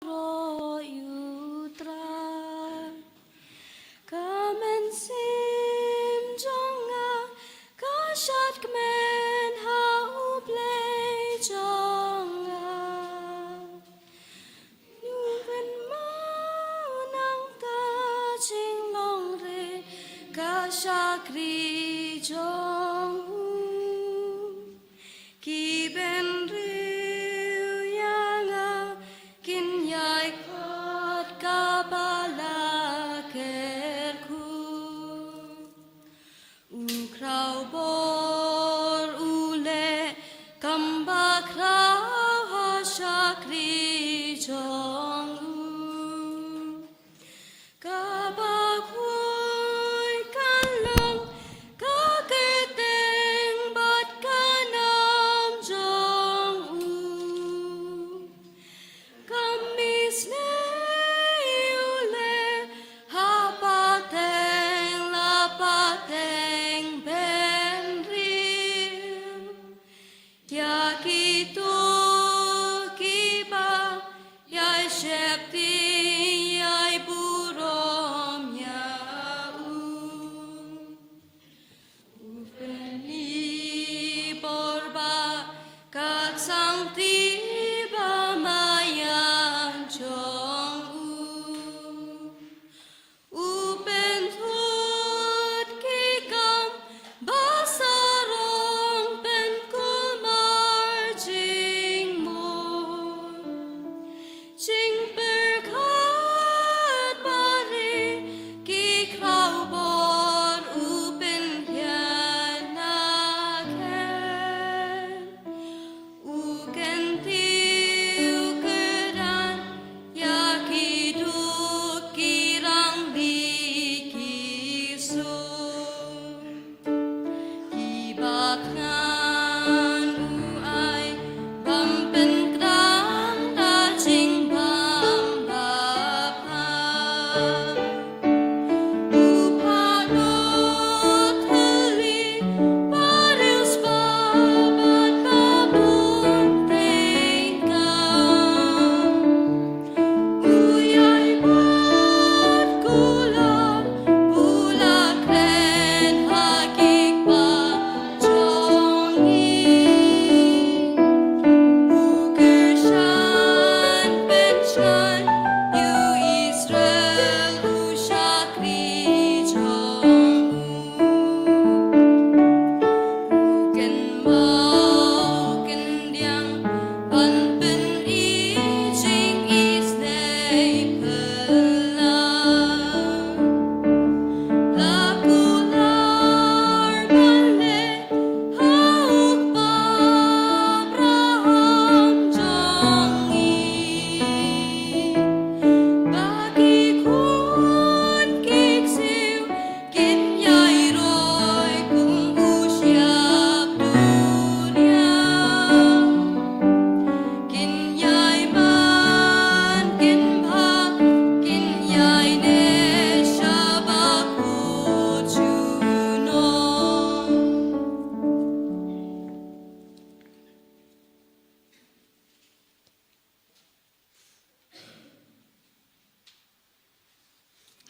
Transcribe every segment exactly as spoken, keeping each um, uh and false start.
baroh ïa U Trai. Ka mynsiem jong nga ka shad kmen ha U Blei jong nga. Nongpynmong nangta jinglongrit ka shakri jong u. Ki bynriew ïa nga kin ïai khot kaba la kyrkhu. U khraw bor u leh kam ba khraw ha shakri jong u. Kaba khuid kan long ka kyrteng bad ka nam jong u. Ka misnei u leh ha pateng la pateng bynriew. Ïa kito kiba ïai sheptieng ïai burom ïa u. U pynïoh bor bad ka sangti ba maïan jong u. U pynthut ki kam ba sarong, pynkulmar jingmut. Jingpyrkhat bad ri ki khraw bor u pynhiar na khet. U kyntiew kyrdan ïa ki duk, ki rangli, ki sur. Kiba thngan u ai bym pynkdang da jingbam ba pham. U pynlut thylli ba riewspah bad ba bun tyngka. U ïai bud kular, u la kren ha ki kpa jong ngi. U kyrshan pynshai ïa u Israel u shakri jong u. U kynmaw kyndiang ban pyni jingisnei phylla. La kular ban leh ha u kpa Abraham jong ngi. Ba ki khun ki ksiew kin ïai roi kum u shyiap duriaw. Kin ïai man, kin bha, kin ïai neh sha ba kut junom.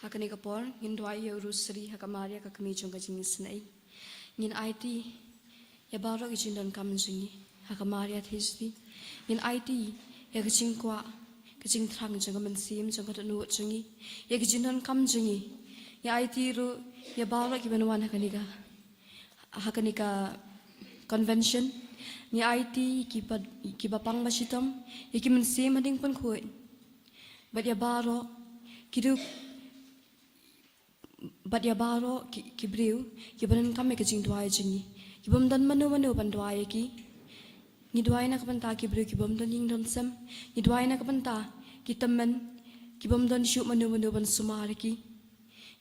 Ha kane ka por ngin duwai ïa u Rosary ha ka Maria ka kmie jong ka jingisynei. Ngin aiti ïa baroh ki jingdonkam jong ngi ha ka Maria Theisotti. Ngin aiti ïa ka jingkwah, ka jingthrang jong ka mynsiem jong ka dohnud jong ngi, ïa ki jingdonkam jong ngi. Ngin aiti ruh ïa baroh kiban wan ha kane ka ha kane ka convention. Ngi aiti kiba, kiba pang ba shitom, ïa ki mynsiem hadien pynkhuid. Bad ïa baroh ki duk, bad ïa baroh ki, ki briew kiba donkam ïa ka jingduwai jong ngi, kibym don mano mano ban duwai ïa ki. Ngi duwai na ka bynta ki briew kibym don ïing don sem. Ngi duwai na ka bynta ki tymmen kibym don shuh mano mano ban sumar ïa ki.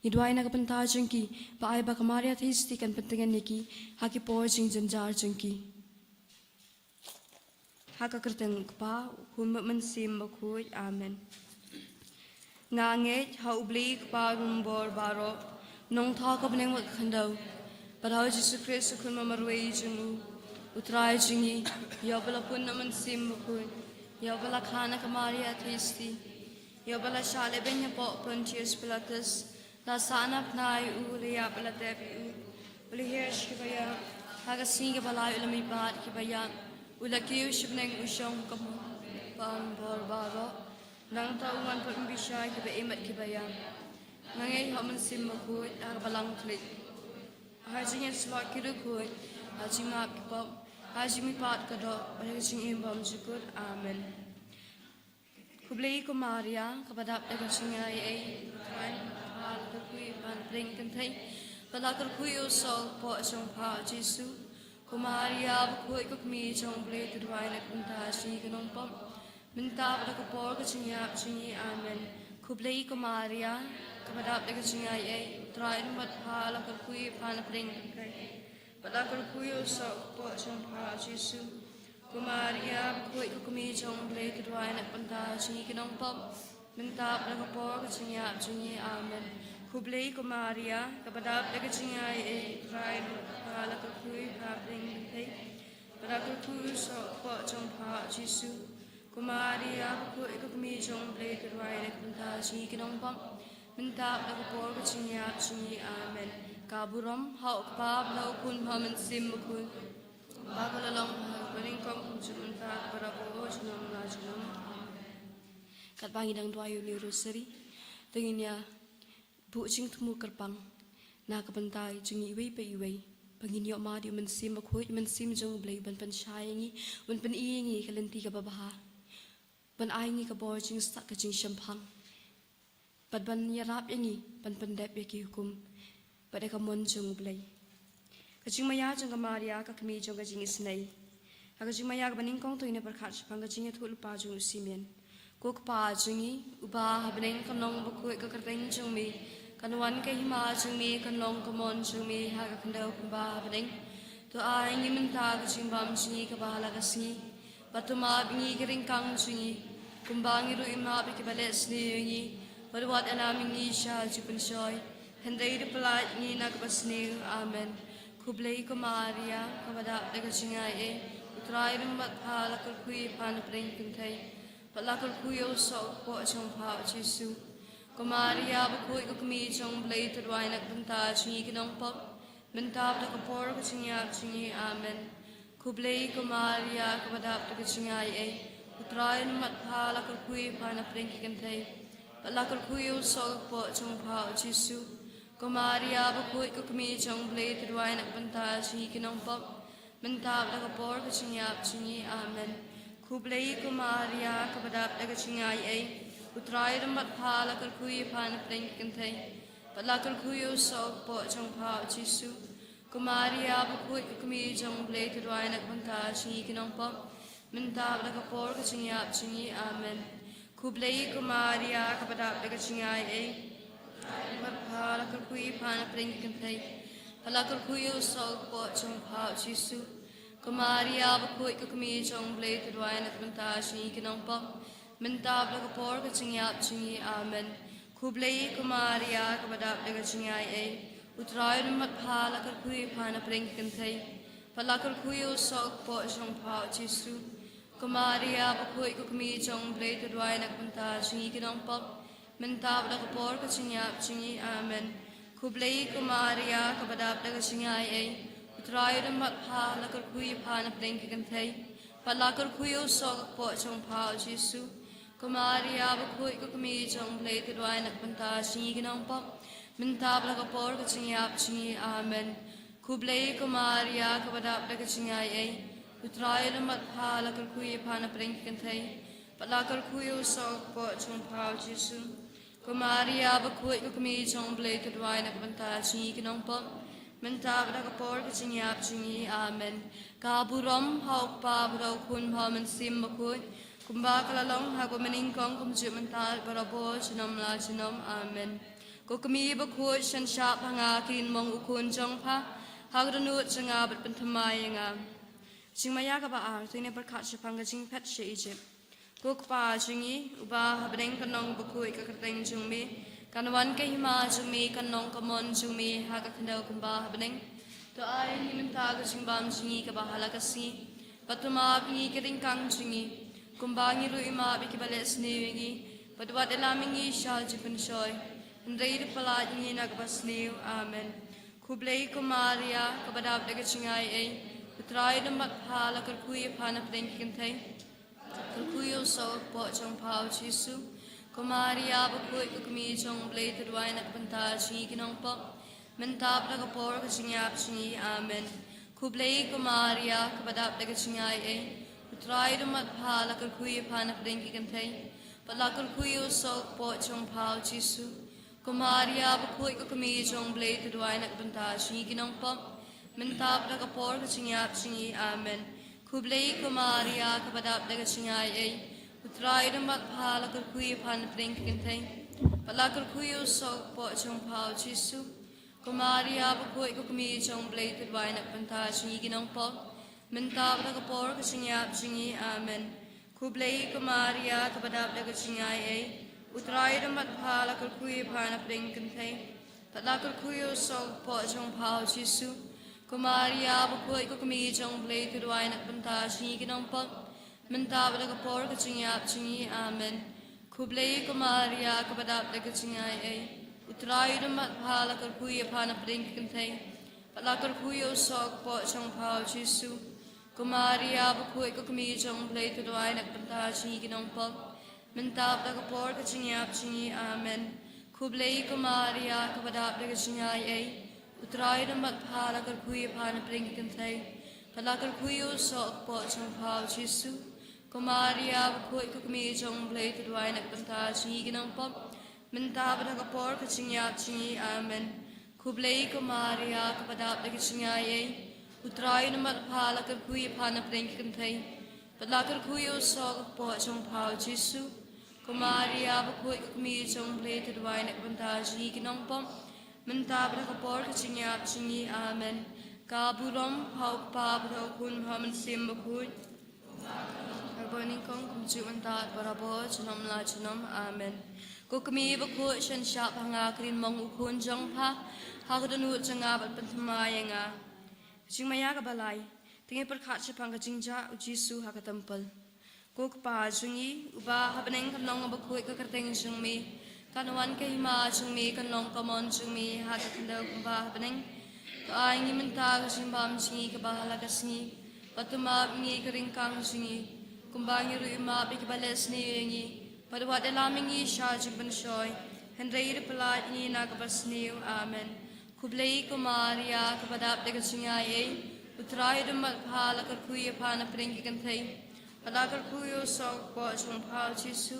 Ngi duwai na ka bynta jong ki, ba ai ba ka Maria Theisotti kan pyntngen ïa ki ha ki por jingjynjar jong ki. Ha ka kyrteng u Kpa, u Khun bad u Mynsiem Bakhuid. Amen. Nga ngeit ha U Blei Kpa rumbor baroh, nongthaw ka bneng bad ka khyndew, bad ha U Jisu Khrist u Khun ba marwei jong u, U Trai jong ngi, ïa uba la pun na u Mynsiem Bakhuid. Ïa uba la kha na ka Maria Theisotti, ïa uba la shah lehbeiñ hapoh Pontius Pilatus, la sahnarphna ïa u, la ïap bad la tep ïa u, u la hiar sha kiba ïap, ha ka sngi kaba lai u la mihpat ïa kiba ïap, u la kiew sha bneng, u shong ha ka bor baroh. Nangta u wan pat ban bishar ïa kiba im bad kiba ïap. Nga ngeit ha u Mynsiem Bakhuid, ha ka Balang Khlieh, ha ka jingïasyllok ki riewkhuid, ha ka jingmap ki pop, ha ka jingmihpat ka doh, bad ha ka jingim bymjukut. Amen. Khublei ko Maria, kaba dap da ka jingaiei, U Trai u don bad pha, la kyrkhu ïa pha napdeng ki kynthei, bad la kyrkhu ïa u soh u kpoh jong pha u Jisu. Ko Maria bakhuid, ko kmie jong U Blei, to duwai na ka bynta jong ngi ki nongpop, mynta bad ha ka por ka jingïap jong ngi. Amen. Khublei ko Maria, kaba dap da ka jingaiei, U Trai u don bad pha, la kyrkhu ïa pha napdeng ki kynthei, bad la kyrkhu ïa u soh u kpoh jong pha u Jisu. Ko Maria bakhuid, ko kmie jong U Blei, to duwai na ka bynta jong ngi ki nongpop, mynta bad ha ka por ka jingïap jong ngi. Amen. Khublei ko Maria, kaba dap da ka jingaiei, U Trai u don bad pha, la kyrkhu ïa pha napdeng ki kynthei, bad la kyrkhu ïa u soh u kpoh jong pha u Jisu. Ko Maria bakhuid, ko kmie jong U Blei, to duwai na ka bynta jong ngi ki nongpop, mynta bad ha ka por ka jingïap jong ngi. Amen. Ka burom ha U Kpa, bad ha U Khun, bad ha U Mynsiem Bakhuid, ba ka la long ha kaba nyngkong, kumjuh mynta, barabor, junom la junom. Amen. Katba ngi dang duwai ïa une u Rosary, to ngin ïa buh jingthmu kyrpang na ka bynta jong ngi iwei pa iwei, ba ngin ïoh mad ïa u Mynsiem Bakhuid, u Mynsiem jong U Blei, ban pynshai ïa ngi, ban pyni ïa ngi ka lynti kaba bha, ban ai ïa ngi ka bor jingstad, ka jingshemphang, bad ban ïarap ïa ngi ban pyndep ïa ki hukum bad ïa ka mon jong U Blei. Ka jingmaïa jong ka Maria, ka kmie jong ka jingisynei. Ha ka jingmaïa kaba nyngkong, to ngin ïa pyrkhat shaphang ka jingïathuhlypa jong u Simeon. Ko Kpa jong ngi uba ha bneng, kan long bakhuid ka kyrteng jong me, kan wan ka hima jong me, kan long ka mon jong me ha ka khyndew kumba ha bneng. To ai ïa ngi mynta ka jingbam jong ngi kaba ha la ka sngi, bad to map ïa ngi ki ryngkang jong ngi, kumba ngi ruh ngi map ïa kiba leh sniew ïa ngi, bad wat ïalam ïa ngi sha ka jingpynshoi, hynrei to pyllait ïa ngi na kaba sniew. Amen. Khublei ko Maria, kaba dap da ka jingaiei, U Trai u don bad pha, la kyrkhu ïa pha napdeng ki kynthei, bad la kyrkhu ïa u soh u kpoh jong pha u Jisu. Ko Maria bakhuid, ko kmie jong U Blei, to duwai na ka bynta jong ngi ki nongpop, mynta bad ha ka por ka jingïap jong ngi. Amen. Khublei ko Maria, kaba dap da ka jingaiei, U Trai u don bad pha, la kyrkhu ïa pha napdeng ki kynthei, bad la kyrkhu ïa u soh u kpoh jong pha u Jisu. Ko Maria bakhuid, ko kmie jong U Blei, to duwai na ka bynta jong ngi ki nongpop, mynta bad ha ka por ka jingïap jong ngi. Amen. Khublei ko Maria, kaba dap da ka jingaiei, U Trai u don bad pha, la kyrkhu ïa pha napdeng ki kynthei, bad la kyrkhu ïa u soh u kpoh jong pha u Jisu. Ko Maria bakhuid, ko kmie jong U Blei, to duwai na ka bynta jong ngi ki nongpop, mynta bad ha ka por ka jingïap jong ngi. Amen. Khublei ko Maria, kaba dap da ka jingaiei, U Trai u don bad pha, la kyrkhu ïa pha napdeng ki kynthei, bad la kyrkhu ïa u soh u kpoh jong pha u Jisu. Ko Maria bakhuid, ko kmie jong U Blei, to duwai na ka bynta jong ngi ki nongpop, mynta bad ha ka por ka jingïap jong ngi. Amen. Khublei ko Maria, kaba dap da ka jingaiei, U Trai u don bad pha, la kyrkhu ïa pha napdeng ki kynthei, bad la kyrkhu ïa u soh u kpoh jong pha u Jisu. Ko Maria bakhuid, ko kmie jong U Blei, to duwai na ka bynta jong ngi ki nongpop, mynta bad ha ka por ka jingïap jong ngi. Amen. Khublei ko Maria, kaba dap da ka jingaiei, U Trai u don bad pha, la kyrkhu ïa pha napdeng ki kynthei, bad la kyrkhu ïa u soh u kpoh jong pha u Jisu. Ko Maria bakhuid, ko kmie jong U Blei, to duwai na ka bynta jong ngi ki nongpop, mynta bad ha ka por ka jingïap jong ngi. Amen. Khublei ko Maria, kaba dap da ka jingaiei, U Trai u don bad pha, la kyrkhu ïa pha napdeng ki kynthei, bad la kyrkhu ïa u soh u kpoh jong pha u Jisu. Ko Maria bakhuid, ko kmie jong U Blei, to duwai na ka bynta jong ngi ki nongpop, mynta bad ha ka por ka jingïap jong ngi. Amen. Ka burom ha U Kpa, bad ha U Khun, bad ha U Mynsiem Bakhuid, kumba ka la long ha kaba nyngkong, kumjuh mynta, barabor, junom la junom. Amen. Ko kmie bakhuid, sngewsih ba nga kin mong u khun jong pha ha ka dohnud jong nga bad pynthymmai ïa nga. Jingmaïa kaba ar, to ngin ïa pyrkhat shaphang ka jingphet sha Egypt. Ko Kpa jong ngi uba ha bneng, kan long bakhuid ka kyrteng jong me, kan wan ka hima jong me, kan long ka mon jong me ha ka khyndew kumba ha bneng. To ai ïa ngi mynta ka jingbam jong ngi kaba ha la ka sngi, bad to map ïa ngi ki ryngkang jong ngi, Kumba ngi ruh i map ïa kiba leh sniew ïa ngi, bad wat ïalam ïa ngi sha jingpynshoi, hynrei da pyllait ngi na kaba sniew. Amen. Khublei ko Maria, kaba dap da ka jingaiei, U Trai u don bad pha, la kyrkhu ïa pha napdeng ki kynthei, kyrkhu ïa u soh ka kpoh jong pha U Jisu. Ko Maria bakhuid, ko kmie jong U Blei, to duwai na ka bynta jong ngi ki nongpop, mynta bad ha ka por ka jingïap jong ngi. Amen. Khublei ko Maria, kaba dap da ka jingaiei, U Trai u don bad pha, la kyrkhu ïa pha napdeng ki kynthei, bad la kyrkhu ïa u soh ka kpoh jong pha U Jisu. Ko Maria bakhuid, ko kmie jong U Blei, to duwai na ka bynta jong ngi ki nongpop, mynta bad ha ka por ka jingïap jong ngi. Amen. Khublei ko Maria, kaba dap da ka jingaiei, U Trai u don bad pha, la kyrkhu ïa pha napdeng ki kynthei, bad la kyrkhu ïa u soh ka kpoh jong pha U Jisu. Ko Maria bakhuid, ko kmie jong U Blei, to duwai na ka bynta jong ngi ki nongpop, mynta bad ha ka por ka jingïap jong ngi. Amen. Khublei ko Maria, kaba dap da ka jingaiei, U Trai u don bad pha, la kyrkhu ïa pha napdeng ki kynthei, bad la kyrkhu ïa u soh ka kpoh jong pha U Jisu. Ko Maria bakhuid, ko kmie jong U Blei, to duwai na ka bynta jong ngi ki nongpop, mynta bad ha ka por ka jingïap jong ngi. Amen. Khublei ko Maria, kaba dap da ka jingaiei, U Trai u don bad pha, la kyrkhu ïa pha napdeng ki kynthei, bad la kyrkhu ïa u soh ka kpoh jong pha U Jisu. Ko Maria bakhuid, ko kmie jong U Blei, to duwai na ka bynta jong ngi ki nongpop, mynta bad ha ka por ka jingïap jong ngi. Amen. Khublei ko Maria, kaba dap da ka jingaiei, U Trai u don bad pha, la kyrkhu ïa pha napdeng ki kynthei, bad la kyrkhu ïa u soh ka kpoh jong pha U Jisu. Ko Maria bakhuid, ko kmie jong U Blei, to duwai na ka bynta jong ngi ki nongpop, mynta bad ha ka por ka jingïap jong ngi. Amen. Khublei ko Maria, kaba dap da ka jingaiei, U Trai u don bad pha, la kyrkhu ïa pha napdeng ki kynthei, bad la kyrkhu ïa u soh ka kpoh jong pha U Jisu. Ko Maria bakhuid, ko kmie jong U Blei, to duwai na ka bynta jong ngi ki nongpop, mynta bad ha ka por ka jingïap jong ngi. Amen. Ka burom ha U Kpa, bad ha U Khun, bad ha U Mynsiem Bakhuid, ha kaba nyngkong, kumjuh mynta, barabor, junom la junom. Amen. Ko kmie bakhuid, shen shah ha nga, ka ri mon U Khun jong pha, ha ka dohnud jong nga, bad pynthymmai ïa nga. Jingmaïa kaba lai. Te ngin pyrkhat shaphang ka jingjah U Jisu ha ka templ. Ko Kpa jong ngi uba ha bneng, kan long bakhuid ka kyrteng jong me, kan wan ka hima jong me, kan long ka mon jong me ha ka khyndew kumba ha bneng. To ai ngi mynta ka jingbam jong ngi kaba ha la ka sngi, bad to map ïa ngi ka ryngkang jong ngi, kumba ngi ruh ngi map ïa kiba leh sniew ïa ngi, bad wat ïalam ïa ngi sha jingpynshoi, hynrei da pyllait ngi na kaba sniew. Amen. Khublei ko Maria, kaba dap da ka jingaiei, U Trai u don bad pha, la kyrkhu ïa pha napdeng ki kynthei, bad la kyrkhu ïa u soh ka kpoh jong pha U Jisu.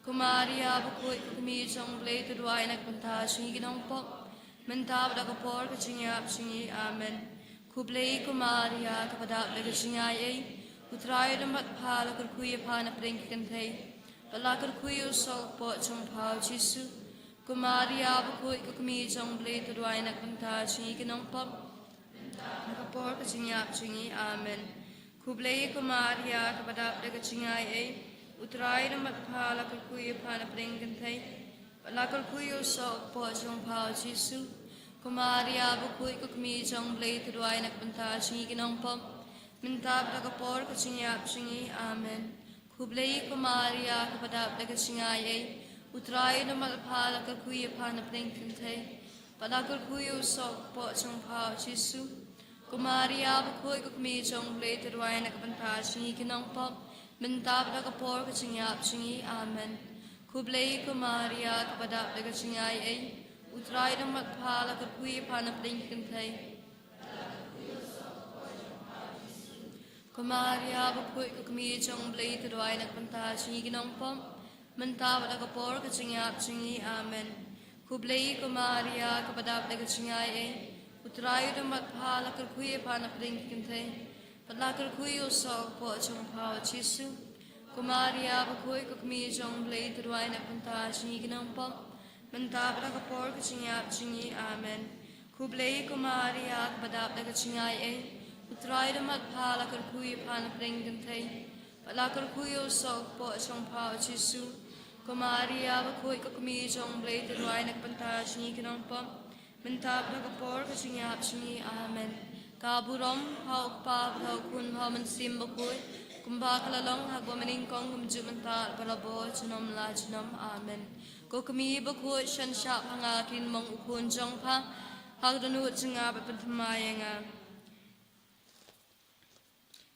Ko Maria bakhuid, ko kmie jong U Blei, to duwai na ka bynta jong ngi ki nongpop, mynta bad ha ka por ka jingïap jong ngi. Amen. Khublei ko Maria, kaba dap da ka jingaiei, U Trai u don bad pha, la kyrkhu ïa pha napdeng ki kynthei, bad la kyrkhu ïa u soh ka kpoh jong pha U Jisu. Ko Maria bakhuid, ko kmie jong U Blei, to duwai na ka bynta jong ngi ki nongpop, ha ka por ka jingïap jong ngi. Amen. Khublei ko Maria, kaba dap da ka jingaiei, U Trai u don bad pha, la kyrkhu ïa pha napdeng ki kynthei, bad la kyrkhu ïa u soh ka kpoh jong pha U Jisu. Ko Maria bakhuid, ko kmie jong U Blei, to duwai na ka bynta jong ngi ki nongpop, mynta bad ha ka por ka jingïap jong ngi. Amen. Khublei ko Maria, kaba dap da ka jingaiei, U Trai u don bad pha, la kyrkhu ïa pha napdeng ki kynthei, bad la kyrkhu ïa u soh ka kpoh jong pha U Jisu. Ko Maria bakhuid, ko kmie jong U Blei, to duwai na ka bynta jong ngi ki nongpop, mynta bad ha ka por ka jingïap jong ngi. Amen. Khublei ko Maria, kaba dap da ka jingaiei, U Trai u don bad pha, la kyrkhu ïa pha napdeng ki kynthei. Ko Maria bakhuid, ko kmie jong U Blei, to duwai na ka bynta jong ngi ki nongpop, mynta bad ha ka por ka jingïap jong ngi. Amen. Khublei ko Maria, kaba dap da ka jingaiei, U Trai u don bad pha, la kyrkhu ïa pha napdeng ki kynthei, bad la kyrkhu ïa u soh ka kpoh jong pha U Jisu. Ko Maria bakhuid, ko kmie jong U Blei, to duwai na ka bynta jong ngi ki nongpop, mynta bad ha ka por ka jingïap jong ngi. Amen. Khublei ko Maria, kaba dap da ka jingaiei, U Trai u don bad pha, la kyrkhu ïa pha napdeng ki kynthei, bad la kyrkhu ïa u soh ka kpoh jong pha U Jisu. Ko Maria bakhuid, ko kmie jong U Blei, to duwai na ka bynta jong ngi ki nongpop, mynta bad ha ka por ka jingïap jong ngi. Amen. Ka burom ha u Kpa, ha u Khun, ha u Mynsiem Bakhuid, kumba ka la long ha kaba nyngkong, kumjuh mynta, barabor junom la junom. Amen. Ko Kmie bakhuid, sngewshah pha nga, kin mong u khun jong pha ha ka dohnud jong nga, ba pynthymmai ïa nga.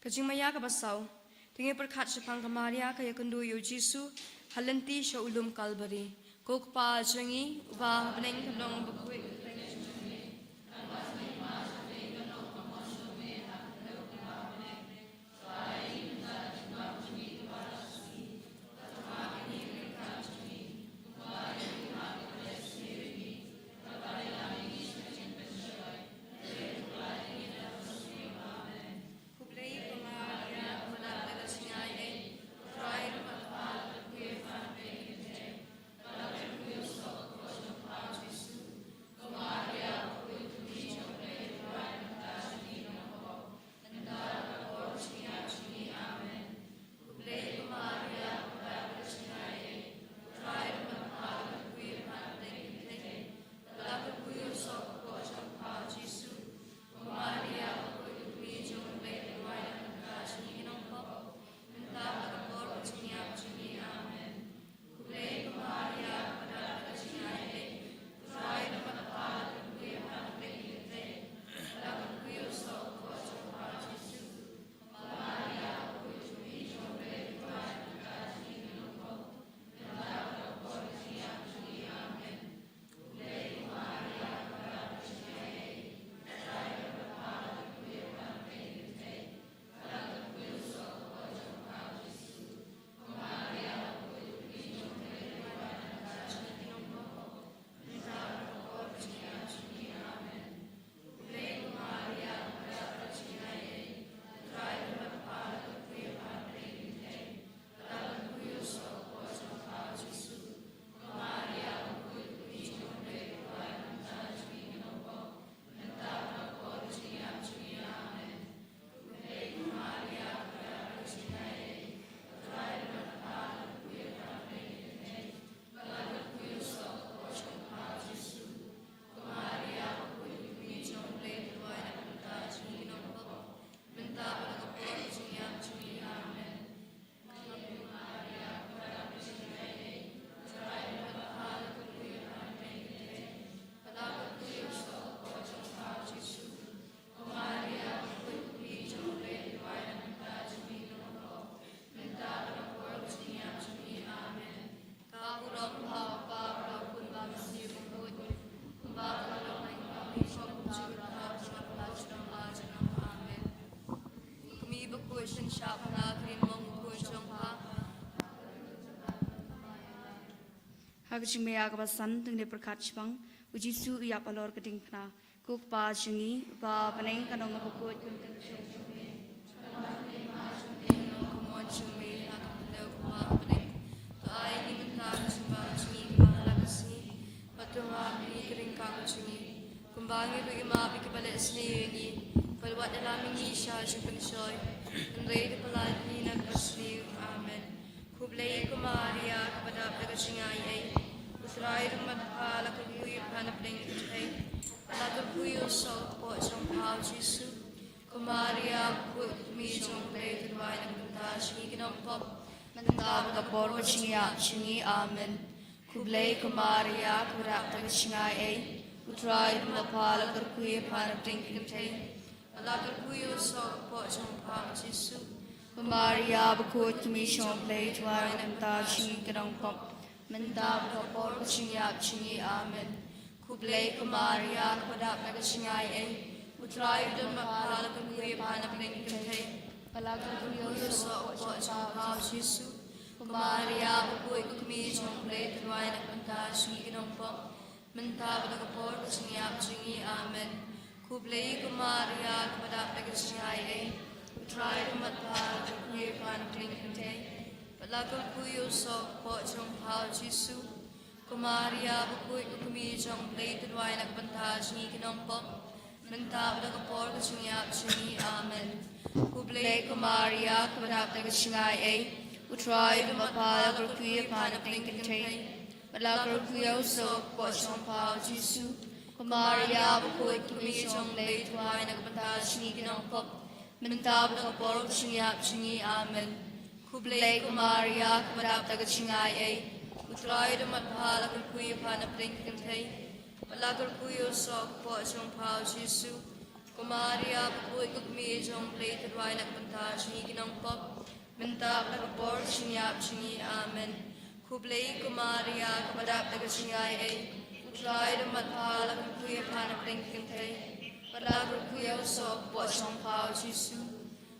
Ka jingmaïa kaba saw. Te ngi pyrkhat shaphang ka Maria ka ïakynduh ïa u Jisu ha lynti sha u lum Kalbari. Ko Kpa jong ngi uba ha bneng, ka long bakhuid. Ha ka jingmaïa kaba san, te ngi pyrkhat shaphang u Jisu u ïap halor ka diengphna. Ko Kpa jong ngi uba ha bneng, ka nong kaba khuid, ka To ai ngi mynta ka jingbam jong ngi kaba ha la ka sngi. Bad to map ïa ngi ki ryngkang jong ngi, kumba ngi ruh ngi map ïa kiba leh sniew ïa ngi. Bad wat ïalam ïa ngi sha jingpynshoi, hynrei to pyllait ïa ngi na kaba sniew. Amen. Khublei ko Maria kaba dap da ka jingai ei, U Trai u don bad pha, la kyrkhu ïa pha na pdeng ki kynthei, bad la kyrkhu ïa u soh u kpoh jong pha u Jisu. Ko Maria bakhuid, ko Kmie jong U Blei, to duwai na ka bynta jong ngi ki nongpop, mynta bad ha ka por ka jingïap jong ngi. Amen. Khublei ko Maria kaba dap da ka jingai ei, U Trai u don bad pha, la kyrkhu ïa pha na pdeng ki kynthei, bad la kyrkhu ïa u soh u kpoh jong pha u Jisu. Ko Maria bakhuid, ko Kmie jong U Blei, to duwai na ka bynta jong ngi ki nongpop, mynta bad ha ka por ka jingïap jong ngi. Amen. Khublei ko Maria kaba dap da ka jingai ei, U Trai u don bad pha, la kyrkhu ïa pha na pdeng ki kynthei, bad la kyrkhu ïa u soh u kpoh jong pha u Jisu. Ko Maria bakhuid, ko Kmie jong U Blei, to duwai na ka bynta jong ngi ki nongpop, mynta bad ha ka por ka jingïap jong ngi. Amen. Khublei ko Maria kaba dap da ka jingai ei, U Trai u don bad pha, la kyrkhu ïa pha na pdeng ki kynthei, bad la kyrkhu ïa u soh u kpoh jong pha u Jisu. Ko Maria bakhuid, ko Kmie jong U Blei, to duwai na ka bynta jong ngi ki nongpop, mynta bad ha ka por ka jingïap jong ngi. Amen. Khublei ko Maria kaba dap da ka jingai ei, U Trai u don bad pha, la kyrkhu ïa pha na pdeng ki kynthei, bad la kyrkhu ïa u soh u kpoh jong pha u Jisu. Ko Maria bakhuid ka kmie jong U Blei, duwai na ka bynta jong ngi ki nongpop, mynta bad ha ka por ka jingïap jong ngi. Amen. Khublei ko Maria, kaba dap da ka jingaiei, U Trai u don bad pha, la kyrkhu ïa pha napdeng ki kynthei, bad la kyrkhu ïa u soh ka kpoh jong pha U Jisu. Ko Maria bakhuid ka kmie jong U Blei, duwai na ka bynta jong ngi ki nongpop, mynta bad ha ka por ka jingïap jong ngi. Amen. Khublei ko Maria, kaba dap da ka jingaiei, U Trai u don bad pha, la kyrkhu ïa pha napdeng ki kynthei, bad la kyrkhu ïa u soh ka kpoh jong pha U Jisu.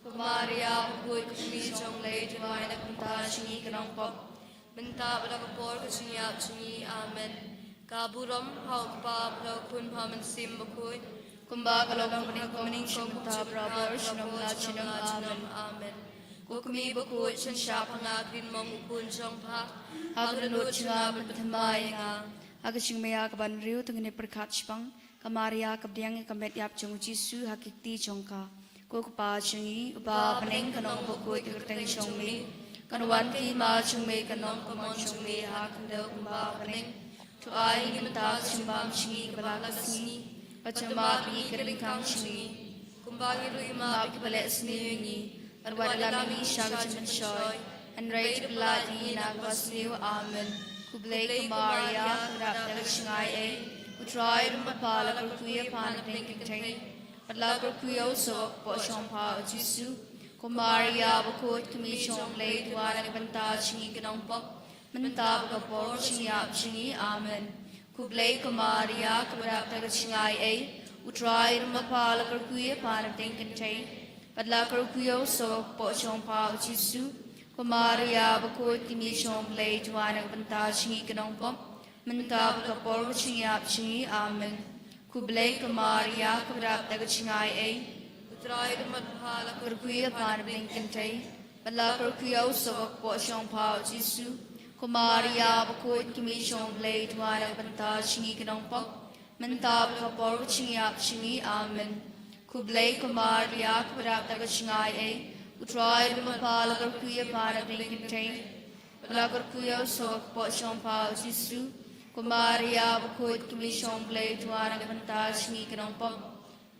Ko Maria bakhuid ka kmie jong U Blei, duwai na ka bynta jong ngi ki nongpop, mynta bad ha ka por ka jingïap jong ngi. Amen. Ka burom ha U Kpa, bad ha U Khun, bad ha U Mynsiem Bakhuid, kumba ka long mynnyngkong, mynta bad barabor, junom la junom. Amen. Amen. Ko kmie bakhuid, sngewsih pynshah ha nga ka ri, mon U Khun jong pha, ha ka dohnud jong nga, pynthymmai ïa nga. Ha ka jingma ïa ka ban riew, to ngin ïa pyrkhat shaphang ka Maria kaba pdiang ïa ka met ïap jong U Jisu ha ki kti jong ka. Ko Kpa jong ngi uba ha bneng, ka nong bakhuid ka kyrteng jong me, kan wan ka hima jong me, kan long ka mon jong me ha khyndew kumba ha bneng. To ai ïa ngi mynta ka jingbam jong ngi kaba la ka sngi, bad to map ïa ngi ka ryngkang jong ngi, kumba ngi ruh ngi map ïa kiba leh sniew ïa ngi, bad wat ïalam ïa ngi sha ka jingpynshoi, hynrei to pynlait ïa ngi na kaba sniew. Amen. Khublei ko Maria, kaba dap da ka jingaiei, U Trai u don bad pha, la kyrkhu ïa pha napdeng ki kynthei, bad la kyrkhu ïa u soh ka kpoh jong pha U Jisu. Ko Maria bakhuid ka kmie jong U Blei, duwai na ka bynta jong ngi ki nongpop, mynta bad ha ka por ka jingïap jong ngi. Amen. Khublei ko Maria, kaba dap da ka jingaiei, U Trai u don bad pha, la kyrkhu ïa pha napdeng ki kynthei, bad la kyrkhu ïa u soh ka kpoh jong pha U Jisu. Ko Maria bakhuid ka kmie jong U Blei, duwai na ka bynta jong ngi ki nongpop, mynta bad ha ka por ka jingïap jong ngi. Amen. Khublei ko Maria, kaba dap da ka jingaiei, U Trai u don bad pha, la kyrkhu ïa pha napdeng ki kynthei, bad la kyrkhu ïa u soh ka kpoh jong pha U Jisu. Ko Maria bakhuid ka kmie jong U Blei, duwai na ka bynta jong ngi ki nongpop, mynta bad ha ka por ka jingïap jong ngi. Amen. Khublei ko Maria, kaba dap da ka jingaiei, U Trai u don bad pha, la kyrkhu ïa pha napdeng ki kynthei, bad la kyrkhu ïa u soh ka kpoh jong pha U Jisu. Ko Maria bakhuid ka kmie jong U Blei, duwai na ka bynta jong ngi ki nongpop,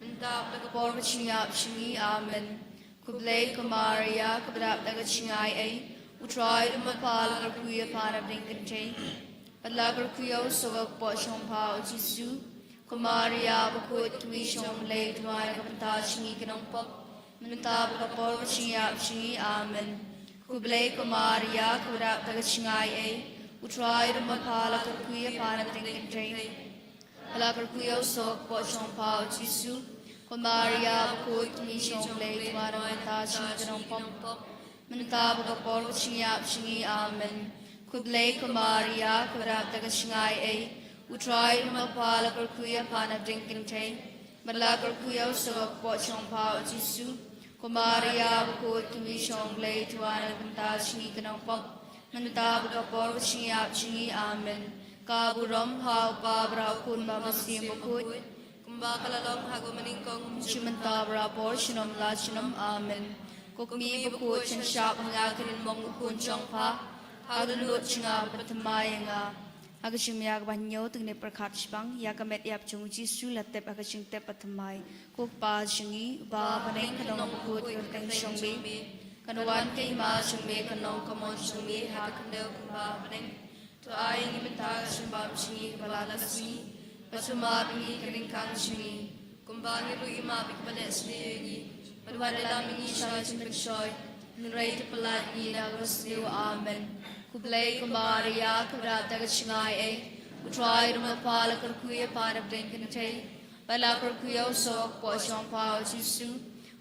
mynta bad ha ka por ka jingïap jong ngi. Amen. Khublei ko Maria, kaba dap da ka jingaiei, U Trai u don bad pha, la kyrkhu ïa pha napdeng ki kynthei, bad la kyrkhu ïa u soh ka kpoh jong pha U Jisu. Ko Maria bakhuid ka kmie jong U Blei, duwai na ka bynta jong ngi ki nongpop, mynta bad ha ka por ka jingïap jong ngi. Amen. Khublei ko Maria, kaba dap da ka jingaiei, U Trai u don bad pha, la kyrkhu ïa pha napdeng ki kynthei, bad la kyrkhu ïa u soh ka kpoh jong pha U Jisu. Ko Maria bakhuid ka kmie jong U Blei, duwai na ka bynta jong ngi ki nongpop, mynta bad ha ka por ka jingïap jong ngi. Amen. Khublei ko Maria, kaba dap da ka jingaiei, U Trai u don bad pha, la kyrkhu ïa pha napdeng ki kynthei, bad la kyrkhu ïa u soh ka kpoh jong pha U Jisu. Ko Maria bakhuid ka kmie jong U Blei, duwai na ka bynta jong ngi ki nongpop, mynta bad ha ka por ka jingïap jong ngi. Amen. Ka burom ha U Kpa bad ha U Khun bad ha U Mynsiem Bakhuid, kumba ka la long ha ka mynnyngkong, mynta bad barabor, junom la junom. Amen. Ko kmie bakhuid, sngewsih pynshah ha nga ka ri, mon U Khun jong pha, ha ka dohnud jong nga, pynthymmai ïa nga. Ha ka jingma ïa kaba hynñiew, to ngin ïa pyrkhat shaphang ïa ka met ïap jong U Jisu, la tep ha ka jingtep bad thymmai. Ko Kpa jong ngi uba ha bneng, ka nong bakhuid ka kyrteng jong me, kan wan ka hima jong me, kan long ka mon jong me ha khyndew kumba ha bneng. To ai ïa ngi mynta ka jingbam jong ngi kaba la ka sngi, bad to map ïa ngi ka ryngkang jong ngi, kumba ngi ruh ngi map ïa kiba leh sniew ïa ngi, bad wat ïalam ïa ngi sha ka jingpynshoi, hynrei to pynlait ïa ngi na kaba sniew. Amen. Khublei ko Maria, kaba dap da ka jingaiei, U Trai u don bad pha, la kyrkhu ïa pha napdeng ki kynthei, bad la kyrkhu ïa u soh ka kpoh jong pha U Jisu.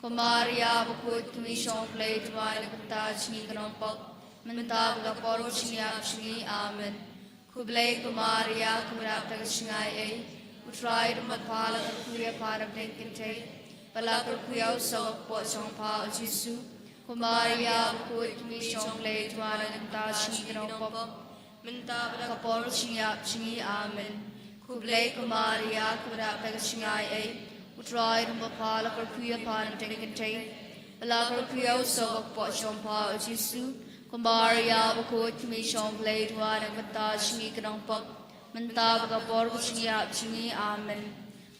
Ko Maria bakhuid ka kmie jong U Blei, duwai na ka bynta jong ngi ki nongpop, mynta bad ha ka por ka jingïap jong ngi. Amen. Khublei ko Maria, kaba dap da ka jingaiei, U Trai u don bad pha, la kyrkhu ïa pha napdeng ki kynthei, bad la kyrkhu ïa u soh ka kpoh jong pha U Jisu. Ko Maria bakhuid ka kmie jong U Blei, duwai na ka bynta jong ngi ki nongpop, mynta bad ha ka por ka jingïap jong ngi. Amen. Khublei ko Maria, kaba dap da ka jingaiei, U Trai u don bad pha, la kyrkhu ïa pha napdeng ki kynthei, bad la kyrkhu ïa u soh ka kpoh jong pha U Jisu. Ko Maria bakhuid ka kmie jong U Blei, duwai na ka bynta jong ngi ki nongpop, Mynta bad ka por ka jingïap jong ngi. Amen.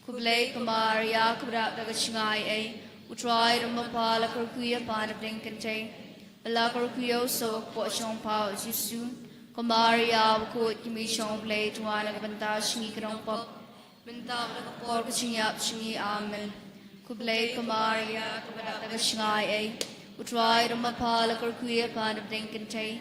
Khublei ko Maria, kaba dap da ka jingaiei, U Trai u don bad pha, la kyrkhu ïa pha na pdeng kynthei, bad la kyrkhu ïa u soh ka kpoh jong pha u Jisu. Ko Maria bakhuid, ka Kmie jong U Blei, to wan na ka bynta jong ngi ki nongpop, mynta bad ha ka por ka jingïap jong ngi. Amen. Khublei ko Maria, kaba dap da ka jingaiei, U Trai u don bad pha, la kyrkhu ïa pha na pdeng kynthei,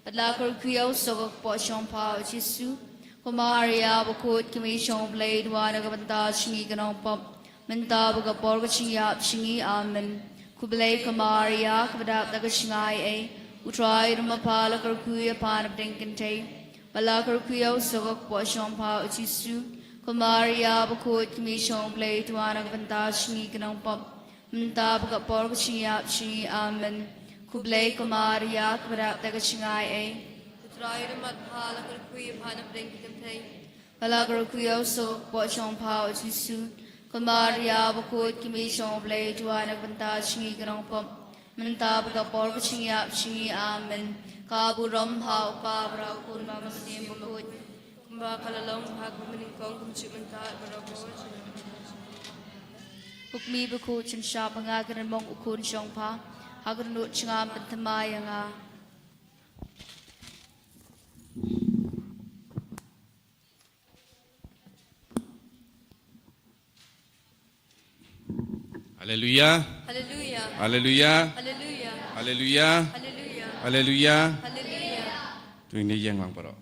bad la kyrkhu ïa u soh ka kpoh jong pha u Jisu. Ko Maria bakhuid, ka Kmie jong U Blei, to wan na ka bynta jong ngi ki nongpop, mynta bad ha ka por ka jingïap jong ngi. Amen. Khublei ko Maria, kaba dap da ka jingaiei, U Trai u don bad pha, la kyrkhu ïa pha na pdeng kynthei, bad la kyrkhu ïa u soh ka kpoh jong pha u Jisu. Ko Maria bakhuid, ka Kmie jong U Blei, to wan na ka bynta jong ngi ki nongpop, mynta bad ha ka por ka jingïap jong ngi. Amen. Khublei ko Maria, kaba dap da ka jingaiei, U Trai u don bad pha, la kyrkhu ïa pha na pdeng kynthei, bad la kyrkhu ïa u soh ka kpoh jong pha u Jisu. Ko Maria bakhuid, ka Kmie jong U Blei, to wan na ka bynta jong ngi ki nongpop, mynta bad ha ka por ka jingïap jong ngi. Amen. Ka burom ha U Kpa bad ha U Khun bad ha U Mynsiem Bakhuid, kumba ka la long ha kaba nyngkong, kumjuh mynta bad baroh. Ko Kmie bakhuid, synshar ba nga kynrem ong u khun jong pha, ha ka dohnud jong nga pynthymmai ïa nga. Haleluya. Haleluya. Haleluya. Haleluya. Haleluya. Haleluya. Haleluya. Haleluya. To ngin ïeng lang baroh.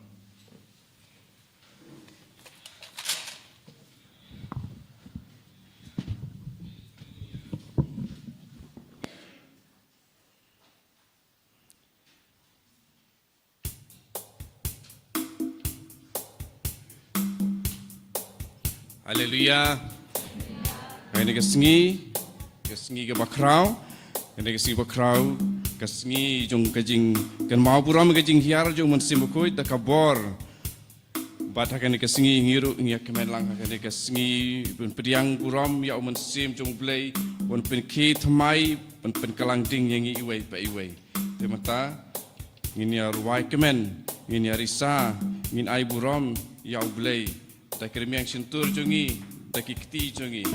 Haleluya. Kane ka sngi, ka sngi kaba khraw, kane ka sngi ba khraw, ka sngi jong ka jingkynmaw burom, ka jinghiar jong U Mynsiem Bakhuid, da ka bor. Bad ha kane ka sngi ngi ruh ngi ïa kmen lang ha kane ka sngi ban pdiang burom ïa U Mynsiem jong U Blei, ban pynkhie thymmai, ban pynkylla ding ïa ngi iwei pa iwei. Te mynta ngin ïa rwai kmen, ngin ïa risa, ngin ai burom ïa U Blei da ki rmiang shyntur jong ngi, da ki kti jong ngi.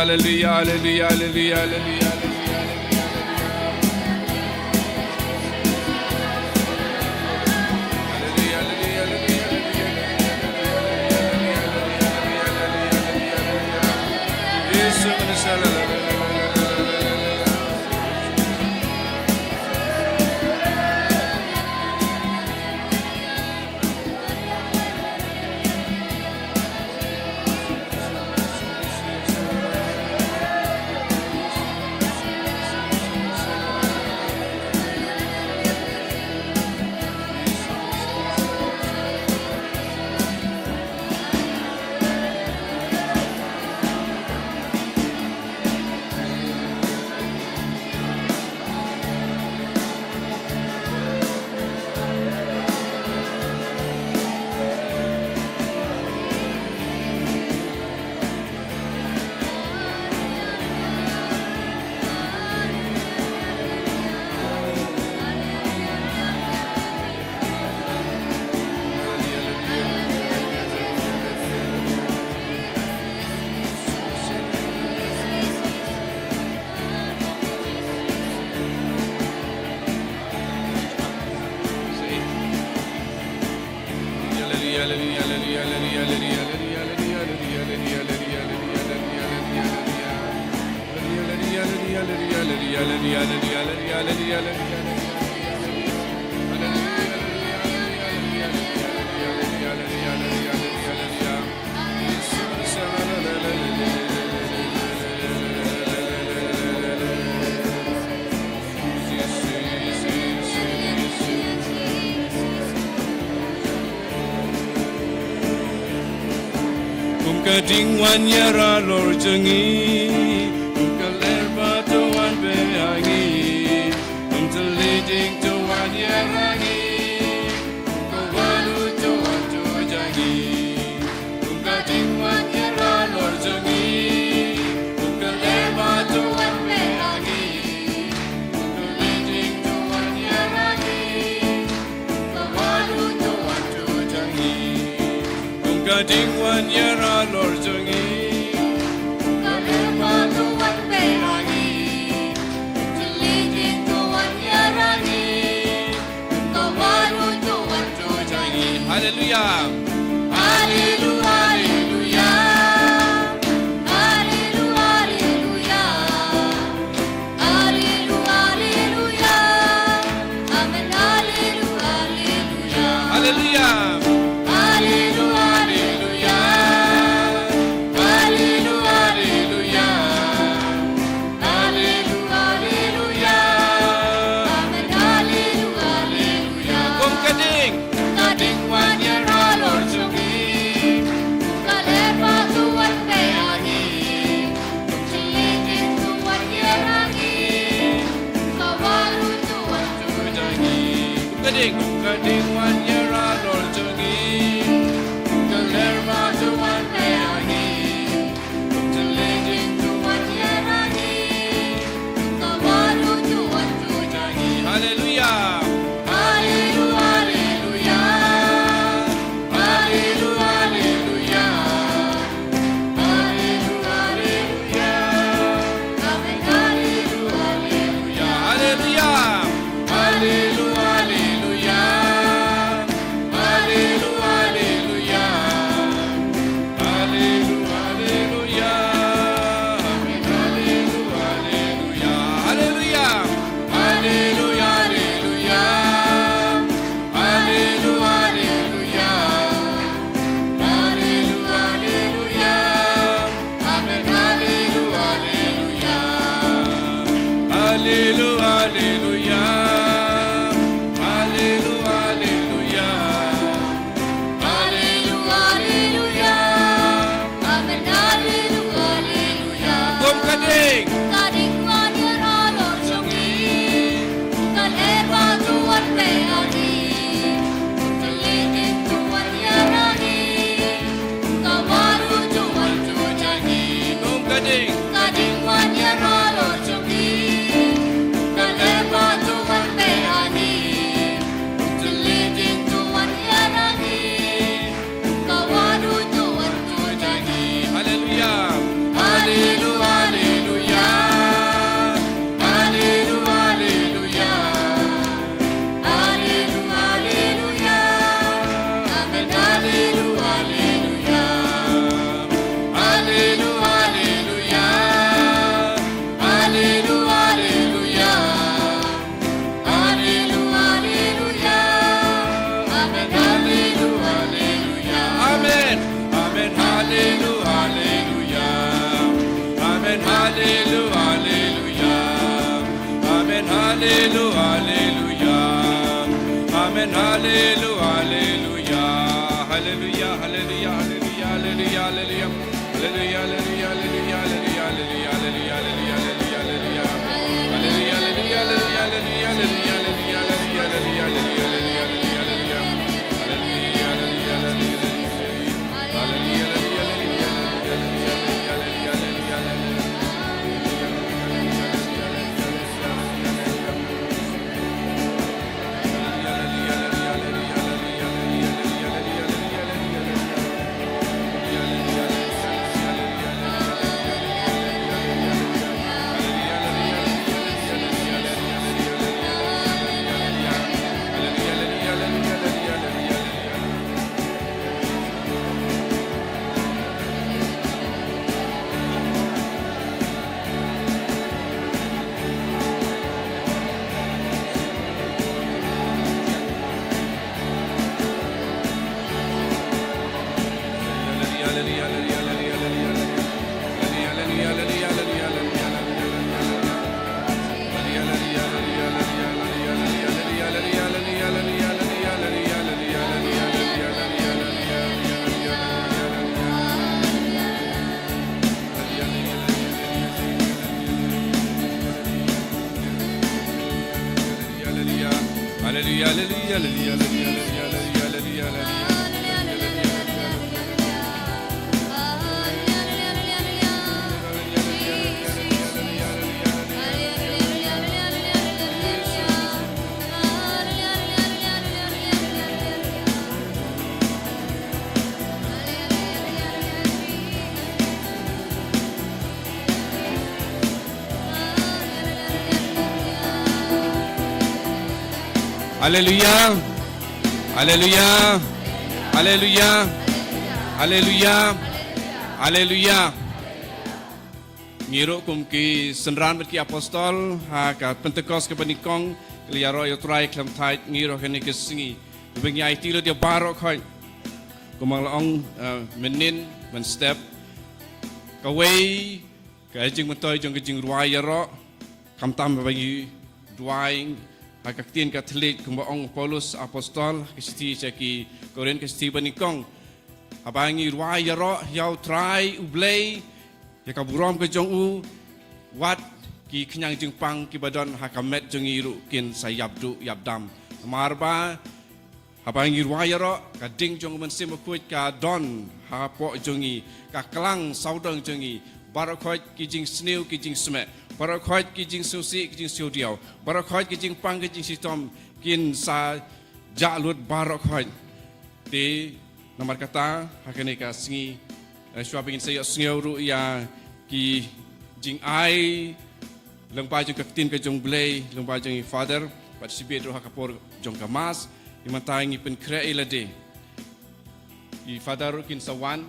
Hallelujah, hallelujah, hallelujah, hallelujah, hallelujah. Kum ka ding wan ïarap halor jong ngi, kum ka ler ba to wan peit ha ngi, kum ka leading to wan ïarap ngi, kum ka warud to wan tu jong ngi. Kum ka ding wan ïarap halor jong ngi, kum ka ler ba to wan peit ha ngi, kum ka leading to wan ïarap ngi, kum ka warud to wan tu jong ngi. Kum ka ding wan ïarap halor jong ngi, kum ka ler ba to wan peit ha ngi, kum ka leading to wan ïarap ngi. Hallelujah. Hallelujah, hallelujah. Hallelujah, hallelujah. Hallelujah, hallelujah. Amen, hallelujah, hallelujah. Hallelujah. Hallelujah, hallelujah. Hallelujah, hallelujah. Amen, hallelujah, hallelujah. Amen, hallelujah, hallelujah. Hallelujah, hallelujah, hallelujah, hallelujah, hallelujah. Hallelujah, hallelujah, hallelujah, hallelujah. Hallelujah, hallelujah, hallelujah. Haleluya. Haleluya. Haleluya. Haleluya. Haleluya. Ngi ruh kum ki synran bad ki apostol ha ka Pentekost kaba nyngkong, ki la ïaroh ïa U Trai khlem thait, ngi ruh kane ka sngi ba ngi aiti lut ïa baroh khoit. Kumba la ong, eh, mynnin mynstep, kawei ka jingmyntoi jong ka jingrwai ïaroh, khamtam ba ngi duwai ha ka ktien Katholik, kumba ong Paulus apostol ha ka shithi sha ki Korinth, ka shithi ba nyngkong, haba ngi rwai ïaroh ïa U Trai U Blei, ïa ka burom ka jong u, wat ki khñiang jingpang kiba don ha ka met jong ngi ruh kin sa ïap duh ïap dam. Namar ba haba ngi rwai ïaroh, ka ding jong U Mynsiem Bakhuid ka don hapoh jong ngi, ka klang sawdong jong ngi. Baroh khoit ki jingsniew ki jingsmeh, baroh khoit ki jingsngewsih ki jingsiewdiaw, baroh khoit ki jingpang ki jingshitom kin sa jah lut baroh khoit. Te namar kata, ha kane ka sngi, eh, shuwa ba ngin sa ïohsngew ruh ïa ki jingai lyngba jong ka ktien ka jong U Blei, lyngba jong i Father, bad shibit ruh ha ka por jong ka Mass, ngi mynta ngi pynkhreh ïa lade. I Father ruh kin sa wan,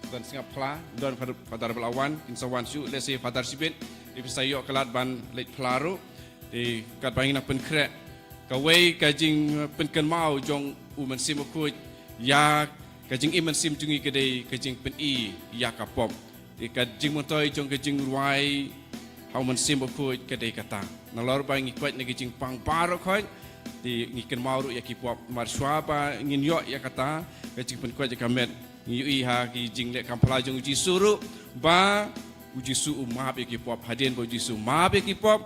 don sngap phla, don Father, Father ba la wan, kin sa wan shuh, lehse Father shibit, i pynsa ïoh ka lad ban leit phla ruh, te katba ngin nang pynkhreh. Kawei ka jingpynkynmaw jong U Mynsiem Bakhuid ïa ka jingim mynsiem jong ngi ka dei ka jingpyni ïa ka pop. Te ka jingmyntoi jong ka jingrwai ha U Mynsiem Bakhuid ka dei kata. Nalor ba ngi koit na ka jingpang baroh khoit, te ngi kynmaw ruh ïa ki pop. Namar shuwa ba ngin ïoh ïa kata ka jingpynkoit ïa ka met, ngi ïohi ha ki jingleh kam phla jong U Jisu ruh ba U Jisu u map ïa ki pop. Hadien ba U Jisu u map ïa ki pop,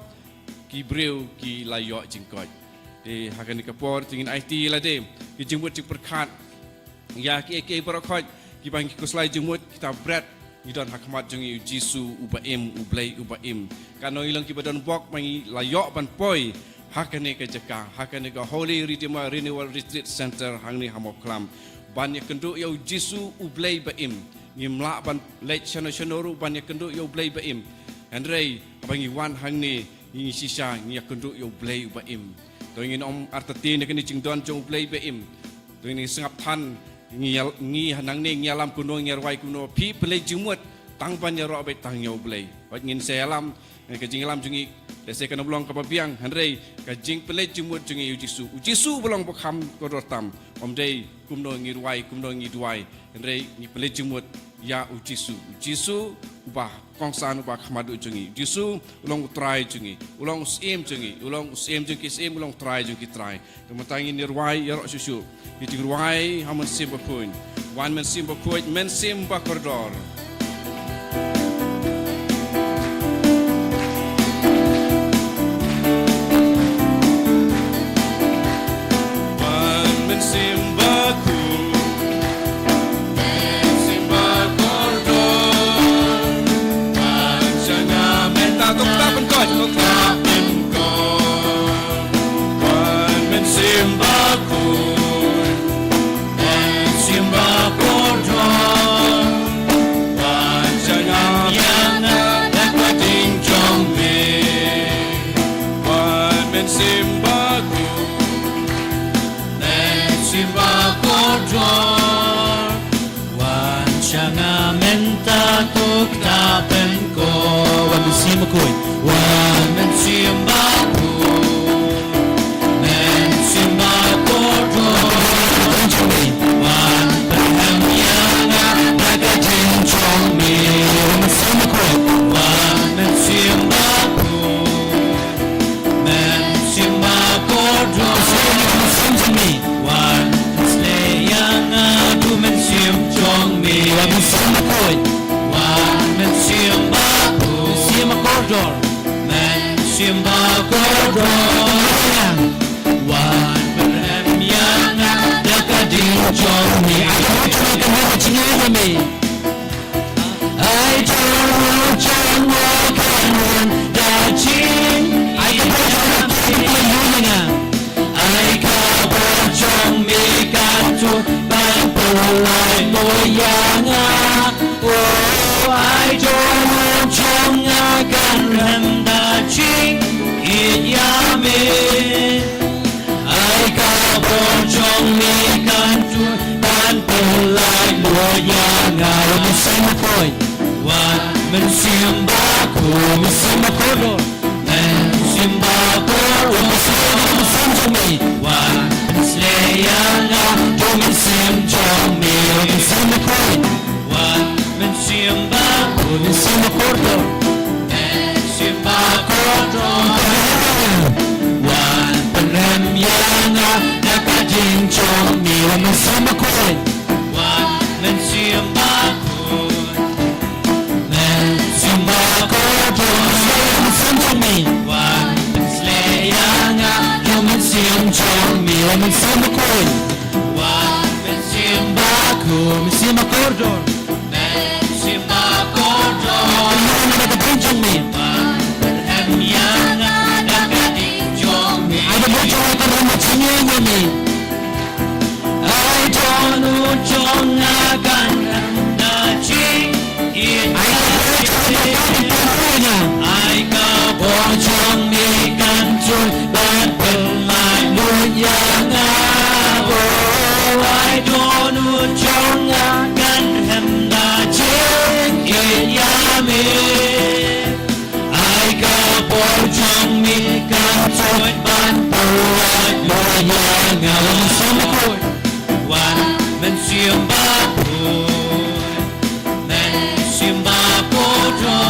ki briew ki la ïoh jingkoit. Te ha kane ka por te ngin aiti ïa lade ki jingmut jingpyrkhat ïa kiei kiei baroh khoit kiba ngi khuslai jingmut, kita bret ngi don ha khmat jong ngi U Jisu uba im, U Blei uba im. Katno ngi long kiba don bok ba ngi la ïoh ban poi ha kane ka jaka, ha kane ka Holy Redeemer Renewal Retreat Center hangne ha Mawkhlam, ban ïakynduh ïa U Jisu U Blei ba im. Ngim lah ban leit shano shano ruh ban ïakynduh ïa U Blei ba im. Hynrei haba ngi wan hangne, ngi shisha ngi ïakynduh ïa U Blei uba im. To ngin ym artatien ïa kane ka jingdon jong U Blei ba im. To ngin sngap than, ngi ïa, ngi hangne ngi ïalam kumno, ngi rwai kumno, phi pynleit jingmut tang ban ïaroh beit tang ïa U Blei. Wat ngin sa ïalam, eh, ka jingïalam jong ngi lehse kan ym long kaba biang, hynrei ka jingpynleit jingmut jong ngi ïa U Jisu, U Jisu uba long ba kham kordor tam. Ym dei kumno ngi rwai, kumno ngi duwai, hynrei ngi pynleit jingmut ïa u Jisu. U Jisu uba kongsan, uba kham haduh jong ngi. U Jisu u long u Trai jong ngi. U long u Syiem jong ngi. U long u Syiem jong ki syiem, u long u Trai jong ki trai. Te mynta ngin ïa rwai ïaroh shuh shuh. Ki jingrwai ha u Mynsiem Bakhuid. Wan Mynsiem Bakhuid, Mynsiem Bakordor. Wan Mynsiem Bakhuid, Mynsiem Bakordor. Wan sha nga mynta, to ktah ban koit, to ktah ban koit. Wan Mynsiem Bakhuid, Mynsiem Bakordor. Wan sha nga ïa nga da ka jing jong me. Wan Mynsiem Bakhuid, Mynsiem Bakordor. Wan sha nga mynta, to ktah ban koit. Wan Mynsiem Bakhuid. Wan Mynsiem Bakhuid. Mynsiem Bakordor. Wan pynrem ïa nga da ka jing jong me. Wan Mynsiem Bakhuid. Wan Mynsiem Bakhuid. Mynsiem Bakordor. Wan sleh ïa nga da u Mynsiem jong me. Wan Mynsiem Bakhuid. Wan Mynsiem Bakhuid. Mynsiem Bakordor. Mynsiem Bakordor. Wan pynrem ïa nga da ka jing jong me. Ai jong u jong nga kan rem da jingïeit ïa me. Ai jong u jong nga kan rem da jing. Ai ka bor jong me kan tuid ban pynlait mo ïa nga. Oh, ai jong u jong nga kan rem da jingïeit ïa me. Ai ka bor jong me kan tuid ban pynlait mo ïa nga. Wan Mynsiem Bakhuid. Wan Mynsiem Bakhuid. Mynsiem Bakordor. Mynsiem Bakordor. Wan pynsleh ïa nga da u Mynsiem jong me. Wan pynsleh ïa nga da u Mynsiem jong me. Wan Mynsiem Bakhuid. Wan Mynsiem Bakhuid. Mynsiem Bakordor. Mynsiem Bakordor. Wan pynrem ïa nga da ka jing jong me. Wan Mynsiem Bakhuid. Wan Mynsiem Bakhuid. Mynsiem Bakordor. Mynsiem jong me. Wan pynsleh ïa nga da u Mynsiem jong me. Wan Mynsiem Bakhuid. Wan Mynsiem Bakhuid. Mynsiem Bakordor. Mynsiem Bakordor. Wan pynrem ïa nga da ka jing jong me. Wan pynrem ïa nga da ka jing jong me. Ai ka bor jong nga kan rem da jingïeit ïa me. Ai jong u jong nga kan rem da jingïeit ïa me. Ai ka bor jong me kan tuid ban pynlait mo ïa nga. Oh, ai jong u jong nga kan rem da jingïeit ïa me. Ai ka bor jong me kan tuid ban pynlait mo ïa nga. Wan Mynsiem Bakhuid. Wan Mynsiem Bakhuid. Mynsiem Bakordor.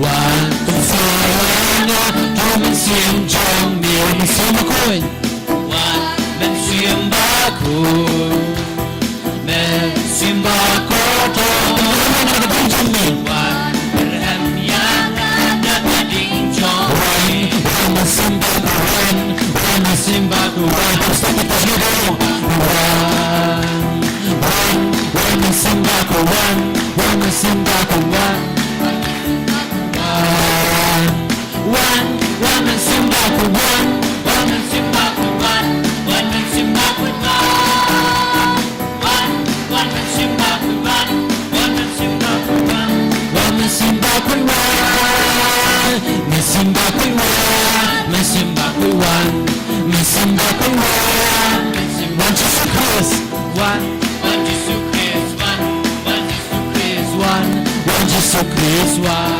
Wan pynsleh ïa nga da u Mynsiem jong me. Wan Mynsiem Bakhuid. Wan Mynsiem Bakhuid. Mynsiem Bakordor. Wan pynrem ïa nga da ka jing jong me. Wan, wan Mynsiem Bakhuid wan. Wan Mynsiem Bakhuid wan. Wan, wan, wan Mynsiem Bakhuid wan. Wan Mynsiem Bakhuid wan. Wan, wan, wan Mynsiem Bakhuid wan. Wan Mynsiem Bakhuid wan. Wan Mynsiem Bakhuid wan. Wan, wan Mynsiem Bakhuid wan. Wan Mynsiem Bakhuid wan. Wan Mynsiem Bakhuid wan. Mynsiem Bakhuid wan. Mynsiem Bakhuid wan. Mynsiem Bakhuid wan. Wan Jisu Khrist wan. Wan Jisu Khrist wan. Wan Jisu Khrist wan. Wan Jisu Khrist wan.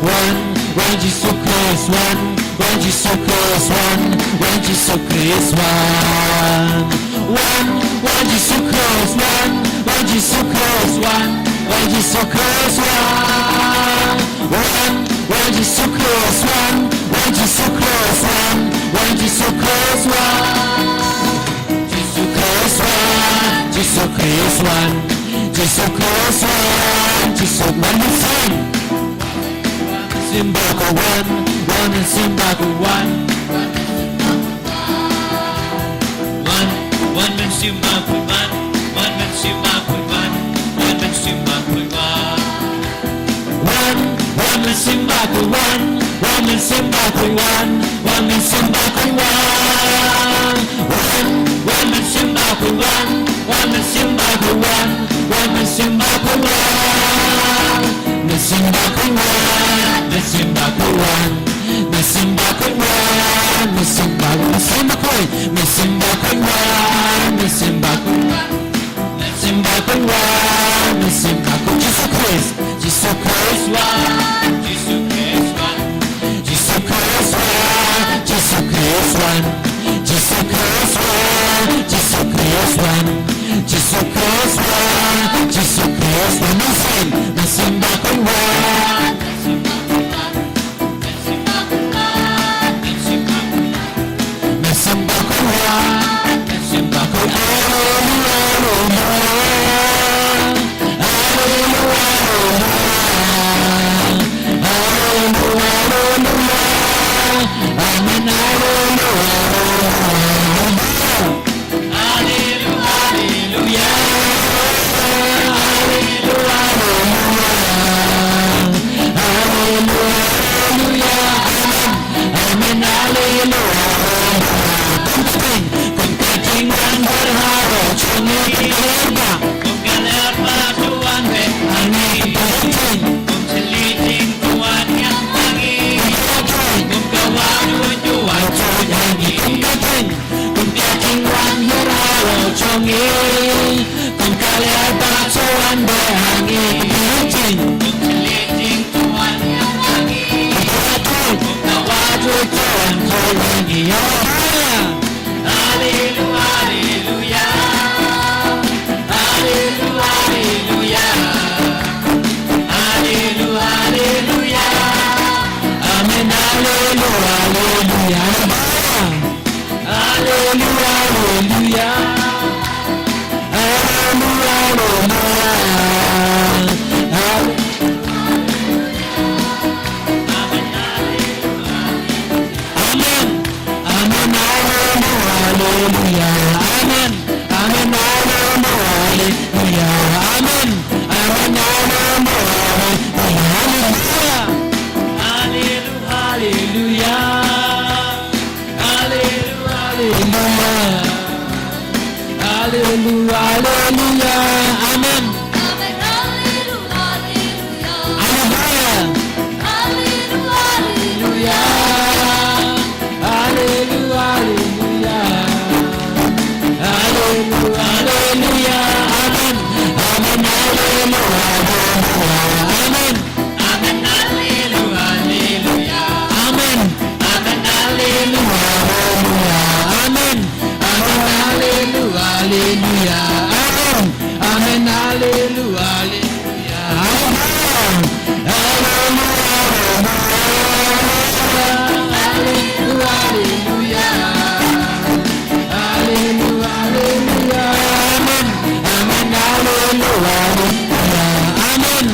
Wan, wan Jisu Khrist wan. Wan Jisu Khrist wan. Wan Jisu Khrist wan. Wan, wan Jisu Khrist wan, wan Jisu Khrist wan, wan Jisu Khrist wan. Wan, wan Jisu Khrist wan, wan Jisu Khrist wan, wan Jisu Khrist wan. Jisu Khrist wan, Jisu Khrist wan, Jisu Khrist wan, Jisu wan. Mynsiem Bakhuid wan, wan Mynsiem Bakhuid wan. Wan, wan Mynsiem Bakhuid wan, wan Mynsiem Bakhuid wan, wan Mynsiem Bakhuid wan. Wan, wan Mynsiem Bakhuid wan, wan Mynsiem Bakhuid wan, wan Mynsiem Bakhuid wan. Wan, wan Mynsiem Bakhuid wan, wan Mynsiem Bakhuid wan, wan Mynsiem Bakhuid wan. Mynsiem Bakhuid wan, Mynsiem Bakhuid wan, Mynsiem Bakhuid wan, Mynsiem Bakhuid, Mynsiem Bakhuid, Mynsiem Bakhuid wan, Mynsiem Bakhuid wan. Mynsiem Bakhuid wan, Mynsiem Bakhuid, Jisu Khrist, Jisu Khrist wan, Jisu Khrist wan, Jisu Khrist wan, Jisu Khrist wan, Jisu Khrist wan, Jisu Khrist wan, Jisu Khrist wan. Mynsiem, Mynsiem Bakhuid wan. Mynsiem Bakhuid wan, Mynsiem Bakhuid wan. Alleluia, alleluia, alleluia. Alleluia, alleluia, alleluia. Amen, alleluia, alleluia. Alleluia, alleluia. Alleluia, alleluia. Alleluia, alleluia. Amen. Amen, alleluia. Kum ka ïing, kum ka ïing wan bad haroh jong ngi, kum ka ïing ba. Kum ka ïing ba to wan bad ha ngi. Kum ka ïing. Kum ka ïing to wan ïa ngi. Kum ka ïing. Kum ka wah to wan to ïa ngi. Kum ka ïing. Kum ka ïing wan ïa haroh jong ngi. Kum ka ïing ba to wan bad ha ngi. Kum ka ïing. Kum ka ïing to wan ïa ngi. Kum ka ïing. Kum ka wah to wan to ïa ngi. Alleluia, alleluia. Alleluia, alleluia. Alleluia, alleluia. Amen, alleluia, alleluia. Alleluia, alleluia. Alleluia, alleluia. Amen. Amen, alleluia, alleluia. Amen. Amen, alleluia, alleluia. Amen. Amen, alleluia, alleluia. Alleluia, alleluia. Alleluia, alleluia. Alleluia, alleluia. Amen. Amen, alleluia, alleluia. Alleluia. Alleluia, alleluia. Alleluia, alleluia. Alleluia, alleluia. Amen. Amen, alleluia, alleluia. Amen. Amen, alleluia, alleluia. Amen. Amen, alleluia, alleluia. Amen. Amen, alleluia, alleluia. Amen. Amen, alleluia, alleluia. Alleluia, alleluia. Alleluia, alleluia. Alleluia, alleluia. Amen. Amen, alleluia, alleluia. Amen.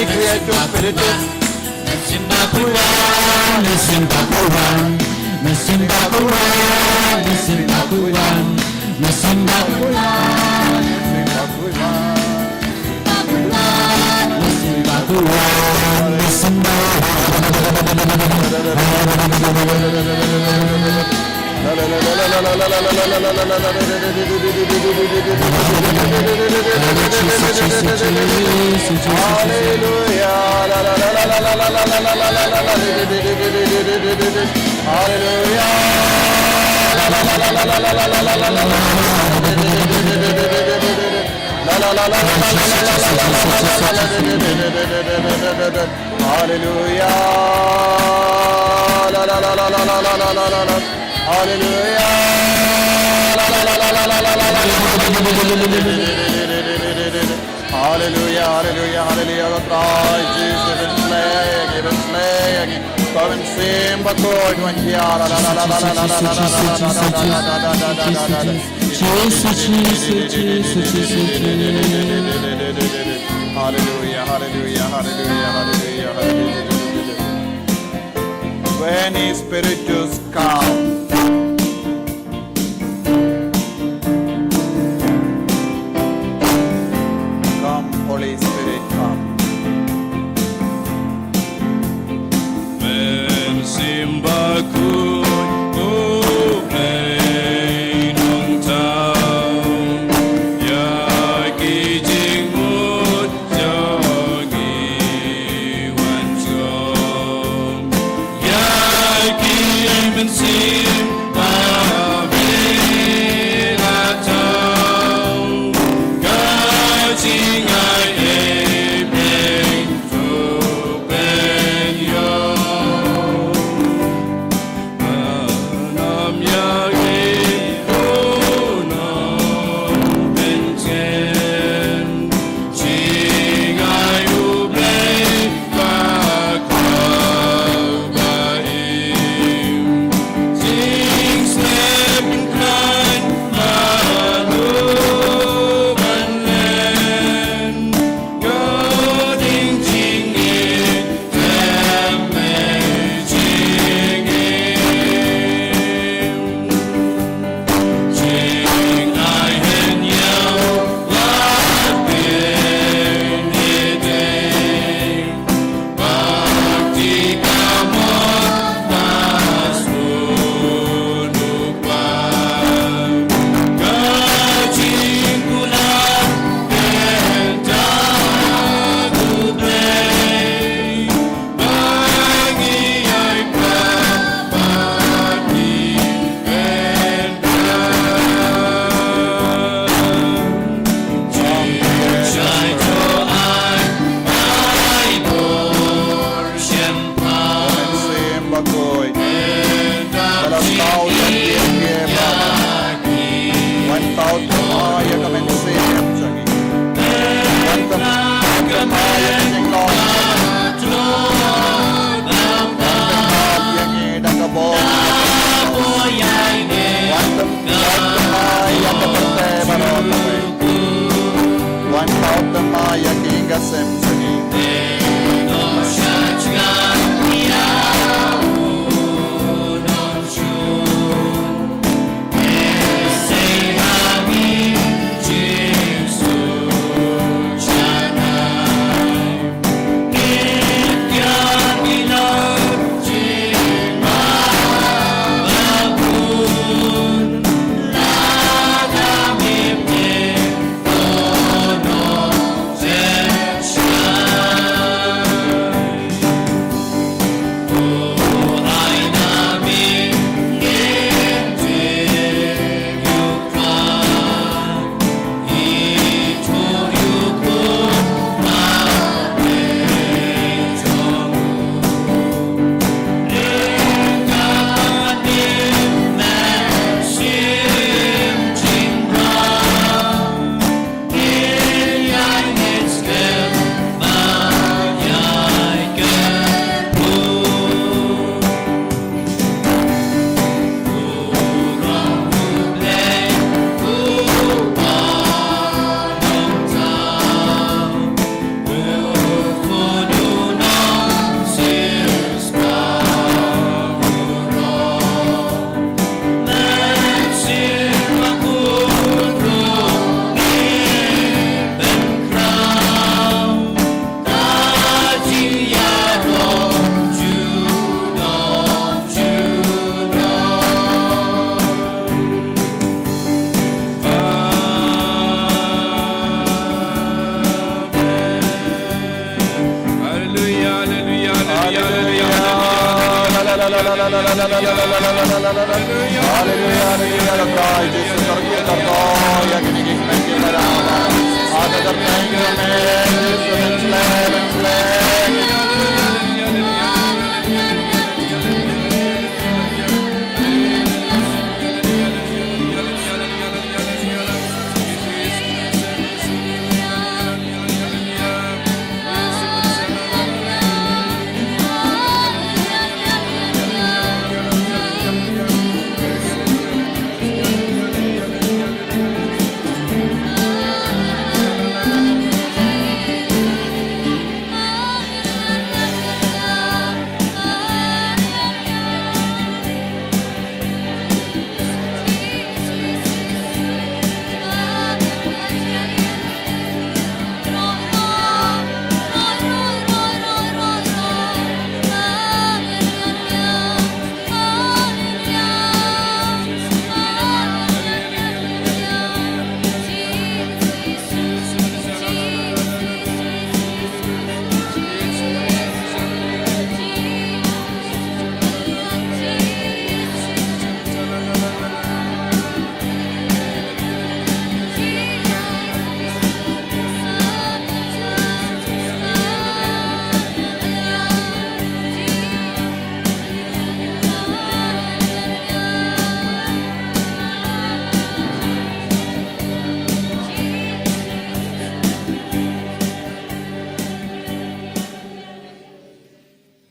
Creator Spirit. Hallelujah. Hallelujah. Hallelujah. Hallelujah. Hallelujah. Hallelujah. Hallelujah. Kata Jisu, ban slei ïa ngi, ban slei ïa ngi. Ko Mynsiem Bakhuid, wan hiar. Jisu, Jisu, Jisu, Jisu. Hallelujah, hallelujah, hallelujah, hallelujah, hallelujah. When His Spirit just come. Come, Holy Spirit, come. Mynsiem Bakhuid, U Blei Nongthaw, ïa ki jingmut jong ngi wan shong. Ïa ki mynsiem ba me la thaw, ka jingai ei Blei to pynïoh. Mynsiem Bakhuid, ba la thaw ïa ki, ïa ki, Baba. Wan thaw thymmai ïa ka mynsiem jong ngi. Wan thaw thymmai ïa ka jinglong. Wan thaw ïa ngi da ka bor. Wan thaw thymmai ïa ka pyrthei baroh kawei. Wan thaw thymmai ïa ki ïing ka sem jong ngi. Haleluya, haleluya, haleluya. Jisu, terpuji, terpuji, ya, kini, kini, kini, kini, kini. Ada terpuji, amin. Jisu, amin, amin, amin.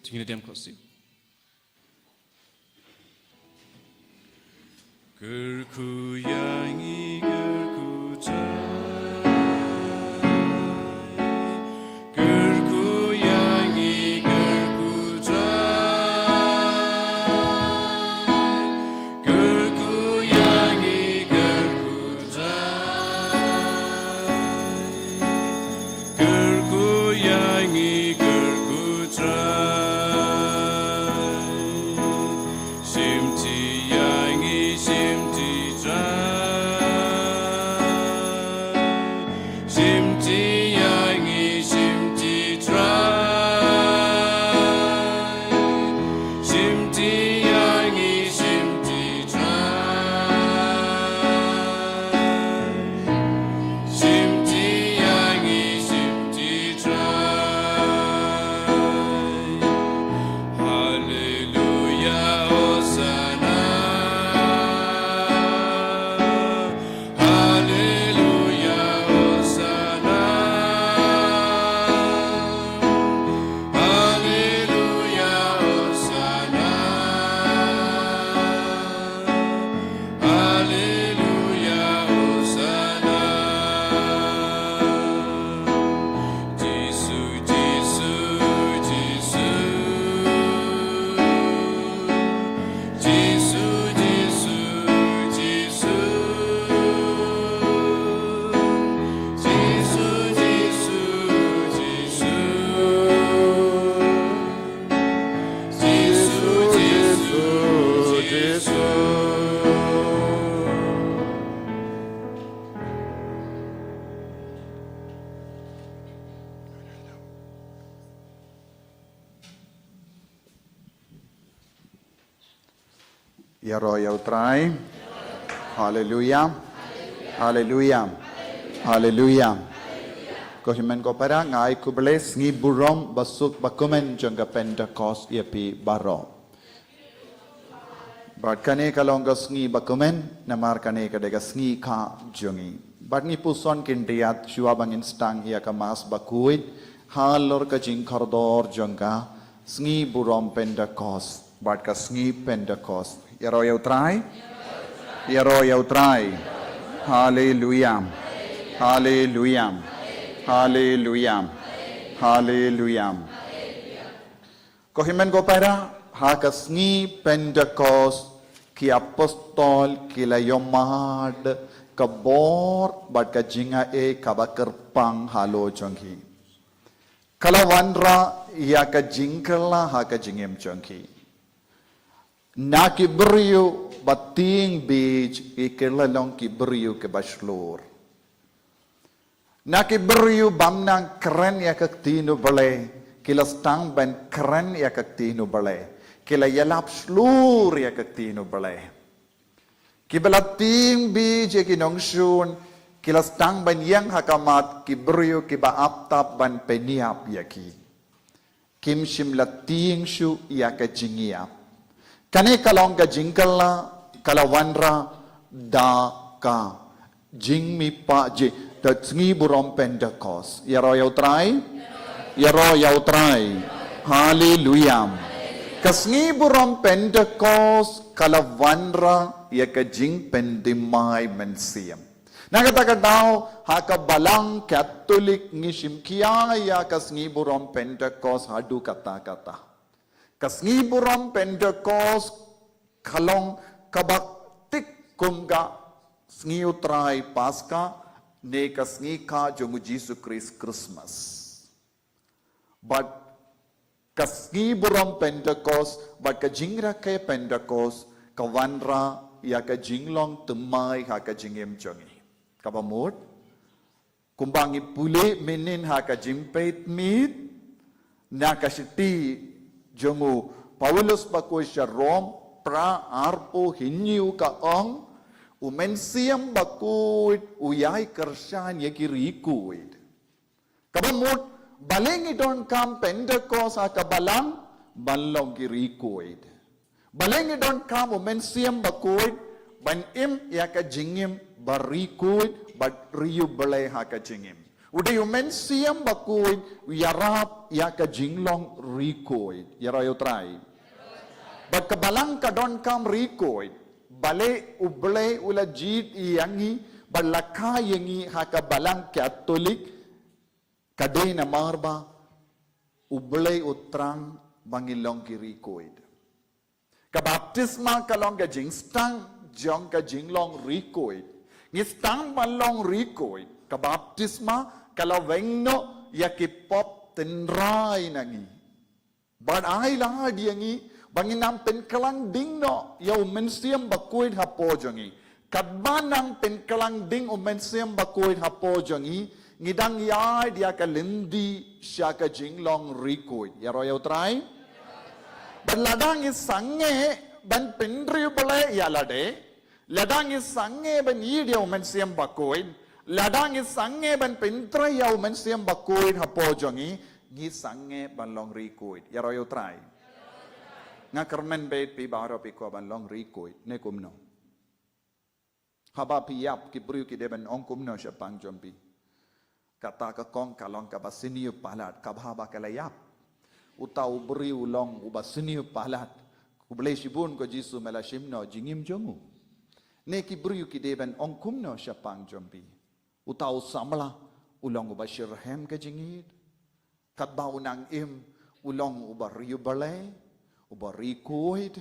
Te ngin ïa dem khohsiew. Kyrkhu ïa ngi, kyrkhu Trai. Kyrkhu ïa ngi, kyrkhu Trai. Kyrkhu ïa ngi, kyrkhu Trai. Kyrkhu ïa ngi, kyrkhu Trai. Shimti ïa ngi, shimti Trai. Shimti ïa ngi, shimti Trai. Shimti ïa ngi, shimti Trai. Shimti ïa ngi, shimti Trai. Haleluya, Hosanna. Haleluya, Hosanna. Haleluya, Hosanna. Haleluya, Hosanna. Jisu, Jisu, Jisu. Jisu, Jisu, Jisu. Jisu, Jisu, Jisu. Jisu, Jisu, Jisu. Ïaroh ïa U Trai. Haleluya. Haleluya. Haleluya. Ko hynmen ko para, nga ai khublei sngi burom basuk bakmen jong ka Pentekost ïa phi baroh. Bad kane ka long ka sngi bakmen, namar kane ka dei ka sngi kha jong ngi. Bad ngi puson khyndiat shuwa ba ngin sdang ïa ka Mass bakhuid, halor ka jingkordor jong ka sngi burom Pentekost. Bad ka sngi Pentekost. Ïaroh ïa U Trai. Ïaroh ïa U Trai. Haleluya. Haleluya. Haleluya. Haleluya. Ko hynmen ko para, ha ka sngi Pentekost, ki apostol ki la ïohmad ka bor bad ka jingaiei kaba kyrpang halor jong ki. Ka la wanrah ïa ka jingkylla ha ka jingim jong ki. Na ki briew ba tieng bieit, ki la long ki briew kiba shlur. Na ki briew bym nang kren ïa ka ktien U Blei, ki la sdang ban kren ïa ka ktien U Blei. ki la ïalap shlur ïa ka ktien U Blei. Kiba la tieng beit ïa ki nongshun, ki la sdang ban ïeng ha khmat ki briew kiba ap tap ban pynïap ïa ki. Kim shym la tieng shuh ïa ka jingïap. Kane ka long ka jingkylla, ka la wanrah da ka jingmihpat jong ka sngi burom Pentekost. Ïaroh ïa U Trai? Ïaroh ïa U Trai. Haleluia. Ka sngi burom Pentekost ka la wanrah ïa ka jingpynthymmai mynsiem. Na kata ka daw, ha ka Balang Katholik ngi shim khia ïa ka sngi burom Pentekost haduh katta katta. Ka sngi burom Pentekost ka long kaba tik kum ka sngi U Trai Paska, ne ka sngi kha jong U Jisu Khrist, Christmas. Bad ka sngi burom Pentekost, bad ka jingrakhe Pentekost, ka wanrah ïa ka jinglong thymmai ha ka jingim jong ngi. Kaba mut, kumba ngi pule mynhynnin ha ka Jingpeit Miet, na ka shithi jong u Paulus bakhuid sha Rom, phra arphew hynñiew ka ong, U Mynsiem Bakhuid u ïai kyrshan ïa ki rikhuid. Kaba mut, balei ngi donkam Pentekost ha ka Balang, ban long ki rikhuid. Balei ngi donkam U Mynsiem Bakhuid, ban im ïa ka jingim ba rikhuid, ba ri U Blei ha ka jingim. U dei U Mynsiem Bakhuid, u ïarap ïa ka jinglong rikhuid. Ïaroh ïa U Trai. Bad ka Balang ka donkam rikhuid. Balei U Blei u la jied ïa ngi, bad la kha ïa ngi ha ka Balang Katholik, ka dei namar ba U Blei u thrang ba ngin long ki rikhuid. Ka baptisma ka long ka jingsdang jong ka jinglong rikhuid. Ngi sdang ban long rikhuid. Ka baptisma ka la weng noh ïa ki pop tynrai na ngi. Bad ai lad ïa ngi ba ngin nang pynkylleng ding noh ïa U Mynsiem Bakhuid hapoh jong ngi. Katba nang pynkylleng ding U Mynsiem Bakhuid hapoh jong ngi, ngi dang ïaid ïa ka lynti sha ka jinglong rikhuid. Ïaroh ïa U Trai. Bad lada ngi sangeh ban pynriewblei ïa lade, lada ngi sangeh ban ïeit ïa U Mynsiem Bakhuid, lada ngi sangeh ban pyntrei ïa U Mynsiem Bakhuid hapoh jong ngi, ngi sangeh ban long rikhuid. Ïaroh ïa U Trai. Nga kyrmen bad phi baroh, phi kwah ban long rikhuid ne kumno? Haba phi ïap, ki briew ki dei ban ong kumno shaphang jong phi? Kata ka kong ka long kaba sniew palat, kaba haba ka la ïap, uta u briew u long uba sniew palat. Khublei shibun ko Jisu, me la shim noh jingim jong u. Ne ki briew ki dei ban ong kumno shaphang jong phi? Uta u samla u long uba shitrhem ka jingïeit. Katba u nang im, u long uba riewblei, uba rikhuid.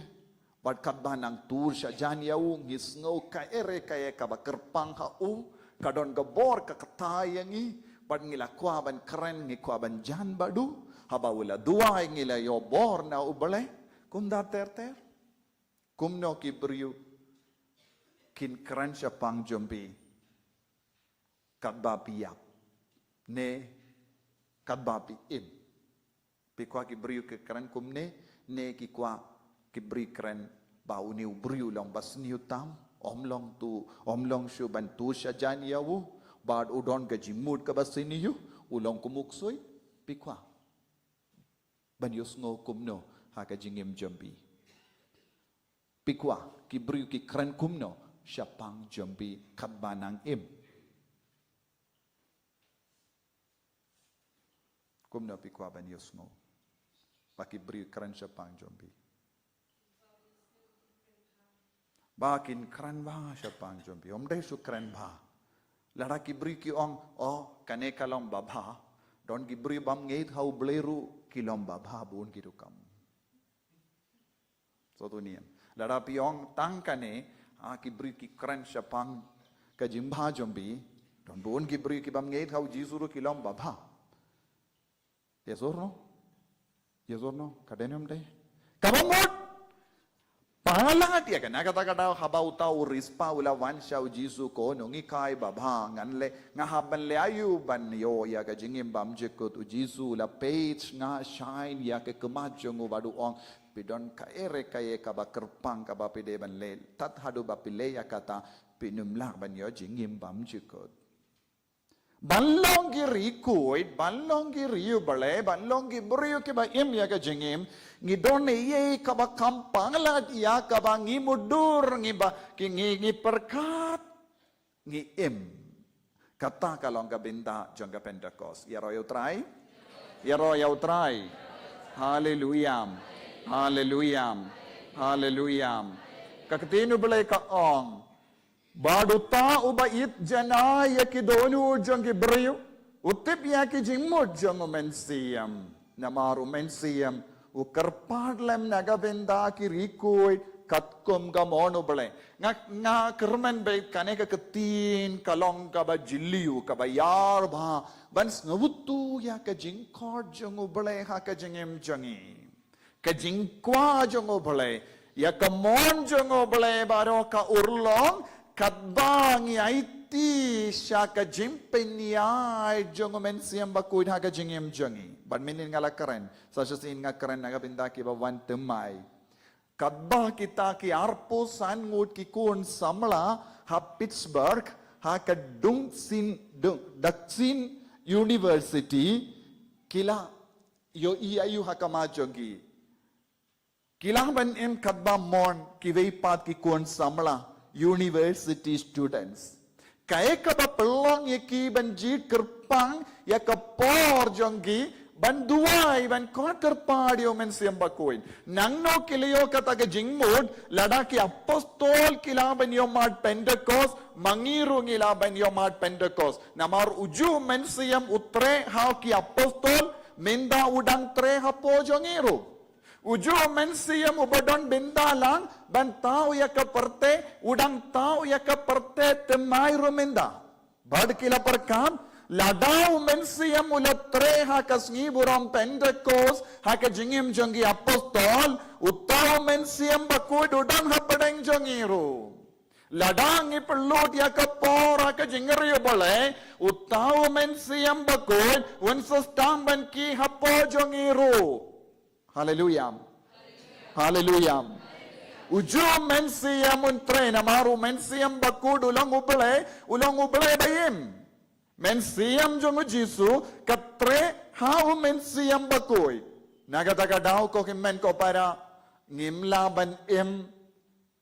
Bad katba nang tur shajan ïa u, ngi sngew kaei re kaei kaba kyrpang ha u, ka don ka bor ka kata ïa ngi. Bad ngi la kwah ban kren, ngi kwah ban jan bad u. Haba u la duwai, ngi la ïoh bor na U Blei. Kumta ter ter. Kumno ki briew kin kren shaphang jong phi katba phi ïap, ne katba phi im? Phi kwah ki briew ki kren kumne, ne ki kwah ki briew kren ba une u briew u long ba sniew tam, ym long tu, ym long shuh ban tur shajan ïa u, bad u don ka jingmut kaba sniew, u long kum u ksuid? Phi kwah ban ïohsngew kumno ha ka jingim jong phi? Phi kwah ki briew ki kren kumno shaphang jong phi katba nang im? Kumno phi kwah ban ïohsngew ba ki briew kren shaphang jong phi? Ba kin kren bha shaphang jong phi, ym dei shu kren bha. Lada ki briew ki ong, oh, kane ka long babha, don ki briew bym ngeit ha U Blei ruh ki long babha bun ki rukom. Sngewthuh ne em? Lada phi ong tang kane, ah, ki briew ki kren shaphang ka jingbha jong phi, don bun ki briew ki bym ngeit ha U Jisu ruh ki long babha. Yes or no? Yes or no? Ka dei ne ym dei? Kaba mut palat ïa kane, kata ka daw haba uta u Rizpa u la wan sha U Jisu, ko nonghikai babha, ngan leh, nga hap ban leh aïu ban ïoh ïa ka jingim bymjukut? U Jisu u la peit sngap sngap ïa ka khmat jong u bad u ong, Phi don kaei re kaei kaba kyrpang kaba phi dei ban leh. Tad haduh ba phi leh ïa kata, phin ym lah ban ïoh jingim bymjukut. Ban long ki riewkhuid, ban long ki riewblei, ban long ki briew kiba im ïa ka jingim, ngi don ei ei kaba kham palat ïa kaba ngi mutdur, ngi ba, ki ngi, ngi pyrkhat, ngi im. Kata ka long ka bynta jong ka Pentecost. Ïaroh ïa U Trai. Ïaroh ïa U Trai. Haleluia. Haleluia. Haleluia. Ka ktien U Blei ka ong, bad uta uba ïeit janai ïa ki dohnud jong ki briew u tip ïa ki jingmut jong U Mynsiem. Namar U Mynsiem u kyrpad lem na ka bynta ki riewkhuid katkum ka mon U Blei. Nga, nga kyrmen ba kane ka ktien ka long kaba jylliew, kaba ïar bha ban sngewthuh ïa ka jingkhot jong U Blei ha ka jingim jong ngi. Ka jingkwah jong U Blei ïa ka mon jong U Blei baroh ka urlong katba ngi aiti sha ka jingpynïaid jong U Mynsiem Bakhuid ha ka jingim jong ngi. Bad mynnin nga la kren, sa shisien nga kren na ka bynta kiba wan thymmai. Katba kita ki arphew san ngut ki khun samla ha Pittsburgh, ha ka Dungsin, Dung, Daksin University, ki la ïohi aïu ha khmat jong ki. Ki lah ban im katba mon kiwei pat ki khun samla, university students. Kaei kaba pynlong ïa ki ban jied kyrpang ïa ka por jong ki ban duwai, ban khot kyrpad ïa U Mynsiem Bakhuid. Nangno ki la ïoh kata ka jingmut? Lada ki apostol ki lah ban ïoh mad Pentecost, ma ngi ruh ngi lah ban ïoh mad Pentecost. Namar uju U Mynsiem u treh ha ki apostol, mynta u dang treh hapoh jong ngi ruh. Uju U Mynsiem uba don bynta lang ban thaw ïa ka pyrthei, u dang thaw ïa ka pyrthei thymmai ruh mynta. Bad ki la pyrkhat, lada U Mynsiem u la treh ha ka sngi burom Pentecost ha ka jingim jong ki apostol, uta U Mynsiem Bakhuid u don hapdeng jong ngi ruh. Lada ngi pynlut ïa ka por ha ka jingriewblei, uta U Mynsiem Bakhuid un sa sdang ban kiew hapoh jong ngi ruh. Haleluia. Haleluia. Uju U Mynsiem un treh, namar U Mynsiem Bakhuid u long U Blei, u long U Blei ba im. Mynsiem jong U Jisu ka treh ha U Mynsiem Bakhuid. Na kata ka daw, ko hynmen ko para, ngim lah ban im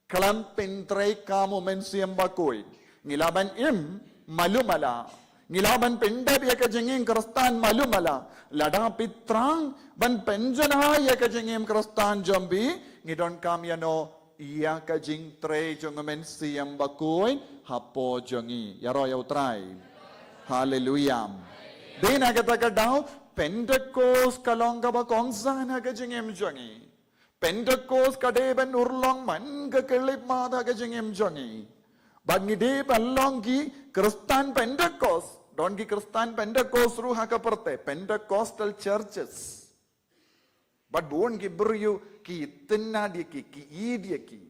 khlem pyntreikam U Mynsiem Bakhuid. Ngi lah ban im malu mala. Ngi lah ban pyndep ïa ka jingim Khristan malu mala. Lada phi thrang ban pynjanai ïa ka jingim Khristan jong phi, ngi donkam ïano? Ïa ka jingtrei jong U Mynsiem Bakhuid hapoh jong ngi. Ïaroh ïa U Trai. Haleluia. Dei na kata ka daw, Pentecost ka long kaba kongsan ha ka jingim jong ngi. Pentecost ka dei ban urlong man ka khyllipmat ha ka jingim jong ngi. Bad ngi dei ban long ki Khristan Pentecost. Don ki Khristan Pentecost ruh ha ka pyrthei, Pentecostal churches. Bad bun ki briew ki itynnad ïa ki, ki ïeit ïa ki.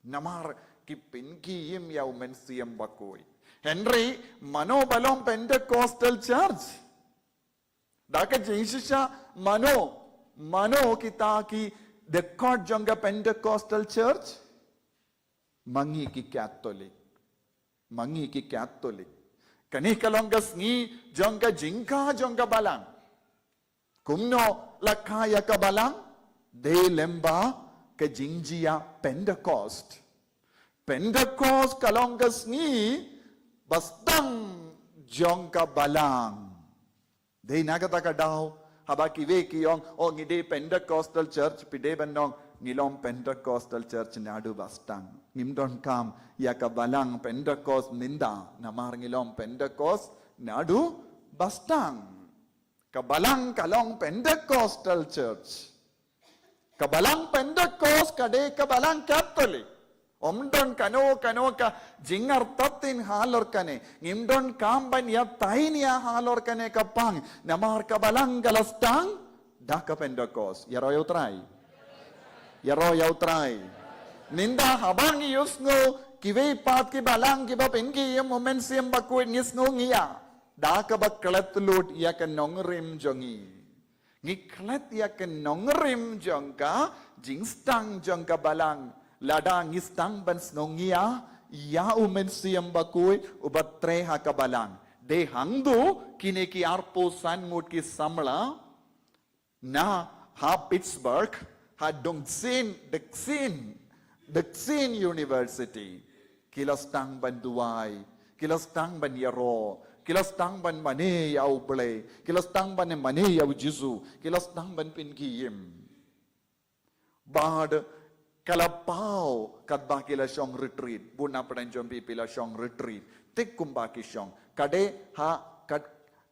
Namar ki pynkhie im ïa U Mynsiem Bakhuid. Hynrei mano ba long Pentecostal church? Da ka jingshisha, mano, mano kita ki dkhot jong ka Pentecostal church? Ma ngi ki Catholic. Ma ngi ki Catholic. Kane ka long ka sngi jong ka jingkha jong ka Balang. Kumno la kha ïa ka Balang? Dei lyngba ka jingjia Pentecost. Pentecost ka long ka sngi ba sdang jong ka Balang. Dei na kata ka daw, haba kiwei ki ong, oh, ngi dei Pentecostal church, phi dei ban ong, ngi long Pentecostal church naduh ba sdang. Ngim donkam ïa ka Balang Pentecost mynta, namar ngi long Pentecost naduh ba sdang. Ka Balang ka long Pentecostal church. Ka Balang Pentecost ka dei ka Balang Catholic. Ym don kano kano ka jingartatien halor kane. Ngim donkam ban ïatai nia halor kane ka pang. Namar ka Balang ka la sdang da ka Pentecost. Ïaroh ïa U Trai. Ïaroh ïa U Trai. Mynta haba ngi ïohsngew kiwei pat ki Balang kiba pynkhie im U Mynsiem Bakhuid, ngi sngew ngi ïa da kaba klet lut ïa ka nongrim jong ngi. Ngi klet ïa ka nongrim jong ka jingsdang jong ka balang. Lada ngi sdang ban sngew ngi ïa, ïa u Mynsiem Bakhuid uba trei ha ka balang. Dei hangto kine ki arphew san ngut ki samla na ha Pittsburgh, ha Dongsin, Dongsin, Dongsin University. Ki la sdang ban duwai, ki la sdang ban ïaroh, ki la sdang ban mane ïa U Blei, ki la sdang ban mane ïa U Jisu, ki la sdang ban pynkhie im. Bad ka la paw katba ki la shong retreat, bun na pdeng jong phi phi la shong retreat. Te kumba ki shong. Ka dei ha kat,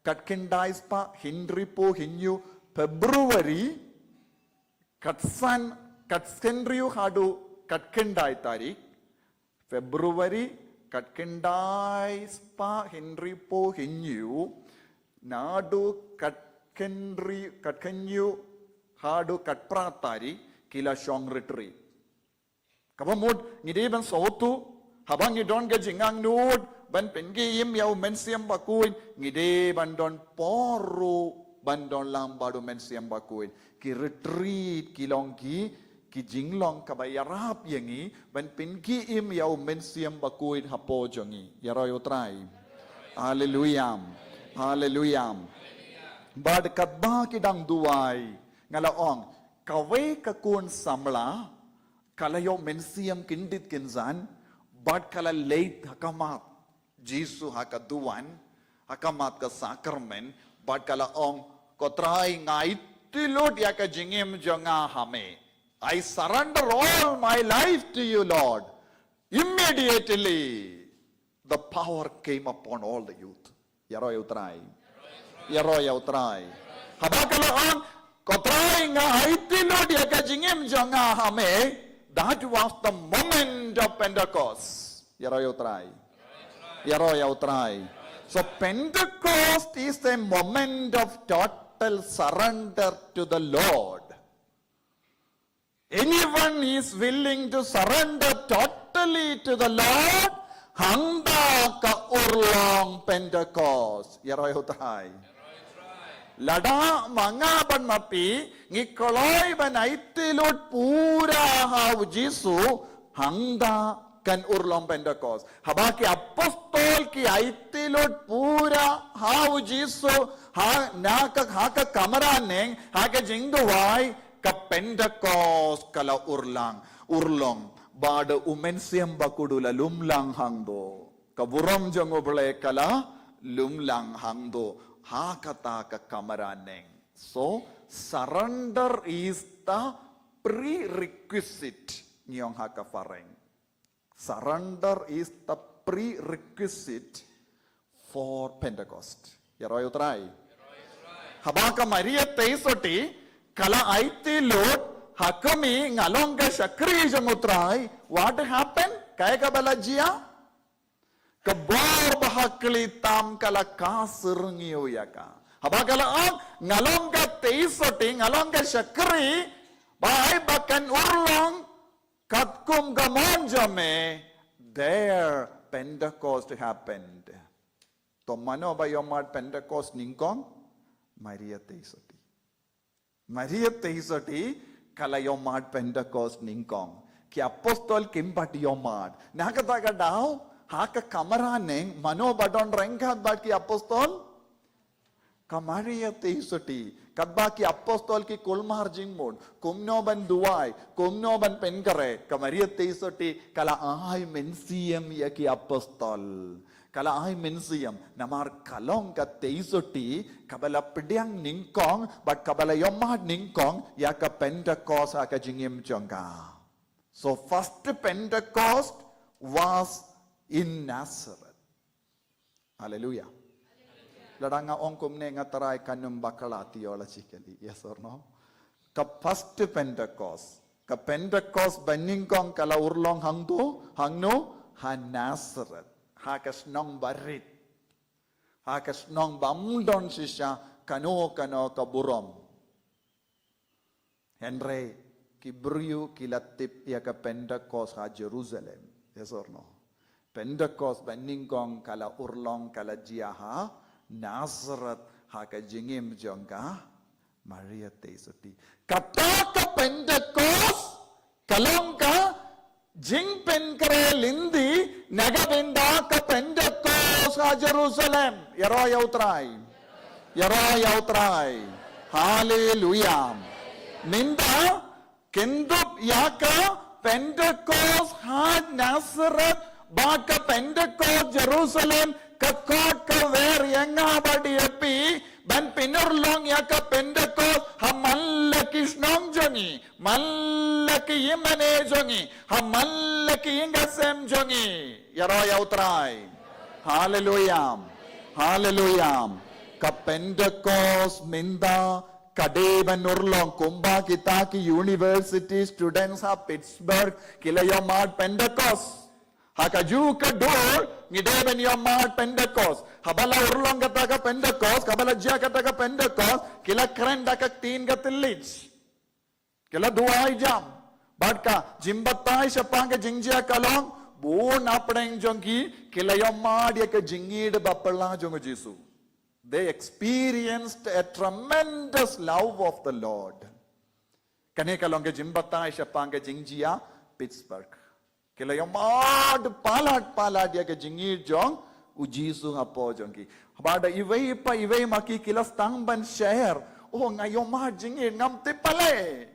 kat khyndai spah hynriewphew hynñiew February, kat san, kat khyndai haduh kat khyndai tarik February, kat khyndai spah hynriewphew hynñiew, naduh kat khyndai, kat hynñiew haduh kat phra tarik, ki la shong retreat. Kaba mut ngi dei ban sngewthuh, haba ngi don ka jingangnud ban pynkhie im ïa U Mynsiem Bakhuid, ngi dei ban don por ruh ban don lang bad U Mynsiem Bakhuid. Ki retreat ki long ki, ki jinglong kaba ïarap ïa ngi ban pynkhie im ïa U Mynsiem Bakhuid hapoh jong ngi. Ïaroh ïa U Trai. Haleluia. Haleluia. Bad katba ki dang duwai, nga la ong, kawei ka khun samla ka la ïoh mynsiem kyndit kynsan, bad ka la leit ha khmat Jisu ha ka duwan, ha khmat ka sakramen, bad ka la ong, Ko Trai, nga aiti lut ïa ka jingim jong nga ha me. I surrender all my life to you, Lord. Immediately, the power came upon all the youth. Ïaroh ïa U Trai. Ïaroh ïa U Trai. Haba ka la ong, Ko Trai, nga aiti lut ïa ka jingim jong nga ha me. That was the moment of Pentecost. Ïaroh ïa U Trai. Ïaroh ïa U Trai. So Pentecost is a moment of total surrender to the Lord. Anyone is willing to surrender totally to the Lord, hangta ka urlong Pentecost. Ïaroh ïa U Trai. Lada ma nga bad ma phi ngi kloi ban aiti lut pura ha U Jisu, hangta kan urlong Pentecost. Haba ki apostol ki aiti lut pura ha U Jisu, ha na ka, ha ka kamra neng, ha ka jingduwai, ka Pentecost ka la urlang, urlong, bad U Mynsiem Bakhuid u la lum lang hangto. Ka burom jong U Blei ka la lum lang hangto ha kata ka kamra neng. So surrender is the prerequisite, ngi ong ha ka phareng. Surrender is the prerequisite for Pentecost. Ïaroh ïa U Trai. Haba ka Maria Theisotti ka la aiti lut ha ka, me nga long ka shakri jong U Trai, what happened? Kaei kaba la jia? Ka bor ba ha khlieh tam ka la ka syrngiew ïa ka. Haba ka la ong, nga long ka Theisotti, nga long ka shakri, ba ai ba kan urlong katkum ka mon jong me, there Pentecost happened. To mano ba ïohmad Pentecost nyngkong? Maria Theisotti. Maria Theisotti ka la ïohmad Pentecost nyngkong. Ki apostol kim pat ïohmad. Na kata ka daw, ha ka kamra neng, mano ba don ryngkat bad ki apostol? Ka Maria Theisotti. Katba ki apostol ki kulmar jingmut, kumno ban duwai, kumno ban pynkhreh, ka Maria Theisotti ka la ai mynsiem ïa ki apostol. Ka la ai mynsiem, namar ka long ka Theisotti kaba la pdiang nyngkong bad kaba la ïohmad nyngkong ïa ka Pentecost ha ka jingim jong ka. So first Pentecost was in Nazareth. Hallelujah. Lada nga ong kumne nga trai kan ym bakla theologically. Yes or no? Ka first Pentecost, ka Pentecost ba nyngkong ka la urlong hangto, hangno? Ha Nazareth, ha ka shnong barit, ha ka shnong bym don shisha kano kano ka burom. Hynrei ki briew ki la tip ïa ka Pentecost ha Jerusalem. Yes or no? Pentecost ba nyngkong ka la urlong, ka la jia ha Nazareth, ha ka jingim jong ka Maria te soti. Kata ka Pentecost, ka long ka jingpynkhreh lynti, na ka bynta ka Pentecost ha Jerusalem. Ïaroh ïa U Trai. Ïaroh ïa U Trai. Haleluia. Mynta, kyndup ïa ka Pentecost ha Nazareth, bad ka Pentecost Jerusalem, ka kot ka wer ïa nga bad ïa phi, ban pynurlong ïa ka Pentecost, ha man la ki shnong jong ngi, man la ki ïingmane jong ngi, ha man la ki ïing ki sem jong ngi. Ïaroh ïa U Trai. Haleluia. Haleluia. Ka Pentecost mynta ka dei ban urlong kumba kita ki university students ha Pittsburgh ki la ïohmad Pentecost. Ha kajuh ka dur ngi dei ban ïohmad Pentecost. Haba la urlong kata ka Pentecost, haba la jia kata ka Pentecost, ki la kren da ka ktien ka thylliej. Ki la duwai jam. Bad ka jingbatai shaphang ka jingjia ka long, bun hapdeng jong ki, ki la ïohmad ïa ka jingïeit ba phylla jong U Jisu. They experienced a tremendous love of the Lord. Kane ka long ka jingbatai shaphang ka jingjia Pittsburgh. Ki la ïohmad palat palat ïa ka jingïeit jong U Jisu hapoh jong ki. Bad iwei pa iwei ma ki ki la sdang ban share. Oh, nga ïohmad jingïeit, ngam tip balei.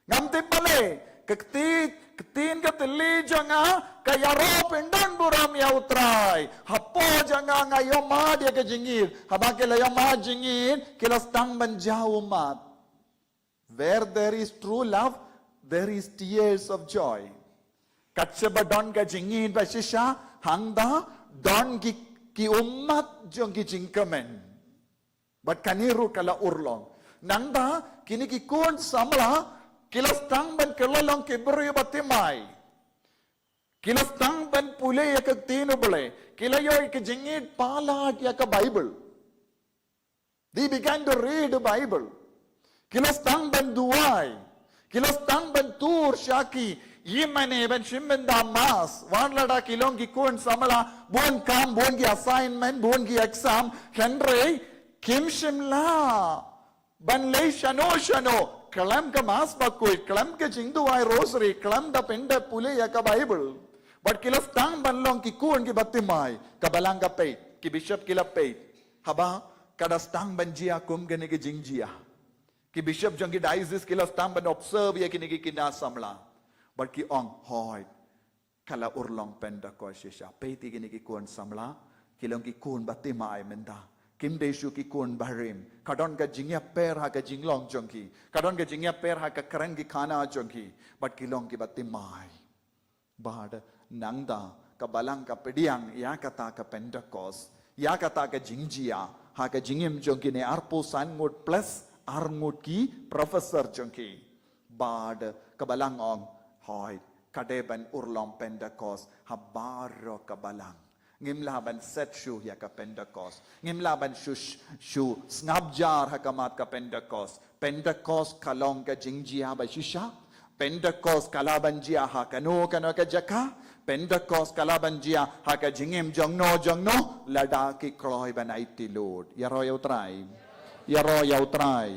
Ngam tip balei. Ka kti, ktien ka thylliej jong nga, ka ïaroh pyndonburom ïa U Trai. Hapoh jong nga nga ïohmad ïa ka jingïeit. Haba ki la ïohmad jingïeit, ki la sdang ban jaw ummat. Where there is true love, there is tears of joy. Kat shaba don ka jingïeit ba shisha, hangta don ki, ki ummat jong ki jingkmen. Bad kane ruh ka la urlong. Nangta, kine ki khun samla, ki la sdang ban kylla long ki briew ba thymmai. Ki la sdang ban pule ïa ka ktien U Blei. Ki la ïoh ïa ka jingïeit palat ïa ka Bible. They began to read the Bible. Ki la sdang ban duwai. Ki la sdang ban tur sha ki ïingmane ban shim bynta mass. Wat lada ki long ki khun samla, bun kam, bun ki assignment, bun ki exam. Hynrei kim shym la ban leit shano shano, khlem ka mass bakhuid, khlem ka jingduwai rosary, khlem da pynda pule ïa ka Bible. Bad ki la sdang ban long ki khun kiba thymmai, ka Balang ka peit, ki bishop ki la peit. Haba ka da sdang ban jia kum kane ka jingjia, ki bishop jong ki diocese ki la sdang ban observe ïa kine ki khynnah samla. Bad ki ong, hooid, ka la urlong Pentecost shisha. Peit ïa kine ki khun samla, ki long ki khun ba thymmai mynta. Kim dei shuh ki khun barim. Ka don ka jingïapher ha ka jinglong jong ki. Ka don ka jingïapher ha ka kren ki khana jong ki. Bad ki long kiba thymmai. Bad nangta ka Balang ka pdiang ïa kata ka Pentecost, ïa kata ka jingjia ha ka jingim jong kine arphew san ngut plus ar ngut ki professor jong ki. Bad ka Balang ong, hooid, ka dei ban urlong Pentecost ha baroh ka Balang. Ngim lah ban set shuh ïa ka Pentecost. Ngim lah ban shu, shu sngap jar ha khmat ka Pentecost. Pentecost ka long ka jingjia ba shisha. Pentecost ka lah ban jia ha kano kano ka jaka. Pentecost ka lah ban jia ha ka jingim jongno jongno, lada ki kloi ban aiti lut. Ïaroh ïa U Trai. Ïaroh ïa U Trai.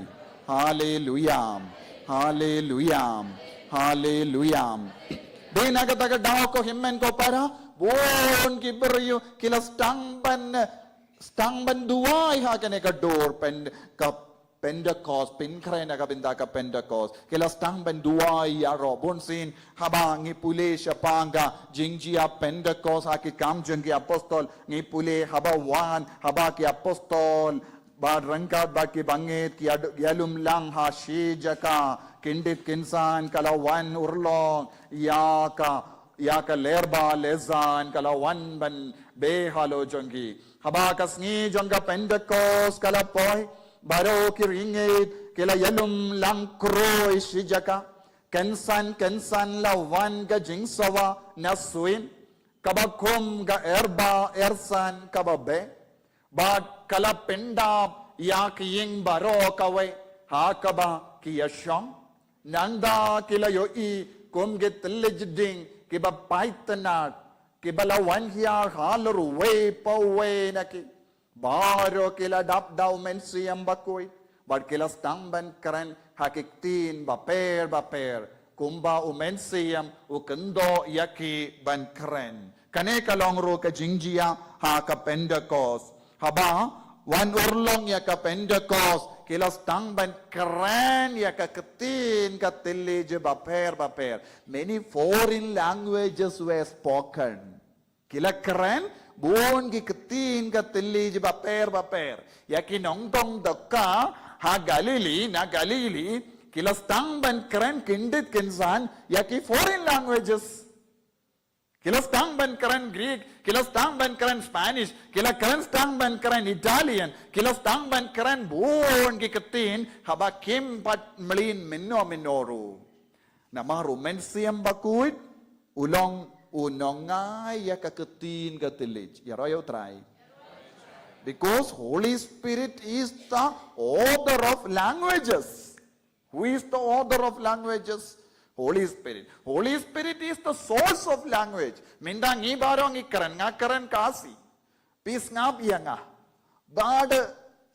Haleluia. Haleluia. Haleluia. Dei na kata ka daw ko hynmen ko para, bun ki briew ki la sdang ban, sdang ban duwai ha kane ka dur Pen-, ka Pentecost, pynkhreh na ka bynta ka Pentecost. Ki la sdang ban duwai ïaroh. Bunsien haba ngi pule shaphang ka jingjia Pentecost ha Ki Kam jong ki Apostol, ngi pule haba wan, haba ki apostol bad ryngkat bad ki bangeit ki ïa-, ïalum lang ha shi jaka, kyndit kynsan ka la wan urlong ïa ka, ïa ka lyer ba lyer jan ka la wan ban beh halor jong ki. Haba ka sngi jong ka Pentecost ka la poi, baroh ki riewngeit ki la ïalum lang khroi shi jaka. Kynsan kynsan la wan ka jingsawa na suiñ, kaba kum ka lyer ba lyer jan kaba beh. Bad ka la pyndap ïa ki ïing baroh kawei ha kaba ki ïashong. Nangta ki la ïohi kum ki thylliej ding kiba pait tynnad, kiba la wan hiar halor uwei pa uwei na ki. Baroh ki la dap da U Mynsiem Bakhuid. Bad ki la sdang ban kren ha ki ktien bapher bapher, kumba u Mynsiem u kyndoh ïa ki ban kren. Kane ka long ruh ka jingjia ha ka Pentecost. Haba wan urlong ïa ka Pentecost, ki la sdang ban kren ïa ka ktien ka thylliej bapher bapher. Many foreign languages were spoken. Ki la kren bun ki ktien ka thylliej bapher bapher. Ïa ki nongdong dohkha ha Galilee, na Galilee, ki la sdang ban kren kyndit kynsan ïa ki foreign languages. Ki la sdang ban kren Greek, ki la sdang ban kren Spanish, ki la kren sdang ban kren Italian, ki la sdang ban kren bun ki ktien haba kim pat mlien mynno mynno ruh. Namar u Mynsiem Bakhuid u long u nongai ïa ka ktien ka thylliej. Ïaroh ïa u Trai. Because Holy Spirit is the author of languages. Who is the author of languages? Holy Spirit. Holy Spirit is the source of language. Mynta ngi baroh ngi kren, nga kren Khasi. Phi sngap ïa nga. Bad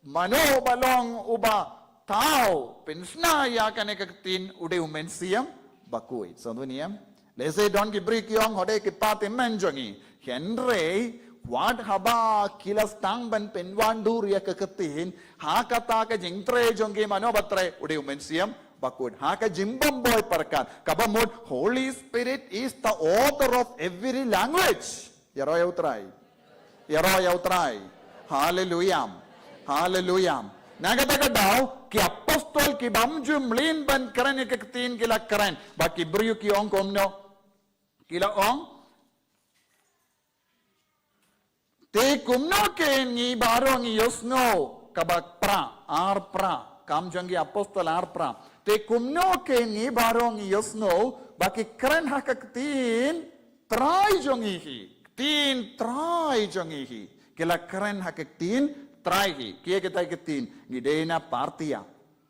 mano ba long uba thaw pynshna ïa kane ka ktien u dei u Mynsiem Bakhuid. Sngewthuh ne em? Lehse don ki briew ki ong, hynrei ki paid tymmen jong ngi. Hynrei wat haba ki la sdang ban pynwandur ïa ka ktien ha kata ka jingtrei jong ki, mano ba trei? U dei u Mynsiem Bakhuid. Ha ka jingbym boi pyrkhat, kaba mut Holy Spirit is the author of every language. Ïaroh ïa u Trai. Ïaroh ïa u Trai. Haleluya. Haleluya. Na kata ka daw ki apostol ki bym ju mlien ban kren ïa ka ktien ki la kren. Bad ki briew ki ong kumno? Ki la ong, te kumno kein ngi baroh ngi ïohsngew kaba pra, ar pra, kam jong ki apostol ar pra. Te kumno kein ngi baroh ngi ïohsngew ba ki kren ha ka ktien trai jong ngi hi. Ktien trai jong ngi hi. Ki la kren ha ka ktien trai hi. Ki ïa kita ki ktien, ngi dei na Parthia,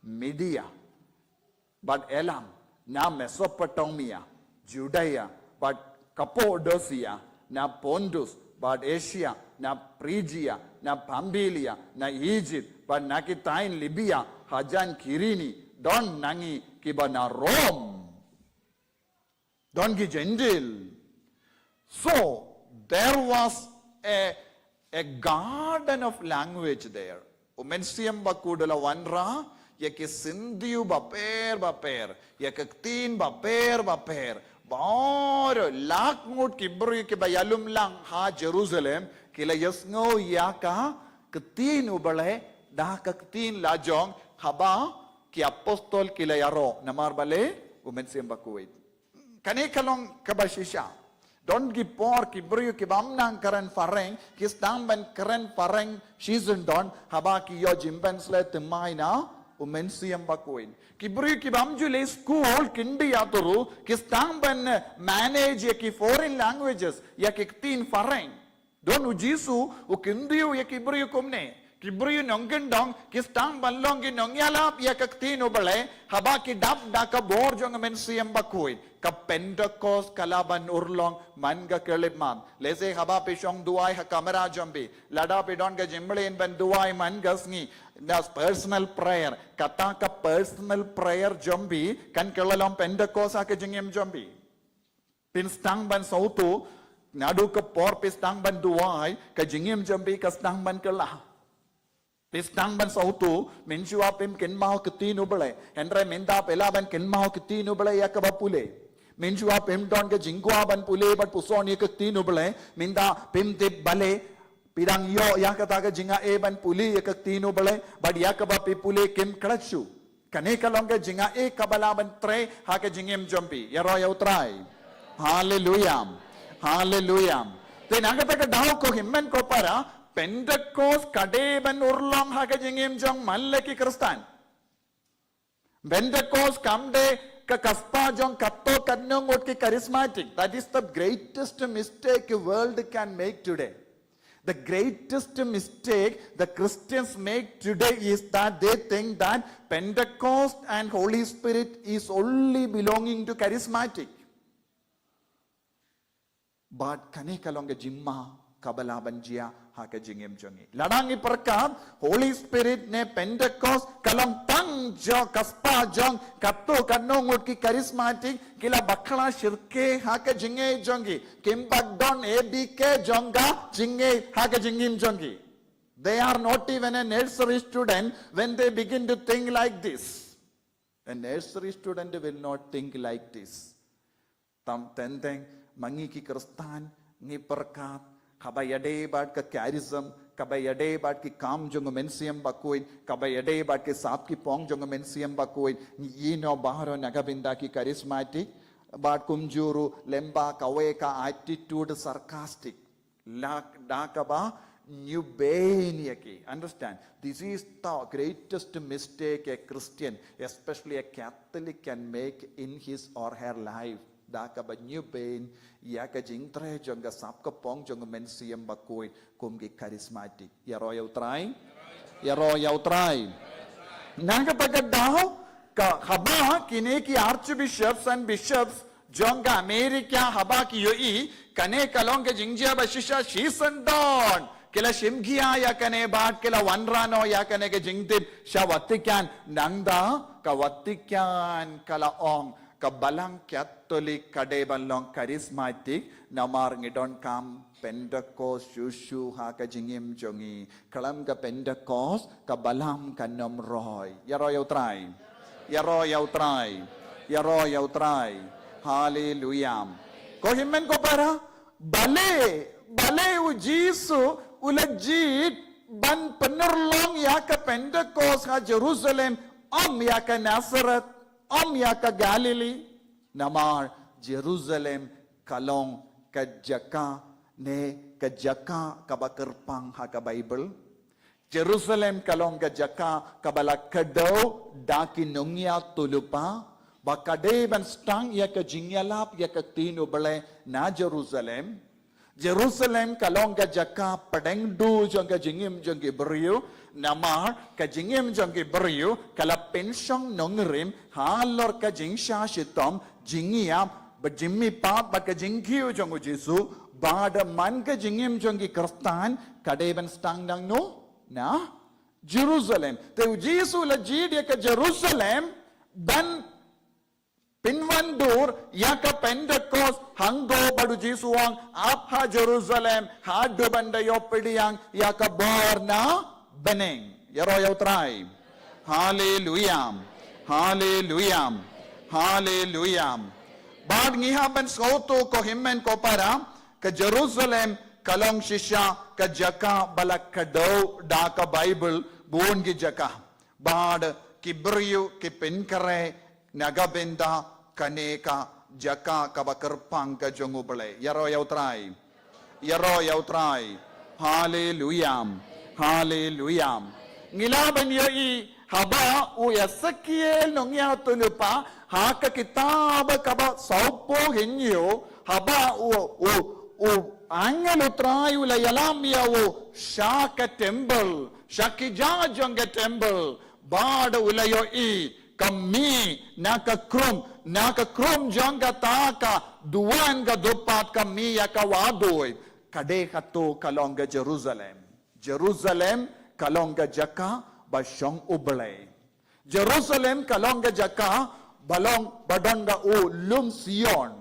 Media, bad Elam, na Mesopotamia, Judea, bad Cappadocia, na Pontus, bad Asia, na Phrygia, na Pamphylia, na Egypt, bad na ki thaiñ Libya, hajan Kirene, don na ngi kiba na Rom. Don ki Gentile. So, there was a, a garden of language there. U Mynsiem Bakhuid u la wanrah ïa ki syntiew bapher bapher, ïa ki ktien bapher bapher. Baroh lak ngut ki briew kiba ïalum lang ha Jerusalem ki la ïohsngew ïa ka ktien U Blei da ka ktien lajong, haba ki apostol ki la ïaroh. Namar balei? U Mynsiem Bakhuid. Kane ka long kaba shisha. Don ki por ki briew ki bym nang kren phareng ki sdang ban kren phareng shisyndon, haba ki ïoh jingpynsleh thymmai na u Mynsiem Bakhuid. Ki briew ki bym ju leit skul khyndai ruh ki sdang ban, eh, manage ïa ki foreign languages, ïa ki ktien phareng. Don u Jisu u kyntiew ïa ki briew kumne. Ki briew nongkyndong ki sdang ban long ki nongïalap ïa ka ktien U Blei haba ki dap da ka bor jong u Mynsiem Bakhuid. Ka Pentecost ka la ban urlong man ka khyllipmat. Lehse haba phi shong duwai ha kamra jong phi, lada phi don ka jingmlien ban duwai man ka sngi, na personal prayer, kata ka personal prayer jong phi kan kylla long Pentecost ha ka jingim jong phi. Phin sdang ban sngewthuh, naduh ka por phi sdang ban duwai, ka jingim jong phi ka sdang ban kylla. Phi sdang ban sngewthuh, mynshuwa phim kynmaw ka ktien U Blei, hynrei mynta phi lah ban kynmaw ka ktien U Blei ïa kaba pule. Mynshuwa phim don ka jingkwah ban pule bad puson ïa ka ktien U Blei, mynta phim tip balei phi dang ïoh ïa kata ka jingai ban pule ïa ka ktien U Blei, bad ïa kaba phi pule kim khlad shuh. Kane ka long ka jingai kaba lah ban trei ha ka jingim jong phi. Ïaroh ïa U Trai. Haleluya. Haleluya. Te na kata ka daw ko hynmen ko para, Pentecost ka dei ban urlong ha ka jingim jong man la ki Khristan. Pentecost kam dei ka, ka spah jong katto katne ngut ki charismatic. That is the greatest mistake a world can make today. The greatest mistake the Christians make today is that they think that Pentecost and Holy Spirit is only belonging to charismatic. Bad kane ka long ka jingma kaba lah ban jia ha ka jingim jong ngi. Lada ngi pyrkhat Holy Spirit ne Pentecost ka long tang jong ka spah jong kato kano ngut ki charismatic ki la bakla shyrkhei ha ka jingim jong ngi. Kim pat don A B K jong ka jingim ha ka jingim jong ngi. They are not even a nursery student when they begin to think like this. A nursery student will not think like this. Tam teng teng ma ngi ki Khristan ngi pyrkhat, kaba ïadei bad ka charism, kaba ïadei bad ki kam jong u Mynsiem Bakhuid, kaba ïadei bad ki sap ki pong jong u Mynsiem Bakhuid, ngi ïehnoh baroh na ka bynta ki charismatic, bad kumjuh ruh lyngba kawei ka attitude sarcastic. Lada kaba ñiewbeiñ ïa ki. Understand? This is the greatest mistake a Christian, especially a Catholic, can make in his or her life. Da kaba ñiewbeiñ ïa ka jingtrei jong ka sap ka pong jong u Mynsiem Bakhuid kum ki charismatic. Ïaroh ïa U Trai. Ïaroh ïa U Trai. Na kata ka daw, ka haba kine ki archbishops and bishops jong ka America haba ki ïohi kane ka long ka jingjia ba shisha shisyndon, ki la shim khia ïa kane bad ki la wanrah noh ïa kane ka jingtip sha Vatican. Nangta ka Vatican ka la ong ka Balang Catholic ka dei ban long charismatic, namar ngi donkam Pentecost shuh shuh ha ka jingim jong ngi. Khlem ka Pentecost ka Balang kan ym roi. Ïaroh ïa U Trai. Ïaroh ïa U Trai. Ïaroh ïa U Trai. Haleluya. Ko hynmen ko para, balei, balei U Jisu u la jied ban pynurlong ïa ka Pentecost ha Jerusalem, ym ïa ka Nazareth, ym ïa ka Galilee. Namar Jerusalem ka long ka jaka ne ka jaka kaba kyrpang ha ka Baibl. Jerusalem ka long ka jaka kaba la kdew da ki nongïathuhlypa, ba ka dei ban sdang ïa ka jingïalap ïa ka ktien U Blei na Jerusalem. Jerusalem ka long ka jaka pdeng duh jong ka jingim jong ki briew, namar ka jingim jong ki briew ka la pynshong nongrim halor ka jingshah shitom, jingïap, bad jingmihpat bad ka jingkiew jong U Jisu, bad man ka jingim jong ki Khristan ka dei ban sdang nangno? Na Jerusalem. Te U Jisu u la jied ïa ka Jerusalem ban pynwandur ïa ka Pentecost, hangto ba U Jisu u ong, ap ha Jerusalem haduh ban da ïoh pdiang ïa ka bor na bneng. Ïaroh ïa U Trai. Haleluya. Haleluya. Haleluya. Bad ngi hap ban sngewthuh ko hynmen ko para, ka Jerusalem ka long shisha ka jaka ba la kdew da ka Baibl bun ki jaka. Bad ki briew ki pynkhreh na ka bynta kane ka jaka kaba kyrpang ka jong U Blei. Ïaroh ïa U Trai. Ïaroh ïa U Trai. Haleluya. Haleluya. Ngi lah ban ïohi haba u Esekiel nongïathuhlypa ha ka kitab kaba sawphew hynñiew, haba u, u, u angel U Trai u la ïalam ïa u sha ka temple, sha ki ja jong ka temple, bad u la ïohi ka mih na ka khrum, na ka khrum jong kata ka duwan ka dupat ka mih ïa ka wahduid. Ka dei kato ka long ka Jerusalem. Jerusalem ka long ka jaka ba shong U Blei. Jerusalem ka long ka jaka ba long ba don ka u lum Sion.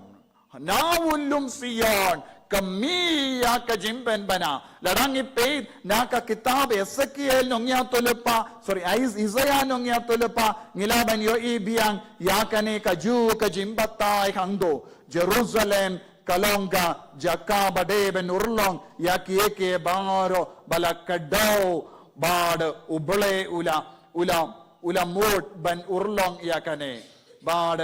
Na u lum Sion ka mih ïa ka jingpynbna. Lada ngi peit na ka kitab Esekiel nongïathuhlypa, sorry, Is-, Isaiah nongïathuhlypa, ngi lah ban ïohi biang ïa kane kajuh ka jingbatai hangto. Jerusalem ka long ka jaka ba dei ban urlong ïa kiei kiei baroh ba la kdew, bad U Blei u la, u la, u la mut ban urlong ïa kane. Bad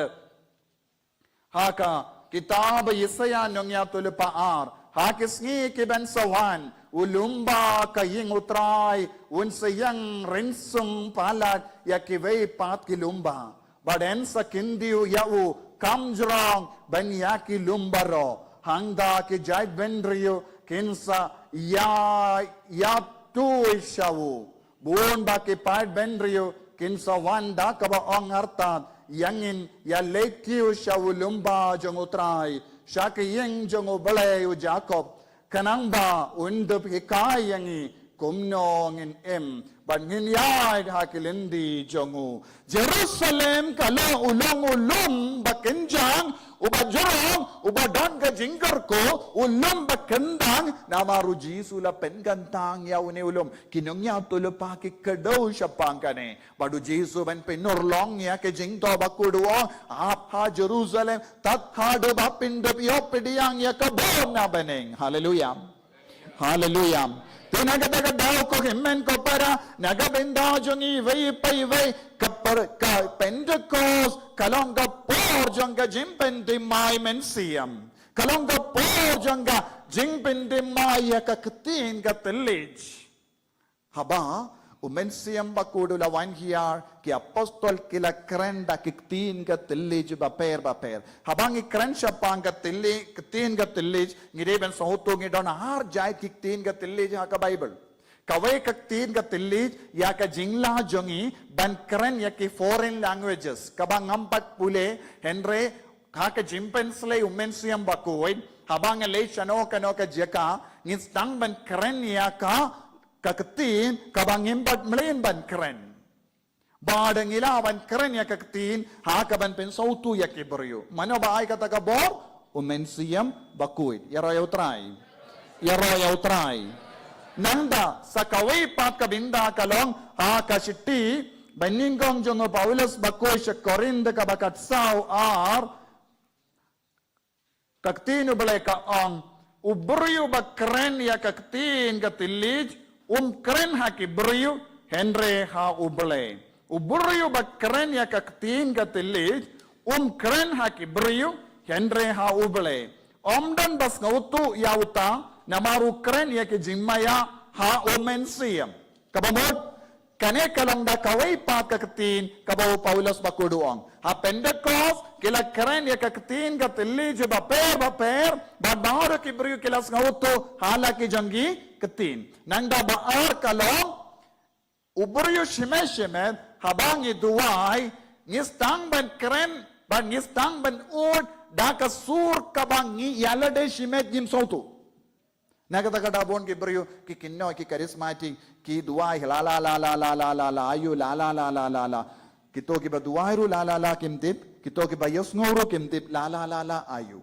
ha ka kitab Isaiah nongïathuhlypa ar, ha ki sngi kiban sa wan, u lyngba ka ïing U Trai un sa ïeng rynsun palat ïa kiwei pat ki lyngba. Bad yn sa kyntiew ïa u kam jrong ban ïa ki lum baroh. Hangta ki jaitbynriew kin sa ïa, ïathuh sha u. Bun ba ki paidbynriew kin sa wan da kaba ong artat, ïa ngin ïaleit kiew sha u lyngba jong U Trai, sha ka ïing jong U Blei u Jakob. Khnang ba un dup hikai ïa ngi kumno ngin im bad ngin ïaid ha ki lynti jong u. Jerusalem ka long u long u lum ba kynjang, uba jrong, uba don ka jingkyrkhu, u lum ba kyndang, namar u Jisu la pynkyntang ïa une u lum. Ki nongïathuhlypa ki kdew shaphang kane. Bad u Jisu ban pynurlong ïa ka jingthoh bakhuid u ong, ap ha Jerusalem, tad haduh ba phin dup ïoh pdiang ïa ka bor na bneng. Haleluya. Haleluya. Te na kata ka daw ko hynmen ko para, na ka bynta jong iwei pa iwei, ka per-, ka Pentecost ka long ka por jong ka jingpynthymmai mynsiem. Ka long ka por jong ka jingpynthymmai ïa ka ktien ka thylliej. Haba u Mynsiem Bakhuid u la wan hiar, ki apostol ki la kren da ki ktien ka thylliej bapher bapher. Haba ngi kren shaphang ka thylliej, ktien ka thylliej, ngi dei ban sngewthuh ngi don ar jait ki ktien ka thylliej ha ka Baibl. Kawei ka ktien ka thylliej ïa ka jinglah jong ngi ban kren ïa ki foreign languages, kaba ngam pat pule, hynrei ha ka jingpynsleh u Mynsiem Bakhuid, haba ngi leit shano kano ka jaka, ngin sdang ban kren ïa ka ka ktien kaba ngim pat mlien ban kren. Bad ngi lah ban kren ïa ka ktien ha kaban pynsngewthuh ïa ki briew. Mano ba ai kata ka bor? U Mynsiem Bakhuid. Ïaroh ïa u Trai. Ïaroh ïa u Trai. Nangta sa kawei pat ka bynta ka long ha ka shithi banyngkong jong u Paulus bakhuid sha Korinth kaba khatsaw, ar, ka ktien U Blei ka ong, u briew ba kren ïa ka ktien ka thylliej, um kren ha ki briew, hynrei ha U Blei. U briew ba kren ïa ka ktien ka thylliej, um kren ha ki briew, hynrei ha U Blei. Ym don ba sngewthuh ïa uta, namar u kren ïa ki jingmaïa ha u Mynsiem. Kaba mut, kane ka long da kawei pat ka ktien kaba u Paulus bakhuid u ong. Ha Pentecost, ki la kren ïa ka ktien ka thylliej bapher bapher, bad baroh ki briew ki la sngewthuh ha la ki jong ki ktien. Nangta ba ar ka long, u briew shimet shimet, haba ngi duwai, ngi sdang ban kren, bad ngi sdang ban ud da ka sur kaba ngi ïa lade shimet ngim sngewthuh. Na kata ka daw bun ki briew, ki kynnoh, ki charismatic, ki duwai la la la la la la la la, aïu la la la la la la. Kito kiba duwai ruh la la la kim tip, kito kiba ïohsngew ruh kim tip la la la la, aïu.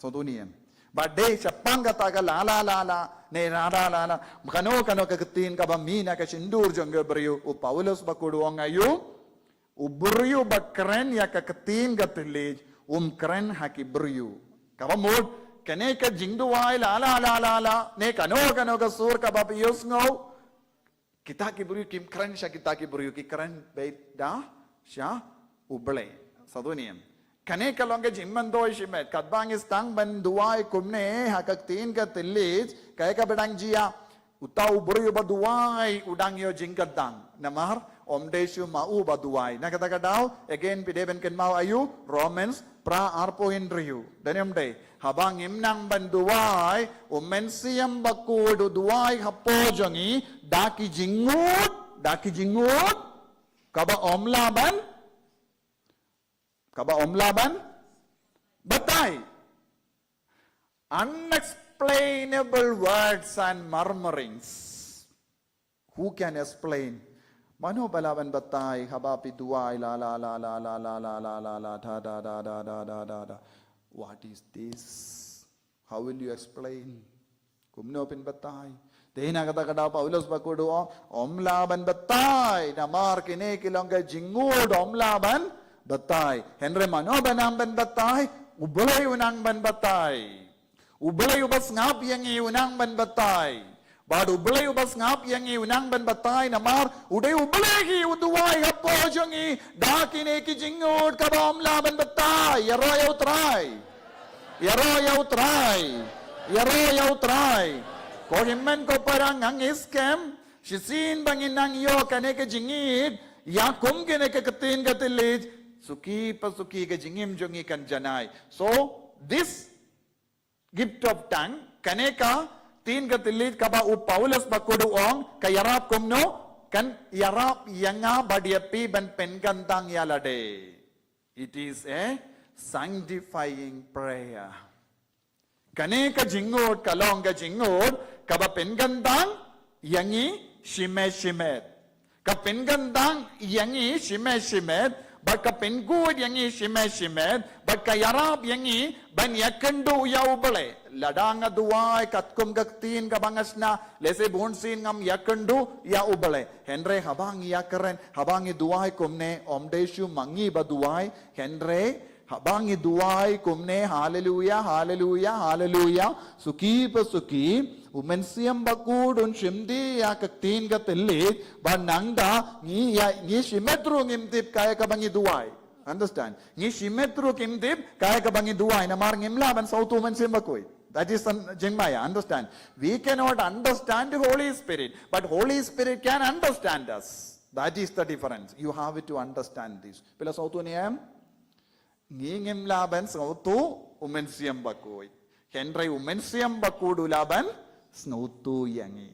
Sngewthuh ne em? Bad dei shaphang kata ka la la la la, ne la la la la, kano kano ka ktien kaba mih na ka shyntur jong ka briew, u Paulus bakhuid u ong aïu, u briew ba kren ïa ka ktien ka thylliej, um kren ha ki briew. Kaba mut, kane ka jingduwai la la la la la, ne kano kano ka sur kaba phi ïohsngew, kita ki briew kim kren sha kita ki briew, ki kren beit da sha U Blei. Sngewthuh ne em? Kane ka long ka jingmyntoi shimet, katba ngi sdang ban duwai kumne ha ka ktien ka thylliej, kaei kaba dang jia, uta u briew ba duwai u dang ïoh jingkyrdan. Namar ym dei shuh ma u ba duwai. Na kata ka daw, again, phi dei ban kynmaw aïu, Romans phra arphew hynriew. Don ne ym dei? Haba ngim nang ban duwai, u Mynsiem Bakhuid u duwai hapoh jong ngi, da ki jingngud, da ki jingngud kaba ym lah ban, kaba ym lah ban batai. Unexplainable words and murmurings. Who can explain? Mano ba lah ban batai haba phi duwai la la la la la la la la la la da da da da da da da da. What is this? How will you explain? Kumno phin batai? Te na kata ka daw Paulus bakhuid u ong, ym lah ban batai, namar kine ki long ka jingngud, ym lah ban batai. Hynrei mano ba nang ban batai? U Blei u nang ban batai. U Blei uba sngap ïa ngi u nang ban batai. Bad U Blei uba sngap ïa ngi u nang ban batai namar u dei U Blei hi u duwai hapoh jong ngi da kine ki jingngud kaba ym lah ban batai. Ïaroh ïa u Trai. Ïaroh ïa u Trai. Ïaroh ïa u Trai. Ko hynmen ko para, ngam ngeit skhem, shisien ba ngin nang ïoh kane ka jingngeit ïa kum kane ka ktien ka thylliej, suki pa suki ka jingim jong ngi kan janai. So this gift of tongue, kane ka ktien ka thylliej kaba u Paulus bakhuid u ong, ka ïarap kumno? Kan ïarap ïa nga bad ïa phi ban pynkyntang ïa lade. It is a sanctifying prayer. Kane ka jingngud ka long ka jingngud kaba pynkyntang ïa ngi shimet shimet. Ka pynkyntang ïa ngi shimet shimet, bad ka pynkhuid ïa ngi shimet shimet, bad ka ïarap ïa ngi ban ïakynduh ïa U Blei. Lada nga duwai katkum ka ktien kaba nga shna, lehse bunsien ngam ïakynduh ïa U Blei. Hynrei haba ngi ïakren, haba ngi duwai kumne, ym dei shuh ma ngi ba duwai, hynrei haba ngi duwai kumne, haleluya, haleluya, haleluya, suki pa suki, U Mynsiem Bakhuid un shim dih ïa ka ktien ka thylliej, bad nangta ngi ïa, ngi shimet ruh ngim tip kaei kaba ngi duwai. Understand? Ngi shimet ruh ngim tip kaei kaba ngi duwai, namar ngim lah ban sngewthuh U Mynsiem Bakhuid. That is the jingma ïa, understand? We cannot understand the Holy Spirit, but Holy Spirit can understand us. That is the difference. You have to understand this. Phi la sngewthuh ne em? Ngi ngim lah ban sngewthuh U Mynsiem Bakhuid, hynrei U Mynsiem Bakhuid u lah ban sngewthuh ïa ngi.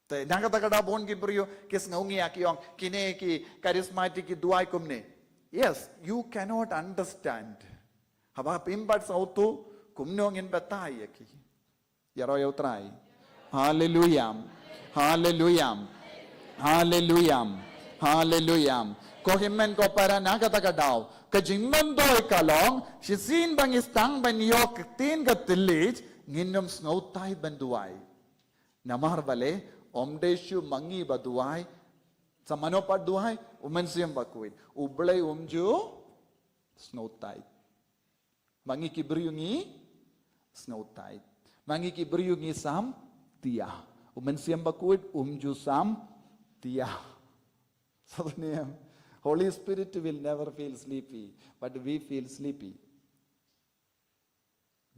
Te na kata ka daw bun ki briew ki sngew ngi ïa ki ong, kine ki charismatic ki duwai kumne. Yes, you cannot understand. Haba phim pat sngewthuh, kumno ngin batai ïa ki? Ïaroh ïa U Trai. Haleluya. Haleluya. Haleluya. Haleluya. Ko hynmen ko para, na kata ka daw, ka jingmyntoi ka long, shisien ba ngi sdang ban ïoh ka ktien ka thylliej, ngin ym sngewthait ban duwai. Namar balei? Ym dei shuh ma ngi ba duwai. Sa mano pat duwai? U Mynsiem Bakhuid. U Blei um ju sngewthait. Ma ngi ki briew ngi sngewthait. Ma ngi ki briew ngi samtia. U Mynsiem Bakhuid um ju samtia. Sa ne em, Holy Spirit will never feel sleepy, but we feel sleepy.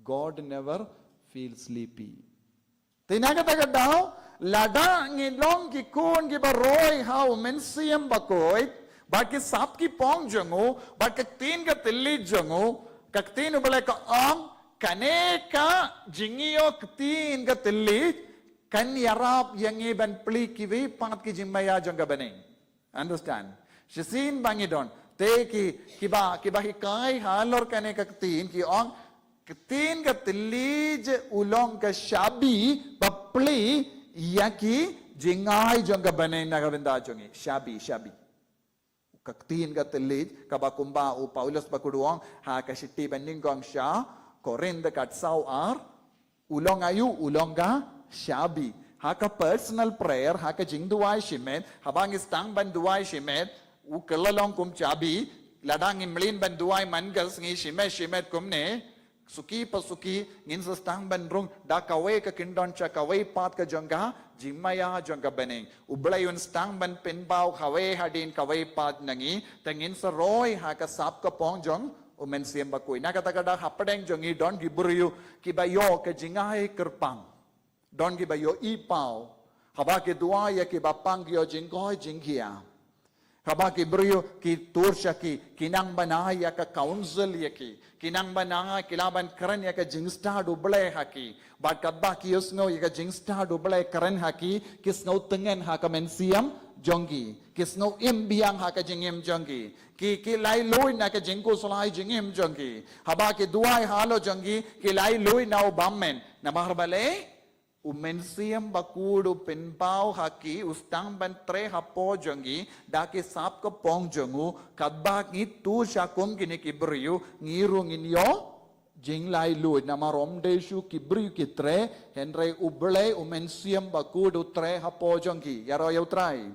God never feels sleepy. Te na kata ka daw, lada ngi long ki khun kiba roi ha U Mynsiem Bakhuid, bad ki sap ki pong jong u, bad ka ktien ka thylliej jong u, ka ktien U Blei ka ong, kane ka jingïoh ktien ka thylliej kan ïarap ïa ngi ban plie kiwei pat ki jingmaïa jong ka bneng. Understand? Shisien ba ngi don, te ki, kiba, kiba hikai halor kane ka ktien ki ong, ktien ka thylliej u long ka shabi ba plie ïa ki jingai jong ka bneng na ka bynta jong ngi. Shabi, shabi. Ka ktien ka thylliej kaba kumba u Paulus Bakhuid u ong ha ka shithi ba nyngkong sha Korinth ka khatsaw ar, u long aïu? U long ka shabi. Ha ka personal prayer, ha ka jingduwai shimet, haba ngi sdang ban duwai shimet, u kylla long kum shabi. Lada ngi mlien ban duwai man ka sngi shimet shimet kumne, suki pa suki, ngin sa sdang ban rung da kawei ka kyndon sha kawei pat ka jong ka jingmaïa jong ka bneng. U Blei un sdang ban pynpaw kawei hadien kawei pat na ngi, te ngin sa roi ha ka sap ka pong jong U Mynsiem Bakhuid. Na kata ka daw hapdeng jong ngi don ki briew kiba ïoh ka jingai kyrpang. Don kiba ïohi paw. Haba ki duwai ïa kiba pang ki ïoh jingkoit jingkhiah. Haba ki briew ki tur sha ki, ki nang ban ai ïa ka counsel ïa ki. Ki nang ban ai, ki lah ban kren ïa ka jingstad U Blei ha ki. Bad katba ki ïohsngew ïa ka jingstad U Blei kren ha ki, ki sngew tyngen ha ka mynsiem jong ki. Ki sngew im biang ha ka jingim jong ki. Ki, ki laitluid na ka jingkhuslai jingim jong ki. Haba ki duwai halor jong ki, ki laitluid na u bymmen. Namar balei? U Mynsiem Bakhuid u pynpaw ha ki, u sdang ban trei hapoh jong ki da ki sap ka pong jong u, katba ngi tur sha kum kine ki briew, ngi ruh ngin ïoh jinglaitluid, namar ym dei shuh ki briew ki trei, hynrei U Blei, U Mynsiem Bakhuid u trei hapoh jong ki. Ïaroh ïa U Trai.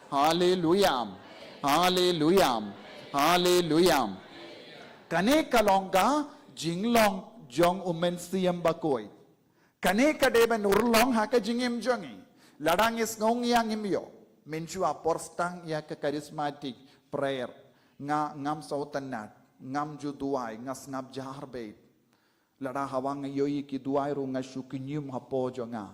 Haleluya. Haleluya. Haleluya. Kane ka long ka jinglong jong U Mynsiem Bakhuid. Kane ka dei ban urlong ha ka jingim jong ngi. Lada ngi sngew ngi ïa ngim ïoh. Mynshuwa por sdang ïa ka charismatic prayer, nga ngam sngewtynnat, ngam ju duwai, nga sngap jar beit. Lada haba nga ïohi ki duwai ruh nga shu kynñium hapoh jong nga.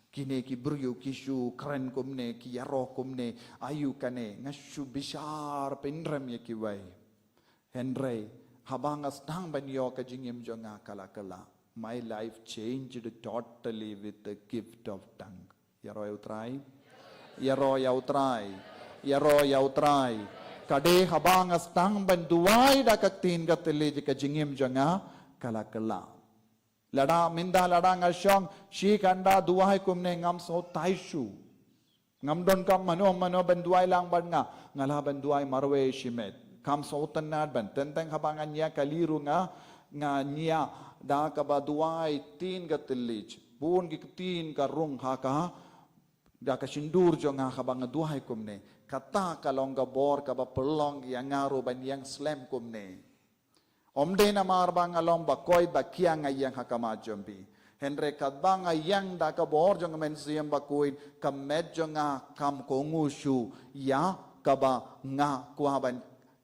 Kine ki briew ki shu kren kumne, ki ïaroh kumne, aïu kane, nga shu bishar pynrem ïa kiwei. Hynrei haba nga sdang ban ïoh ka jingim jong nga, ka la kylla. My life changed totally with the gift of tongue. Ïaroh ïa U Trai. Ïaroh ïa U Trai. Ïaroh ïa U Trai. Ka dei haba nga sdang ban duwai da ka ktien ka thylliej, ka jingim jong nga ka la kylla. Lada mynta lada nga shong shi kynda duwai kumne ngam sngewtai shuh. Ngam don kam mano mano ban duwai lang bad nga, nga lah ban duwai marwei shimet. Kam sngewtynnad ban teng teng haba nga ñiah kali ruh nga, nga ñiah da kaba duwai ktien ka thylliej. Bun ki ktien ka rung ha ka, da ka shyntur jong nga haba nga duwai kumne. Kata ka long ka bor kaba pynlong ïa nga ruh ban ïeng slem kumne. Ym dei namar ba nga long ba koit ba kiang nga ïeng ha khmat jong phi. Hynrei katba nga ïeng da ka bor jong ka Mynsiem Bakhuid, ka met jong nga kam kohnguh shuh ïa kaba nga kwah ban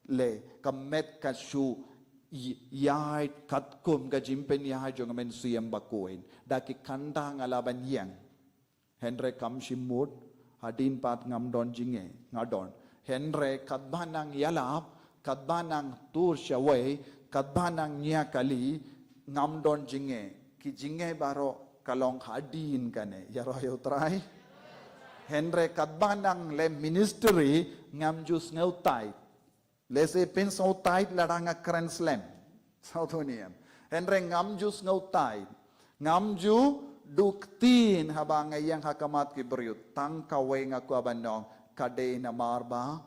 leh, ka met ka shu ï-, ïaid katkum ka jingpynïaid jong ka Mynsiem Bakhuid. Da ki kynda nga lah ban ïeng. Hynrei kam shym mut, hadien pat ngam don jingeh, nga don. Hynrei katba nang ïalap, katba nang tur shawei, katba nang ñiah kali, ngam don jingeh. Ki jingeh baroh ka long hadien kane, ïaroh ïa U Trai. Hynrei katba nang leh ministry, ngam ju sngewtai. Lehse phin sngewtai lada nga kren slem. Sngewthuh ne em. Hynrei ngam ju sngewtai. Ngam ju duh ktien haba nga ïeng ha khmat ki briew. Tang kawei nga kwah ban ong. Ka dei namar ba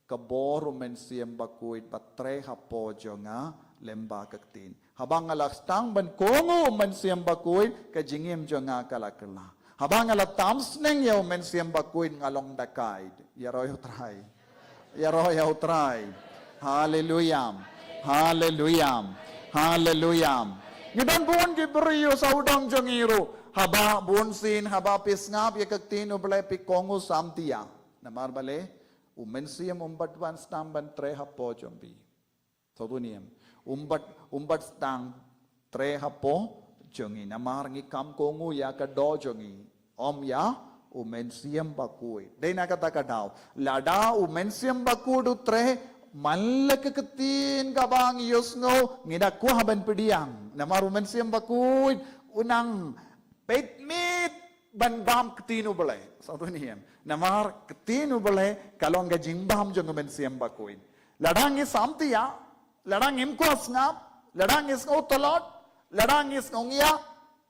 ka bor U Mynsiem Bakhuid ba trei hapoh jong nga lyngba ka ktien. Haba nga la sdang ban kohnguh U Mynsiem Bakhuid, ka jingim jong nga ka la kylla. Haba nga la tam sneng ïa U Mynsiem Bakhuid nga long da kait. Ïaroh ïa U Trai. Ïaroh ïa U Trai. Haleluya. Haleluya. Haleluya. Ngi don bun ki briew sawdong jong ngi ruh. Haba bun sien, haba phi sngap ïa ka ktien U Blei phi kohnguh samtia. Namar balei? U Mynsiem um pat wan sdang ban trei hapoh jong phi. Sngewthuh ne em. Um pat, um pat sdang trei hapoh jong ngi. Namar ngi kam kohnguh ïa ka doh jong ngi. Ym ïa U Mynsiem Bakhuid. Dei na kata ka daw. Lada U Mynsiem Bakhuid u trei, man la ka ktien kaba ngi ïohsngew, ngi da kwah ban pdiang. Namar U Mynsiem Bakhuid u nang peit miet ban bam ktien U Blei. Sngewthuh ne em. Namar ktien U Blei ka long ka jingbam jong U Mynsiem Bakhuid. Lada ngi samtia, lada ngim kwah sngap, lada ngi sngew tlot, lada ngi sngew ngiah,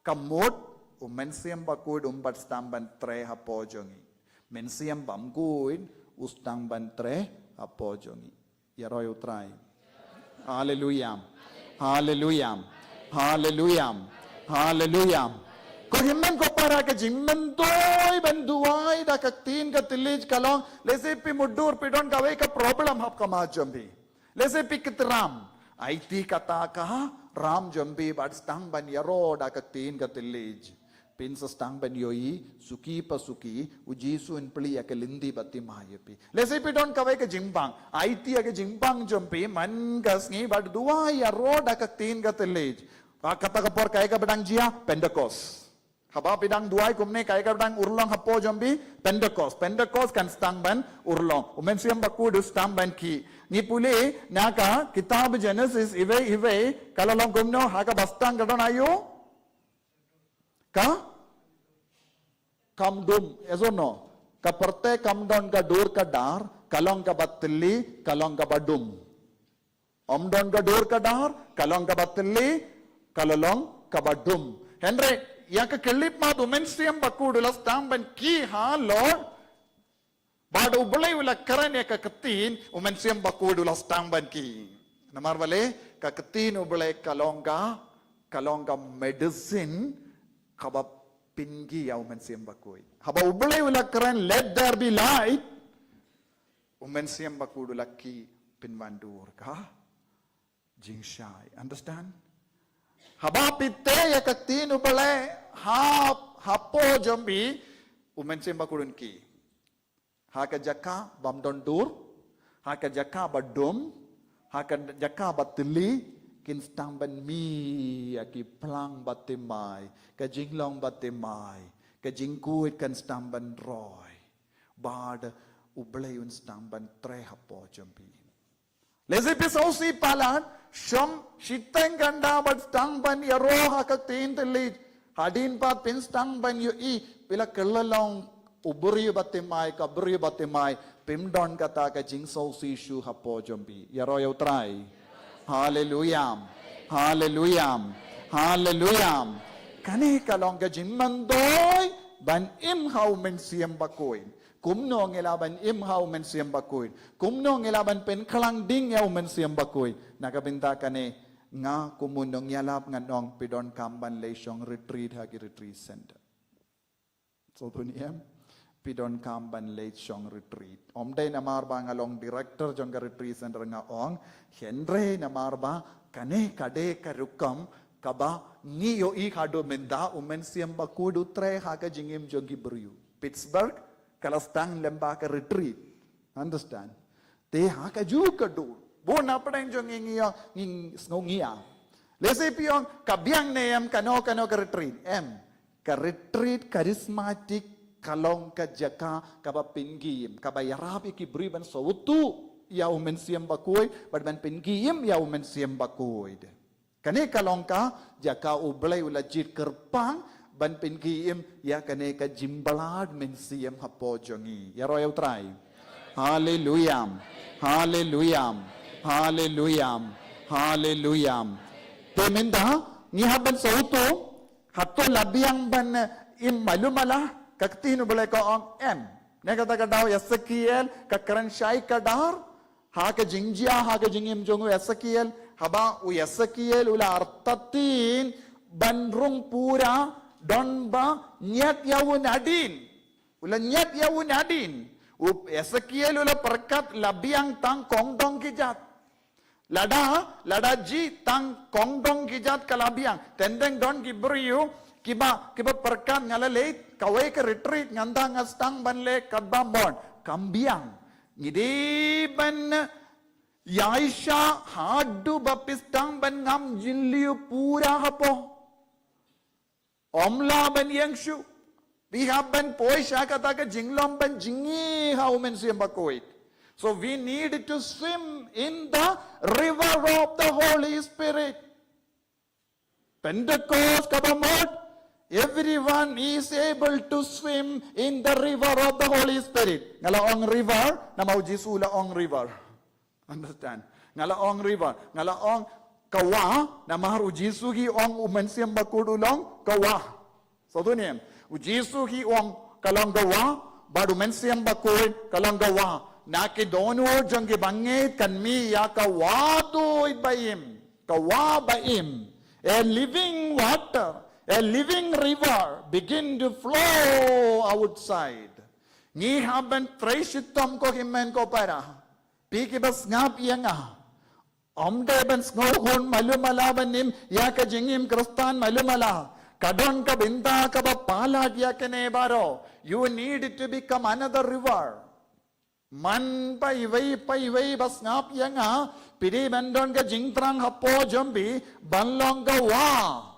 ka mut U Mynsiem Bakhuid um pat sdang ban trei hapoh jong ngi. Mynsiem Bakhuid u sdang ban trei hapoh jong ngi. Ïaroh ïa U Trai. Haleluya. Haleluya. Haleluya. Haleluya. Ko hynmen ko para, ka jingmyntoi ban duwai da ka ktien ka thylliej ka long, lehse phi mutdur phi don kawei ka problem ha khmat jong phi. Lehse phi kit ram. Aiti kata ka ram jong phi bad sdang ban ïaroh da ka ktien ka thylliej. Phin sa sdang ban ïohi, suki pa suki, U Jisu un plie ïa ka lynti bad thymmai ïa phi. Lehse phi don kawei ka jingbang, aiti ïa ka jingbang jong phi, man ka sngi bad duwai ïaroh da ka ktien ka thylliej. Ka kata ka por kaei kaba dang jia, Pentecost. Haba phi dang duwai kumne kaei kaba dang urlong hapoh jong phi, Pentecost. Pentecost kan sdang ban urlong. U Mynsiem Bakhuid u sdang ban khih. Ngi pule, na ka kitab Genesis, iwei iwei, ka la long kumno, ha kaba sdang ka don aïu? Ka? Kam dum, yes or no? Ka pyrthei kam don ka dur ka dar, ka long kaba thylli, ka long kaba dum. Ym don ka dur ka dar, ka long kaba thylli, ka la long kaba dum. Hynrei, ïa ka khyllipmat U Mynsiem Bakhuid u la sdang ban khih halor Bad U Blei u la kren ïa ka ktien, U Mynsiem Bakhuid u la sdang ban khih. Namar balei, ka ktien U Blei ka long ka, ka long ka medicine, kaba pynkhih ïa U Mynsiem Bakhuid. Haba U Blei u la kren, "Let there be light," U Mynsiem Bakhuid u la khih pynwandur ka jingshai. Understand? Haba phi tei ïa ka ktien U Blei, ha, hapoh jong phi, U Mynsiem Bakhuid un khih. Ha ka jaka bym don dur, ha ka jaka ba dum, ha ka jaka ba thylli, kin sdang ban mih ïa ki phlang ba thymmai, ka jinglong ba thymmai, ka jingkhuid kan sdang ban roi. Bad U Blei un sdang ban trei hapoh jong phi. Lehse phi sngewsih palat, shong shiteng kynda bad sdang ban ïaroh ha ka ktien thylli. Hadien pat phin sdang ban ïohi, phi la kylla long u briew ba thymmai, ka briew ba thymmai, phim don kata ka jingsngewsih shuh hapoh jong phi. Ïaroh ïa U Trai. Haleluya. Haleluya. Haleluya. Kane ka long ka jingmyntoi ban im ha u Mynsiem Bakhuid. Kumno ngi lah ban im ha u Mynsiem Bakhuid? Kumno ngi lah ban pynkhlang ding ïa u Mynsiem Bakhuid? Na ka bynta kane, nga kum u nongïalap ngan ong, phi donkam ban leit shong retreat ha ki retreat center. Sngewthuh ne em? Phi donkam ban leit shong retreat. Ym dei namar ba nga long director jong ka retreat center nga ong, hynrei namar ba kane ka dei ka rukom kaba ngi ïohi haduh mynta u Mynsiem Bakhuid u trei ha ka jingim jong ki briew. Pittsburgh, ka la sdang lyngba ka retreat. Understand? Te ha kajuh ka dur, bun na pdeng jong ngi, ngi ïa, ngi sngew ngi ïa. Lehse phi ong, ka biang ne em kano kano ka retreat? Em. Ka retreat charismatic ka long ka jaka kaba pynkhie im, kaba ïarap ïa ki briew ban sngewthuh ïa u Mynsiem Bakhuid bad ban pynkhie im ïa u Mynsiem Bakhuid. Kane ka long ka jaka u Blei u la jied kyrpang ban pynkhie im ïa kane ka jingbyllad mynsiem hapoh jong ngi. Ïaroh ïa u Trai. Haleluya. Haleluya. Haleluya. Haleluya. Te mynta ngi hap ban sngewthuh, hato la biang ban, eh, im malu mala? Ka ktien u Blei ka ong em. Ne kata ka daw Esekiel ka kren shai kdar ha ka jingjia, ha ka jingim jong u Esekiel, haba u Esekiel u la artatien ban rung pura, don ba ñiad ïa u nadien. U la ñiad ïa u nadien. U Esekiel u la pyrkhat la biang tang kongdong ki jat. Lada, lada jia tang kongdong ki jat ka la biang. Teng teng don ki briew kiba, kiba pyrkhat nga la leit kawei ka retreat, ngan da nga sdang ban leh katba mon. Kam biang. Ngi dei ban ïaishah haduh ba phi sdang ban ngam jylliew pura hapoh. Ym lah ban ïeng shuh. Phi hap ban poi sha kata ka jinglong ban jngi ha u Mynsiem Bakhuid. So we need to swim in the river of the Holy Spirit. Pentecost kaba mut, everyone is able to swim in the river of the Holy Spirit. Nga la ong river, namar u Jisu u la ong river. Understand? Nga la ong river, nga la ong ka wah, namar u Jisu hi ong u Mynsiem Bakhuid u long ka wah. Sngewthuh ne em? U Jisu hi ong ka long ka wah, bad u Mynsiem Bakhuid ka long ka wah. Na ki dohnud jong ki bangeit kan mih ïa ka wah tuid ba im. Ka wah ba im. A living water, a living river begin to flow outside. Ngi hap ban trei shitom ko hynmen ko para. Phi kiba sngap ïa nga. Ym dei ban sngewhun malu mala ban im ïa ka jingim Khristan malu mala. Ka don ka bynta kaba palat ïa kane baroh. You need to become another river. Man paiwei paiwei ba sngap ïa nga, phi dei ban don ka jingthrang hapoh jong phi ban long ka wah.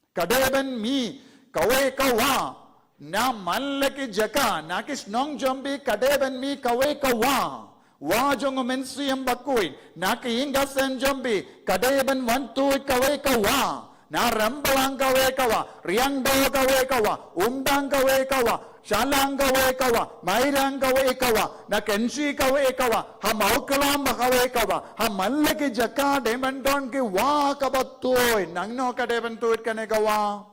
Ka dei ban mih kawei ka wah. Na man la ki jaka, na ki shnong jong phi ka dei ban mih kawei ka wah. Wah jong u Mynsiem Bakhuid. Na ki ïing ki sem jong phi ka dei ban wan tuid kawei ka wah. Na Remblang kawei ka wah, Riangdo kawei ka wah, Umdang kawei ka wah, Shallang kawei ka wah, Mairang kawei ka wah, na Kynshi kawei ka wah, ha Mawklam kawei ka wah, ha man la ki jaka dei ban don ki wah kaba tuid, nangno ka dei ban tuid kane ka wah?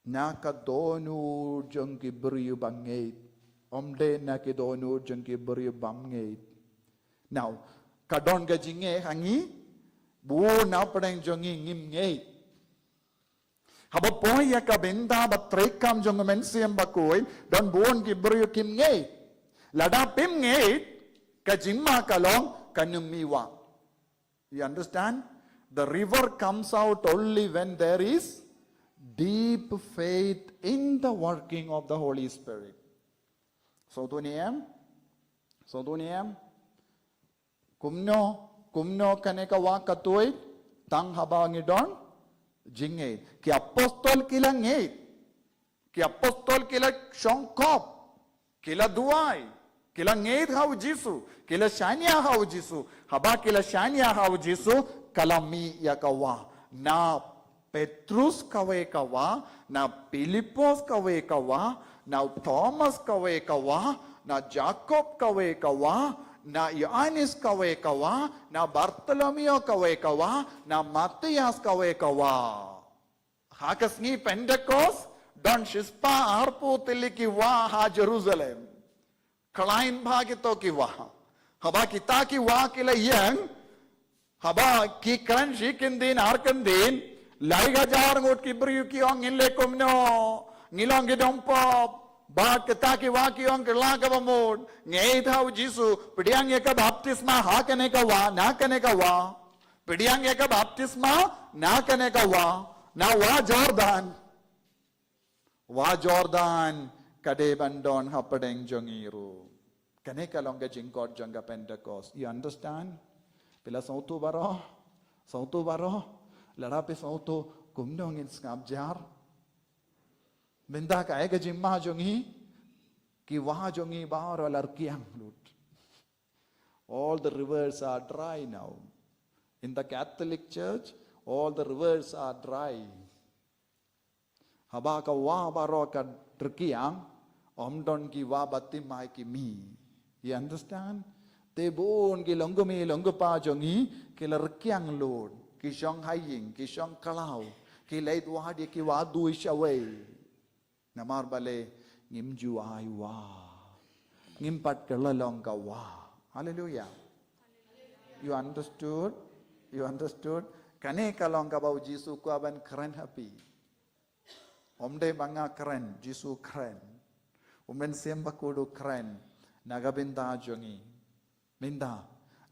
Na ka dohnud jong ki briew ba ngeit. Ym dei na ki dohnud jong ki briew bym ngeit. Now, ka don ka jingeh ha ngi, bun na pdeng jong ngi ngim ngeit. Haba poi ïa ka bynta ba treikam jong u Mynsiem Bakhuid, don bun ki briew kim ngeit. Lada phim ngeit, ka jingma ka long kan ym mih wah. You understand? The river comes out only when there is deep faith in the working of the Holy Spirit. Sngewthuh ne em? Sngewthuh ne em? Kumno, kumno kane ka wah ka tuid, tang haba ngi don jingngeit. Ki apostol ki la ngeit. Ki apostol ki la shongkop. Ki la duwai. Ki la ngeit ha u Jisu. Ki la shaniah ha u Jisu. Haba ki la shaniah ha u Jisu, ka la mih ïa ka wah. Na Petrus kawei ka wah, na Philippos kawei ka wah, na u Thomas kawei ka wah, na Jakob kawei ka wah, Na Ïoannis kawei ka wah, na Bartholomew kawei ka wah, na Matthias kawei ka wah. Ha ka sngi Pentekost, don shispah arphew tylli ki wah ha Jerusalem. Khlaiñ bha kito ki wah. Haba kita ki wah ki la ïeng, haba ki kren shi kyndin ar kyndin, lai hajar ngut ki briew ki ong, ngin leh kumno, ngi long ki dong pop. Bad kita ki wah ki ong, kylla kaba mut, ngi ai ha u Jisu, pdiang ïa ka baptisma ha kane ka wah, na kane ka wah. Pdiang ïa ka baptisma na kane ka wah, na wah Jordan. Wah Jordan ka dei ban don hapdeng jong ngi ruh. Kane ka long ka jingkhot jong ka Pentecost. You understand? Phi la sngewthuh baroh? Sngewthuh baroh? Lada phi sngewthuh, kumno ngin sngap jar? Mynta kaei ka jingma jong ngi? Ki wah jong ngi baroh la rkiang lut. All the rivers are dry now. In the Catholic Church, all the rivers are dry. Haba ka wah baroh ka rkiang, ym don ki wah ba tim ai ki mih. You understand? Te bun ki long kmie long kpa jong ngi, ki la rkiang lut, ki shong ha ïing, ki shong khlaw, ki leit wad ïa ki wah dui shawei. Namar balei? Ngim ju ai wah. Ngim pat kylla long ka wah. Hallelujah. You understood? You understood? Kane ka long kaba u Jisu u kwah ban kren ha phi. Ym dei ba nga kren, Jisu u kren. U Mynsiem Bakhuid u kren na ka bynta jong ngi. Mynta,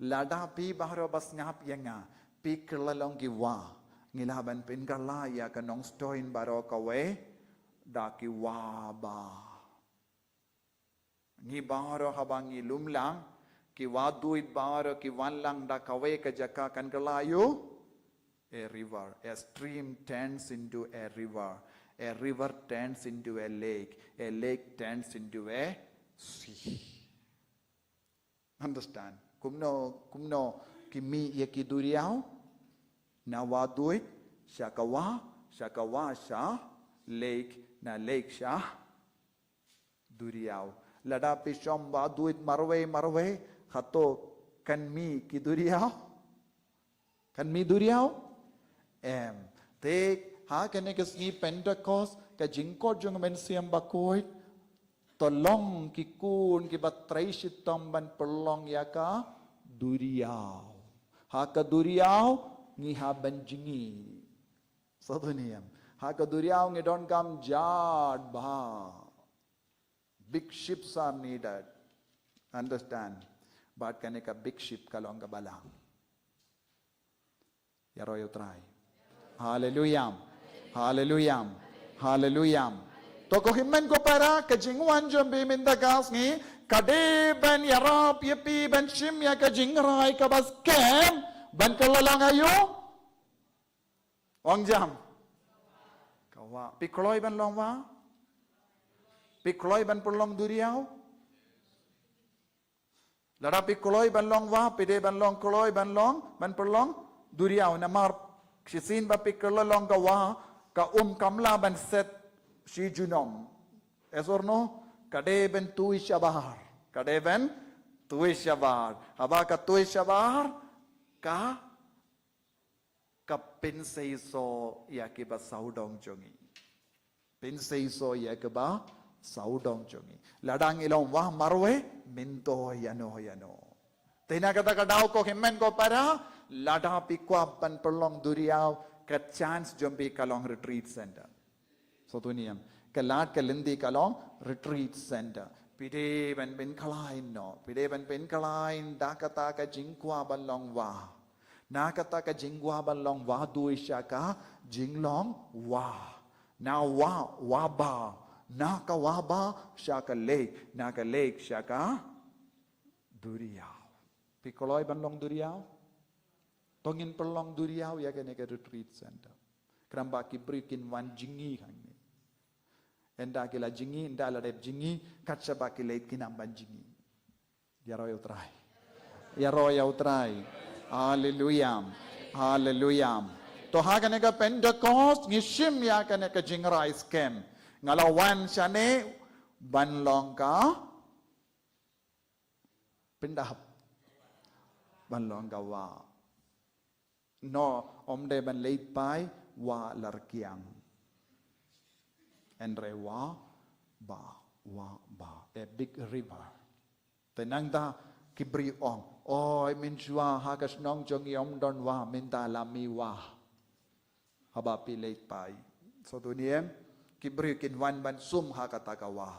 lada phi baroh ba sngap ïa nga, phi kylla long ki wah, ngi lah ban pynkylla ïa ka Nongstoiñ baroh kawei da ki wah bah. Ngi baroh haba ngi lum lang, ki wah duid baroh ki wan lang da kawei ka jaka, kan kylla ïa u? A river. A stream turns into a river. A river turns into a lake. A lake turns into a sea. Understand? Kumno, kumno ki mih ïa ki duriaw? Na wah duid sha ka wah, sha ka wah sha lake, na lake sha duriaw. Lada phi shong wah duid marwei marwei, hato kan mih ki duriaw? Kan mih duriaw? Em. Te ha kane ka sngi Pentecost, ka jingkhot jong u Mynsiem Bakhuid, to long ki khun kiba trei shitom ban pynlong ïa ka duriaw. Ha ka duriaw ngi hap ban jngi. Sngewthuh ne em? Ha ka duriaw ngi donkam jat bha. Big ships are needed. Understand? Bad kane ka big ship ka long ka Balang. Ïaroh ïa u Trai. Haleluya. Haleluya. Haleluya. To ko hynmen ko para, ka jingwan jong phi mynta ka sngi ka dei ban ïarap ïa phi ban shim ïa ka jingrai kaba skhem ban kylla long aïu? Ong jam. Ka wah. Phi kloi ban long wah? Phi kloi ban pynlong duriaw? Lada phi kloi ban long wah, phi dei ban long kloi ban long, ban pynlong duriaw. Namar shisien ba phi kylla long ka wah, ka um kam lah ban set shi junom. Yes or no? Ka dei ban tui shabar. Ka dei ban tui shabar. Haba ka tui shabar, ka ka pynseisoh ïa kiba sawdong jong ngi. Pynseisoh ïa kiba sawdong jong ngi. Lada ngi long wah marwei, mynta ïano ïano. Te na kata ka daw ko hynmen ko para, lada phi kwah ban pynlong duriaw, ka chance jong phi ka long retreat center. Sngewthuh ne em? Ka lad ka lynti ka long retreat center. Phi dei ban pynkhlaiñ noh. Phi dei ban pynkhlaiñ da kata ka jingkwah ban long wah. Na kata ka jingkwah ban long wah dei sha ka jinglong wah. Na wah, wah bah. Na ka wah bah sha ka lake. Na ka lake sha ka duriaw. Phi kloi ban long duriaw? To ngin pynlong duriaw ïa kane ka retreat center. Khnang ba ki briew kin wan jngi hangne. Ynda ki la jngi, ynda la dep jngi, kat shaba ki leit kin ym ban jngi. Ïaroh ïa u Trai. Ïaroh ïa u Trai. Haleluya. Haleluya. To ha kane ka Pentecost ngi shim ïa kane ka jingrai skhem. Nga la wan shane ban long ka pyndap. ban long ka wah. No, ym dei ban leit pai wah Larkiang. Hynrei wah Bah, wah Bah, a big river. Te nangta ki briew ong, oi, mynshuwa ha ka shnong jong ngi ym don wah, mynta la mih wah. Haba phi leit pai. So tu ni em, ki briew kin wan ban sum ha kata ka wah.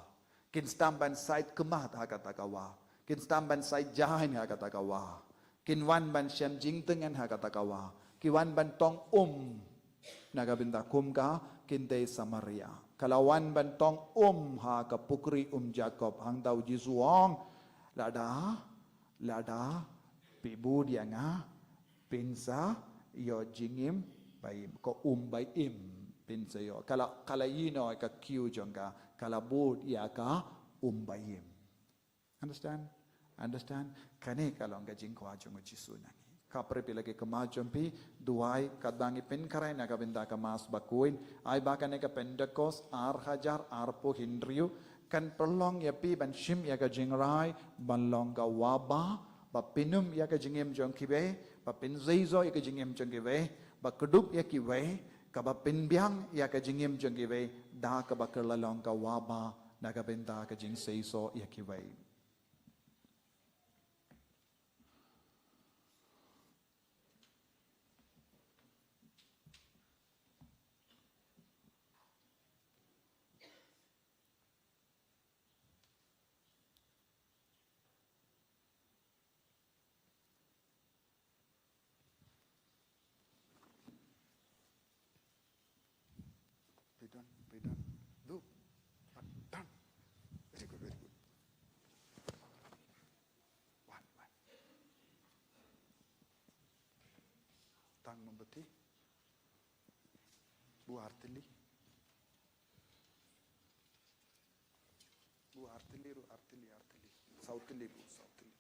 Kin sdang ban sait khmat ha kata ka wah. Kin sdang ban sait jaiñ ha kata ka wah. Kin wan ban shem jingtngen ha kata ka wah. Ki wan ban tong um na ka bynta kum ka kynthei Samaria. Ka la wan ban tong um ha ka pukri um Jakob, hangta u Jisu u ong, lada, lada phi bud ïa nga, phin sa ïoh jingim ba im, ka um ba im phin sa ïoh. Ka la, ka la ïehnoh ïa ka kiew jong ka, ka la bud ïa ka um ba im. Understand? Understand? Kane ka long ka jingkwah jong u Jisu na ngi. Khapkhreh phi la ki khmat jong phi, duwai, katba ngi pynkhreh na ka bynta ka Mass bakhuid, ai ba kane ka Pentecost ar hajar arphew hynriew kan pynlong ïa phi ban shim ïa ka jingrai ban long ka wah Bah, ba pynum ïa ka jingim jong kiwei, ba pynseisoh ïa ka jingim jong kiwei, ba kdup ïa kiwei, kaba pynbiang ïa ka jingim jong kiwei da kaba kylla long ka wah Bah na ka bynta ka jingseisoh ïa kiwei. Phi don, phi don. Du. Done. Very good, very good. One, one. Tang mombati. Buh artylli. Buh artylli ruh, artylli, artylli. Saw tylli buh, saw tylli.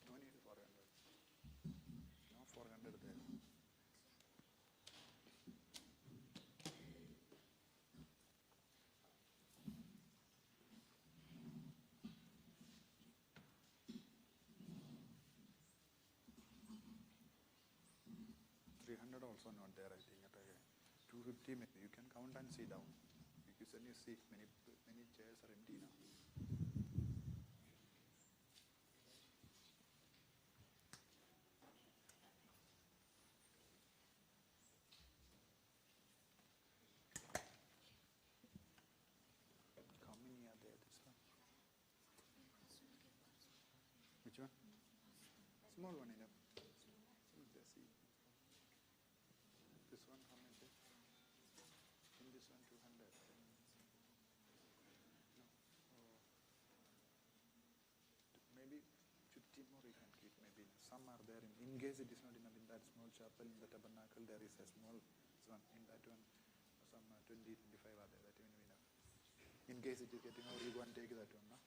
No need four hundred. No four hundred there. Three hundred also not there, I think. At, uh, two fifty maybe. You can count and see down. Because when you see many, many chairs are empty now. How many are there? This one? Which one? Small one enough. Small, see. This one, how much is? In this one, two hundred. No. Oh. Maybe fifty more you can keep, maybe. Some are there. In, in case it is not enough in that small chapel, in the tabernacle, there is a small, this one, in that one, some, uh, twenty, twenty-five are there. That will be enough. In case it is getting out, you go and take that one, no?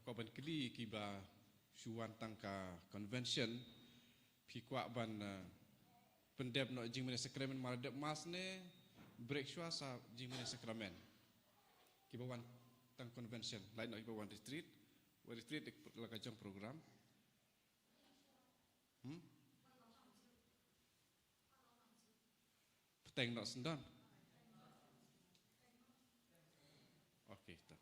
Kwah ban kylli kiba shu wan tang ka convention, phi kwah ban, eh, pyndep noh jingmane sakramen mar dep mass ne break shuwa sa jingmane sakramen? Kiba wan tang convention, lait noh kiba wan retreat, wan retreat la ka jong program. Hmm? Pteng noh syndon. Okay, to.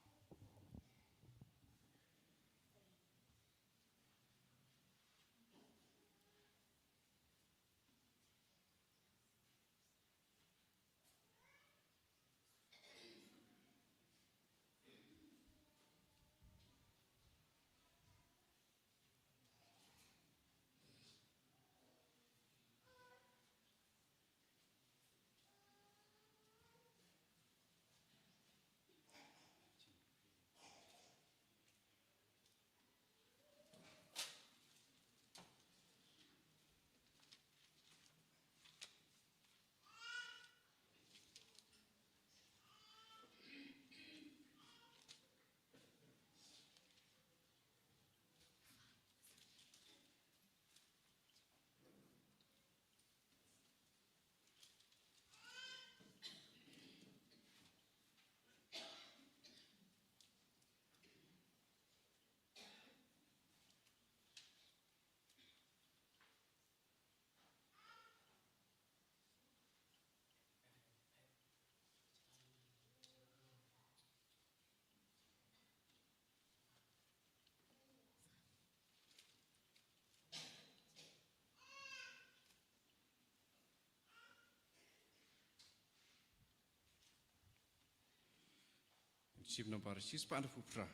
Shim nambar shispah hynriewphew phra.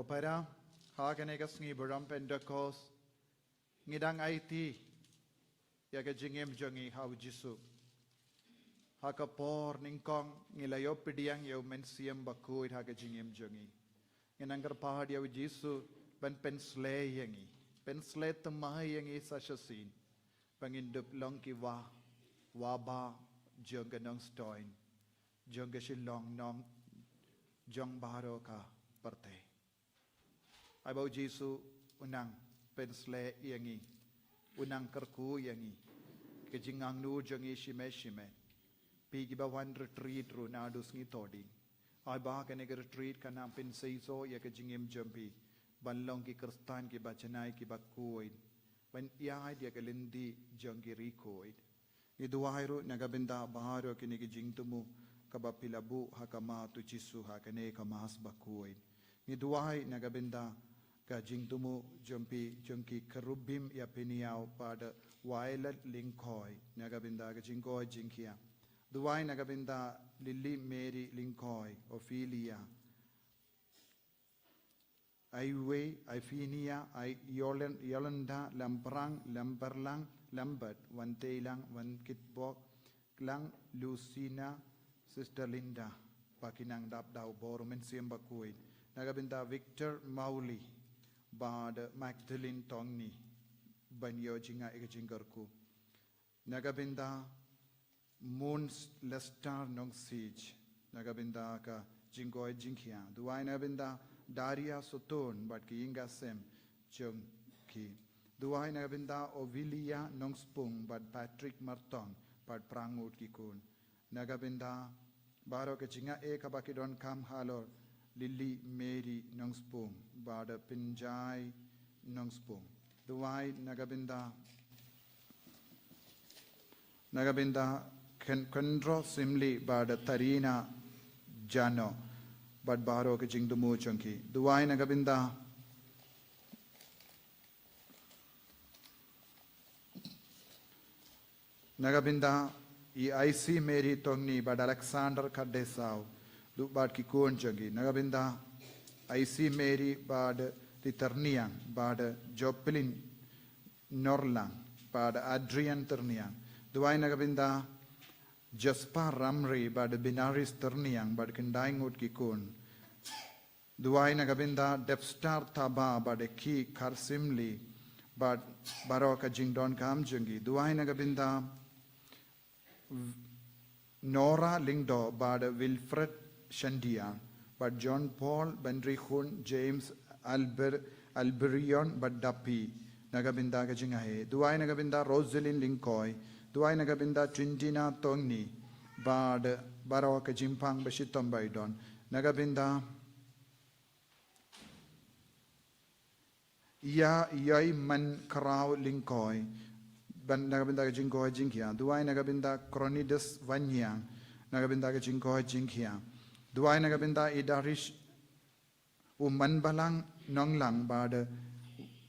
Para, ha kane ka sngi burom Pentekost, ngi dang aiti ïa ka jingim jong ngi ha u Jisu. Ha ka por nyngkong ngi la ïoh pdiang ïa u Mynsiem Bakhuid ha ka jingim jong ngi. Ngi nang kyrpad ïa u Jisu ban pynshlei ïa ngi, pynshlei thymmai ïa ngi sa shisien, ba ngin dup long ki wah, wah bah jong ka Nongstoiñ, jong ka Shillong, nong jong baroh ka pyrthei. Ai ba u Jisu u nang pynshlei ïa ngi, u nang kyrkhu ïa ngi, ka jingangnud jong ngi shimet shimet. Phi kiba wan retreat ruh naduh sngi Thohdieng, ai ba kane ka retreat kan nang pynseisoh ïa ka jingim jong phi ban long ki Khristan kiba janai kiba khuid, ban ïaid ïa ka lynti jong ki riewkhuid. Ngi duwai ruh na ka bynta baroh kine ki jingthmu kaba phi la buh ha khmat u Jisu ha kane ka Mass bakhuid. Ngi duwai na ka bynta ka jingthmu jong phi, jong ki Cherubim ïa phi, ïa u Father Violet Lyngkhoi, na ka bynta ka jingkoit jingkhiah. Duwai na ka bynta Lily Mary Lyngkhoi, Ophelia, Aiwei, Aifinia, Ai Yolen-, Yolanda, Lamprang, Lamperlang, Lambert, Wanteilang, Wankitbok, Klang, Lucina, Sister Linda, ba kin nang dap da u bor u Mynsiem Bakhuid. Na ka bynta Victor Mauli, bad Magdalene Tongni, ban ïoh jingngeit ïa ka jingkyrkhu. Na ka bynta Moon Lester Nongsiej, na ka bynta ka jingkoit jingkhiah. Duwai na ka bynta Daria Sutun bad ki ïing ki sem jong ki. Duwai na ka bynta Ovilia Nongspung bad Patrick Martong bad phra ngut ki khun. Na ka bynta baroh ka jingngeit kaba ki donkam halor Lily Mary Nongspung bad Pinjai Nongspung. Duwai na ka bynta, na ka bynta Ken-, Kendro Simli bad Tarina Jano bad baroh ka jingthmu jong ki. Duwai na ka bynta Na ka bynta i Aisi Mary Tongni bad Alexander Khardesau, du bad ki khun jong ki. Na ka bynta Aisi Mary bad Rityrniang bad Joplin Norlang bad Adrian Tyrniang. Duwai na ka bynta Jasper Ramri bad Binaris Tyrniang bad khyndai ngut ki khun. Duwai na ka bynta Debstar Taba bad Deki Kharsimli bad baroh ka jingdonkam jong ki. Duwai na ka bynta Nora Lyngdoh bad Wilfred Shandia bad John Paul Bendrihun, James Albert, Alberion bad Dapi, na ka bynta ka jingaiei. Duwai na ka bynta Roselyn Lyngkhoi. Duwai na ka bynta Trintina Tongni bad baroh ka jingpang ba shitom ba i don. Na ka bynta Ia Ioi Man Krau Lyngkhoi, ban na ka bynta ka jingkoit jingkhiah. Duwai na ka bynta Kronides Wanhiang, na ka bynta ka jingkoit jingkhiah. Duwai na ka bynta i Darish u Manbalang Nonglang bad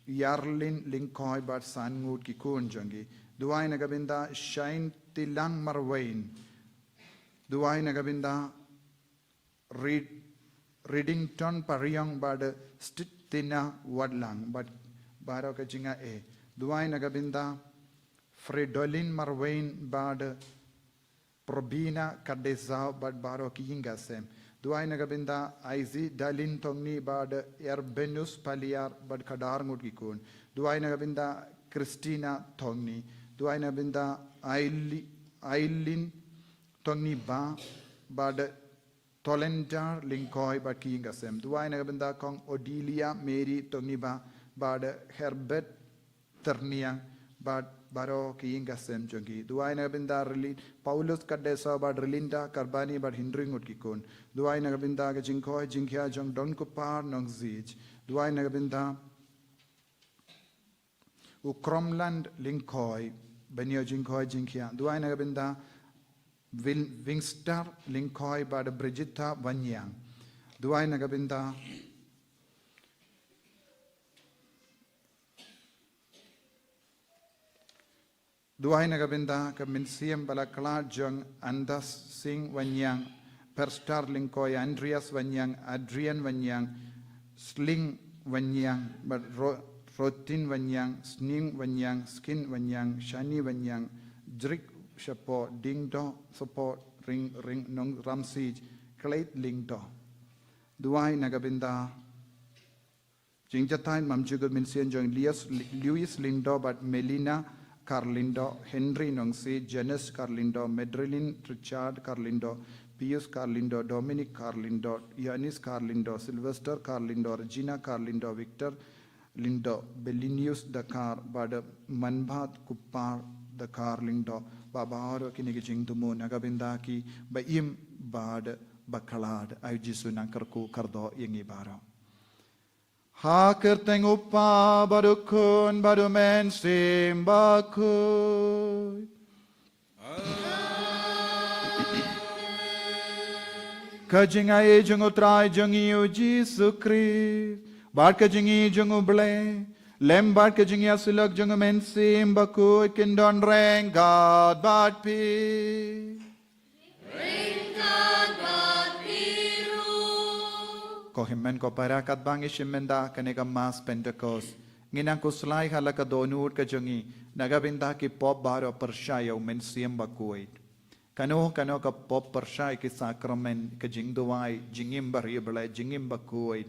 Yarlin Lyngkhoi bad san ngut ki khun jong ki. Duwai na ka bynta Shain Tilang Marwein. Duwai na ka bynta Reed-, Readington Pariong bad Stitina Wadlang bad baroh ka jingaiei. Duwai na ka bynta Fridolin Marwein bad Probina Khardesau bad baroh ki ïing ki sem. Duwai na ka bynta Aisi Dalin Tongni bad Erbenus Paliar bad khadar ngut ki khun. Duwai na ka bynta Christina Tongni. Duwai na ka bynta Aili-, Ailin Tongni Bah bad Tolendar Lyngkhoi bad ki ïing ki sem. Duwai na ka bynta Kong Odilia Mary Tongni Bah bad Herbert Tyrniang bad baroh ki ïing ki sem jong ki. Duwai na ka bynta Rili-, Paulus Khardesau bad Relinda Karbani bad hynriew ngut ki khun. Duwai na ka bynta ka jingkoit jingkhiah jong Don Kupar Nongsiej. Duwai na ka bynta u Kromland Lyngkhoi, ban ïoh jingkoit jingkhiah. Duwai na ka bynta Win-, Wingstar Lyngkhoi bad Brigitta Wanhiang. Duwai na ka bynta Duwai na ka bynta ka mynsiem ba la khlad jong Andas Singh Wanhiang, Perstar Lyngkhoi, Andreas Wanhiang, Adrian Wanhiang, Sling Waniang, bad Ro-, Rotin Waniang, Sning Waniang, Skin Waniang, Shani Waniang, Jrik Shapoh, Dingdoh Shapoh, Ring Ring Nongramsij, Kleit Lyngdoh. Duwai na ka bynta jingjatai ym ju kut mynsiem jong Lias, Louis Lyngdoh bad Melina Kar Lyngdoh, Henry Nongsi, Janice Kar Lyngdoh, Madeline Richard Kar Lyngdoh, Pius Kar Lyngdoh, Dominic Kar Lyngdoh, Yanis Kar Lyngdoh, Sylvester Kar Lyngdoh, Regina Kar Lyngdoh, Victor Lyngdoh, Belinius Dakar, bad Manbat Kupar Dakar Lyngdoh, ba baroh kine ki jingthmu na ka bynta ki ba im bad ba khlad. Ai u Jisu un kyrkhu kyrdoh ïa ngi baroh. Ha ka kyrteng u Kpa bad u Khun bad u Mynsiem Bakhuid. Ka jingai jong u Trai jong ngi u Jisu Khrist, bad ka jingai jong u Blei, lem bad ka jingïasyllok jong u Mynsiem Bakhuid kin don ryngkat bad phi. Ryngkat bad phi ruh. Ko hynmen ko para, katba ngi shim mynta kane ka Mass Pentecost, ngi nang khuslai ha la ka dohnud ka jong ngi na ka bynta ki pop baroh pyrshah ïa u Mynsiem Bakhuid. Kano kano ka pop pyrshah ïa ki sakramen, ka jingduwai, jingim bariewblei, jingim bakhuid,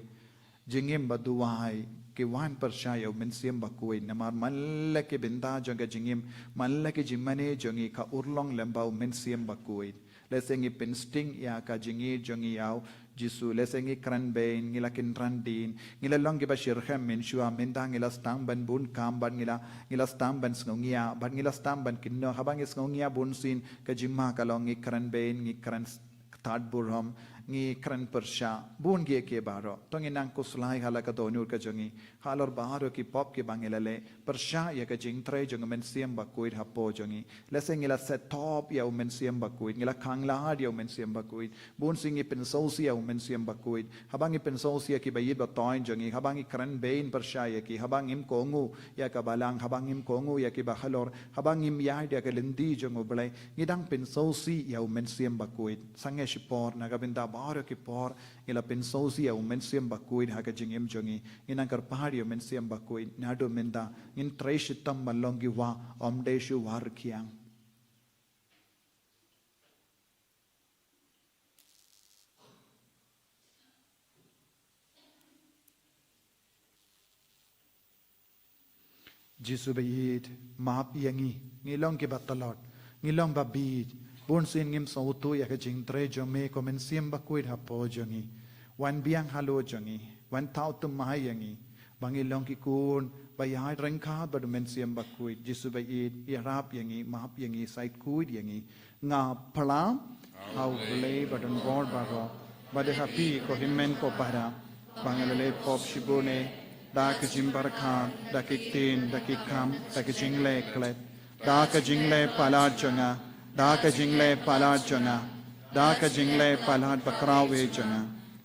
jingim ba duwai, ki wan pyrshah ïa u Mynsiem Bakhuid. Namar man la ki bynta jong ka jingim, man la ki jingmane jong ngi ka urlong lem bad u Mynsiem Bakhuid. Lehse ngi pynsting ïa ka jingïeit jong ngi ïa u Jisu, lehse ngi kren beiñ, ngi la kynran dien, ngi la long kiba shitrhem mynshuwa, mynta ngi la sdang ban bun kam bad ngi la, ngi la sdang ban sngewngiah bad ngi la sdang ban kynnoh. Haba ngi sngewngiah bunsien, ka jingma ka long ngi kren beiñ, ngi kren s-, tad burom, ngi kren pyrshah, bun kiei kiei baroh. To ngi nang khuslai ha la ka dohnud ka jong ngi halor baroh ki pop kiba ngi la leh, pyrshah ïa ka jingtrei jong u Mynsiem Bakhuid hapoh jong ngi. Lehse ngi la sngewthuh ïa u Mynsiem Bakhuid, ngi la khanglad ïa u Mynsiem Bakhuid. Bunsien ngi pynsngewsih ïa u Mynsiem Bakhuid. Haba ngi pynsngewsih ïa kiba ïeit ba thoiñ jong ngi, haba ngi kren beiñ pyrshah ïa ki, haba ngim kohnguh ïa ka Balang, haba ngim kohnguh ïa kiba halor, haba ngim ïaid ïa ka lynti jong u Blei, ngi dang pynsngewsih ïa u Mynsiem Bakhuid. Sangeh shipor, na ka bynta baroh ki por, ngi la pynsngewsih ïa u Mynsiem Bakhuid ha ka jingim jong ngi. Ngi nang kyrpad ïa u Mynsiem Bakhuid, naduh mynta, ngin trei shitom ban long ki wah, ym dei shuh wah rkhiang. Jisu ba ïeit, map ïa ngi, ngi long kiba tlot, ngi long ba bieit, bunsien ngim sngewthuh ïa ka jingtrei jong me ko Mynsiem Bakhuid hapoh jong ngi. Wan biang halor jong ngi, wan thaw thymmai ïa ngi, ba ngi long ki khun ba ïaid ryngkat bad u Mynsiem Bakhuid. Jisu ba ïeit, ïarap ïa ngi, map ïa ngi, sait khuid ïa ngi. Nga phla ha U Blei ba don bor baroh, bad ha phi ko hynmen ko para, ba nga la leh pop shibun eh, da ka jingpyrkhat, da ki ktien, da ki kam, da ki jingleh klet, da ka jingleh palat jong nga, da ka jingleh palat jong nga, da ka jingleh palat bakhraw eh jong nga.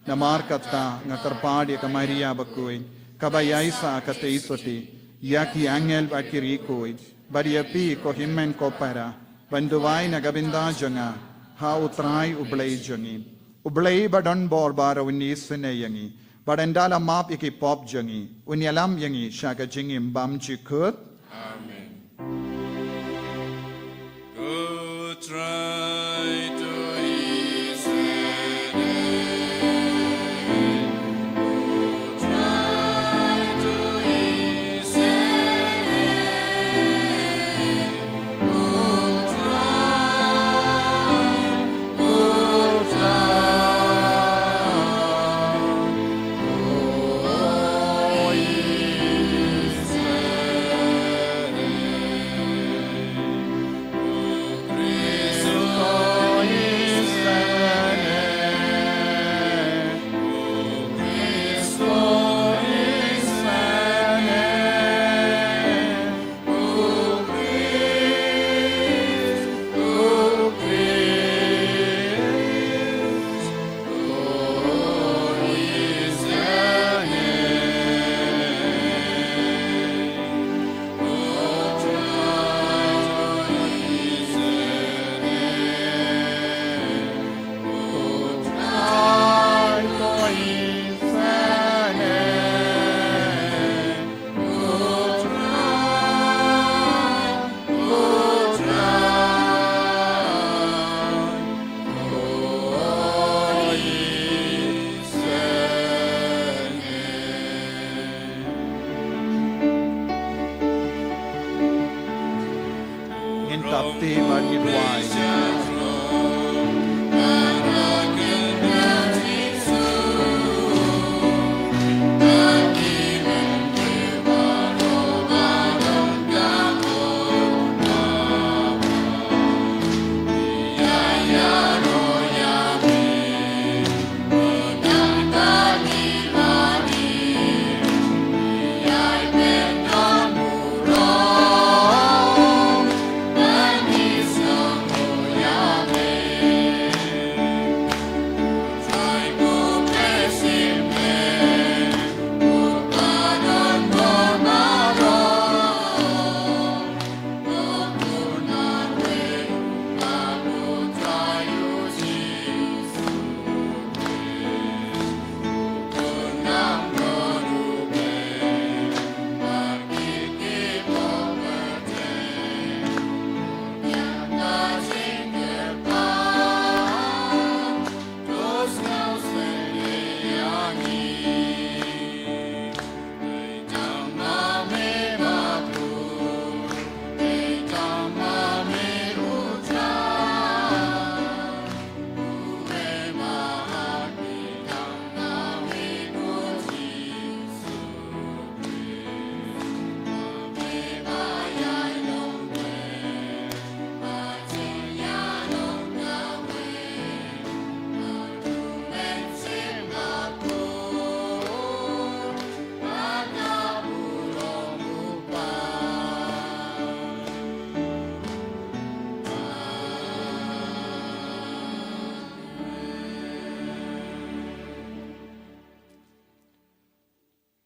Namar kata nga kyrpad ïa ka Maria bakhuid, kaba ïaisah katei sotti, ïa ki angel bad ki riewkhuid, bad ïa phi ko hynmen ko para, ban duwai na ka bynta jong nga ha U Trai U Blei jong ngi. U Blei ba don bor baroh un isynei ïa ngi, bad ynda la map ïa ki pop jong ngi, un ïalam ïa ngi sha ka jingim bymjukut. Amen. Go try to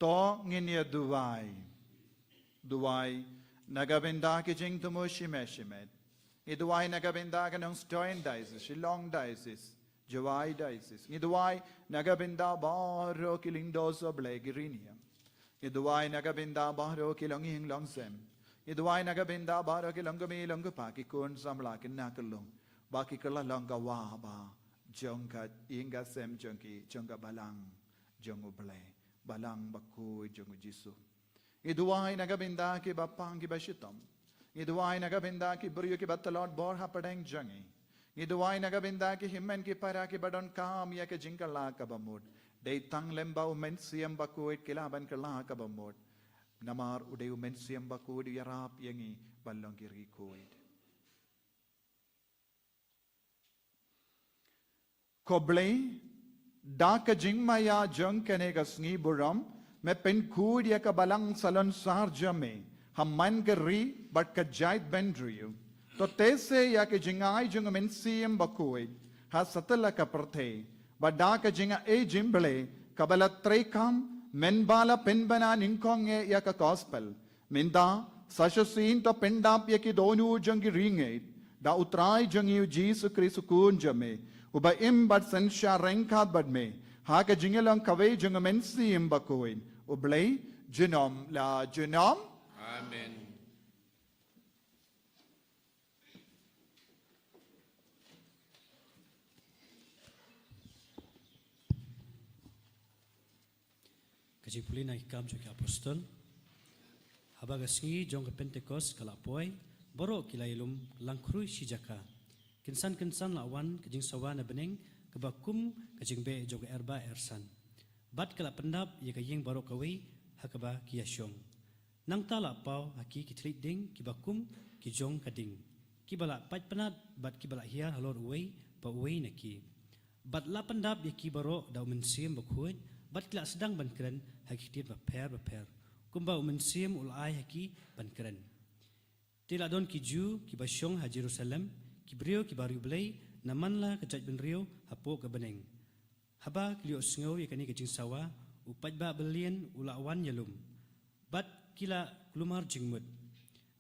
To ngin ïa duwai. Duwai na ka bynta ki jingthmu shimet shimet. Ngi duwai na ka bynta ka Nongstoiñ Diocese, Shillong Diocese, Jowai Diocese. Ngi duwai na ka bynta baroh ki lyngdoh soh Blei ki riewniam. Ngi duwai na ka bynta baroh ki longïing longsem. Ngi duwai na ka bynta baroh ki longkmie longkpa, ki khun samla, ki khynnah ki lum, ba ki kylla long ka wah ba jong ka ïing ka sem jong ki, jong ka balang jong U Blei, balang bakhuid jong U Jisu. Ngi duwai na ka bynta kiba pang kiba shitom. Ngi duwai na ka bynta ki briew kiba tlot bor hapdeng jong ngi. Ngi duwai na ka bynta ki hynmen ki para kiba donkam ïa ka jingkylla kaba mut. Dei tang lem bad U Mynsiem Bakhuid ki lah ban kylla kaba mut. Namar u dei U Mynsiem Bakhuid u ïarap ïa ngi ban long ki riewkhuid. Ko Blei, da ka jingmaïa jong kane ka sngi burom, me pynkhuid ïa ka balang salonsar jong me ha man ka ri bad ka jaitbynriew. To teh se ïa ka jingai jong U Mynsiem Bakhuid ha satlak ka pyrthei, bad da ka jingai jong U Blei kaba la treikam, mynba la pynbna nyngkong eh ïa ka gospel, mynta sa shisien to pyndap ïa ki dohnud jong ki riewngeit da U Trai jong ngi U Jisu Khrist U Khun jong me, uba im bad synshar ryngkat bad me ha ka jingïalong kawei jong U Mynsiem Bakhuid, U Blei junom la junom. Amen. Ka jingpule na ki Kam jong ki Apostol. Haba ka sngi jong ka Pentekost ka la poi, baroh ki la ïalum langkhrui shi jaka. Kynsan kynsan la wan ka jingsawa na bneng kaba kum ka jingbeh jong ka erba ersan. Bad ka la pyndap ïa ka ïing baroh kawei ha kaba ki ïashong. Nangta la paw ha ki ki thylliej ding kiba kum ki jong ka ding, kiba la paid pynat bad kiba la hiar halor uwei pa uwei na ki. Bad la pyndap ïa ki baroh da U Mynsiem Bakhuid, bad ki la sdang ban kren ha ki ktien bapher bapher, kumba U Mynsiem u la ai ha ki ban kren. Te la don ki Jiw kiba shong ha Jerusalem, ki briew kiba riewblei na man la ka jaitbynriew hapoh ka bneng. Haba ki la ïohsngew ïa kane ka jingsawa, u paidbah balian u la wan ïalum, bad ki la kulmar jingmut.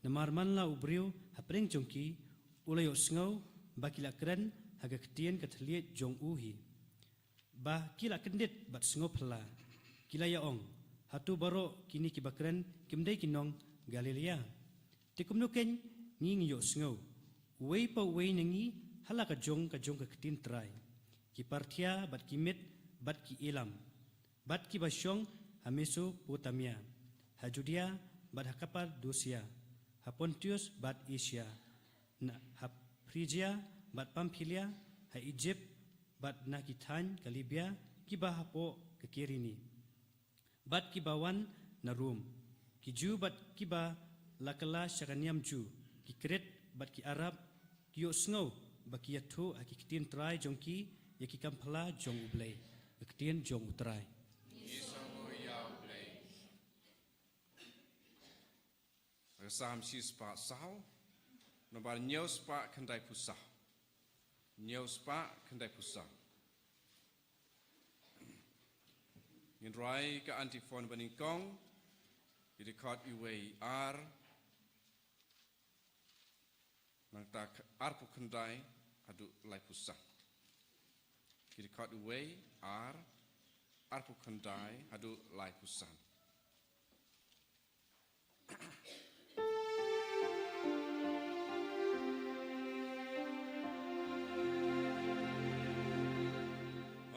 Namar man la u briew hapdeng jong ki u la ïohsngew ba ki la kren ha ka ktien ka thylliej jong u hi. Ba ki la kyndit bad sngewphylla, ki la ïa ong, hato baroh kine kiba kren kim dei ki nong Galilea? Te kumno kein ngi ngi ïohsngew, uwei pa uwei na ngi ha la ka jong ka jong ka ktien Trai, ki Parthia bad ki Mid bad ki Elam, bad kiba shong ha Mesopotamia, ha Judia bad ha Kapadosia, ha Pontius bad Asia, na, ha Phrijia bad Pamphilia, ha Ijipt bad na ki thaiñ ka Libia kiba hapoh ka Kirene, bad kiba wan na Rom, ki Jiw bad kiba la kylla sha ka niam Jiw, ki Krit bad ki Arab, ki ïohsngew ba ki ïathuh ha ki ktien Trai jong ki ïa ki kam phylla jong U Blei. Ka ktien jong U Trai. Ngi sngew ïa U Blei. Ka Salm shispah saw, nombar hynñiew spah khyndaiphew saw. Hynñiew spah khyndaiphew saw. Ngin rwai ka antiphon banyngkong, ki dkhot iwei i ar, nangta k-, arphew khyndai haduh laiphew san. Ki dkhot iwei, ar, arphew khyndai haduh laiphew san.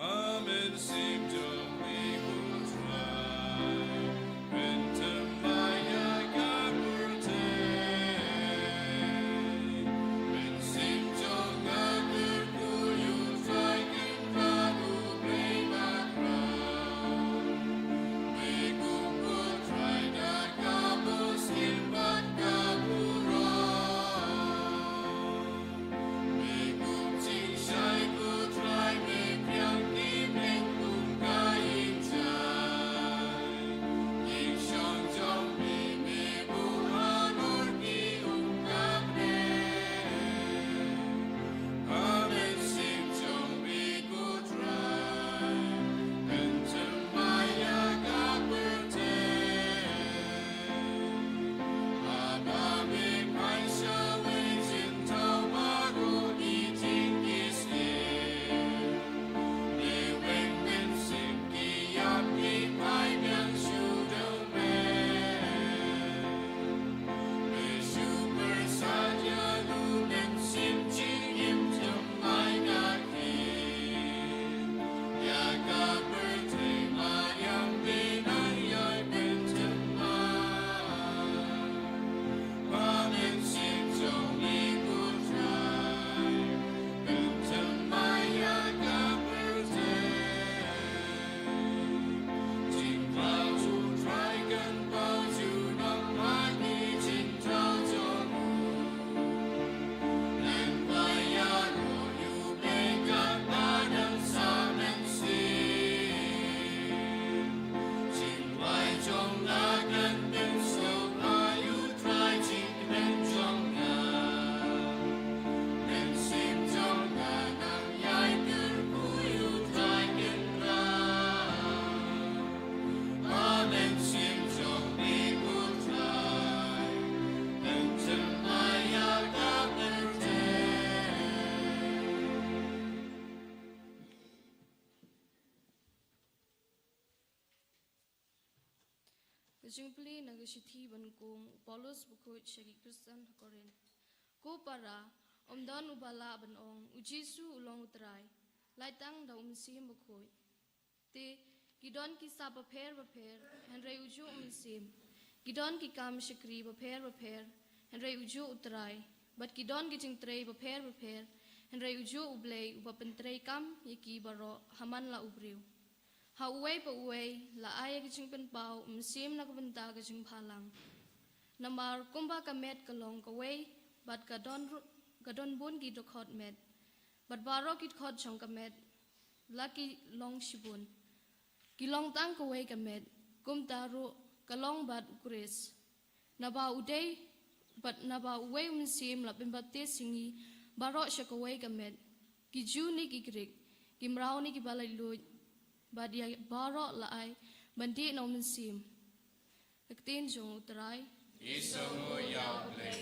Amen. Sim jong mi kun trai, pen tem maya ka purte. Pen sim jong nga ker ku yu trai kin padu play background. Mi ku Ka jingplie na ka shithi ba nyngkong u Paulus bakhuid sha ki Khristan ha Korinth. Ko para, ym don uba lah ban ong, U Jisu u long U Trai, lait tang da U Mynsiem Bakhuid. Te, ki don ki sap bapher bapher, hynrei ujuh U Mynsiem. Ki don ki kam shakri bapher bapher, hynrei ujuh U Trai. Bad ki don ki jingtrei bapher bapher, hynrei ujuh U Blei uba pyntreikam ïa ki baroh ha man la u briew. Ha uwei pa uwei, la ai ïa ka jingpynpaw U Mynsiem na ka bynta ka jingbhalang. Namar kumba ka met ka long kawei, bad ka don ru-, ka don bun ki dkhot met. Bad baroh ki dkhot jong ka met, la ki long shibun. Ki long tang kawei ka met, kumta ruh ka long bad U Khrist. Naba u dei, bad naba uwei U Mynsiem la pynbaptis ïa ngi baroh sha kawei ka met. Ki Jiw ne ki Grik, ki mraw ne kiba laitluid, bad ïa baroh la ai ban dih na U Mynsiem. Ka ktien jong U Trai. Ngi sngewnguh ïa U Blei.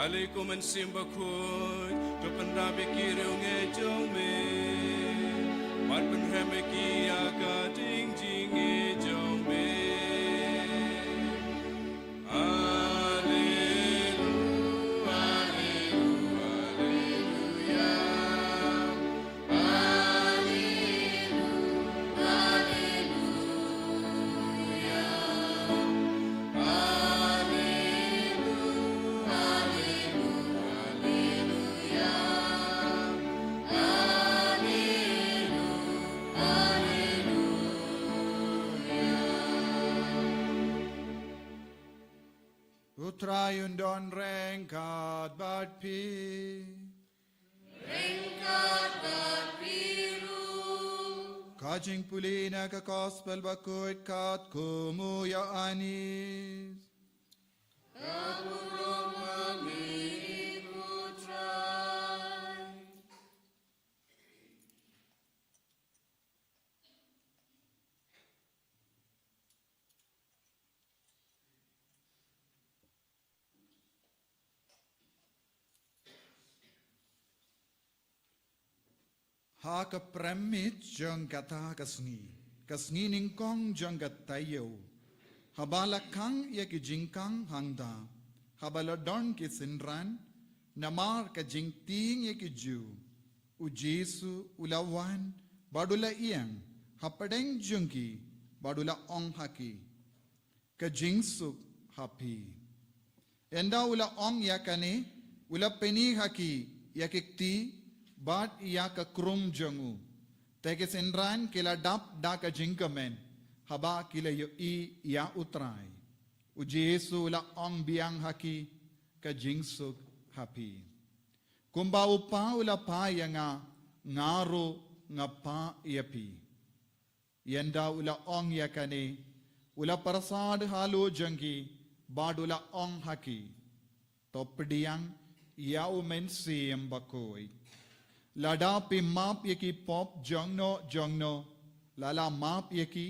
Ale ko Mynsiem Bakhuid, to pynrap ïa ki riewngeit jong me, bad pynrhem ïa ki ïa ka jingjngai jong me. Alleluia, alleluia, alleluia. U Trai un don ryngkat bad phi. Ryngkat bad phi ruh. Ka jingpule na ka Gospel Bakhuid katkum u Ïoannis. Ka burom ha me, ko Trai. Ha ka prem miet jong kata ka sngi, ka sngi nyngkong jong ka taïew, haba la khang ïa ki jingkhang hangta, haba la don ki synran namar ka jingtieng ïa ki Jiw, U Jisu u la wan bad u la ïeng hapdeng jong ki bad u la ong ha ki, Ka jingsuk ha phi. Ynda u la ong ïa kane, u la pyni ha ki ïa ki kti bad ïa ka krum jong u. Te ki synran ki la dap da ka jingkmen haba ki la ïohi ïa U Trai. U Jisu u la ong biang ha ki, Ka jingsuk ha phi. Kumba U Kpa u la phah ïa nga, nga ruh nga phah ïa phi. Ynda u la ong ïa kane, u la pyrsad halor jong ki bad u la ong ha ki, To pdiang ïa U Mynsiem Bakhuid. Lada phi map ïa ki pop jongno jongno, la la map ïa ki.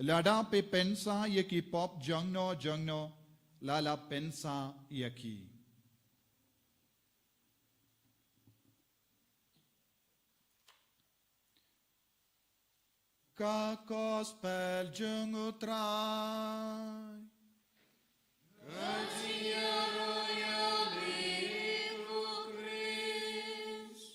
Lada phi pynsah ïa ki pop jongno jongno, la la pynsah ïa ki. Ka Gospel jong U Trai. Ka jingïaroh ïa me, ko Khrist.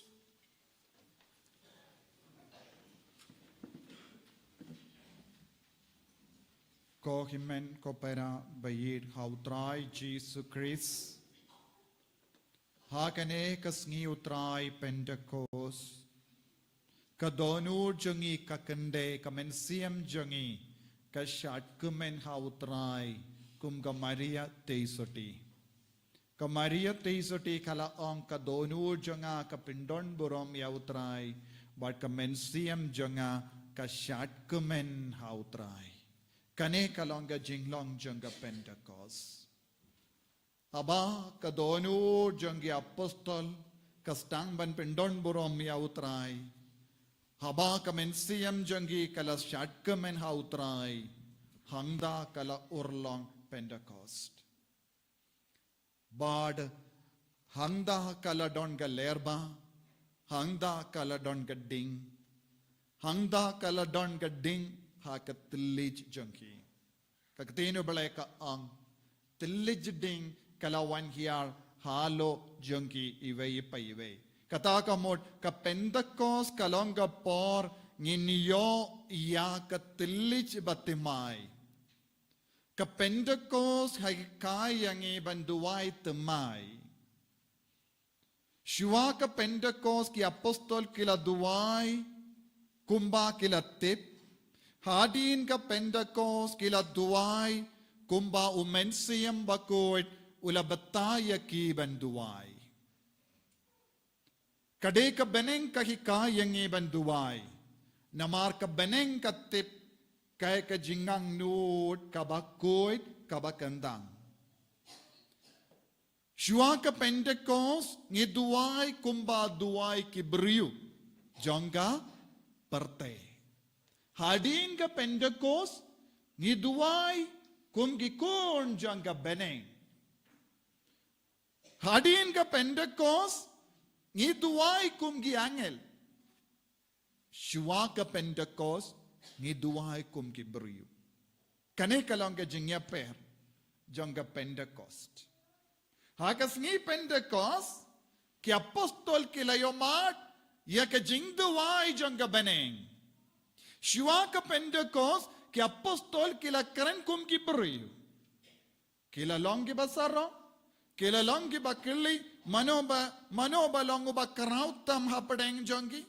Ko hynmen ko para ba ïeit ha U Trai Jisu Khrist. Ha kane ka sngi U Trai Pentekost, ka dohnud jong ngi ka kynde, ka mynsiem jong ngi ka shad kmen ha U Trai kum ka Maria Theisotti. Ka Maria Theisotti ka la ong, ka dohnud jong nga ka pyndon burom ïa U Trai, Bad ka mynsiem jong nga ka shad kmen ha U Trai. Kane ka long ka jinglong jong ka Pentecost. Haba ka dohnud jong ki apostol ka sdang ban pyndonburom ïa U Trai. Haba ka mynsiem jong ki ka la shad kmen ha U Trai. Hangta ka la urlong Pentecost. Bad hangta ka la don ka lyrba, hangta ka la don ka ding, hangta ka la don ka ding ha ka thylliej jong ki. Ka ktien U Blei ka ong, thylliej ding ka la wan hiar halor jong ki iwei pa iwei. Kata ka mut ka Pentecost ka long ka por ngin ïoh ïa ka thylliej bathymmai. Ka Pentecost ka hikai ïa ngi ban duwai thymmai. Shuwa ka Pentecost ki apostol ki la duwai kumba ki la tip. Hadien ka Pentecost ki la duwai kumba U Mynsiem Bakhuid u la batai ïa ki ban duwai. Ka dei ka bneng ka hikai ïa ngi ban duwai. Namar ka bneng ka tip kaei ka jingangnud kaba khuid kaba kyndang. Shuwa ka Pentecost ngi duwai kumba duwai ki briew jong ka pyrthei. Hadien ka Pentecost ngi duwai kum ki khun jong ka bneng. Hadien ka Pentecost ngi duwai kum ki angel. Shuwa ka Pentecost ngi duwai kum ki briew. Kane ka long ka jingïapher jong ka Pentecost. Ha ka sngi Pentecost ki apostol ki la ïohmad ïa ka jingduwai jong ka bneng. Shuwa ka Pentecost ki apostol ki la kren kum ki briew. Ki la long kiba sarong, ki la long kiba kylli, mano ba, mano ba long uba khraw tam hapdeng jong ki.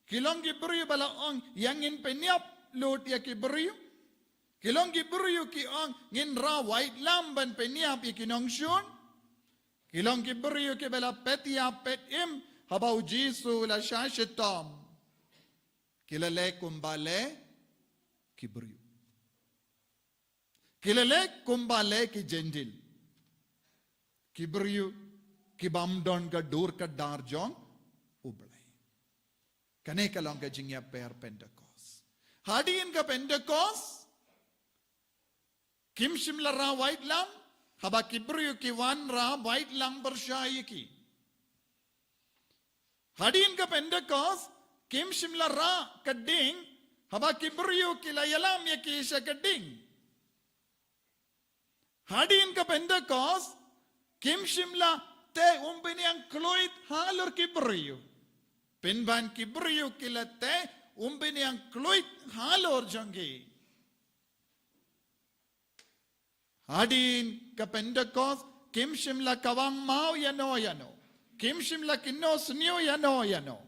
Ki long ki briew ba la ong ïa ngin pynïap lut ïa ki briew. Ki long ki briew ki ong ngin rah waitlam ban pynïap ïa ki nongshun. Ki long ki briew kiba la peit ïap peit im haba U Jisu u la shah shitom. Ki la leh kumba leh ki briew. Ki la leh kumba leh ki Jentil. Ki briew kibym don ka dur ka dar jong U Blei. Kane ka long ka jingïapher Pentecost. Hadien ka Pentecost kim shym la rah waitlam, haba ki briew ki wan rah waitlam pyrshah ïa ki. Hadien ka Pentecost kim shym la rah ka ding, haba ki briew ki la ïalam ïa ki sha ka ding. Hadien ka Pentecost kim shym la teh umbniang khluit halor ki briew. Pynban ki briew ki la teh umbniang khluit halor jong ki. Hadien ka Pentecost kim shym la kawang maw ïano ïano. Kim shym la kynnoh sniew ïano ïano.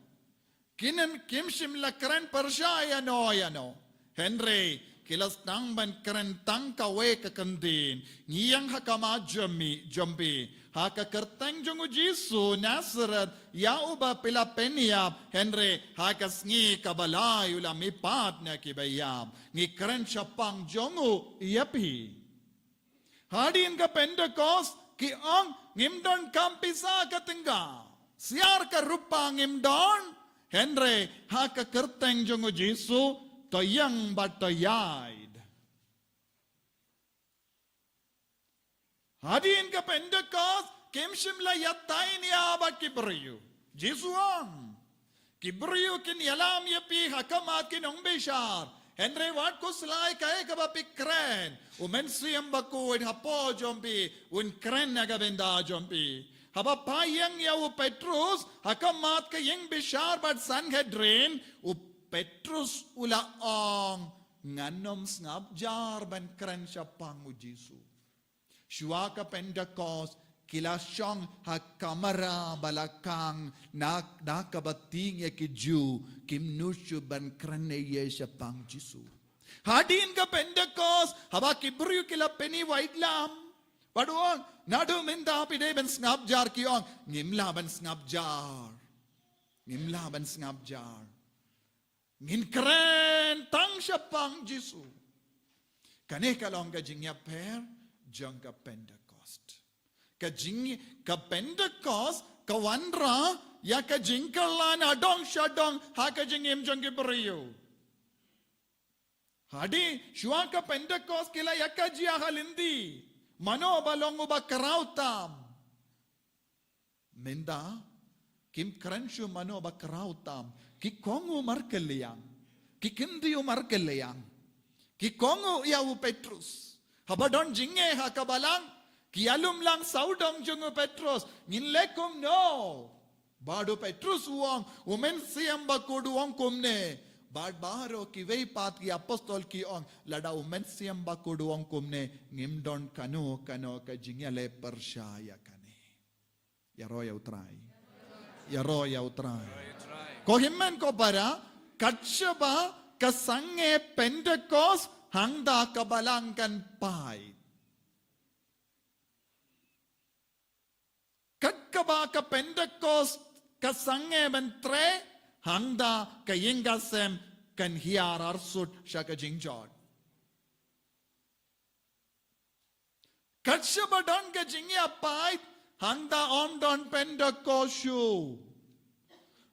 Kin, kim shym la kren pyrshah ïano ïano. Hynrei ki la sdang ban kren tang kawei ka kyntien. Ngi ïeng ha khmat jong phi, jong phi. Ha ka kyrteng jong U Jisu Nasareth, ïa uba phi la pynïap, hynrei ha ka sngi kaba lai u la mihpat na kiba ïap. Ngi kren shaphang jong u ïa phi. Hadien ka Pentecost ki ong ngim don kam pisa ka tyngka. Siar ka rupa ngim don. Hynrei ha ka kyrteng jong U Jisu to ïeng bad to ïaid. Hadien ka Pentecost kim shym la ïatai nia bad ki briew. Jisu ong, ki briew kin ïalam ïa phi ha khmat ki nongbishar. Hynrei wat khuslai kaei kaba phi kren, U Mynsiem Bakhuid hapoh jong phi un kren ha ka bynta jong phi. Haba pha ïeng ïa u Petrus ha khmat ka ïing bishar bad Sanhedrin, u Petrus u la ong, ngan ym sngap jar ban kren shaphang U Jisu. Shuwa ka Pentecost ki la shong ha kamra ba la khang na, na kaba tieng ïa ki Jiw, kim nud shuh ban kren ei ei shaphang Jisu. Hadien ka Pentecost haba ki briew ki la pyni waitlam, bad u ong, naduh mynta phi dei ban sngap jar, ki ong, ngim lah ban sngap jar. Ngim lah ban sngap jar. Ngin kren tang shaphang Jisu. Kane ka long ka jingïapher jong ka Pentecost. Ka jing, ka Pentecost ka wanrah ïa ka jingkylla na dong sha dong ha ka jingim jong ki briew. Hadien shuwa ka Pentecost ki la ïakajia ha lynti, mano ba long uba khraw tam. Mynta kim kren shuh mano ba khraw tam. Ki kohnguh markylliang, ki kyntiew markylliang. Ki kohnguh ïa u Petrus. Haba don jingeh ha ka balang, ki ïalum lang sawdong jong u Petrus, ngin leh kumno? Bad u Petrus u ong, u Mynsiem Bakhuid u ong kumne. Bad baroh kiwei pat ki apostol ki ong, lada u Mynsiem Bakhuid u ong kumne, ngim don kano kano ka jingïaleh pyrshah ïa kane. Ïaroh ïa u Trai. Ïaroh ïa u Trai. Ko hynmen ko para, kat shaba ka sangeh Pentecost, hangta ka balang kan pait. Kat kaba ka Pentecost ka sangeh ban treh, hangta ka ïing ka sem kan hiar arsut sha ka jingjot. Kat shaba don ka jingïapait, hangta ym don Pentecost shuh.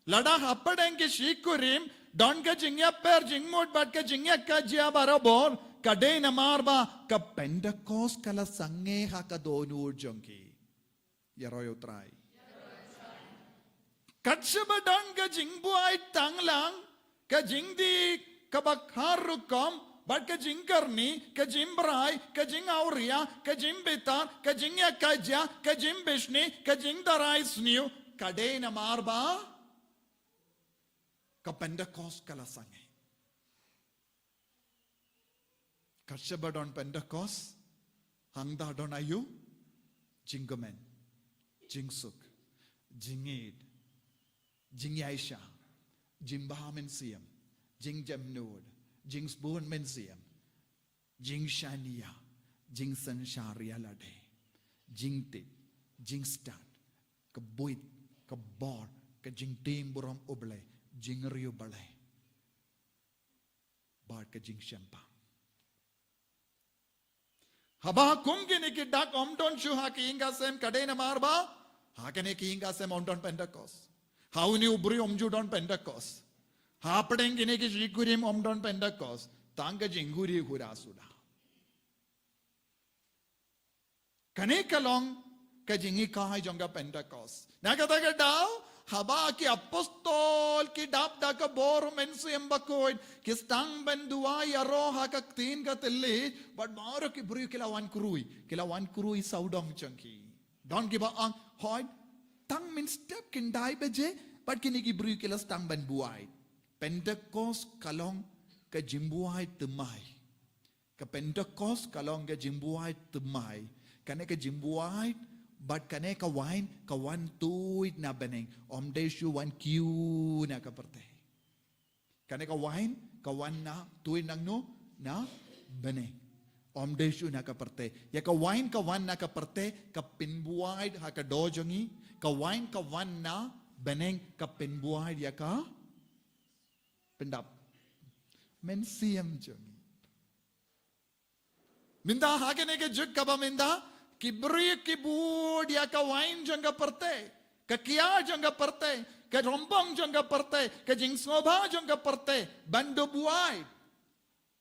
Lada hapdeng ki shi kurim don ka jingïapher jingmut bad ka jingïakajia barabor, ka dei namar ba ka Pentecost ka la sangeh ha ka dohnud jong ki. Ïaroh ïa u Trai. Kat shaba don ka jingbuaid tang lang, ka jingdih kaba khar rukom, bad ka jingkyrni, ka jingbrai, ka jingawria, ka jingbitar, ka jingïakajia, ka jingbishni, ka jingdarai sniew, ka dei namar ba ka Pentecost ka la sangeh. Kat shaba don Pentecost, hangta don aïu? Jingkmen, jingsuk, jingïeid, jingïaishah, jingbha mynsiem, jingjemnud, jingsbun mynsiem, jingshaniah, jingsynshar ïalade, jingtip, jingstad, ka buit, ka bor, ka jingtieng burom U Blei, jingriewblei. Bad ka jingshemphang. Haba kum kine ki dak ym don shuh ha ki ïing ki sem, ka dei namar ba ha kine ki ïing ki sem ym don Pentecost. Ha une u briew ym ju don Pentecost. Hapdeng kine ki shi kurim ym don Pentecost. Tang ka jinghuri hura suda. Kane ka long ka jinghikai jong ka Pentecost. Na kata ka daw, haba ki apostol ki dap da ka bor U Mynsiem Bakhuid, ki sdang ban duwai ïaroh ha ka ktien ka thylliej, bad baroh ki briew ki la wan khrui, ki la wan khrui sawdong jong ki. Don kiba ong, hooid, tang mynstep khyndai baje, bad kine ki briew ki la sdang ban buaid. Pentecost ka long ka jingbuaid thymmai. Ka Pentecost ka long ka jingbuaid thymmai. Kane ka jingbuaid, bad kane ka wain, ka wan tuid na bneng. Ym dei shuh wan kiew na ka pyrthei. Kane ka wain, ka wan na tuid nangno, na bneng. Ym dei shuh na ka pyrthei. Ïa ka wain ka wan na ka pyrthei, ka pynbuaid ha ka doh jong ngi. Ka wain ka wan na bneng, ka pynbuaid ïa ka pyndap mynsiem jong ngi. Mynta ha kane ka juk kaba mynta, ki briew ki bud ïa ka wain jong ka pyrthei, ka kiad jong ka pyrthei, ka rymbong jong ka pyrthei, ka jingsngewbha jong ka pyrthei, ban da buaid.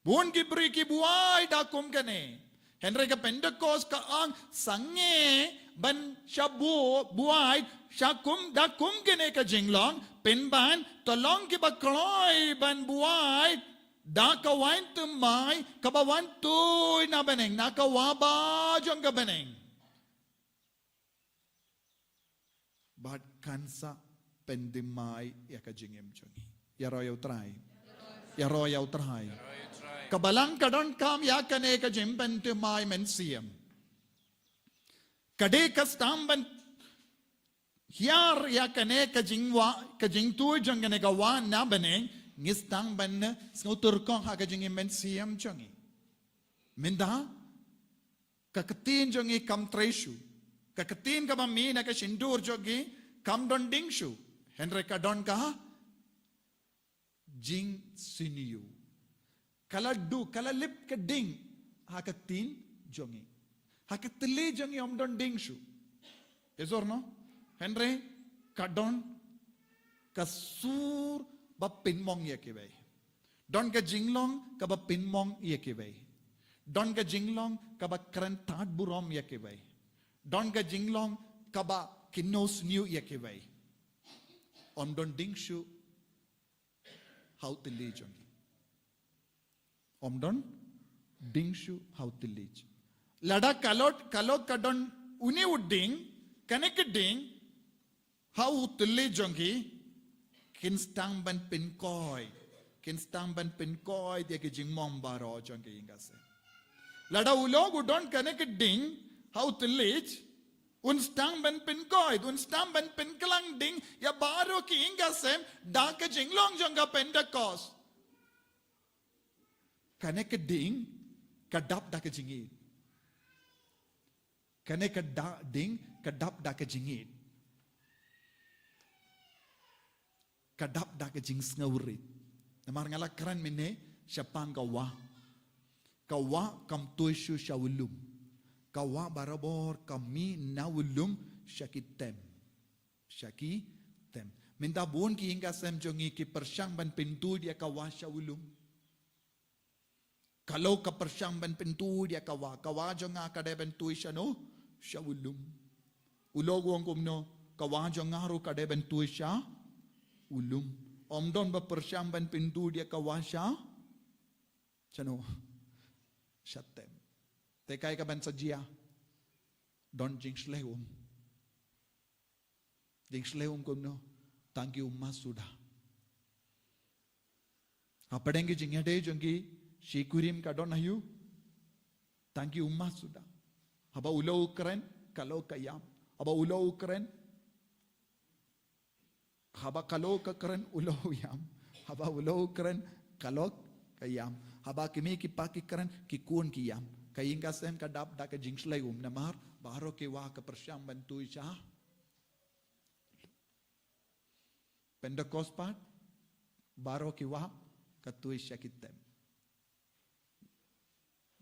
Bun ki briew ki buaid da kum kane. Hynrei ka Pentecost ka ong sangeh ban sha bu-, buaid, sha kum da kum kane ka jinglong, pynban, to long kiba kloi ban buaid, da ka wain thymmai, kaba wan tuid na bneng, na ka wah bah jong ka bneng. Bad kan sa pynthymmai ïa ka jingim jong ngi. Ïaroh ïa u Trai. Ïaroh ïa u Trai. Ka balang ka donkam ïa kane ka jingpynthymmai mynsiem. Ka dei ka sdang ban hiar ïa kane ka jingwah, ka jingtuid jong kane ka wah na bneng, ngi sdang ban sngewtyrkhong ha ka jingim mynsiem jong ngi. Mynta, ka ktien jong ngi kam trei shuh. Ka ktien kaba mih na ka shyntur jong ngi kam don ding shuh. Hynrei ka don ka jingsniew. Ka la duh, ka la lip ka ding ha ka ktien jong ngi. Ha ka thylli jong ngi ym don ding shuh. Is it no? Hynrei ka don ka sur ba pynmong ïa kiwei. Don ka jinglong kaba pynmong ïa kiwei. Don ka jinglong kaba kren tad burom ïa kiwei. Don ka jinglong kaba kynnoh sniew ïa kiwei. Ym don ding shuh ha u thylli jong ngi. Ym don ding shuh ha u thylli. Lada ka la, ka la ka don une u ding, kane ka ding ha u thylli jong ngi, kin sdang ban pynkhiah, kin sdang ban pynkhiah ïa ki jingmong baroh jong ki ïing ki sem. Lada u lok u don kane ka ding ha u thylli, un sdang ban pynkhiah, un sdang ban pynkhlaiñ ding ïa baroh ki ïing ki sem da ka jinglong jong ka Pentecost. Kane ka ding ka dap da ka jingïeit. Kane ka da-, ding ka dap da ka jingïeit. Ka dap da ka jingsngewrit. Namar nga la kren mynne shaphang ka wah. Ka wah kam tuid shuh sha u lum. Ka wah barabor ka mih na u lum sha ki tem. Sha ki tem. Mynta bun ki ïing ki sem jong ngi ki pyrshang ban pyntuid ïa ka wah sha u lum. Ka lok ka pyrshang ban pyntuid ïa ka wah. Ka wah jong nga ka dei ban tuid shano? Sha u lum. U lok u ong kumno? Ka wah jong nga ruh ka dei ban tuid sha u lum. Ym don ba pyrshang ban pyntuid ïa ka wah sha, shano? Sha tem. Te kaei kaban sa jia? Don jingshlei um. Jingshlei um kumno? Tang ki ummat suda. Hapdeng ki jingïadei jong ki shi kurim ka don aïu? Tang ki ummat suda. Haba u lok u kren, ka lok ka ïam. Haba u lok u kren, haba ka lok ka kren, u lok u ïam. Haba u lok u kren, ka lok ka ïam. Haba ki mei ki pa ki kren, ki khun ki ïam. Ka ïing ka sem ka dap da ka jingshlei um namar baroh ki wah ka pyrshang ban tuid sha Pentecost pat, baroh ki wah ka tuid sha ki tem.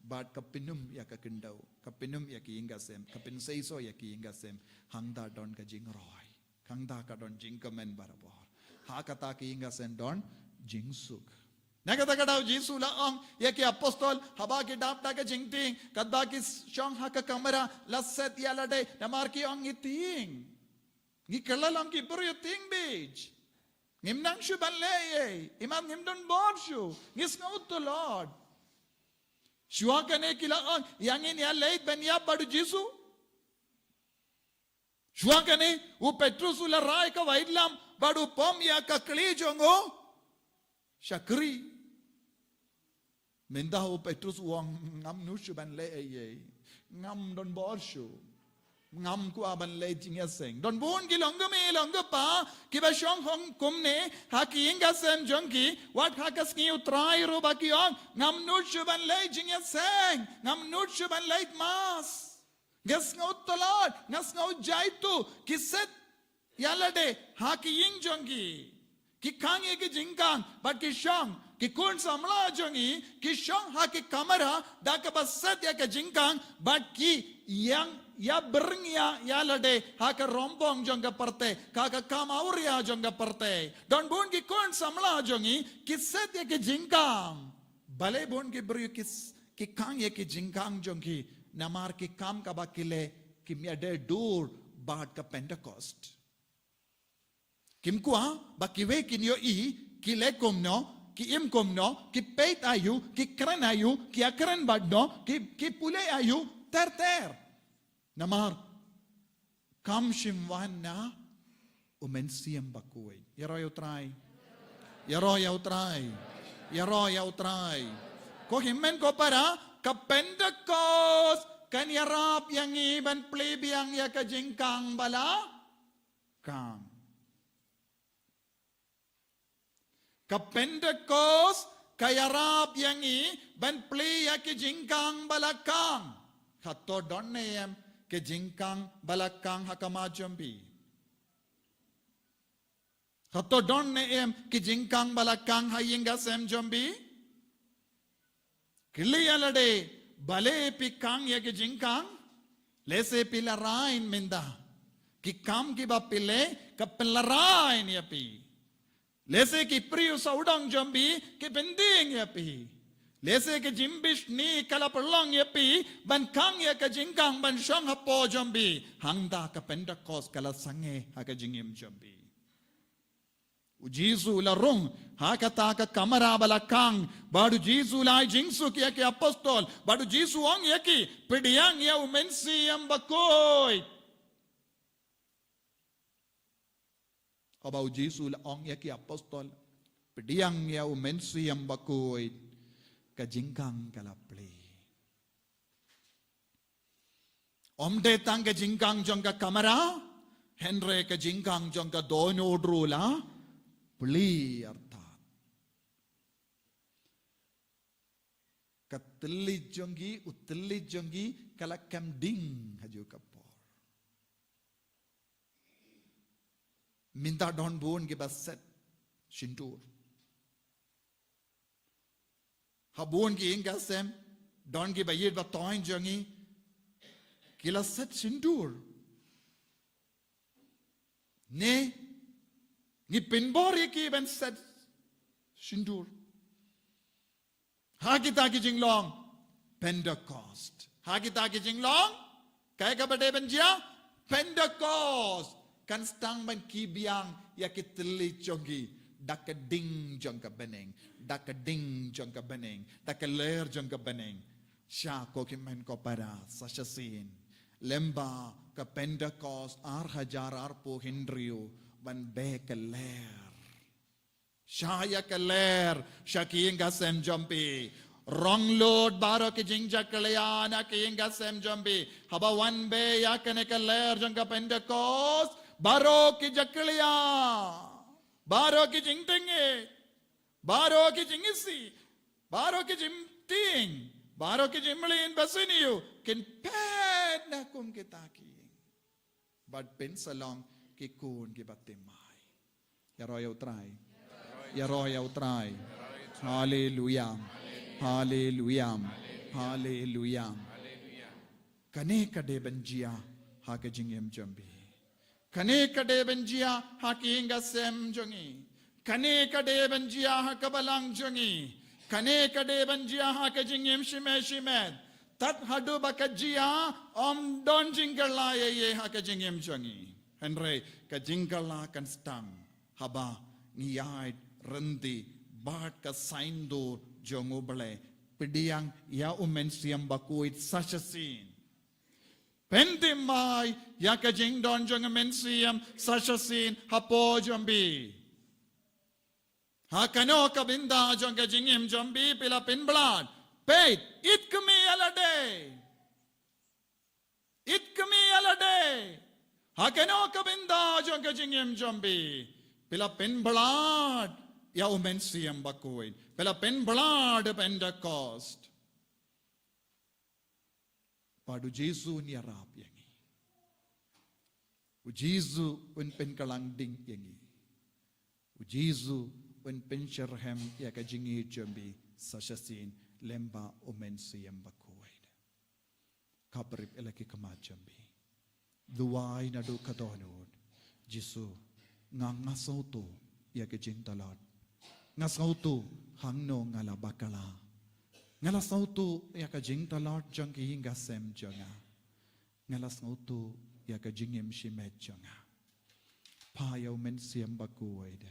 Bad ka pynum ïa ka khyndew, ka pynum ïa ki ïing ki sem, ka pynseisoh ïa ki ïing ki sem, hangta don ka jingroi, hangta ka don jingkmen barabor. Ha kata ki ïing ki sem don jingsuk. Na kata ka daw Jisu la ong ïa ki apostol, haba ki dap da ka jingtieng, katba ki shong ha ka kamra, la set ïa lade, namar ki ong ngi tieng. Ngi kylla long ki briew tieng beit. Ngim nang shuh ban leh ei ei. Imat ngim don bor shuh. Ngi sngew tlot. Shuwa kane ki la ong, ïa ngin ïa leit ban ïap bad u Jisu? Shuwa kane u Petrus u la rai ka waitlam bad u pom ïa ka khlieh jong u shakri. Mynta u Petrus u ong ngam nud shuh ban leh ei ei. Ngam don bor shuh. Ngam kwah ban leh jingïaseng. Don bun ki longkmie longkpa kiba shong hong kumne ha ki ïing ki sem jong ki, wat ha ka sngi U Trai ruh ba ki ong ngam nud shuh ban leh jingïaseng. Ngam nud shuh ban leh mass. Nga sngew tlot, nga sngew jaituh, ki set ïa lade ha ki ïing jong ki. Ki khang ïa ki jingkhang, bad ki shong, ki khun samla jong ngi, ki shong ha ki kamra, da kaba set ïa ki jingkhang, bad ki ïeng ïa byrngeh ïa lade ha ka rongpong jong ka pyrthei, ha ka kam awria jong ka pyrthei. Don bun ki khun samla jong ngi, ki set ïa ki jingkhang. Balei bun ki briew ki s-, ki khang ïa ki jingkhang jong ki, namar ki kam kaba ki leh kim ïadei dur bad ka Pentecost. Kim kwah ba kiwei kin ïohi ki leh kumno, ki im kumno, ki peit aïu, ki kren aïu, ki ïakren bad no, ki, ki pule aïu, ter ter. Namar kam shym wan na U Mynsiem Bakhuid. Ïaroh ïa U Trai. Ïaroh ïa U Trai. Ïaroh ïa U Trai. Ko hynmen ko para, ka Pentecost kan ïarap ïa ngi ban plie biang ïa ka jingkhang ba la khang. Ka Pentecost ka ïarap ïa ngi ban plie ïa ki jingkhang ba la khang. Hato don ne em ki jingkhang ba la khang ha khmat jong phi? Hato don ne em ki jingkhang ba la khang ha ïing ha sem jong phi? Kylli ïa lade, balei phi khang ïa ki jingkhang? Lehse phi la rai mynta, ki kam kiba phi leh ka pynlarai ïa phi. Lehse ki briew sawdong jong phi ki pyndieng ïa phi. Lehse ki jingbishni ka la pynlong ïa phi ban khang ïa ka jingkhang ban shong hapoh jong phi. Hangta ka Pentecost ka la sangeh ha ka jingim jong phi. U Jisu u la rung ha kata ka kamra ba la khang, bad u Jisu u la ai jingsuk ïa ki apostol, bad u Jisu u ong ïa ki, pdiang ïa u Mynsiem Bakhuid. Haba u Jisu u la ong ïa ki apostol, pdiang ïa u Mynsiem Bakhuid, ka jingkhang ka la plie. Ym dei tang ka jingkhang jong ka kamra, hynrei ka jingkhang jong ka dohnud ruh la plie artat. Ka thylliej jong ki, u thylliej jong ki, ka la kem ding ha kajuh ka por. Mynta don bun kiba set sindur. Ha bun ki ïing ki sem, don kiba ïeit ba thoiñ jong ngi, ki la set sindur. Ne, ngi pynbor ïa ki ban set sindur. Ha kita ki jinglong Pentecost. Ha kita ki jinglong, kaei kaba dei ban jia? Pentecost. Kan sdang ban ki biang ïa ki thylliej jong ki da ka ding jong ka bneng, da ka ding jong ka bneng, da ka lyer jong ka bneng. Sha ko ki hynmen ko para, sa shisien, lem bad ka Pentecost ar hajar arphew hynriew, ban beh ka lyer. Shah ïa ka lyer sha ki ïing ka sem jong phi. Rong lut baroh ki jingjakhlia na ki ïing ka sem jong phi. Haba wan beh ïa kane ka lyer jong ka Pentecost, baroh ki jakhlia, baroh ki jingtyngi, baroh ki jingisih, baroh ki jingtieng, baroh ki jingmlien basniew kin phet na kum kita ki ïing. Bad pynsa long ki khun kiba thymmai. Ïaroh ïa U Trai. Ïaroh ïa U Trai. Haleluia. Haleluia. Haleluia. Kane ka dei ban jia ha ka jingim jong phi. Kane ka dei ban jia ha ki ïing ka sem jong ngi. Kane ka dei ban jia ha ka balang jong ngi. Kane ka dei ban jia ha ka jingim shimet shimet. Tad haduh ba ka jia, ym don jingkylla ei ei ha ka jingim jong ngi. Hynrei ka jingkylla kan sdang haba ngi ïaid ryntih bad ka saiñdur jong U Blei. Pdiang ïa U Mynsiem Bakhuid sa shisien. Pynthymmai ïa ka jingdon jong U Mynsiem sa shisien hapoh jong phi. Ha kano ka bynta jong ka jingim jong phi phi la pynbha? Peit, ïit khmih ïa lade. Ïit khmih ïa lade. Ha kano ka bynta jong ka jingim jong phi phi la pynbha ïa U Mynsiem Bakhuid, phi la pynbha Pentecost. Bad U Jisu un ïarap ïa ngi. U Jisu un pynkylla ding ïa ngi. U Jisu un pynshitrhem ïa ka jingïeit jong phi sa shisien lem bad U Mynsiem Bakhuid. Khapbrip ïa la ki khmat jong phi. Duwai naduh ka dohnud. Jisu, nga, nga sngewthuh ïa ka jingtlot. Nga sngewthuh hangno nga la bakla. Nga la sngewthuh ïa ka jingtlot jong ki ïing ka sem jong nga. Nga la sngewthuh ïa ka jingim shimet jong nga. Phah ïa U Mynsiem Bakhuid.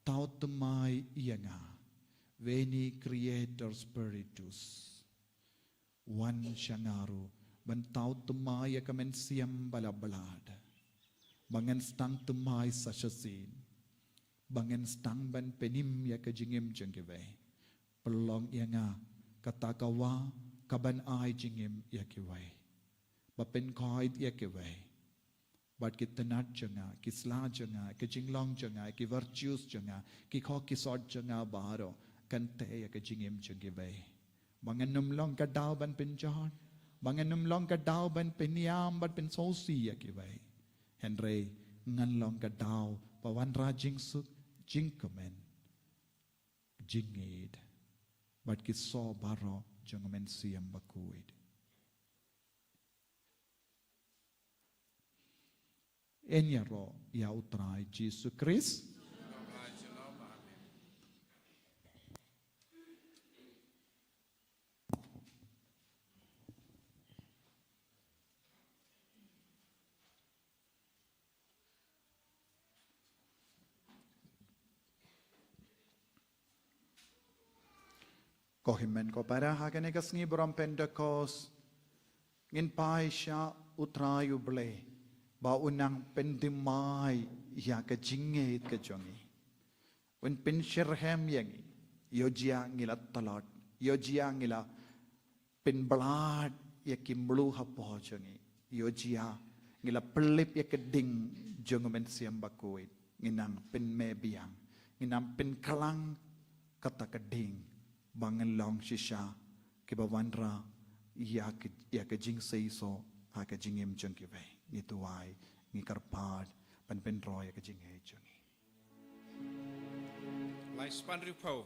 Thaw thymmai ïa nga. Veni Creator Spiritus. Wan sha nga ruh ban thaw thymmai ïa ka mynsiem ba la blad, ba ngan sdang thymmai sa shisien, ba ngan sdang ban pynim ïa ka jingim jong kiwei. Pynlong ïa nga kata ka wah kaban ai jingim ïa kiwei, ba pynkhuid ïa kiwei. Bad ki tnat jong nga, ki sla jong nga, ki jinglong jong nga, ki virtues jong nga, ki khok ki sot jong nga baroh kan teh ïa ka jingim jong kiwei. Ba ngan ym long ka daw ban pynjot, ba ngan ym long ka daw ban pynïam bad pynsngewsih ïa kiwei. Hynrei ngan long ka daw ba wanrah jingsuk, jingkmen, jingngeit bad ki soh baroh jong u Mynsiem Bakhuid. Yn ïaroh ïa u Trai Jisu Khrist. Ko hynmen ko para, ha kane ka sngi burom Pentekost, ngin phai sha u Trai u Blei ba un nang pynthymmai ïa ka jingngeit ka jong ngi. Un pynsyrhem ïa ngi, ïoh jia ngi la tlot, ïoh jia ngi la pynblad ïa ki mluh hapoh jong ngi, ïoh jia ngi la pynlip ïa ka ding jong u Mynsiem Bakhuid, ngin nang pynmeh biang, ngin nang pynkhlang kata ka ding ba ngin long shisha kiba wanrah ïa ka, ïa ka jingseisoh ha ka jingim jong kiwei. Ngi duwai, ngi kyrpad ban pynroi ïa ka jingngeit jong ngi. Lai spah hynriewphew.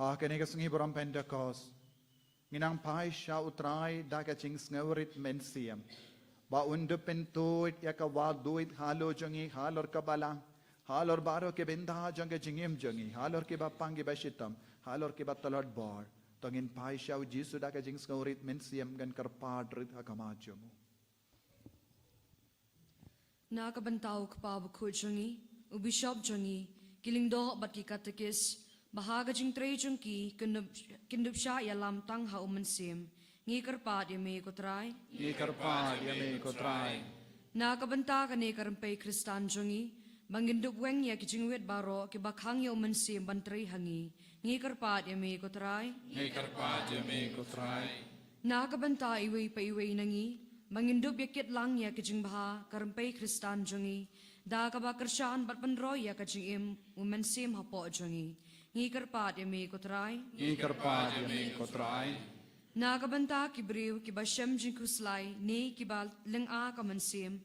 Ha kane ka sngi burom Pentekost, ngi nang phai sha U Trai da ka jingsngewrit mynsiem, ba un da pyntuid ïa ka wad duid halor jong ngi halor ka balang, halor baroh ki bynta jong ka jingim jong ngi, halor kiba pang kiba shitom, halor kiba tlot bor. To ngin phai sha U Jisu da ka jingsngewrit mynsiem, ngan kyrpad rit ha khmat jong U. Na ka bynta U Kpa Bakhuid jong ngi, u Bishop jong ngi, ki lyngdoh bad ki katekis, ba ha ka jingtrei jong ki kin dup, kin dup shah ïalam tang ha U Mynsiem, ngi kyrpad ïa me ko Trai. Ngi kyrpad ïa me ko Trai. Na ka bynta kane ka rympei Khristan jong ngi, ba ngin dup weng ïa ki jingwit baroh kiba khang ïa U Mynsiem ban trei ha ngi, ngi kyrpad ïa me ko Trai. Ngi kyrpad ïa me ko Trai. Na ka bynta iwei pa iwei na ngi, ba ngin dup ïa kit lang ïa ka jingbha ka rympei Khristan jong ngi, da kaba kyrshan bad pynroi ïa ka jingim U Mynsiem hapoh jong ngi, ngi kyrpad ïa me ko Trai. Ngi kyrpad ïa me ko Trai. Na ka bynta ki briew kiba shem jingkhuslai ne kiba lynga ka mynsiem,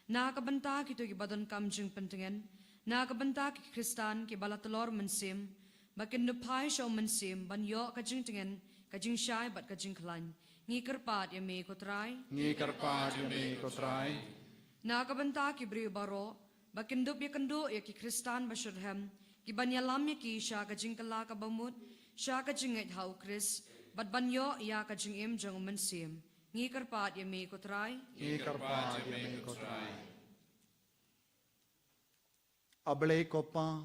na ka bynta kito kiba donkam jingpyntngen, na ka bynta ki Khristan kiba la tlor mynsiem, ba kin da phai sha U Mynsiem ban ïoh ka jingtngen, ka jingshai bad ka jingkhlaiñ, ngi kyrpad ïa me ko Trai. Ngi kyrpad ïa me ko Trai. Na ka bynta ki briew baroh, ba kin dup ïakynduh ïa ki Khristan ba shitrhem, ki ban ïalam ïa ki sha ka jingkylla kaba mut, sha ka jingngeit ha U Khrist, bad ban ïoh ïa ka jingim jong U Mynsiem, ngi kyrpad ïa me ko Trai. Ngi kyrpad ïa me ko Trai. A Blei ko Pa,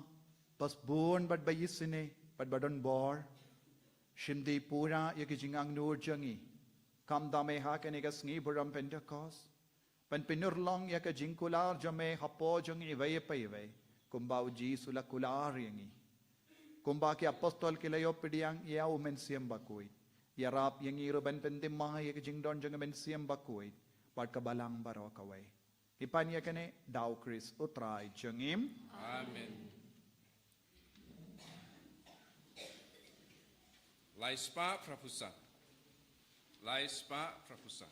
ba sbun bad ba isynei bad ba don bor, shim dei pura ïa ki jingangnud jong ngi, khamtam eh ha kane ka sngi burom Pentekost, ban pynurlong ïa ka jingkular jong me hapoh jong ngi iwei pa iwei, kumba U Jisu u la kular ïa ngi. Kumba ki apostol ki la ïoh pdiang ïa U Mynsiem Bakhuid, ïarap ïa ngi ruh ban pynthymmai ïa ka jingdon jong U Mynsiem Bakhuid bad ka balang baroh kawei. Ngi pan ïa kane da U Khrist U Trai jong ngi. Amen. Lai spah phra phew saw. Lai spah phra phew saw.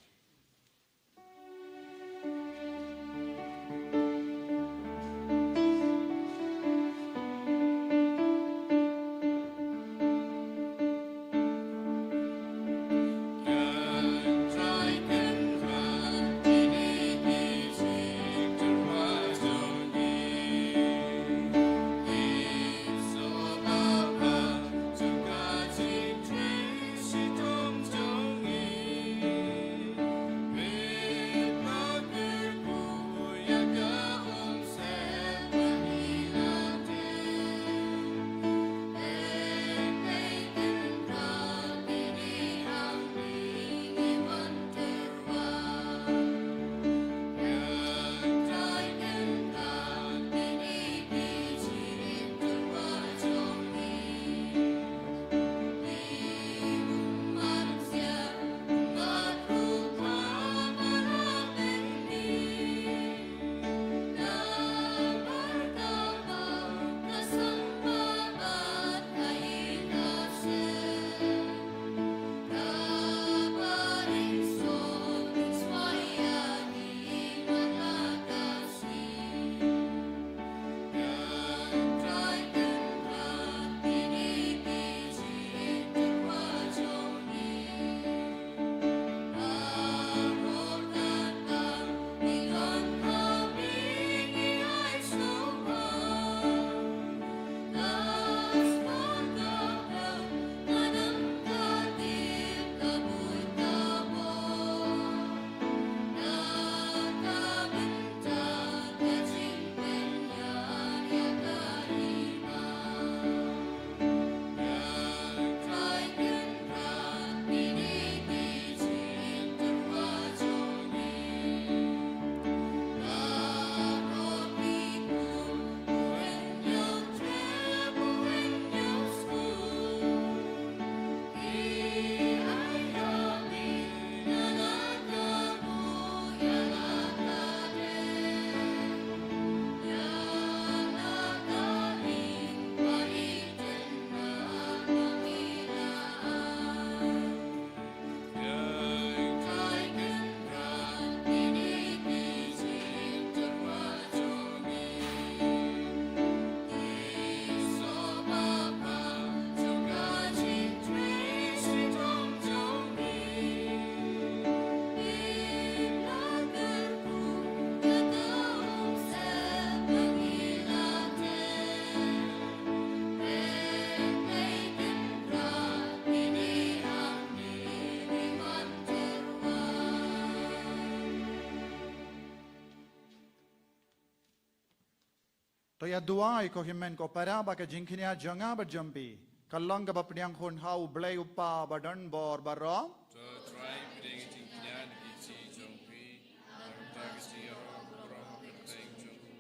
To ïa duwai ko hynmen ko para ba ka jingkñia jong nga bad jong phi ka long kaba pdiang hun ha U Blei U Kpa ba don bor baroh. To Trai, pdiang jingkñia na ki kti jong phi, na ka bynta ka jingïaroh baroh ka kyrteng jong u,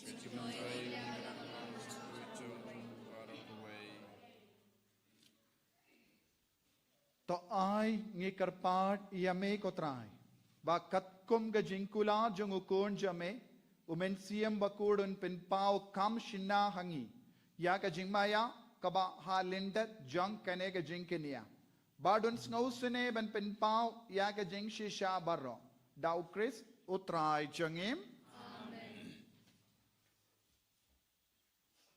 ka jingmyntoi ïa ka jong u baroh kawei. To ai ngi kyrpad ïa me ko Trai ba katkum ka jingkular jong u Khun jong me, U Mynsiem Bakhuid un pynpaw kam shynna ha ngi ïa ka jingmaïa kaba ha lyndet jong kane ka jingkñia, bad un sngewsynei ban pynpaw ïa ka jingshisha baroh. Da U Khrist U Trai jong ngi. Amen.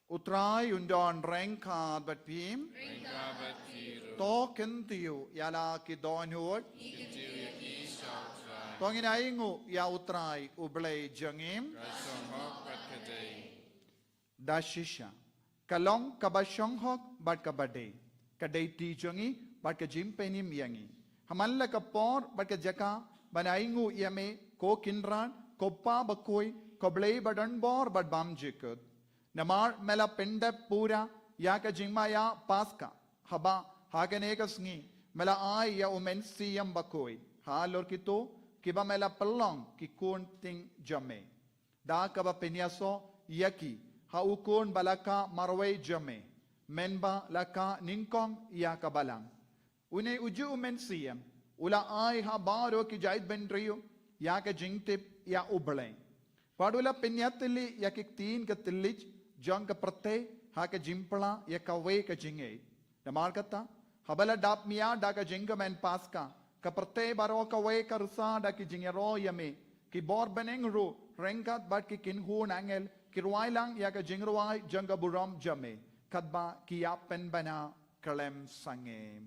U Trai un don ryngkat bad phi. Ryngkat bad phi ruh. To kyntiew ïa la ki dohnud. Ngi kyntiew ïa ki sha U Trai. To ngin ainguh ïa U Trai U Blei jong ngi. Ka shonghok bad ka dei. Da shisha ka long kaba shonghok bad kaba dei, ka dei kti jong ngi bad ka jingpynim ïa ngi. Ha man la ka por bad ka jaka ban ainguh ïa me ko Kynrad, ko Kpa Bakhuid, ko Blei ba don bor bad bymjukut. Namar me la pyndep pura ïa ka jingmaïa Paskha haba ha kane ka sngi me la ai ïa U Mynsiem Bakhuid halor kito kiba me la pynlong ki khun ktieng jong me, da kaba pynïasoh ïa ki ha U Khun ba la kah marwei jong me, mynba la kah nyngkong ïa ka balang. Une uju U Mynsiem u la ai ha baroh ki jaitbynriew ïa ka jingtip ïa U Blei, bad u la pynïatylli ïa ki ktien ka thylliej jong ka pyrthei ha ka jingpla ïa kawei ka jingïeit. Namar kata, haba la dap mia da ka jingkmen Paskha, ka pyrthei baroh kawei ka rsa da ki jingïaroh ïa me. Ki bor bneng ruh ryngkat bad ki kynhun angel ki rwai lang ïa ka jingrwai jong ka burom jong me, katba ki ïa pynbna khlem sangeh.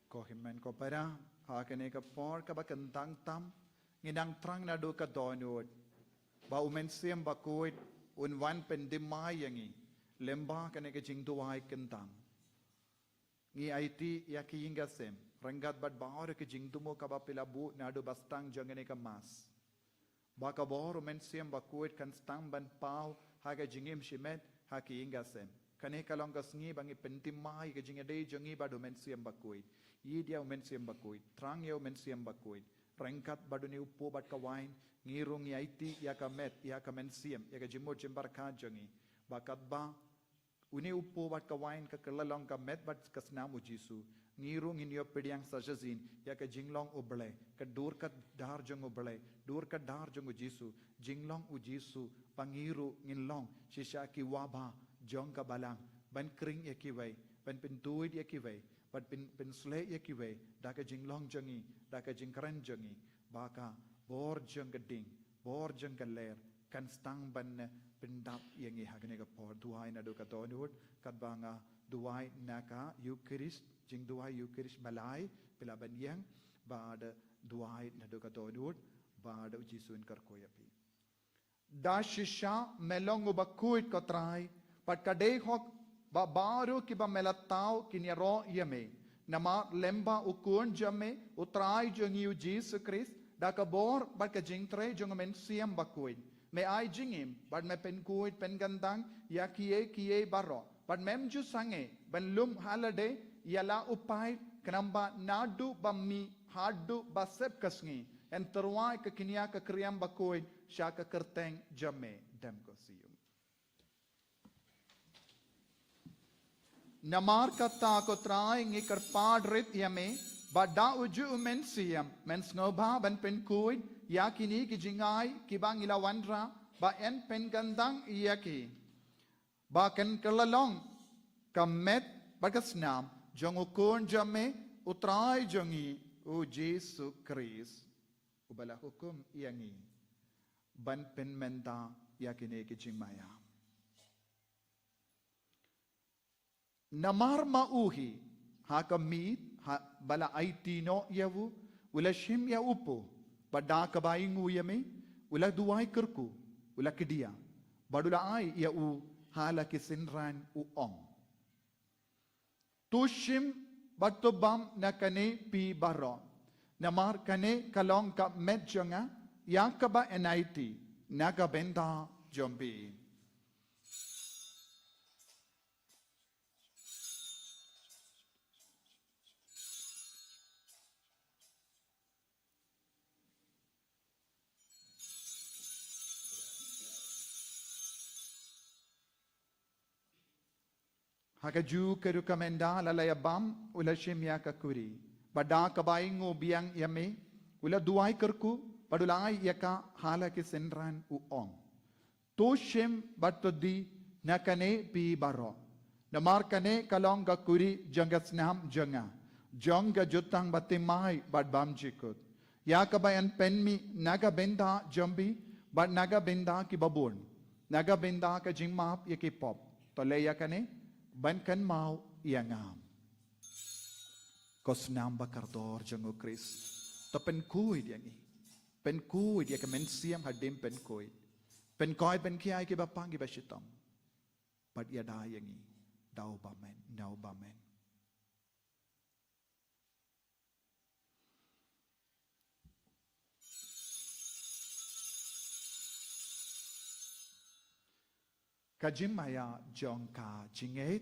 Ko hynmen ko para, ha kane ka por kaba kyntang tam, ngi nang thrang naduh ka dohnud ba U Mynsiem Bakhuid un wan pynthymmai ïa ngi lyngba kane ka jingduwai kyntang. Ngi aiti ïa ki ïing ki sem ryngkat bad baroh ki jingthmu kaba phi la buh naduh ba sdang jong kane ka Mass, ba ka bor U Mynsiem Bakhuid kan sdang ban paw ha ka jingim shimet ha ki ïing ki sem. Kane ka long ka sngi ba ngi pynthymmai ka jingïadei jong ngi bad U Mynsiem Bakhuid. Ïeit ïa U Mynsiem Bakhuid, thrang ïa U Mynsiem Bakhuid. Ryngkat bad une u kpu bad ka wain, ngi ruh ngi aiti ïa ka met, ïa ka mynsiem, ïa ka jingmut jingpyrkhat jong ngi, ba katba une u kpu bad ka wain ka kylla long ka met bad ka snam U Jisu, ngi ruh ngin ïoh pdiang sa shisien ïa ka jinglong U Blei, ka dur ka dar jong U Blei, dur ka dar jong U Jisu, jinglong U Jisu, ba ngi ruh ngin long shisha ki wahbah jong ka balang, ban khring ïa kiwei, ban pynduwai ïa kiwei, ban pyn, pynsleh ïa kiwei da ka jinglong jong ngi, da ka jingkren jong ngi, ba ka bor jong ka ding, bor jong ka lyer kan sdang ban pyndap ïa ngi ha kane ka por. Duwai naduh ka dohnud, katba nga duwai na ka Eukharist, jingduwai Eukharist ba lai phi lah ban ïeng, bad duwai naduh ka dohnud, bad U Jisu un kyrkhu ïa phi. Da shisha me long uba khuid ko Trai, bad ka dei hok ba baroh kiba me la thaw kin ïaroh ïa me. Namar lyngba U Khun jong me, U Trai jong ngi U Jisu Khrist, da ka bor bad ka jingtrei jong U Mynsiem Bakhuid, me ai jingim bad me pynkhuid pynkyntang ïa kiei kiei baroh, Bad mem ju sangeh ban lum ha lade ïa la u paip, khnang ba naduh ba mih haduh ba sep ka sngi yn tyrwa ïa ka kñia ka kriam bakhuid sha ka kyrteng jong me. Dem ko sien. Namar kata ko Trai ngi kyrpad rit ïa me, ba da u ju u Mynsiem men sngewbha ban pynkhuid ïa kine ki jingai kiba ngi la wanrah, ba yn pynkyndang ïa ki ba kan kylla long ka met bad ka snam jong u Khun jong me, u Trai jong ngi u Jisu Khrist, uba la hukum ïa ngi ban pynmynta ïa kine ki jingmaïa. Namar ma u hi, ha ka miet, ha ba la aiti noh ïa u, u la shim ïa u po, bad da kaba ainguh ïa me, u la duwai kyrkhu, u la kdiah, bad u la ai ïa u ha la ki synran, u ong: To shim bad to bam na kane phi baroh. Namar kane ka long ka met jong nga, ïa kaba yn aiti na ka bynta jong phi. Ha kajuh ka rukom, ynda la la ïa bam, u la shim ïa ka kuri, bad da kaba ainguh biang ïa me, u la duwai kyrkhu, bad u la ai ïa ka ha la ki synran, u ong: To shim bad to die na kane phi baroh. Namar kane ka long ka kuri jong ka snam jong nga, jong ka jutang bathymmai bad bymjukut, ïa kaba yn pynmih na ka bynta jong phi bad na ka bynta kiba bun, na ka bynta ka jingmap ïa ki pop. To leh ïa kane ban kynmaw ïa nga. Ko snam ba kordor jong u Khrist, to pynkhuid ïa ngi. Pynkhuid ïa ka mynsiem hadien pynkhuid. Pynkhuid, pynkhia ïa kiba pang, kiba shitom. Bad ïada ïa ngi da u bymmen, na u bymmen. Ka jingmaïa jong ka jingngeit.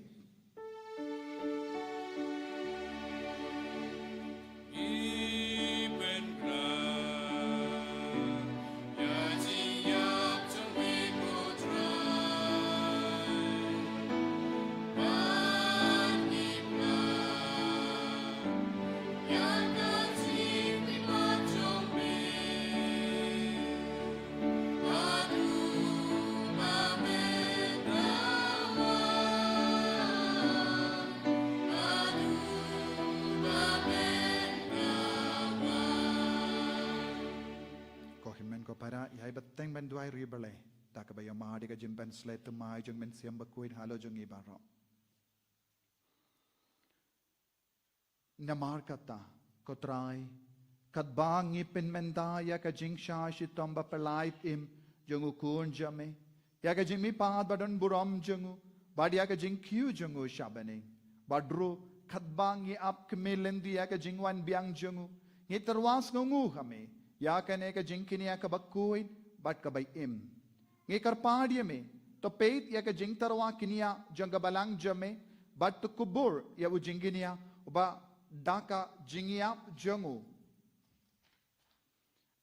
Ko hynmen ko para, ïai bteng ban duwai ri Blei da kaba ïa mad ïa ka jingpynshlei thymmai jong u Mynsiem Bakhuid halor jong ngi baroh. Namar kata, ko Trai, katba ngi pynmynta ïa ka jingshah shitom bapher lai im jong u Khun jong me, ïa ka jingmihpat badonburom jong u, bad ïa ka jingkiew jong u sha bneng, bad ruh katba ngi ap khmih lynti ïa ka jingwan biang jong u, ngi tyrwa sngewnguh ha me ïa kane ka jingkñia kaba khuid bad kaba im. Ngi kyrpad ïa me, to peit ïa ka jingtyrwa kñia jong ka balang jong me, bad to kubur ïa u jingkñia uba da ka jingïap jong u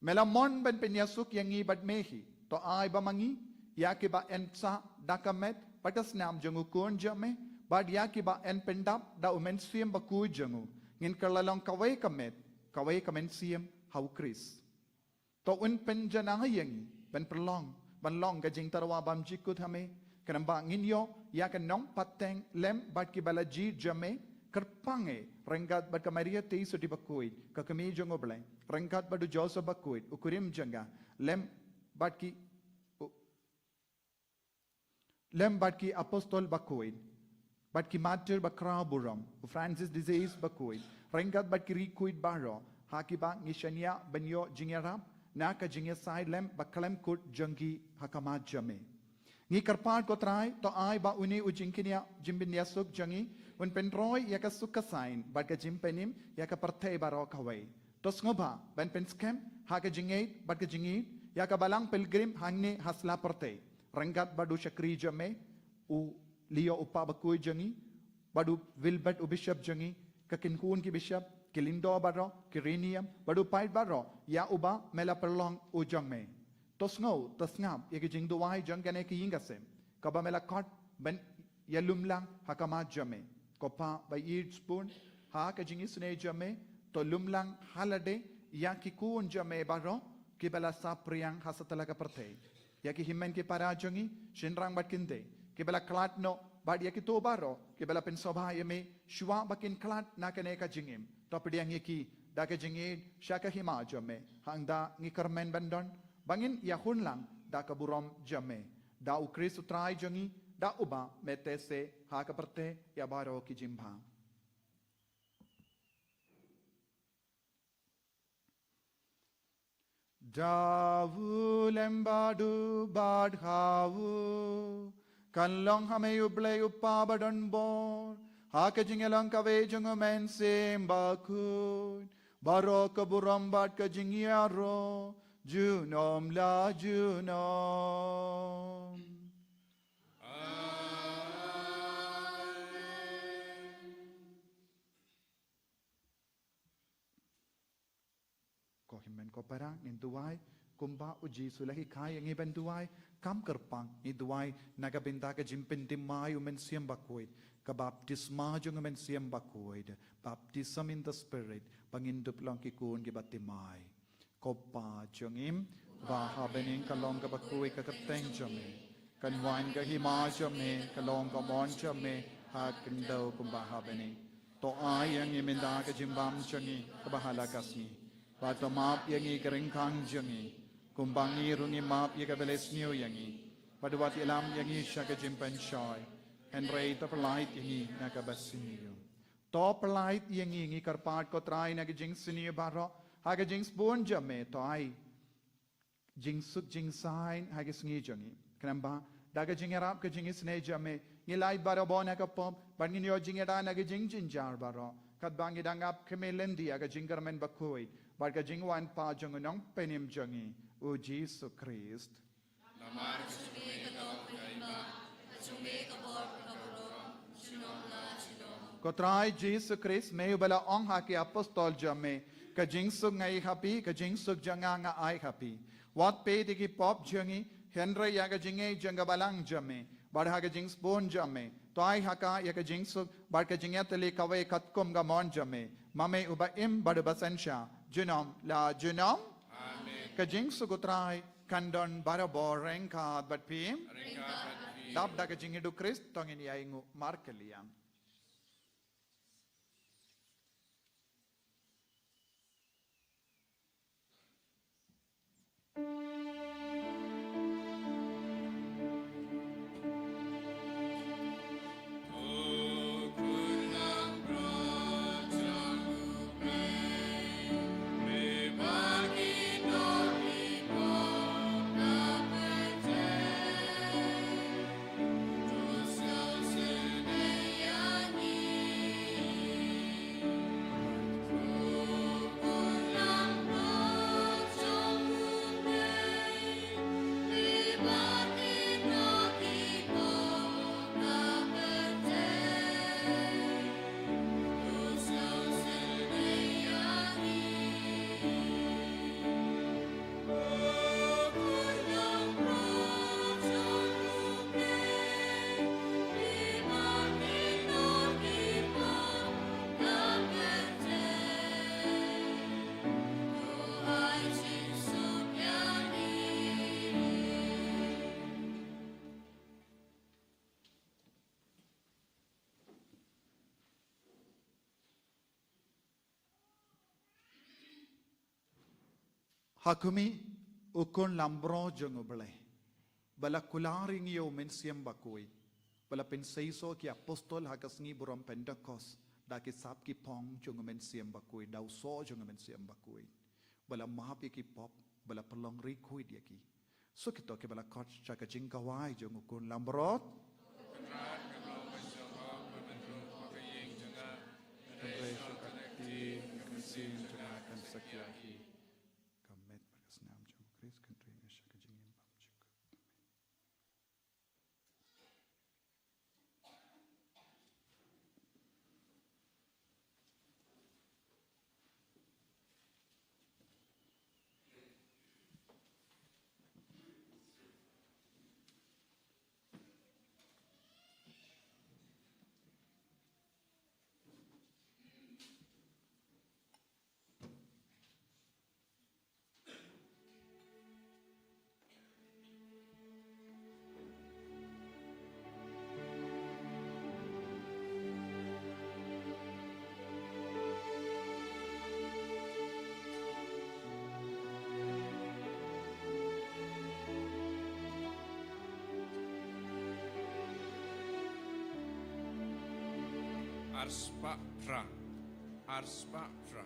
me la mon ban pynïasuk ïa ngi bad me hi. To ai ba ma ngi, ïa kiba yn sah da ka met bad ka snam jong u Khun jong me, bad ïa kiba yn pyndap da u Mynsiem Bakhuid jong u, ngin kylla long kawei ka met, kawei ka mynsiem ha u Khrist. To un pynjanai ïa ngi ban pynlong, ban long ka jingtyrwa bymjukut ha me, khnang ba ngin ïoh ïa ka nongpateng lem bad kiba la jied jong me kyrpang eh, ryngkat bad ka Maria Theisotti Bakhuid, ka Kmie jong u Blei, ryngkat bad u Joseph Bakhuid, u kurim jong ka, lem bad ki, u, lem bad ki apostol bakhuid, bad ki martyr bakhraw burom, u Francis de Sales bakhuid, ryngkat bad ki riewkhuid baroh, ha kiba ngi shaniah ban ïoh jingïarap na ka jingïasaid lem bakhlem kut jong ki ha khmat jong me. Ngi kyrpad ko Trai, to ai ba une u jingkñia jingpynïasuk jong ngi un pynroi ïa ka suk ka saiñ bad ka jingpynim ïa ka pyrthei baroh kawei. To sngewbha ban pynskhem ha ka jingngeit bad ka jingïeit ïa ka balang pilgrim hangne ha sla pyrthei, ryngkat bad u shakri jong me, u Leo u pa bakhuid jong ngi, bad u Wilbert u bishop jong ngi, ka kynhun ki bishop, ki lyngdoh baroh, ki riewniam, bad u paid baroh, ïa uba me la pynlong u jong me. To sngew, to sngap ïa ki jingduwai jong kane ka ïing ka sem, kaba me la khot ban ïalumlang ha khmat jong me. Ko Pa ba ïeit shibun, ha ka jingisynei jong me, to lumlang ha lade ïa ki khun jong me baroh kiba la saphriang ha satlak ka pyrthei. Ïa ki hynmen ki para jong ngi, shynrang bad kynthei, kiba la khlad noh, bad ïa kito baroh kiba la pynsngewbha ïa me shuwa ba kin khlad na kane ka jingim. To pdiang ïa ki da ka jingïeit sha ka hima jong me. Hangta ngi kyrmen ban don ba ngin ïahun lang da ka burom jong me, da U Khrist U Trai jong ngi, da uba me teh seh ha ka pyrthei ïa baroh ki jingbha. Da u lem bad u bad ha u, kan long ha me U Blei U Kpa badonbor, ha ka jingïalong kawei jong U Mynsiem Bakhuid, baroh ka burom bad ka jingïaroh junom la junom. Amen. Ko hynmen ko para, ngin duwai kumba U Jisu u la hikai ïa ngi ban duwai. Kam kyrpang, ngin duwai na ka bynta ka jingpynthymmai U Mynsiem Bakhuid, ka baptisma jong U Mynsiem Bakhuid, baptism in the Spirit, ba ngin dup long ki khun kiba thymmai. Ko Pa jong ngi ba ha bneng, ka long kaba khuid ka kyrteng jong me. Kan wan ka hima jong me, kan long ka mon jong me ha khyndew kumba ha bneng. To ai ïa ngi mynta ka jingbam jong ngi kaba ha la ka sngi. Bad to map ïa ngi ka ryngkang jong ngi, kumba ngi ruh ngi map ïa kiba la sniew ïa ngi. Bad wat ïalam ïa ngi sha ka jingpynshoi, hynrei to pyllait ïa ngi na kaba sniew. To pyllait ïa ngi, ngi kyrpad ko Trai, na ka jingsniew baroh, ha ka jingsbun jong me, to ai jingsuk jingsaiñ ha ka sngi jong ngi. Khnang ba da ka jingïarap ka jingisynei jong me, ngin lait barabor na ka pop, bad ngin ïoh jingïada na ka jingjynjar baroh, katba ngi dang ap khmih lynti ïa ka jingkyrmen bakhuid bad ka jingwan pat jong U Nongpynim jong ngi, U Jisu Khrist. Namar ka jong me ka dong ka hima, ka jong me ka bor, ka burom, junom la junom. Ko Trai Jisu Khrist, me uba la ong ha ki apostol jong me, ka jingsuk nga ai ha phi, ka jingsuk jong nga nga ai ha phi. Wat peit ïa ki pop jong ngi, hynrei ïa ka jingngeit jong ka balang jong me, bad ha ka jingsbun jong me, to ai ha ka ïa ka jingsuk bad ka jingïatylli kawei katkum ka mon jong me. Ma me uba im bad uba synshar junom la junom. Amen. Ka jingsuk U Trai kan don barabor ryngkat bad phi. Ryngkat bad phi. Dap da ka jingïeit U Khrist to ngin ïai nguh markylliang. Ha khmih, u khun lamro jong U Blei, ba la kular ïa ngi ïa U Mynsiem Bakhuid, ba la pynseisoh ki apostol ha ka sngi burom Pentekost da ki sap ki phong jong U Mynsiem Bakhuid, da u soh jong U Mynsiem Bakhuid, ba la map ïa ki pop, ba la pynlong ri khuid ïa ki. Suk ito kiba la khot sha ka jingkhawai jong u khun lamro. Hynrei sha ka ktien ka mynsiem jong nga kan sa kiar hi. Ka met bad ka snam jong u Khrist kan ring sha ka jingim bymjukut. Amen. Arspah phra. Arspah phra.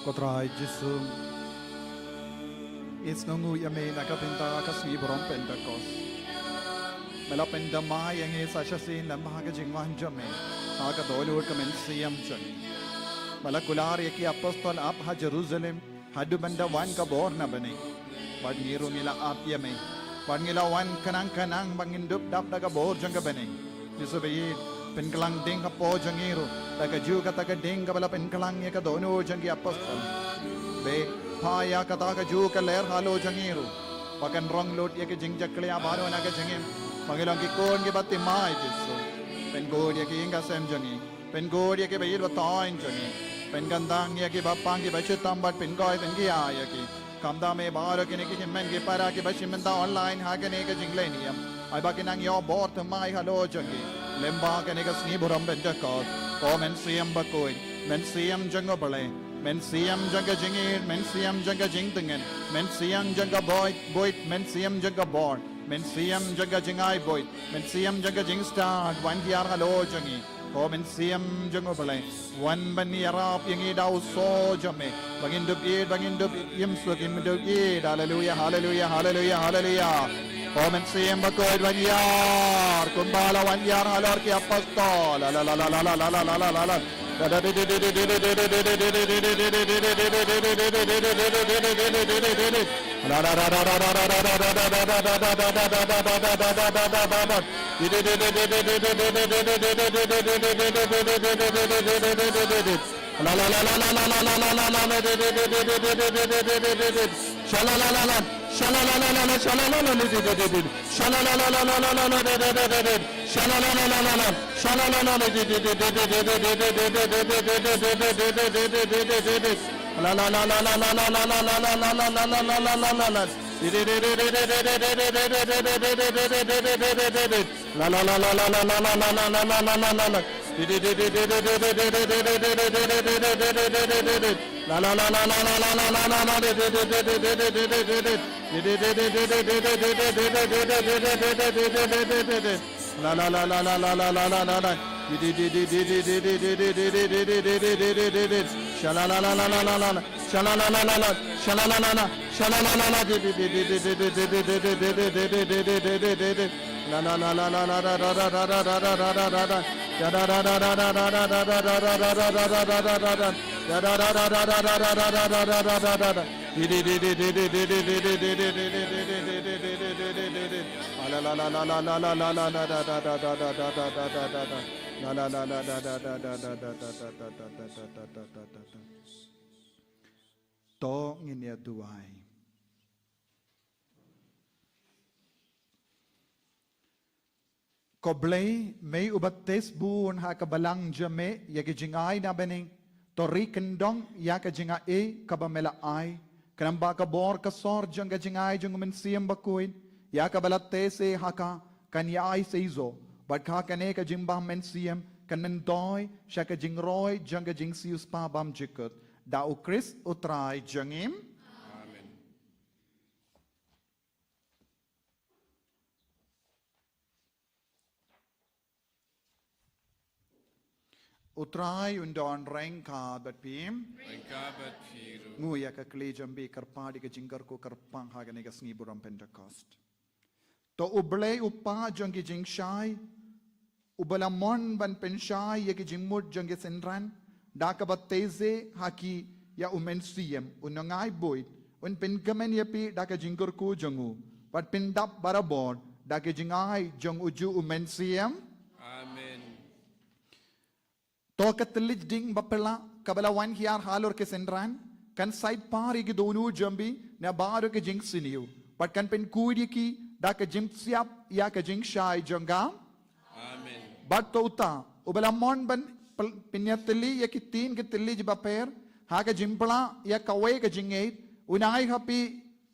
Ko Trai Jisu, ngi sngewnguh ïa me na ka bynta ka sngi burom Pentekost. Me la pyndam ïa ngi sa shisien lem ha ka jingwan jong me ha ka dohnud ka mynsiem jong ngi. Me la kular ïa ki apostol ap ha Jerusalem haduh ban da wan ka bor na bneng. Bad ngi ruh ngi la ap ïa me, bad ngi la wan khnang khnang ba ngin dup dap da ka bor jong ka bneng. Jisu ba ïeit, pynkhlaiñ ding hapoh jong ngi ruh da kajuh kata ka ding kaba la pynkhlaiñ ïa ka dohnud jong ki apostol. Beh, phah ïa kata kajuh ka lyer halor jong ngi ruh, ba kan rong lut ïa ka jingjakhlia baroh na ka jingim, ba ngin long ki khun kiba thymmai Jisu. Pynkhuid ïa ki ïing ka sem jong ngi, pynkhuid ïa kiba ïeit ba thymmai jong ngi, pynkyntang ïa kiba pang kiba shitom bad pynkhuid pynkhia ïa ki. Khamtam ïa baroh kine ki hynmen ki para kiba shim bynta online ha kane ka jingleh niam. Ai ba kin nang ïoh bor thymmai halor jong ki lyngba kane ka sngi burom Pentekost. Ko Mynsiem Bakhuid, Mynsiem jong U Blei, Mynsiem jong ka jingïeit, Mynsiem jong ka jingtngen, Mynsiem jong ka buit, buit, Mynsiem jong ka bor, Mynsiem jong ka jingai buit, Mynsiem jong ka jingstad, wan hiar halor jong ngi. Ko Mynsiem jong U Blei, wan ban ïarap ïa ngi da u soh jong me, ba ngin dup ïeit, ba ngin dup ïeit, ïa me suk ngin dup ïeit. Haleluia, haleluia, haleluia, haleluia. Ko Mynsiem Bakhuid, wan hiar kumba la wan hiar halor ki apostol. La la la la la. To ngin ïa duwai. Ko Blei, me uba test bun ha ka balang jong me ïa ka jingai na bneng, to ri kyndong ïa ka jingai kaba me la ai, khnang ba ka bor ka sor jong ka jingai jong U Mynsiem Bakhuid, ïa kaba la test ha ka, kan ïai seisoh bad ha kane ka jingbam mynsiem kan myntoi sha ka jingroi jong ka jingsiewspah bymjukut. Da U Khrist U Trai jong ngi. Amen. U Trai un don ryngkat bad phi. Ryngkat bad phi ruh. Nguh ïa ka khlieh jong phi, kyrpad ïa ka jingkyrkhu kyrpang ha kane ka sngi burom Pentekost. To U Blei U Kpa jong ki jingshai, uba la mon ban pynshai ïa ki jingmut jong ki synran da kaba test ha ki ïa U Mynsiem, un nang ai buit, un pynkmen ïa phi da ka jingkyrkhu jong u, bad pyndap barabor da ka jingai jong u juh U Mynsiem. Amen. To ka thylliej ding bapla kaba la wan hiar halor ki synran kan said par ïa ki dohnud jong phi na baroh ki jingsniew, bad kan pynkhuid ïa ki da ka jingsiap ïa ka jingshai jong ka. Amen. Bad to uta uba la mon ban pyn-, pynïatylli ïa ki ktien ki thylliej bapher ha ka jingpla ïa kawei ka jingngeit, un ai ha phi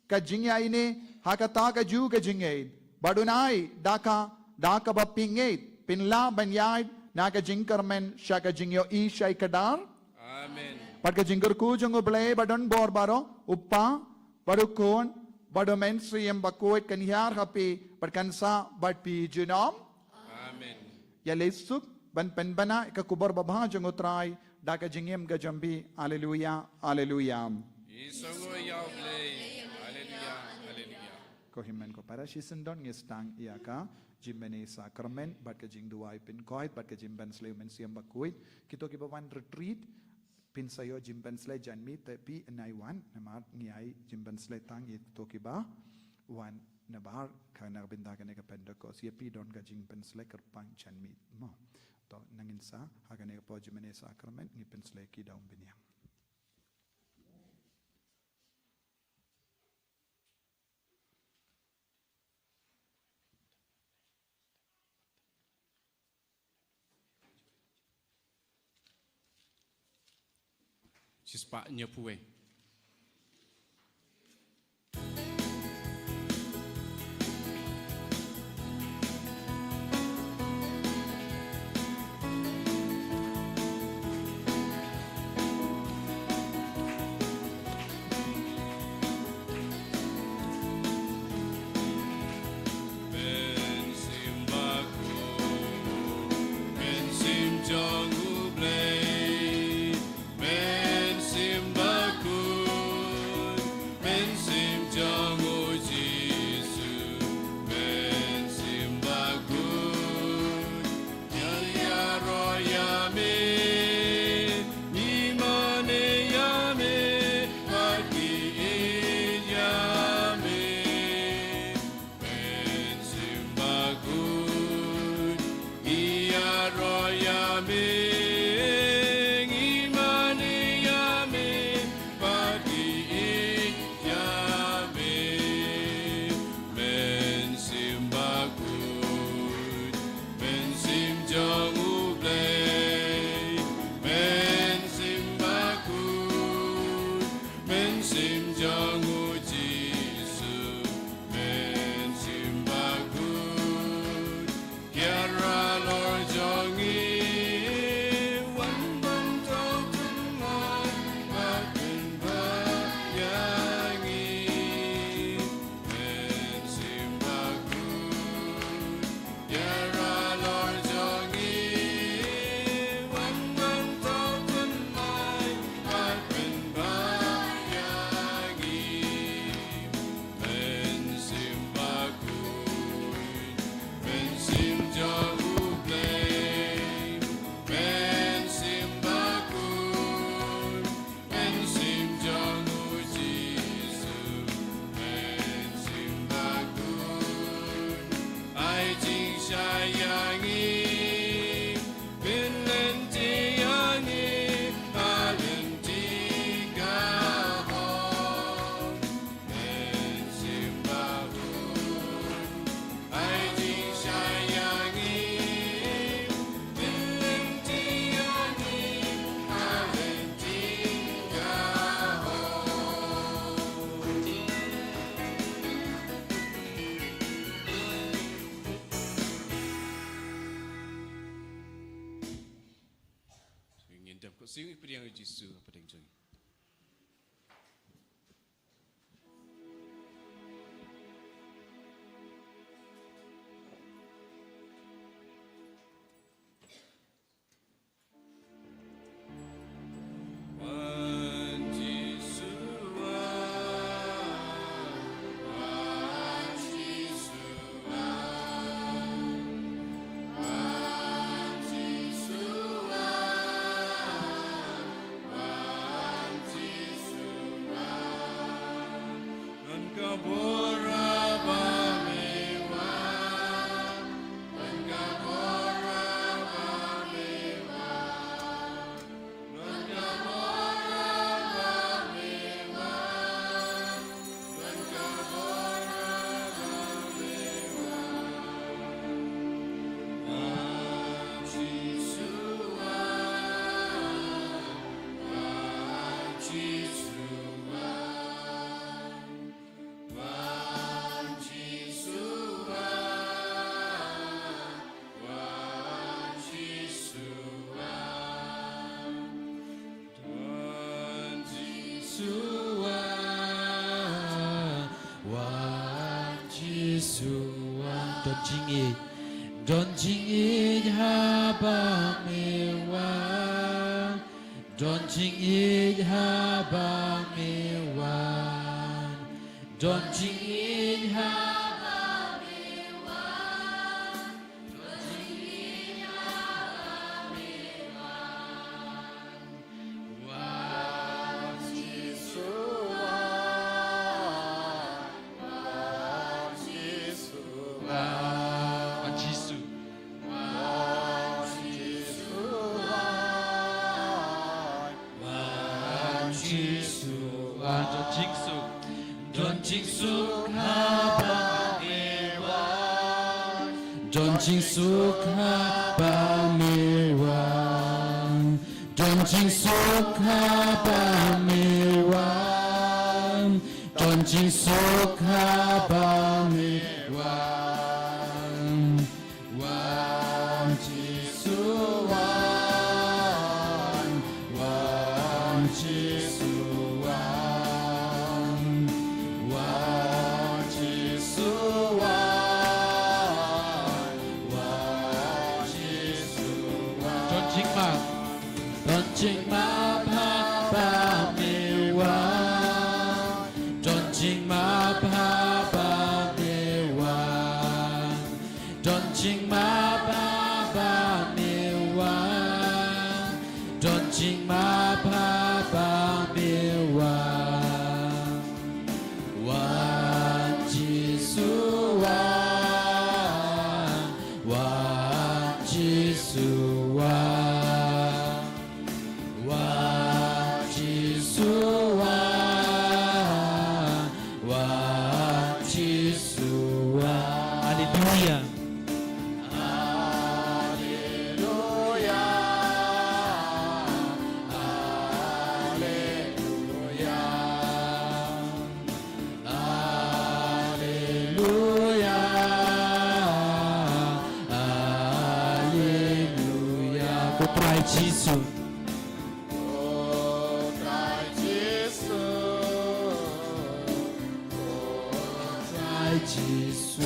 ka jingïaineh ha kata kajuh ka jingngeit, bad un ai da ka, da kaba phi ngeit phin lah ban ïaid na ka jingkyrmen sha ka jingïohi shai kdar. Amen. Bad ka jingkyrkhu jong U Blei ba don bor baroh, U Kpa, bad U Khun, bad U Mynsiem Bakhuid kan hiar ha phi bad kan sah bad phi junom. Amen. Ïa leit suk ban pynbna ïa ka khubor babha jong U Trai Da ka jingim ka jong phi. Haleluya, haleluya. Ngi sngew ïa U Blei. Haleluya, haleluya. Ko hynmen ko para, shisien don ngi sdang ïa ka jingmane sakramen bad ka jingduwai pynkoit bad ka jingpynsleh Mynsiem Bakhuid. Kito kiba wan retreat, phin sa ïoh jingpynsleh janmiet, te phi nai wan namar ngi ai jingpynsleh tang ïa kito kiba wan nabar kane ka bynta kane ka Pentekost. Ïa phi don ka jingpynsleh kyrpang janmiet mo. To nangin sa ha kane ka por jingmane sakramen ngi pynsleh ki dong bniang. Shispah hynñiewphew wei. Mynsiem bakhuid, mynsiem jong U Blei, mynsiem bakhuid, mynsiem jong U Jisu, mynsiem bakhuid. Ïaroh ïa me, ngi mane ïa me, bad ngi ïeit ïa me. Mynsiem bakhuid, ïaroh ïa me, ngi mane ïa me, bad ngi ïeit ïa me. Mynsiem bakhuid, mynsiem jong U Blei, mynsiem bakhuid, mynsiem jong U Jisu, mynsiem bakhuid. Ki halor jong ngi, wan ban thaw thymmai, bad pynbna ïa ngi. Mynsiem bakhuid, ki halor jong ngi, wan ban thaw thymmai, bad pynbna ïa ngi. Mynsiem bakhuid, mynsiem jong U Blei, mynsiem bakhuid, mynsiem jong U Jisu, mynsiem bakhuid. Ai jingshai ïa ngi, pynlynti ïa ngi, ha lynti ka hok. Mynsiem bakhuid, ai jingshai ïa ngi, pynlynti ïa ngi, ha lynti ka hok. Ngin dem ko sing pdiang Jisu hapdeng jong ngi. Wan Jisu wan, wan Jisu wan, wan Jisu wan, wan Jisu wan. Don ka bor ba me wan, don ka bor ba me wan, don ka bor ba me wan, don ka bor ba me wan. Wan Jisu wan, wan Jisu wan. Wan Jisu wan, wan Jisu wan. Wan Jisu wan, wan Jisu wan. Don jingïeit, don jingïeit haba me wan. Don jingïeit haba me wan. Don jingïeit haba me wan. Don jingïeit haba me wan. Wan Jisu wan. Wan Jisu wan. Wan Jisu. Wan Jisu wan. Wan Jisu wan. Don jingsuk. Don jingsuk haba me wan. Don jingsuk haba me wan. Don jingsuk haba me wan. Don jingsuk haba me wan. Wan Jisu wan. Wan Jisu wan. Wan Jisu wan. Wan Jisu wan. Don jingmap. Don jingmap haba me wan. Don jingmap haba me wan. Don jingmap haba me wan. Don jingmap haba me wan. Wan Jisu wan. Wan Jisu wan. Wan Jisu wan. Wan Jisu wan. Haleluya. Haleluya. Haleluya. Haleluya. Haleluya. Ko Trai Jisu. Ko Trai Jisu. Ko Trai Jisu.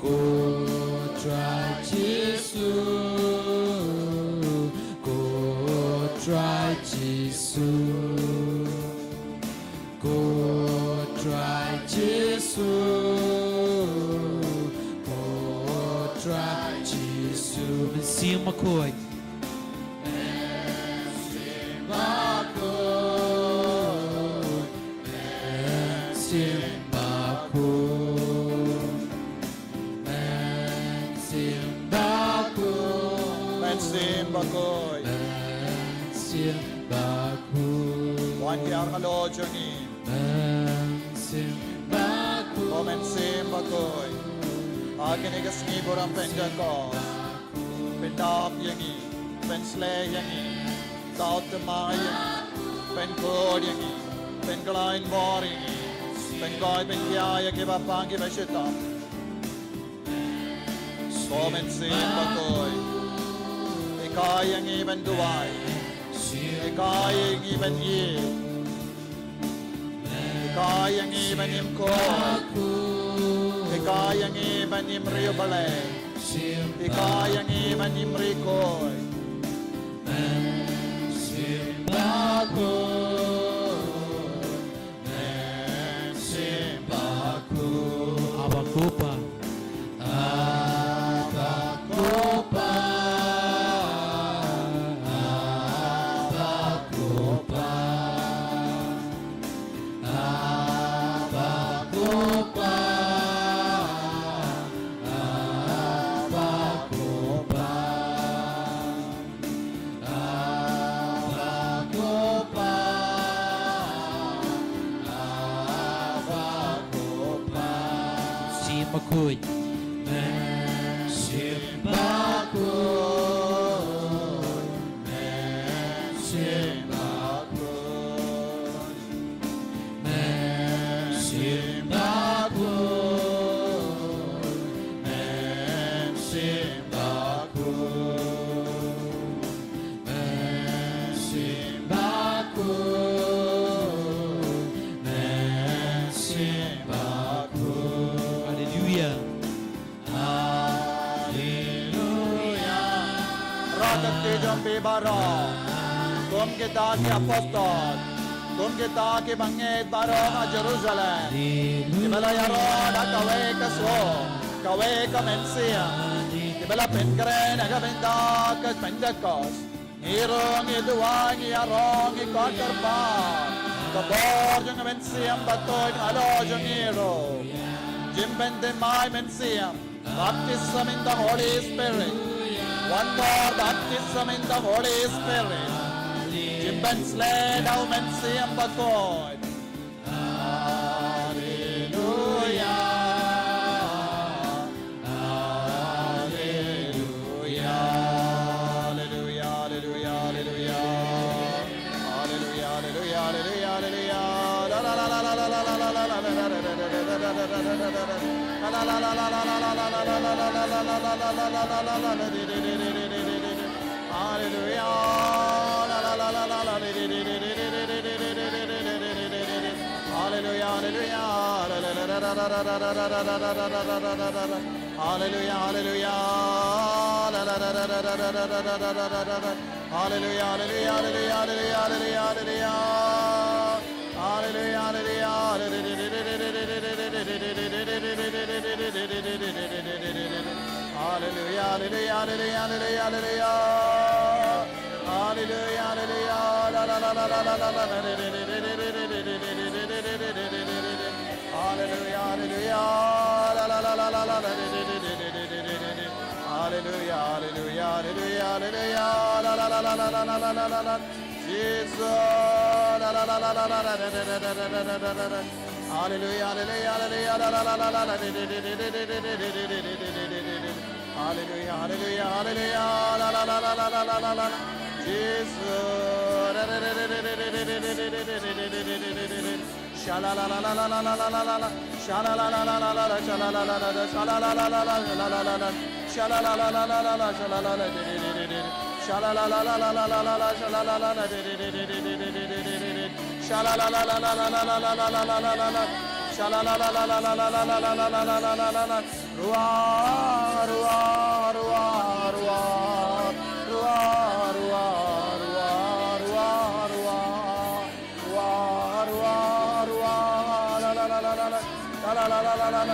Ko Trai Jisu. Ko Trai Jisu. Ko Trai Jisu. Ko Trai Jisu. Mynsiem Bakhuid. Mynsiem Bakhuid. Mynsiem Bakhuid. Mynsiem Bakhuid. Mynsiem Bakhuid. Mynsiem Bakhuid. Wan ki arngut jong ngi. Mynsiem Bakhuid. O Mynsiem Bakhuid. Ha kine ki sngi burom pynjah ko. Pyndap ïa ngi. Pynshlei ïa ngi. Thaw thymmai ïa ngi. Pynkhuid ïa ngi. Pynkylla bor ïa ngi. Pynkhuid pynkhia ïa kiba pang kiba shitom. Ko Mynsiem Bakhuid. Hikai ïa ngi ban duwai. Hikai ïa ngi ban ïeit. Hikai ïa ngi ban im khuid. Hikai ïa ngi ban im riewblei. Hikai ïa ngi ban im ri khuid. Mynsiem Bakhuid. Mynsiem Bakhuid. Abba Ko Pa. Abba Ko Pa. Abba Ko Pa. Abba Ko Pa. Abba Ko Pa. Abba Ko Pa, Abba Ko Pa. Mynsiem Bakhuid. Mynsiem Bakhuid. Mynsiem Bakhuid. Mynsiem Bakhuid. Mynsiem Bakhuid. Mynsiem Bakhuid. Mynsiem Bakhuid. Haleluya. Ki jong phi baroh, kum kita ki apostol, kum kita ki bangeit baroh ha Jerusalem, kiba la ïaroh da kawei ka suk, kawei ka mynsiem, kiba la pynkhreh na ka bynta ka Pentekost. Ngi ruh ngi duwai, ngi ïaroh, ngi khot kyrpad ka bor jong ka mynsiem ba tuid halor jong ngi ruh. Jingpynthymmai mynsiem, baptism in the Holy Spirit. One more baptism in the Holy Spirit. Jingpynsleh da u Mynsiem Bakhuid. Haleluya. Haleluya. Haleluya, haleluya, haleluya. Haleluya, haleluya, haleluya, haleluya. La, la, la, la. Haleluya. La, la, la, la, la, la. Haleluya, haleluya. Haleluya, haleluya. Haleluya, haleluya, haleluya, haleluya. Haleluya, haleluya, haleluya, haleluya, haleluya. Haleluya, haleluya, haleluya. Haleluya, haleluya, haleluya, haleluya, haleluya. Haleluya, haleluya. La, la, la, la. Haleluya, haleluya. La, la, la, la. Haleluya, haleluya, haleluya, haleluya. La, la, la, la. Jesus. La, la, la, la. Haleluya, haleluya, haleluya. La, la, la, la. Haleluya, haleluya, haleluya. La, la, la, la. Jesus. Sha, la, la, la. Sha, la, la, la. Sha, la, la, la. Sha, la, la, la. Ruah, ruah, ruah, ruah. Ruah, ruah, ruah, ruah, ruah. Ruah, ruah, ruah. La, la, la, la, la, la. La, la, la, la, la, la.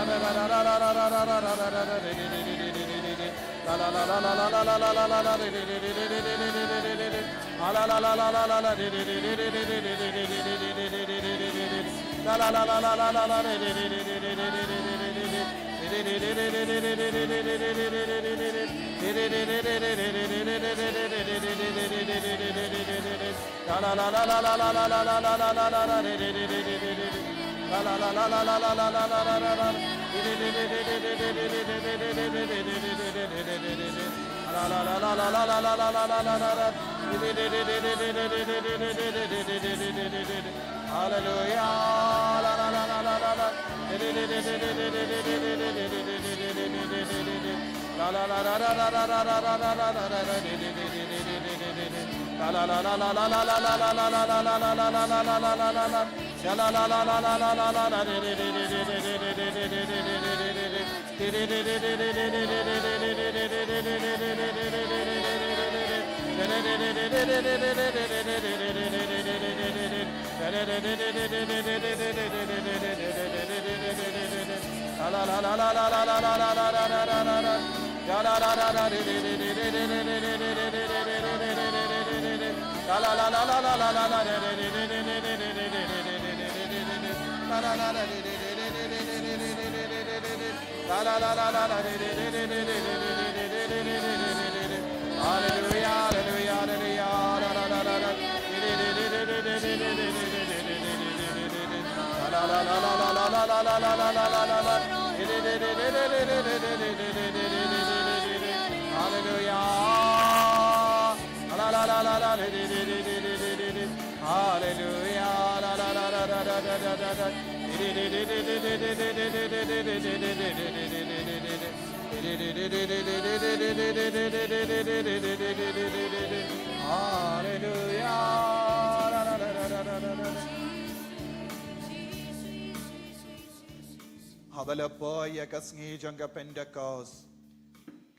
Hallelujah. Hallelujah, hallelujah, hallelujah. Hallelujah. Hallelujah. Haba la poi ïa ka sngi jong ka Pentekost,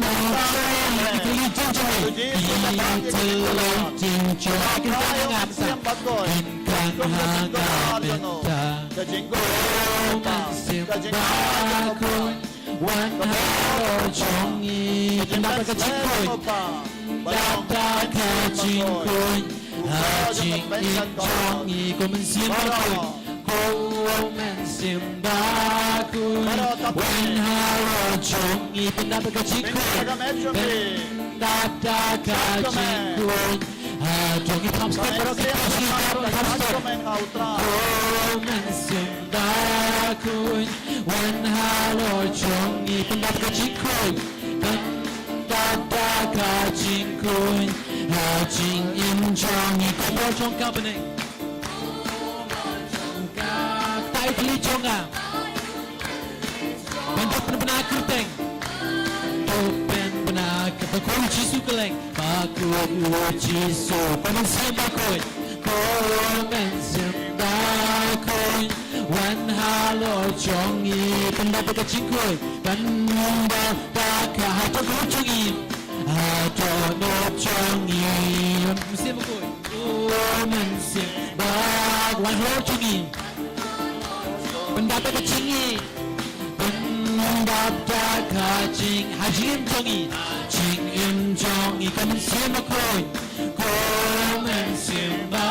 Ka jingkhuslai jong nga mynta. Ka jingkhuslai jong nga mynta. Ko Mynsiem Bakhuid, wan halor jong ngi. Pyndap da ka jingkhuid. Pyndap da ka jingkhuid ha jingim jong ngi. Ko Mynsiem Bakhuid. Ko Mynsiem Bakhuid, wan halor jong ngi. Pyndap da ka jingkhuid. Pyndap da ka jingkhuid ha jong ngi. Pynhap step baroh ki khuid, pynhap step. Ko Mynsiem Bakhuid, wan halor jong ngi. Pyndap da ka jingkhuid. Pyndap da ka jingkhuid ha jingim jong ngi. Ko Baroh jong ka bneng. Ka tai tylli jong nga. Ban duk pynbna kyrteng. Duk pynbna kyrteng. Ko Jisu kylleng. Bakhuid U Jisu. Ko Mynsiem Bakhuid. Ko Mynsiem Bakhuid, wan halor jong ngi. Pyndap da ka jingkhuid. Pyndap da ka, ha dohnud jong ngi. Ha dohnud jong ngi. Mynsiem Bakhuid. Ko Ko Mynsiem Bakhuid, wan halor jong ngi. Pyndap da ka jingïeit. Pyndap da ka jing, ha jingim jong ngi. Ha jingim jong ngi, ko Mynsiem Bakhuid. Ko Mynsiem Ba,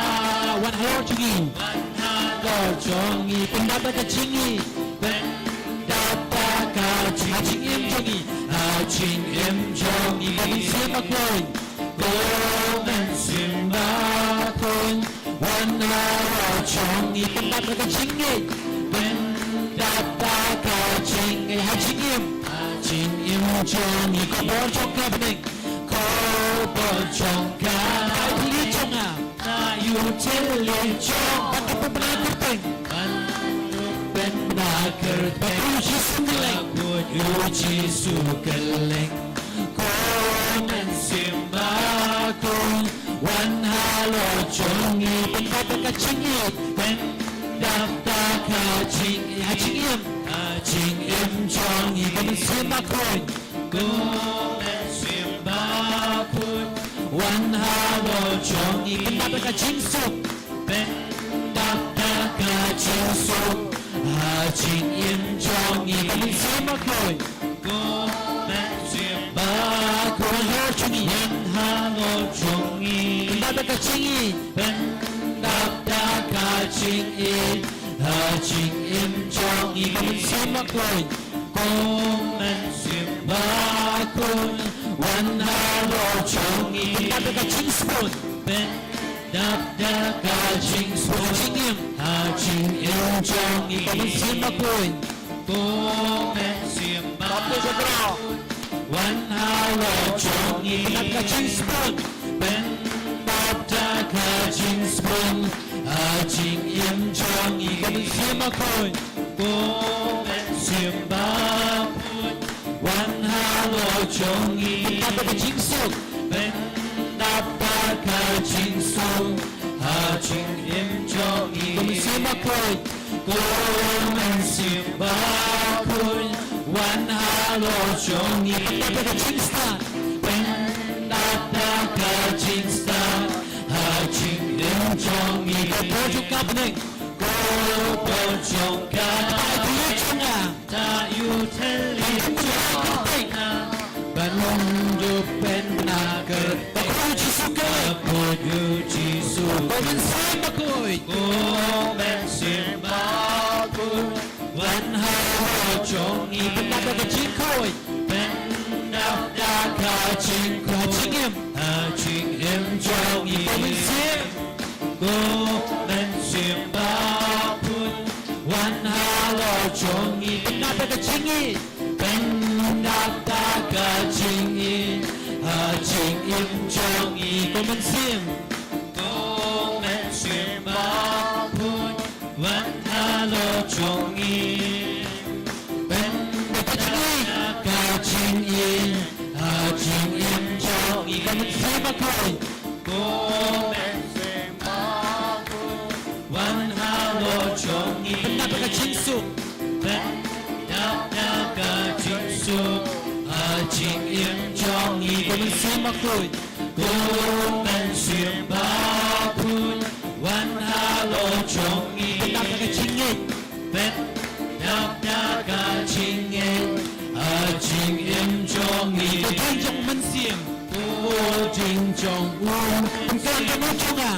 wan halor jong ngi. Wan halor jong ngi. Pyndap da ka jingïeit. Pyndap da ka jing, ha jingim jong ngi. Ha jingim jong ngi, ko Mynsiem Bakhuid. Ko Mynsiem Bakhuid, wan halor jong ngi, pyndap da ka jingïeit, pyndap da ka jingïeit, ha jingim, ha jingim jong ngi, ko bor jong ka bneng, ko bor jong ka, ka ïatylli jong nga, ka ïatylli jong, ban da pynbna kyrteng, ban da pynbna kyrteng, ba u Jisu kylleng, ba u Jisu kylleng. Ko Mynsiem Bakhuid, wan halor jong ngi, pyndap da ka jingïeit, pyndap da ka jingïeit, ha jingim, ha jingim jong ngi, ko Mynsiem Bakhuid. Ko Mynsiem Bakhuid, wan halor jong ngi, pyndap da ka jingsuk, pyndap da ka jingsuk, ha jingim jong ngi, ko Mynsiem Bakhuid. Ko Mynsiem Bakhuid, wan halor jong ngi, wan halor jong ngi, pyndap da ka jingïeit, pyndap da ka jingïeit, ha jingim jong ngi, ko Mynsiem Bakhuid. Ko Mynsiem Bakhuid, wan halor jong ngi, pyndap da ka jingsbun, pyndap da ka jingsbun, ha jingim, ha jingim jong ngi, ko Mynsiem Bakhuid. Ko Mynsiem Bakhuid, wan halor jong ngi, pyndap da ka jingsbun, pyndap da ka jingsbun, ha jingim jong ngi, ko Mynsiem Bakhuid. Ko Mynsiem Bakhuid, wan halor jong ngi, pyndap da ka jingsuk, pyndap da ka jingsuk, ha jingim jong ngi, ko Mynsiem Bakhuid. Ko Mynsiem Bakhuid, wan halor jong ngi, pyndap da ka jingstad, pyndap da ka jingstad, ha jingim jong ngi, ko bor jong ka bneng, ko bor jong ka, ka ïatylli jong nga, ka ïatylli jong nga, ban da pynbna kyrteng, ba u Jisu kylleng, ba u Jisu, ko Mynsiem Bakhuid. Ko Mynsiem Bakhuid, wan halor jong ngi, pyndap da ka jingkhuid, pyndap da ka jingkhuid, ha jingim, ha jingim jong ngi, ko Mynsiem. Ko Mynsiem Bakhuid, wan halor jong ngi, pyndap da ka jingïeit, pyndap da ka jingïeit, ha jingim jong ngi, ko Mynsiem. Ko Mynsiem Bakhuid, wan halor jong ngi, pyndap da ka jingïeit, ha jingim jong ngi, ko Mynsiem Bakhuid. Ko Mynsiem Bakhuid, wan halor jong ngi, pyndap da ka jingsuk, pyndap da ka jingsuk, ha jingim jong ngi, ko Mynsiem Bakhuid. Ko Mynsiem Bakhuid, wan halor jong ngi, pyndap da ka jingïeit, pyndap da ka jingïeit, ha jingim jong ngi, ko dieng jong u Mynsiem, ko dieng jong u, pynkylla ka dohnud jong nga,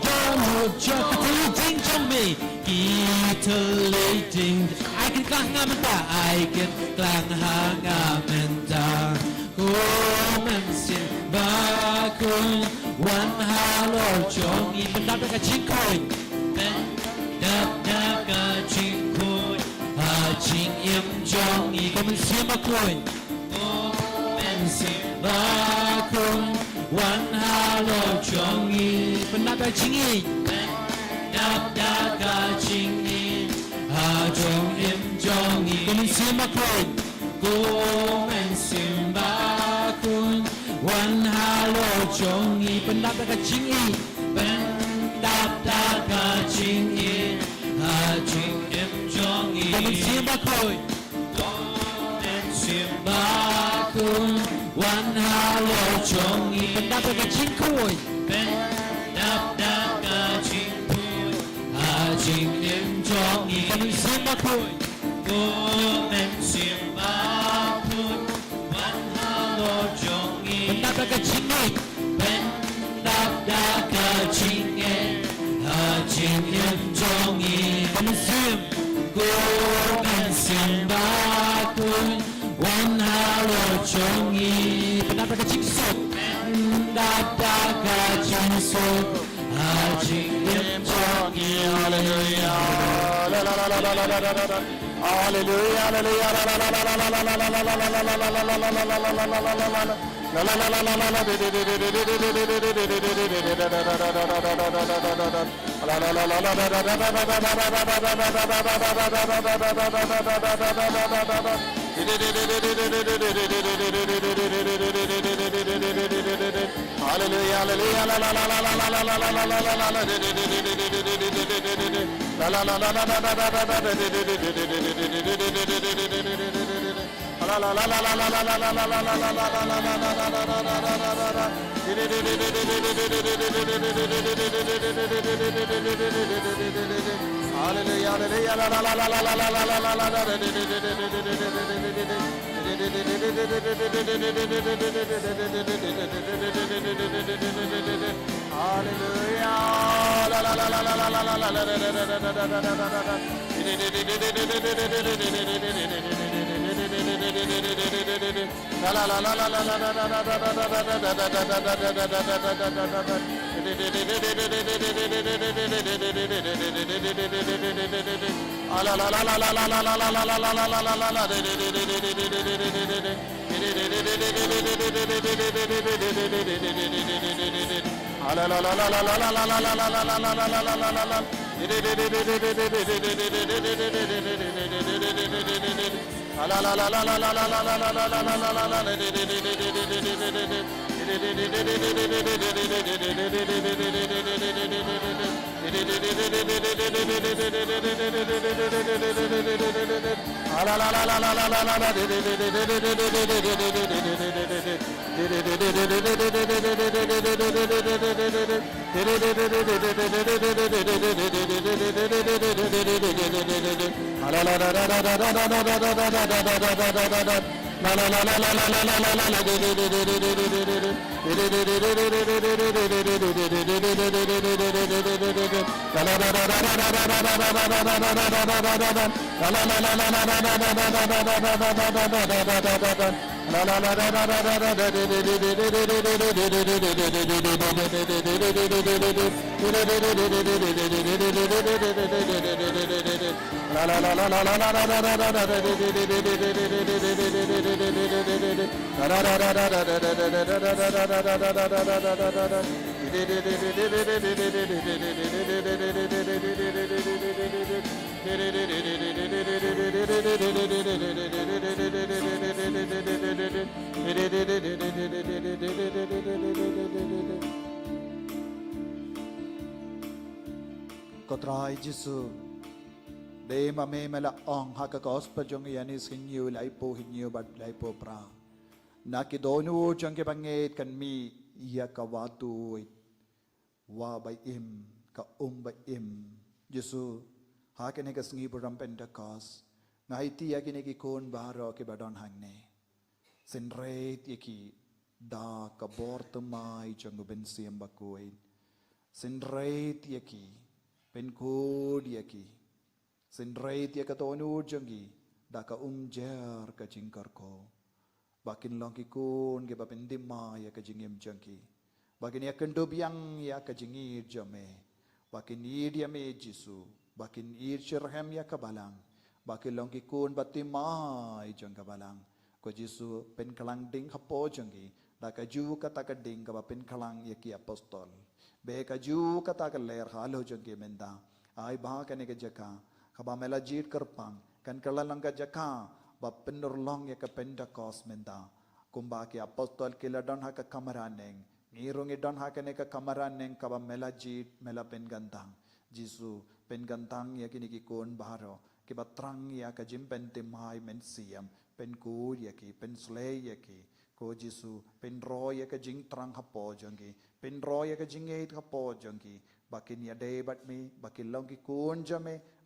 dohnud jong, ki thylliej dieng jong me, ki thylliej dieng, ai kin kylla ha nga mynta, ai kin kylla ha nga mynta. Ko Mynsiem Bakhuid, wan halor jong ngi, pyndap da ka jingkhuid, pyndap da ka jingkhuid, ha jingim jong ngi, ko Mynsiem Bakhuid. Ko Mynsiem Bakhuid, wan halor jong ngi, pyndap da ka jingïeit, pyndap da ka jingïeit, ha jingim jong ngi, ko Mynsiem Bakhuid. Ko Mynsiem Bakhuid, wan halor jong ngi, pyndap da ka jingïeit, pyndap da ka jingïeit, ha jingim jong ngi, ko Mynsiem Bakhuid. Ko Mynsiem Bakhuid, wan halor jong ngi, pyndap da ka jingkhuid, pyndap da Mynsiem Bakhuid. Ko Mynsiem Bakhuid, wan halor jong ngi. Pyndap da ka jingngeit. Pyndap da ka jingngeit ha jingim jong ngi. Ko Mynsiem. Ko Mynsiem Bakhuid, wan halor jong ngi. Pyndap da ka jingsuk. Pyndap da ka jingsuk ha jingim jong ngi. Haleluya. Haleluya, haleluya. Haleluya, haleluya. Ko Trai Jisu, dei ma me me la ong ha ka gospel jong Ïoannis hynñiew, laiphew hynñiew bad laiphew phra. Na ki dohnud jong kiba ngeit kan mih ïa ka wah tuid, wah ba im, ka um ba im. Jisu, ha kane ka sngi burom Pentekost, nga aiti ïa kine ki khun baroh kiba don hangne. Synreit ïa ki da ka bor thymmai jong u Mynsiem Bakhuid. Synreit ïa ki, pynkhuid ïa ki. Synreit ïa ka dohnud jong ki da ka umjer ka jingkyrkhu. Ba kin long ki khun kiba pynthymmai ïa ka jingim jong ki. Ba kin ïakynduh biang ïa ka jingïeit jong me. Ba kin ïeit ïa me Jisu. Ba kin ïeit shitrhem ïa ka balang. Ba kin long ki khun ba thymmai jong ka balang. Ko Jisu, pynkhlang ding hapoh jong ki da kajuh kata ka ding kaba pynkhlang ïa ki apostol. Bad kajuh kata ka lyer halor jong ki mynta. Ai ba kane ka jaka kaba me la jied kyrpang kan kylla long ka jaka ba pynurlong ïa ka Pentekost mynta. Kumba ki apostol ki la don ha ka kamra neng, ngi ruh ngi don ha kane ka kamra neng kaba me la jied, me la pynkyntang. Jisu, pynkyntang ïa kine ki khun baroh kiba thrang ïa ka jingpynthymmai mynsiem, pynkhuid ïa ki, pynshlei ïa ki. Ko Jisu, pynroi ïa ka jingthrang hapoh jong ki, pynroi ïa ka jingngeit hapoh jong ki, ba kin ïadei bad me, ba kin long ki khun jong me,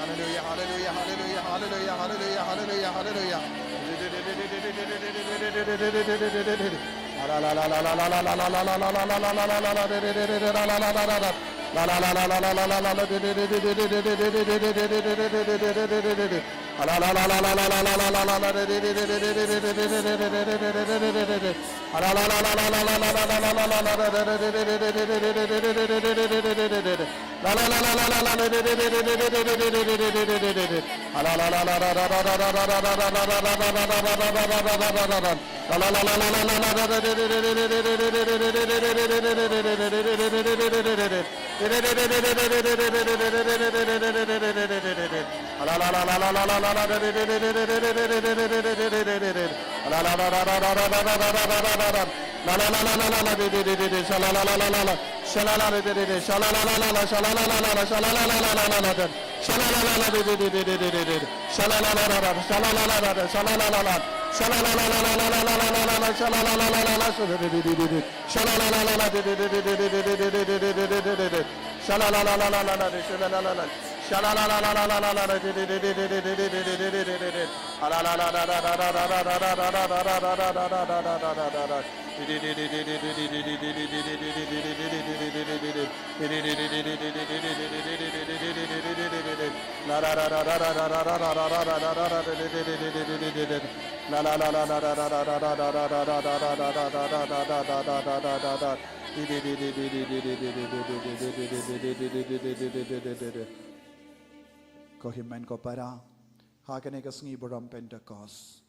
Hallelujah, hallelujah, hallelujah, hallelujah, hallelujah, hallelujah, hallelujah, hallelujah. Ko hynmen ko para, ha kane ka sngi burom Pentecost,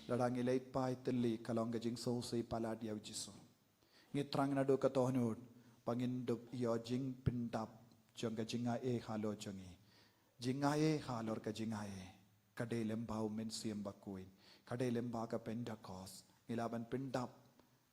lada ngi leit pat tylli ka long ka jingsngewsih palat ïa u Jisu. Ngi thrang naduh ka dohnud ba ngin dup ïoh jingpyndap jong ka jingai halor jong ngi. Jingai halor ka jingai. Ka dei lyngba u Mynsiem Bakhuid. Ka dei lyngba ka Pentecost. Ngi lah ban pyndap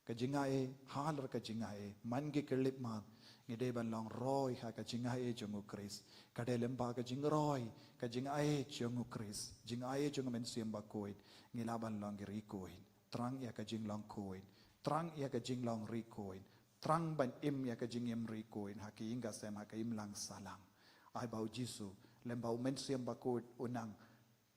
ka jingai halor ka jingai. Man ki khyllipmat ngi dei ban long roi ha ka jingai jong u Khrist. Ka dei lyngba ka jingroi ka jingai jong u Khrist, jingai jong u Mynsiem Bakhuid, ngi lah ban long ki riewkhuid. Thrang ïa ka jinglong khuid, thrang ïa ka jinglong riewkhuid, thrang ban im ïa ka jingim riewkhuid ha ka ïing ka sem, ha ka imlang sahlang. Ai ba u Jisu lyngba u Mynsiem Bakhuid u nang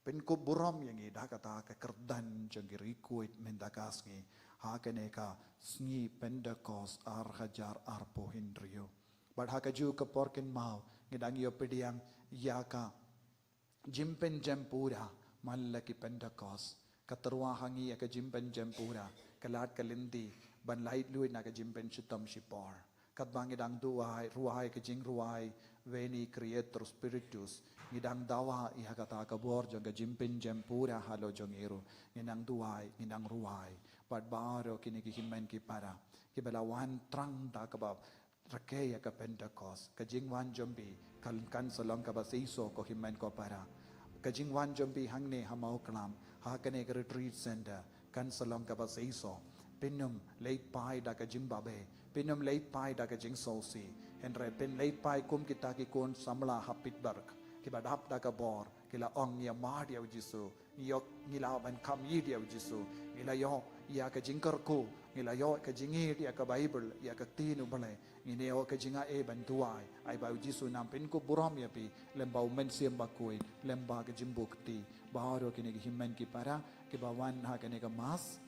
pynkup burom ïa ngi da kata ka kyrdan jong ki riewkhuid mynta ka sngi ha kane ka sngi Pentekost ar hajar arphew hynriew. Bad ha kajuh ka por kynmaw ngi dang ïoh pdiang ïa ka jingpynjem pura man la ki Pentekost. Ka tyrwa ha ngi ïa ka jingpynjem pura, ka lad ka lynti ban laitluid na ka jingpynshitom shipor. Katba ngi dang duwai, rwai ka jingrwai Veni Creator Spiritus, ngi dang dawa ïa kata ka bor jong ka jingpynjem pura halor jong ngi ruh. Ngi dang duwai, ngi dang rwai. Bad baroh kine ki hynmen ki para kiba la wan tang da kaba rakhe ïa ka Pentekost, ka jingwan jong phi kan, kan sa long kaba seisoh ko hynmen ko para. Ka jingwan jong phi hangne ha Mawklam ha kane ka retreat center kan sa long kaba seisoh. Phin ym leit phai da ka jingbabe, phin ym leit phai da ka jingsngewsih. Hynrei phin leit phai kum kita ki khun samla ha Pittsburgh kiba dap da ka bor, ki la ong, ïa mad ïa u Jisu, ngi ïoh, ngi lah ban kham ïeit ïa u Jisu, ngi la ïoh ïa ka jingkyrkhu, ngi la ïoh ka jingïeit ïa ka Baibl, ïa ka ktien U Blei, ngi la ïoh ka jingai ban duwai, ai ba u Jisu un pynkup burom ïa phi lem bad u Mynsiem Bakhuid, lem bad ka jingbuh kti. Baroh kine ki hynmen ki para kiba wan ha kane ka mass,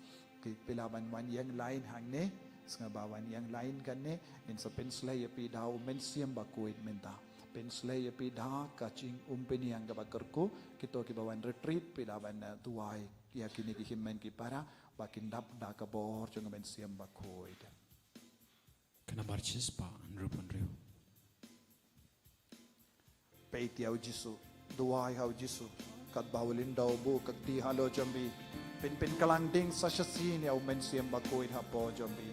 ki, phi lah ban wan ïeng lain hangne, sngewbha wan ïeng lain kane, ngin sa pynshlei ïa phi da u Mynsiem Bakhuid mynta. Pynshlei ïa phi da ka jingumphniang kaba kyrkhu, kito kiba wan retreat phi lah ban, eh, duwai ïa kine ki hynmen ki para ba kin dap da ka bor jong u Mynsiem Bakhuid. Ka nambar shispah hynriewphew hynriew. Peit ïa u Jisu, duwai ha u Jisu, katba u lyndoh u buh ka kti halor jong phi. Phin, phin pynkhlaiñ ding sa shisien ïa u Mynsiem Bakhuid hapoh jong phi.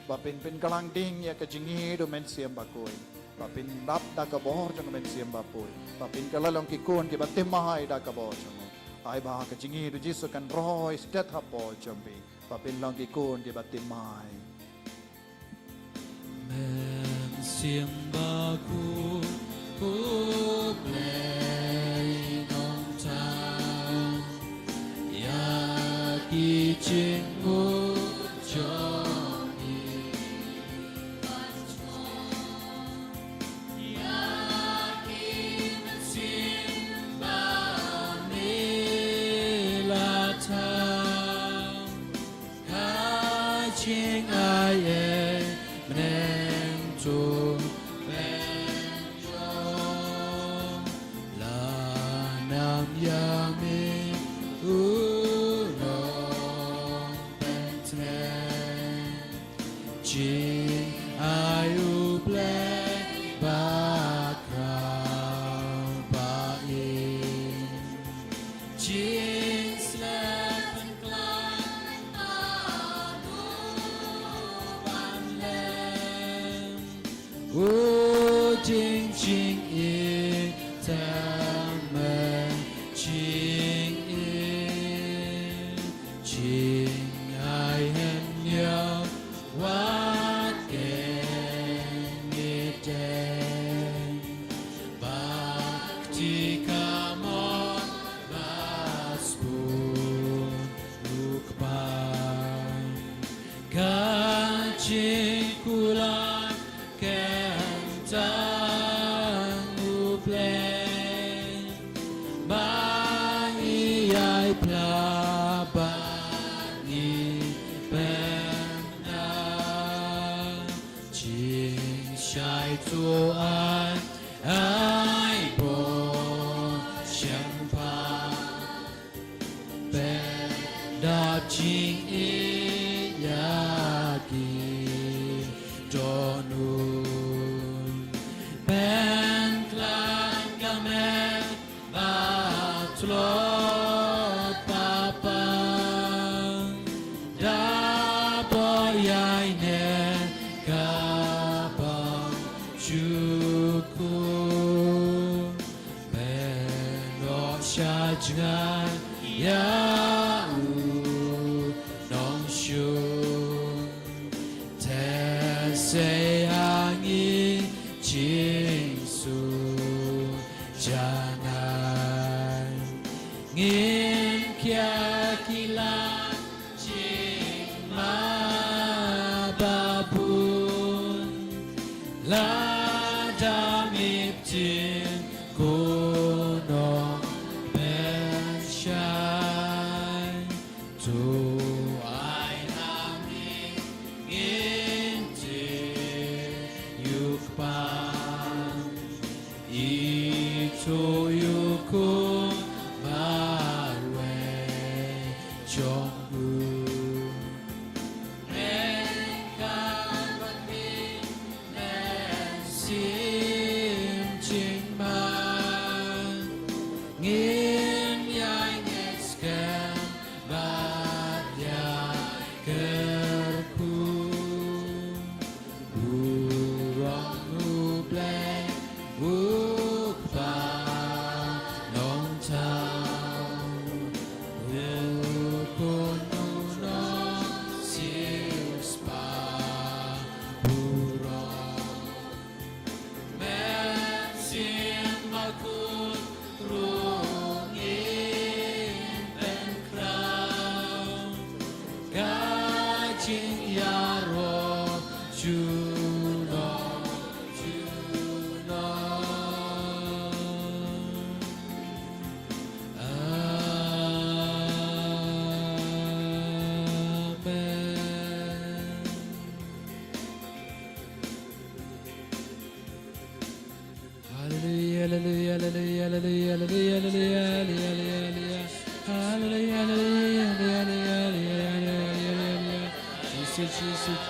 Ba phin, phin pynkhlaiñ ding ïa ka jingïeit u Mynsiem Bakhuid. Ba phin dap da ka bor jong u Mynsiem Bakhuid. Ba phin kylla long ki khun kiba thymmai da ka bor jong u. Ai ba ka jingïeit u Jisu kan roi stet hapoh jong phi. Ba phin long ki khun kiba thymmai. Mynsiem Bakhuid, ko Blei Nongthaw, ïa ki jingmut jong ngi, ïa ki mynsiem ba me la thaw. Ka jingai ei bneng to pynjot, la nam ïa me u nongpyntngen. Jingai U Blei bakhraw ba im. Jingsleh pynkhlaiñ ba u ban leh. U ding jingim tang me jingim. Jingai hynñiew wat ken ngi dei. Bad kti ka mon ba sbun u Kpa. Ka jingkular ken tang U Blei. Ba ngi ïai pla ba ngi pynda. Jingshai to ai, ai bor shemphang. Pyndap jingïeit ïa ki dohnud. Pynkhlaiñ ka met ba tlot ba pang. Da bor ïaineh ka bym jukut. Pyndonkam sha jngai ïa u nongshun. Te sei ha ngi jingsuh janai. Ngin khia ki lad jingma babun. Lada mih pyrthei ko Nongpynim. To ïa u khun marwei jong u. Mynta ban ïa mynsiem jingman, ngin ïa ngeit skhem bad ïa kyrkhu. Burom U Blei U Kpa Nongthaw, U Khun U Nongsiewspah burom. Mynsiem Bakhuid ruh ngin pynkhraw, ka jingïaroh junom junom. Amen. Hallelujah, hallelujah, hallelujah. Hallelujah, hallelujah, hallelujah. Jesus, Jesus.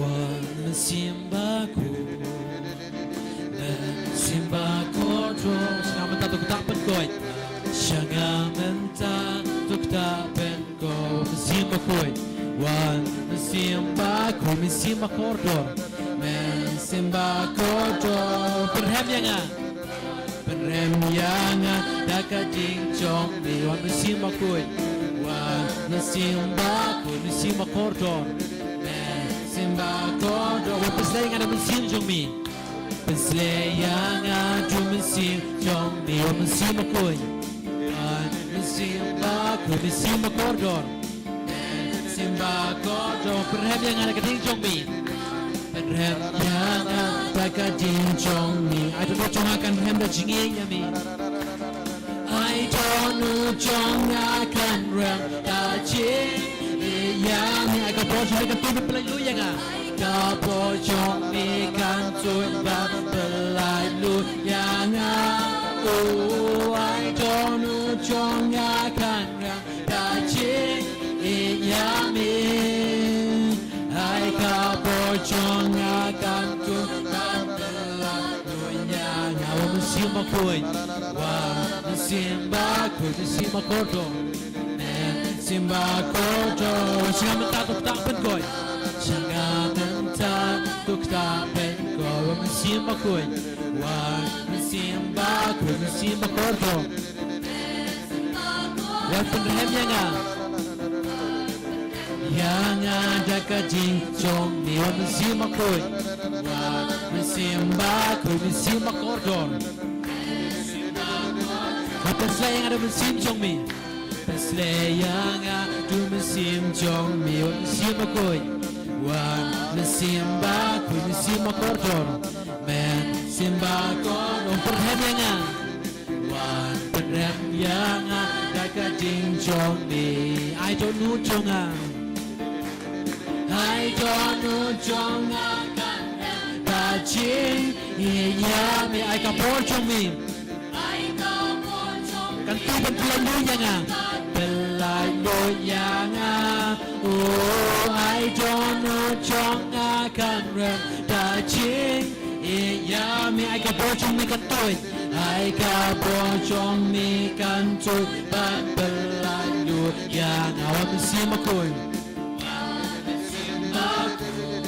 Wan Mynsiem Bakhuid, Mynsiem Bakordor, sha nga mynta to ktah pynkoit. Sha nga mynta to ktah pynkoit. Mynsiem Bakhuid, Wan Mynsiem Bakhuid, Mynsiem Bakordor, Mynsiem Bakordor, pynrhem ïa nga. Pynrhem ïa nga da ka jingshong me, Wan Mynsiem Bakhuid, Wan Mynsiem Bakhuid, Mynsiem Bakordor, Mynsiem Bakordor. Wan pynsleh ïa nga da mynsiem jong me. Pynsleh ïa nga da mynsiem jong me, Wan Mynsiem Bakhuid, Wan Mynsiem Bakhuid, Mynsiem Bakordor. Mynsiem Bakordor, pynrhem ïa nga da ka jingshong me. Pynrhem ïa nga da ka jingshong me. Ai to jong nga kan rhem da jingïeit ïa me. Ai to jong nga kan rhem da jingïeit ïa me. Ai ka bor jong me kan pynlait lut ïa nga. Ka bor jong me kan suk bad pynlait lut ïa nga. Oh, ai to jong nga kan rhem da jingïeit ïa me. Ai ka bor jong nga kan suk bad pynlait lut ïa nga. Wan Mynsiem Bakhuid, Wan Mynsiem Bakhuid, Mynsiem Bakordor, Mynsiem Bakordor. Sha nga mynta to ktah pynkoit. Sha nga mynta to ktah pynkoit. Wan Mynsiem Bakhuid, Wan Mynsiem Bakhuid, Mynsiem Bakordor. Wan pynrhem ïa nga. Ïa nga da ka jingshong me, Wan Mynsiem Bakhuid, Wan Mynsiem Bakhuid, Mynsiem Bakordor. Wan pynsleh ïa nga da mynsiem jong me. Pynsleh ïa nga da mynsiem jong me, Wan Mynsiem Bakhuid, Wan Mynsiem Bakhuid, Mynsiem Bakordor, Mynsiem Bakordor. Pynrhem ïa nga. Wan pynrhem ïa nga da ka jingshong me. Ai to jong nga. Ai to jong nga kan rhem da jingïeit ïa me. Ai ka bor jong me. Ai ka Kan tu ban pynlait luid ïa nga. Pynlait luid ïa nga. O, ai dohnud jong nga kan rem da jingïeit ïa me. Ai ka bor jong me kan tuid. Ai ka bor jong me kan tuid ban pynlait luid ïa nga. Wan mynsiem bakhuid. Wan mynsiem bakhuid.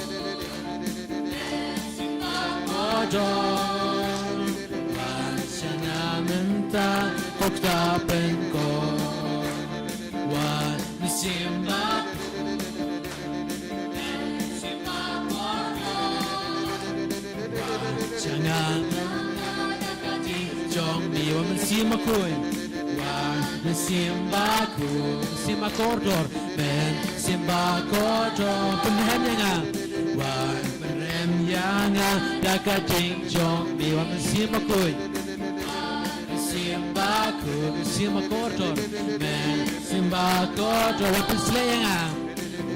Wan sha nga mynta ko ktah pynkoit. Wan mynsiem bakhuid. Wan sha nga mynta da ka jingjop. Wan mynsiem bakhuid. Wan mynsiem bakhuid. Mynsiem bakordor. Mynsiem bakordor. Pynrem ïa nga. Wan pynrem ïa nga da ka jingjop. Wan mynsiem bakhuid. Mynsiem bakhuid, mynsiem bakordor. Mynsiem bakordor. Wan pynshlei ïa nga.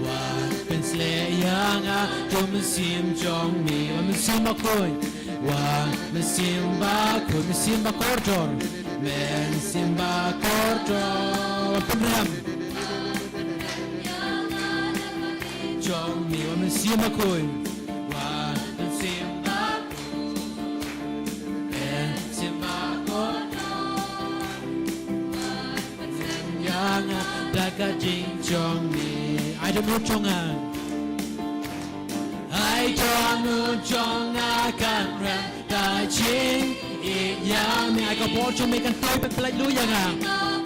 Wan pynshlei ïa nga. To mynsiem jong me. Wan mynsiem bakhuid. Wan mynsiem bakhuid, mynsiem bakordor. Mynsiem bakordor. Wan pynrem. Jong me. Wan mynsiem bakhuid. Wan mynsiem bakhuid. Mynsiem bakordor. Wan pynrem ïa nga da ka jingjop. Ai dohnud jong nga. Ai dohnud jong nga kan rem da jingïeit ïa me. Ai ka bor jong me kan tuid ban pynlait luid ïa nga.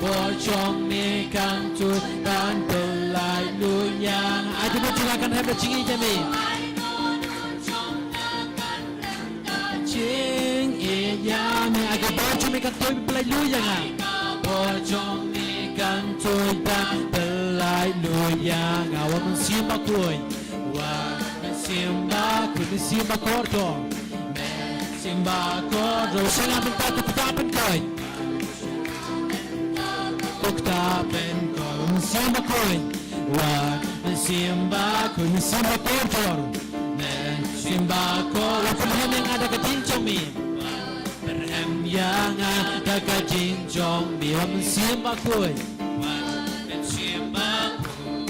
Bor jong me kan tuid ban pynlait luid ïa nga. Ai dohnud jong nga kan rem da jingïeit ïa me. Jingïeit ïa me. Ai ka bor jong me kan tuid ban pynlait luid ïa nga. Bor jong me kan tuid ban pynlait luid ïa nga. Wan mynsiem bakhuid. Wan mynsiem bakhuid, mynsiem bakordor. Mynsiem bakordor. Sha nga mynta ko ktah pynkoit. Ko ktah pynkoit. Mynsiem bakhuid. Wan mynsiem bakhuid, mynsiem bakordor. Mynsiem bakordor. Pynrem ïa nga da ka jingjop me. Pynrem ïa nga da ka jingjop me. Wan mynsiem bakhuid. Wan mynsiem bakhuid.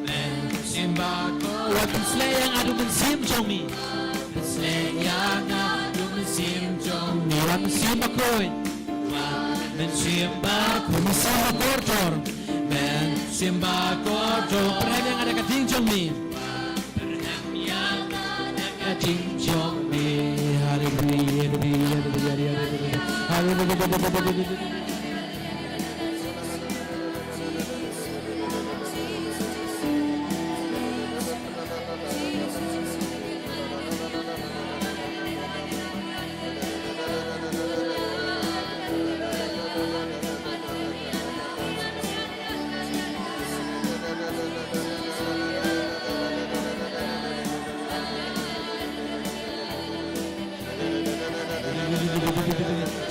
Mynsiem bakhuid. Wan pynshlei ïa nga da u mynsiem jong me. Pynshlei ïa nga da u mynsiem jong me. Wan mynsiem bakhuid. Wan mynsiem bakhuid. Mynsiem bakordor. Mynsiem bakordor. Pynrem ïa nga da ka jingjop me. Pynrem ïa nga da ka jingjop me. Haleluya, haleluya, haleluya, haleluya. Haleluya.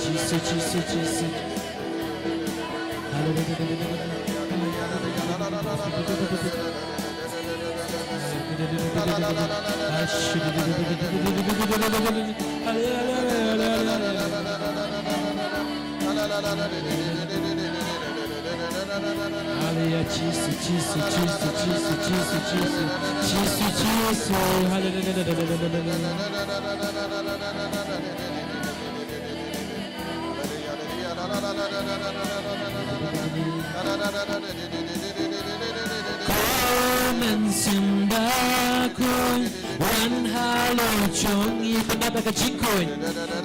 Jisu, Jisu, Jisu. Haleluya, Jisu, Jisu, Jisu, Jisu, Jisu, Jisu, Jisu, Jisu, Jisu, Haleluya. Ko Mynsiem Bakhuid, wan halor jong ngi, pyndap da ka jingkhuid,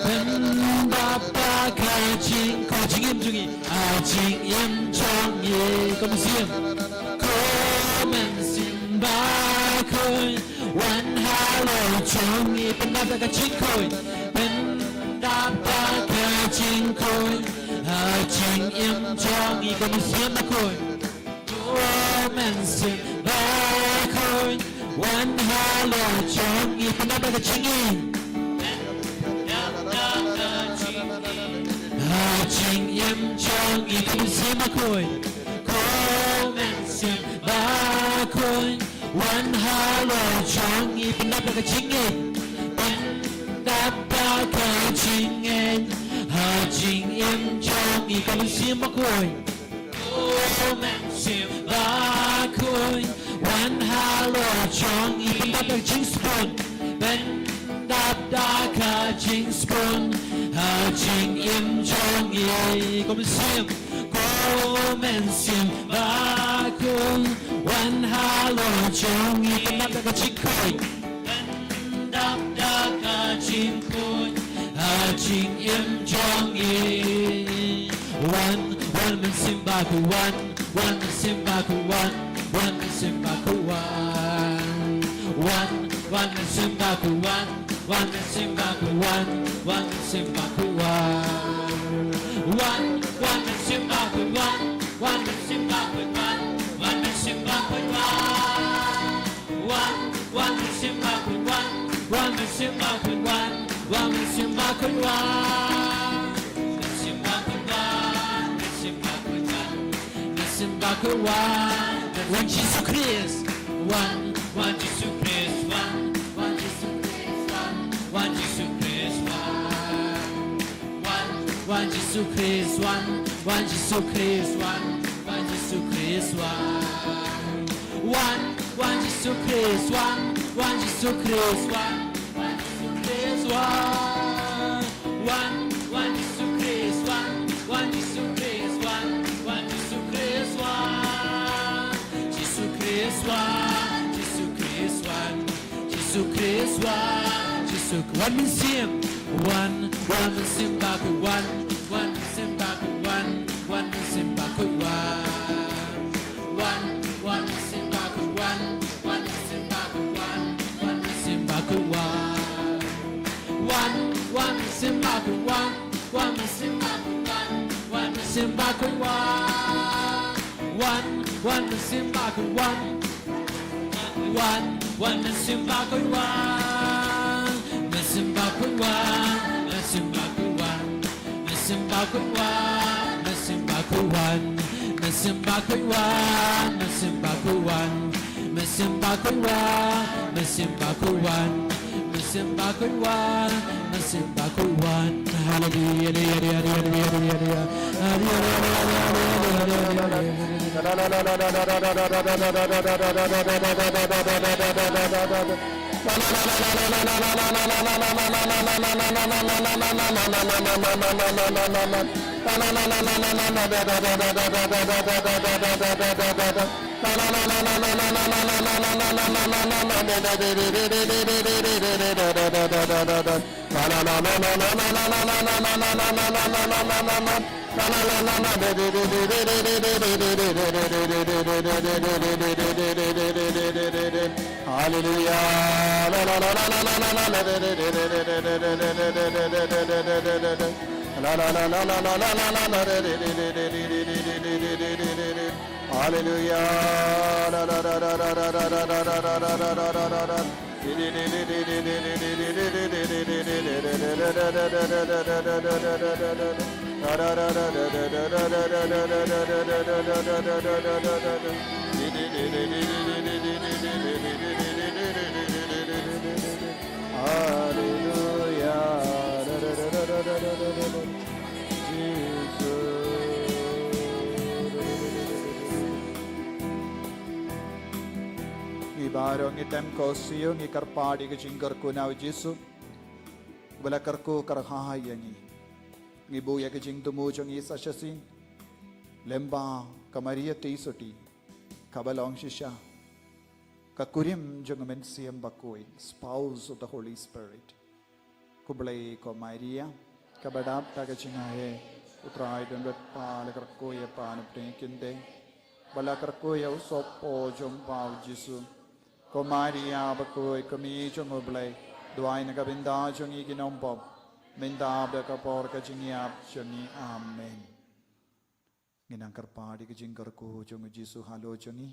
pyndap da ka jingkhuid, jingim jong ngi, a jingim jong ngi, ko Mynsiem, ko Mynsiem Bakhuid. Wan halor jong ngi, pyndap da ka jingkhuid, pyndap da ka jingkhuid, ha jingim jong ngi, ko Mynsiem Bakhuid. Ko Mynsiem Bakhuid, wan halor jong ngi, pyndap da ka jingkhuid, pyndap da ka jingkhuid, ha jingim jong ngi, ko Mynsiem Bakhuid. Ko Mynsiem Bakhuid, wan halor jong ngi, pyndap da ka jingngeit, pyndap da ka jingngeit, Jingim jong ngi, ko Mynsiem Bakhuid. Ko Mynsiem Bakhuid, wan halor jong ngi. Pyndap da ka jingsbun, pyndap da ka jingsbun ha jingim jong ngi. Ko Mynsiem, ko Mynsiem Bakhuid, wan halor jong ngi. Pyndap da ka jingkhuid, pyndap da ka jingkhuid ha jingim jong ngi. Wan, wan Mynsiem Bakhuid wan, wan Mynsiem Bakhuid wan, wan Mynsiem Bakhuid wan. Wan, wan Mynsiem Bakhuid wan, wan Mynsiem Bakhuid wan, wan Mynsiem Bakhuid wan. Wan, wan Mynsiem Bakhuid wan, wan Mynsiem Bakhuid wan, wan Mynsiem Bakhuid wan. Wan, wan Mynsiem Bakhuid wan, wan Mynsiem Bakhuid wan, wan Mynsiem Bakhuid wan. Mynsiem Bakhuid wan, Mynsiem Bakhuid wan, Mynsiem Bakhuid wan. Wan Jisu Khrist. Wan, wan Jisu Khrist wan, wan Jisu Khrist wan, wan Jisu Khrist wan. Wan, wan Jisu Khrist wan, wan Jisu Khrist wan, wan Jisu Khrist wan. Wan, wan Jisu Khrist wan, wan Jisu Khrist wan, wan Jisu Khrist wan. Wan, wan Jisu Khrist wan, wan Jisu Khrist wan, wan Jisu Khrist wan. Jisu Khrist wan, Jisu Khrist wan, Jisu Khrist wan, Jisu Khrist wan. Mynsiem, wan, wan Mynsiem Bakhuid wan, wan Mynsiem Bakhuid wan, wan Mynsiem Bakhuid wan. Wan, wan Mynsiem Bakhuid wan, wan Mynsiem Bakhuid wan, wan Mynsiem Bakhuid wan. Wan, wan Mynsiem Bakhuid wan, wan Mynsiem Bakhuid wan, wan Mynsiem Bakhuid wan. Wan, wan Mynsiem Bakhuid wan. Wan, wan Mynsiem Bakhuid wan. Mynsiem Bakhuid wan, Mynsiem Bakhuid wan. Mynsiem Bakhuid wan, Mynsiem Bakhuid wan. Mynsiem Bakhuid wan, Mynsiem Bakhuid wan. Mynsiem Bakhuid wan, Mynsiem Bakhuid wan. Mynsiem Bakhuid wan, Mynsiem Bakhuid wan. Haleluya, haleluya, haleluya. Hallelujah. Hallelujah. Hallelujah. Jesus. Ngi baroh ngi tem ko siew, ngi kyrpad ïa ka jingkyrkhu na u Jisu ba la kyrkhu kyrhai ïa ngi. Ngi buh ïa ka jingthmu jong ngi sa shisien lyngba ka Maria Theisotti, kaba long shisha ka kurim jong u Mynsiem Bakhuid, spouse of the Holy Spirit. Khublei ko Maria, kaba dap da ka jingaiei, u Trai don bad pha, la kyrkhu ïa pha na pdeng ki kynthei, bad la kyrkhu ïa u sohpop jong pha u Jisu. Ko Maria bakhuid, ko Mei jong u Blei, duwai na ka bynta jong ngi ki nongpop, mynta bad ha ka por ka jingïap jong ngi. Amen. Ngi nang kyrpad ïa ka jingkyrkhu jong u Jisu halor jong ngi.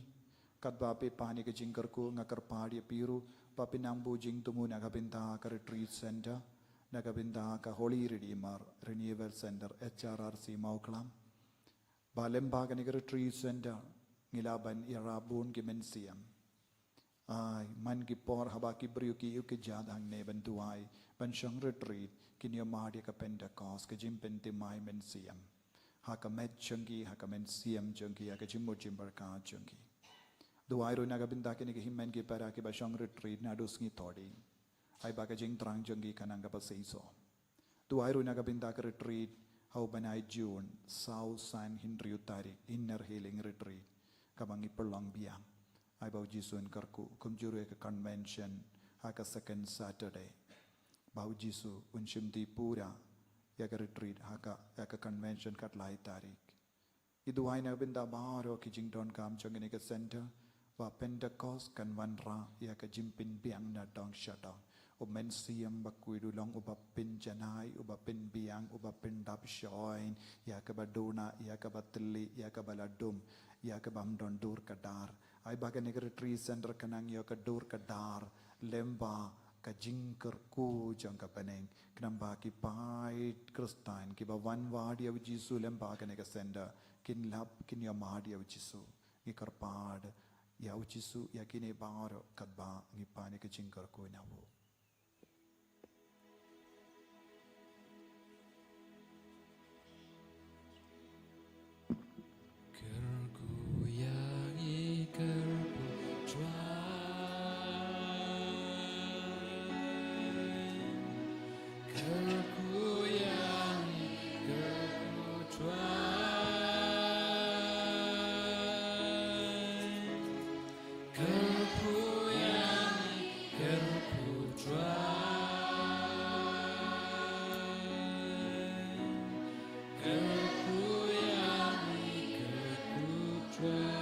Katba phi pan ïa ka jingkyrkhu, nga kyrpad ïa phi ruh ba phin nang buh jingthmu na ka bynta ka Retreat Center, na ka bynta ka Holy Redeemer Renewal Center, H R R C Mawklam. Ba lyngba kane ka Retreat Center ngi lah ban ïarap bun ki mynsiem. Ai, man ki por haba ki briew ki ïoh ki jad hangne ban duwai, ban shong retreat, kin ïoh mad ïa ka Pentecost, ka jingpynthymmai mynsiem ha ka met jong ki, ha ka mynsiem jong ki, ha ka jingmut jingpyrkhat jong ki. Duwai ruh na ka bynta kine ki hynmen ki para kiba shong retreat naduh sngi Thohdieng. Ai ba ka jingthrang jong ki kan nang kaba seisoh. Duwai ruh na ka bynta ka retreat ha u bnai June, saw, san, hynriew tarik, Inner Healing Retreat, kaba ngi pynlong biang. Ai ba u Jisu un kyrkhu, kumjuh ruh ïa ka convention ha ka second Saturday, ba u Jisu un shimti pura ïa ka retreat ha ka, ïa ka convention ka lai tarik. Ngi duwai na ka bynta baroh ki jingdonkam jong kane ka center, ba Pentecost kan wanrah ïa ka jingpynbiang na dong sha dong. U Mynsiem Bakhuid u long uba pynjanai, uba pynbiang, uba pyndap shongshit ïa kaba duna, ïa kaba thylli, ïa kaba la dum, ïa kaba ym don dur ka dar. Ai ba kane ka retreat center kan nang ïa ka dur ka dar, lem bad ka jingkyrkhu jong ka bneng. Khnang ba ki paid Khristan kiba wan wad ïa u Jisu lem bad kane ka center, kin lap, kin ïohmad ïa u Jisu. Ngi kyrpad ïa u Jisu ïa kine baroh katba ngi pan ïa ka jingkyrkhu na u. Kyrkhu ïa ngi, kyrkhu Trai. Kyrkhu ïa ngi, kyrkhu Trai. Kyrkhu ïa ngi, kyrkhu Trai. Kyrkhu ïa ngi, kyrkhu Trai.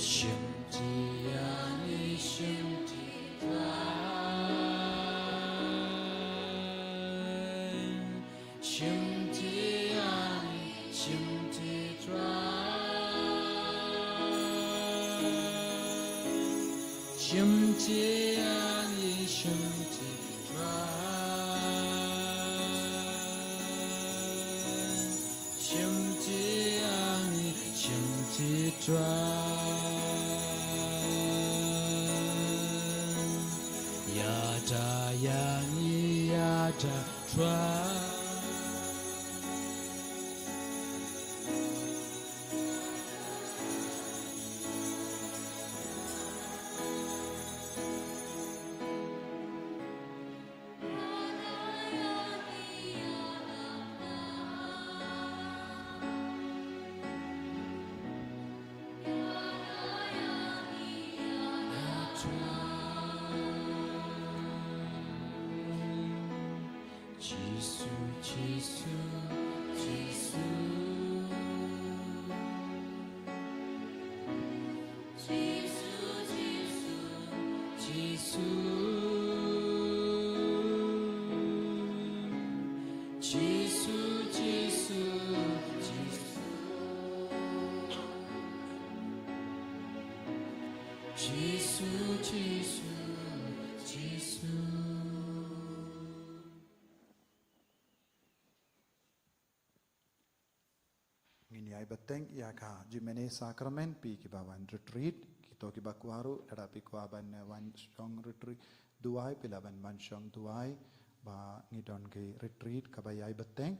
Shimti ïa ngi, shimti Trai. Shimti ïa ngi, shimti Trai. Shimti ïa ngi, shimti Trai. Shimti ïa ngi, shimti Trai. Ïada ïa ngi, ïada Trai. Jisu, Jisu, Jisu. Jisu, Jisu, Jisu. Jisu, Jisu, Jisu. Jisu, Jisu, Jisu. Ngin ïai bteng ïa ka jingmane sakramen, phi kiba wan retreat, kito kiba kwah ruh, lada phi kwah ban, eh, wan shong retreat duwai, phi lah ban wan shong duwai, ba ngi don ki retreat kaba ïai bteng.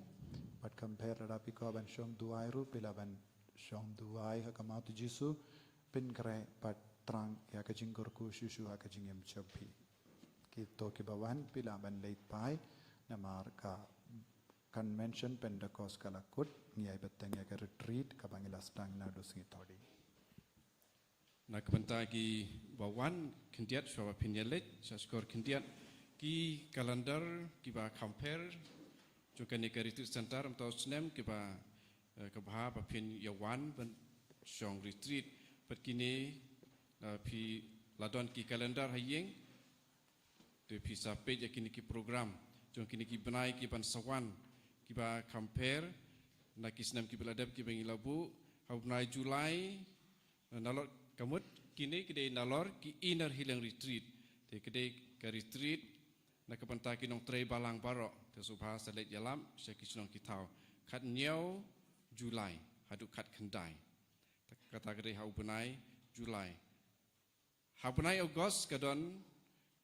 Bad kumjuh lada phi kwah ban shong duwai ruh, phi lah ban shong duwai ha ka maw u Jisu, pynkhreh bad thrang ïa ka jingkyrkhu shuh shuh ha ka jingim jong phi. Kito kiba wan, phi lah ban leit phai, namar ka convention Pentecost ka la kut, ngi ïai bteng ïa ka retreat kaba ngi la sdang naduh sngi Thohdieng. Na ka bynta kiba wan khyndiat, shuwa ba phin ïaleit, sha shkor khyndiat, ki calendar kiba kham pher jong kane ka retreat center mynta u snem, kiba, eh, ka bha ba phin ïa wan ban shong retreat. Bad kine, eh, phi la don ki calendar ha ïing, te phi sa peit ïa kine ki program jong kine ki bnai kiban sa wan, kiba kham pher na ki snem kiba la dep kiba ngi la buh. Ha u bnai July, nalor, ka mut kine ki dei nalor ki Inner Healing Retreat. Te ka dei ka retreat na ka bynta ki nongtrei balang baroh. Te sngewbha sa leit ïalap sha ki shnong ki thaw. Khathynñiew July haduh khatkhyndai. kata ka dei ha u bnai July. Ha bnai August ka don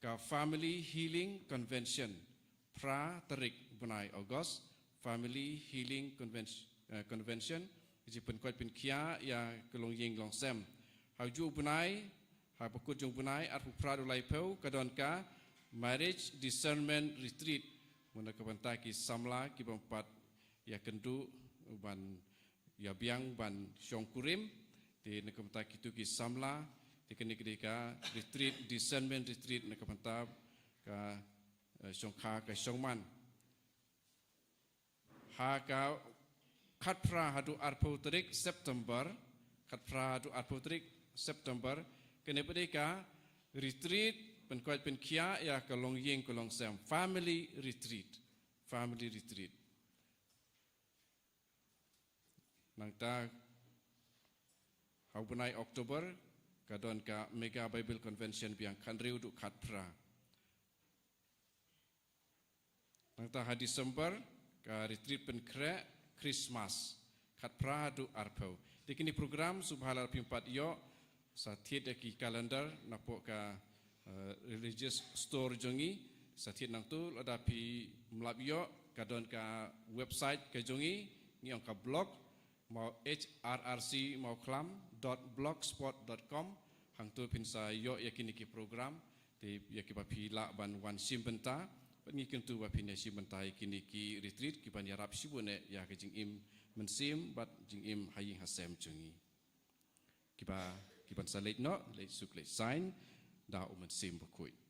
ka Family Healing Convention, phra tarik bnai August, Family Healing Convention, eh, Convention, ka jingpynkoit pynkhia ïa ka longïing longsem. Ha u bnai, ha bakut jong u bnai arphew phra u laiphew ka don ka Marriage Discernment Retreat, muna ka bynta ki samla ki bym pat ïakynduh ban ïa biang ban shong kurim, te na ka bynta kitu ki samla, te kane ka dei ka retreat, discernment retreat na ka bynta ka, eh, shongkha ka shongman. Ha ka khatphra haduh arphew tarik September, khatphra haduh arphew tarik September, kane pat dei ka retreat, pynkoit pynkhia ïa ka longïing ka longsem, family retreat, family retreat. Nangta ha u bnai October ka don ka Mega Bible Convention biang khathynriew haduh khatphra. Nangta ha December ka retreat pynkhreh Christmas khatphra haduh arphew. Te kine program sngewbha lada phim pat ïoh sa thied ïa ki calendar napoh ka, eh, religious store jong ngi, sa thied nangtu. Lada phim lap ïoh ka don ka website ka jong ngi, ngi ong ka blog, mau H R R C Mawkhlam dot blogspot dot com. Hangtu phin sa ïoh ïa kine ki program, te ïa kiba phi lah ban wan shim bynta, bad ngi kyntu ba phin ïa shim bynta ïa kine ki retreat kiban ïarap shibun eh ïa ka jingim mynsiem bad jingim ha ïing ha sem jong ngi. Kiba, kiban sa leit noh, leit suk leit saiñ da u Mynsiem Bakhuid.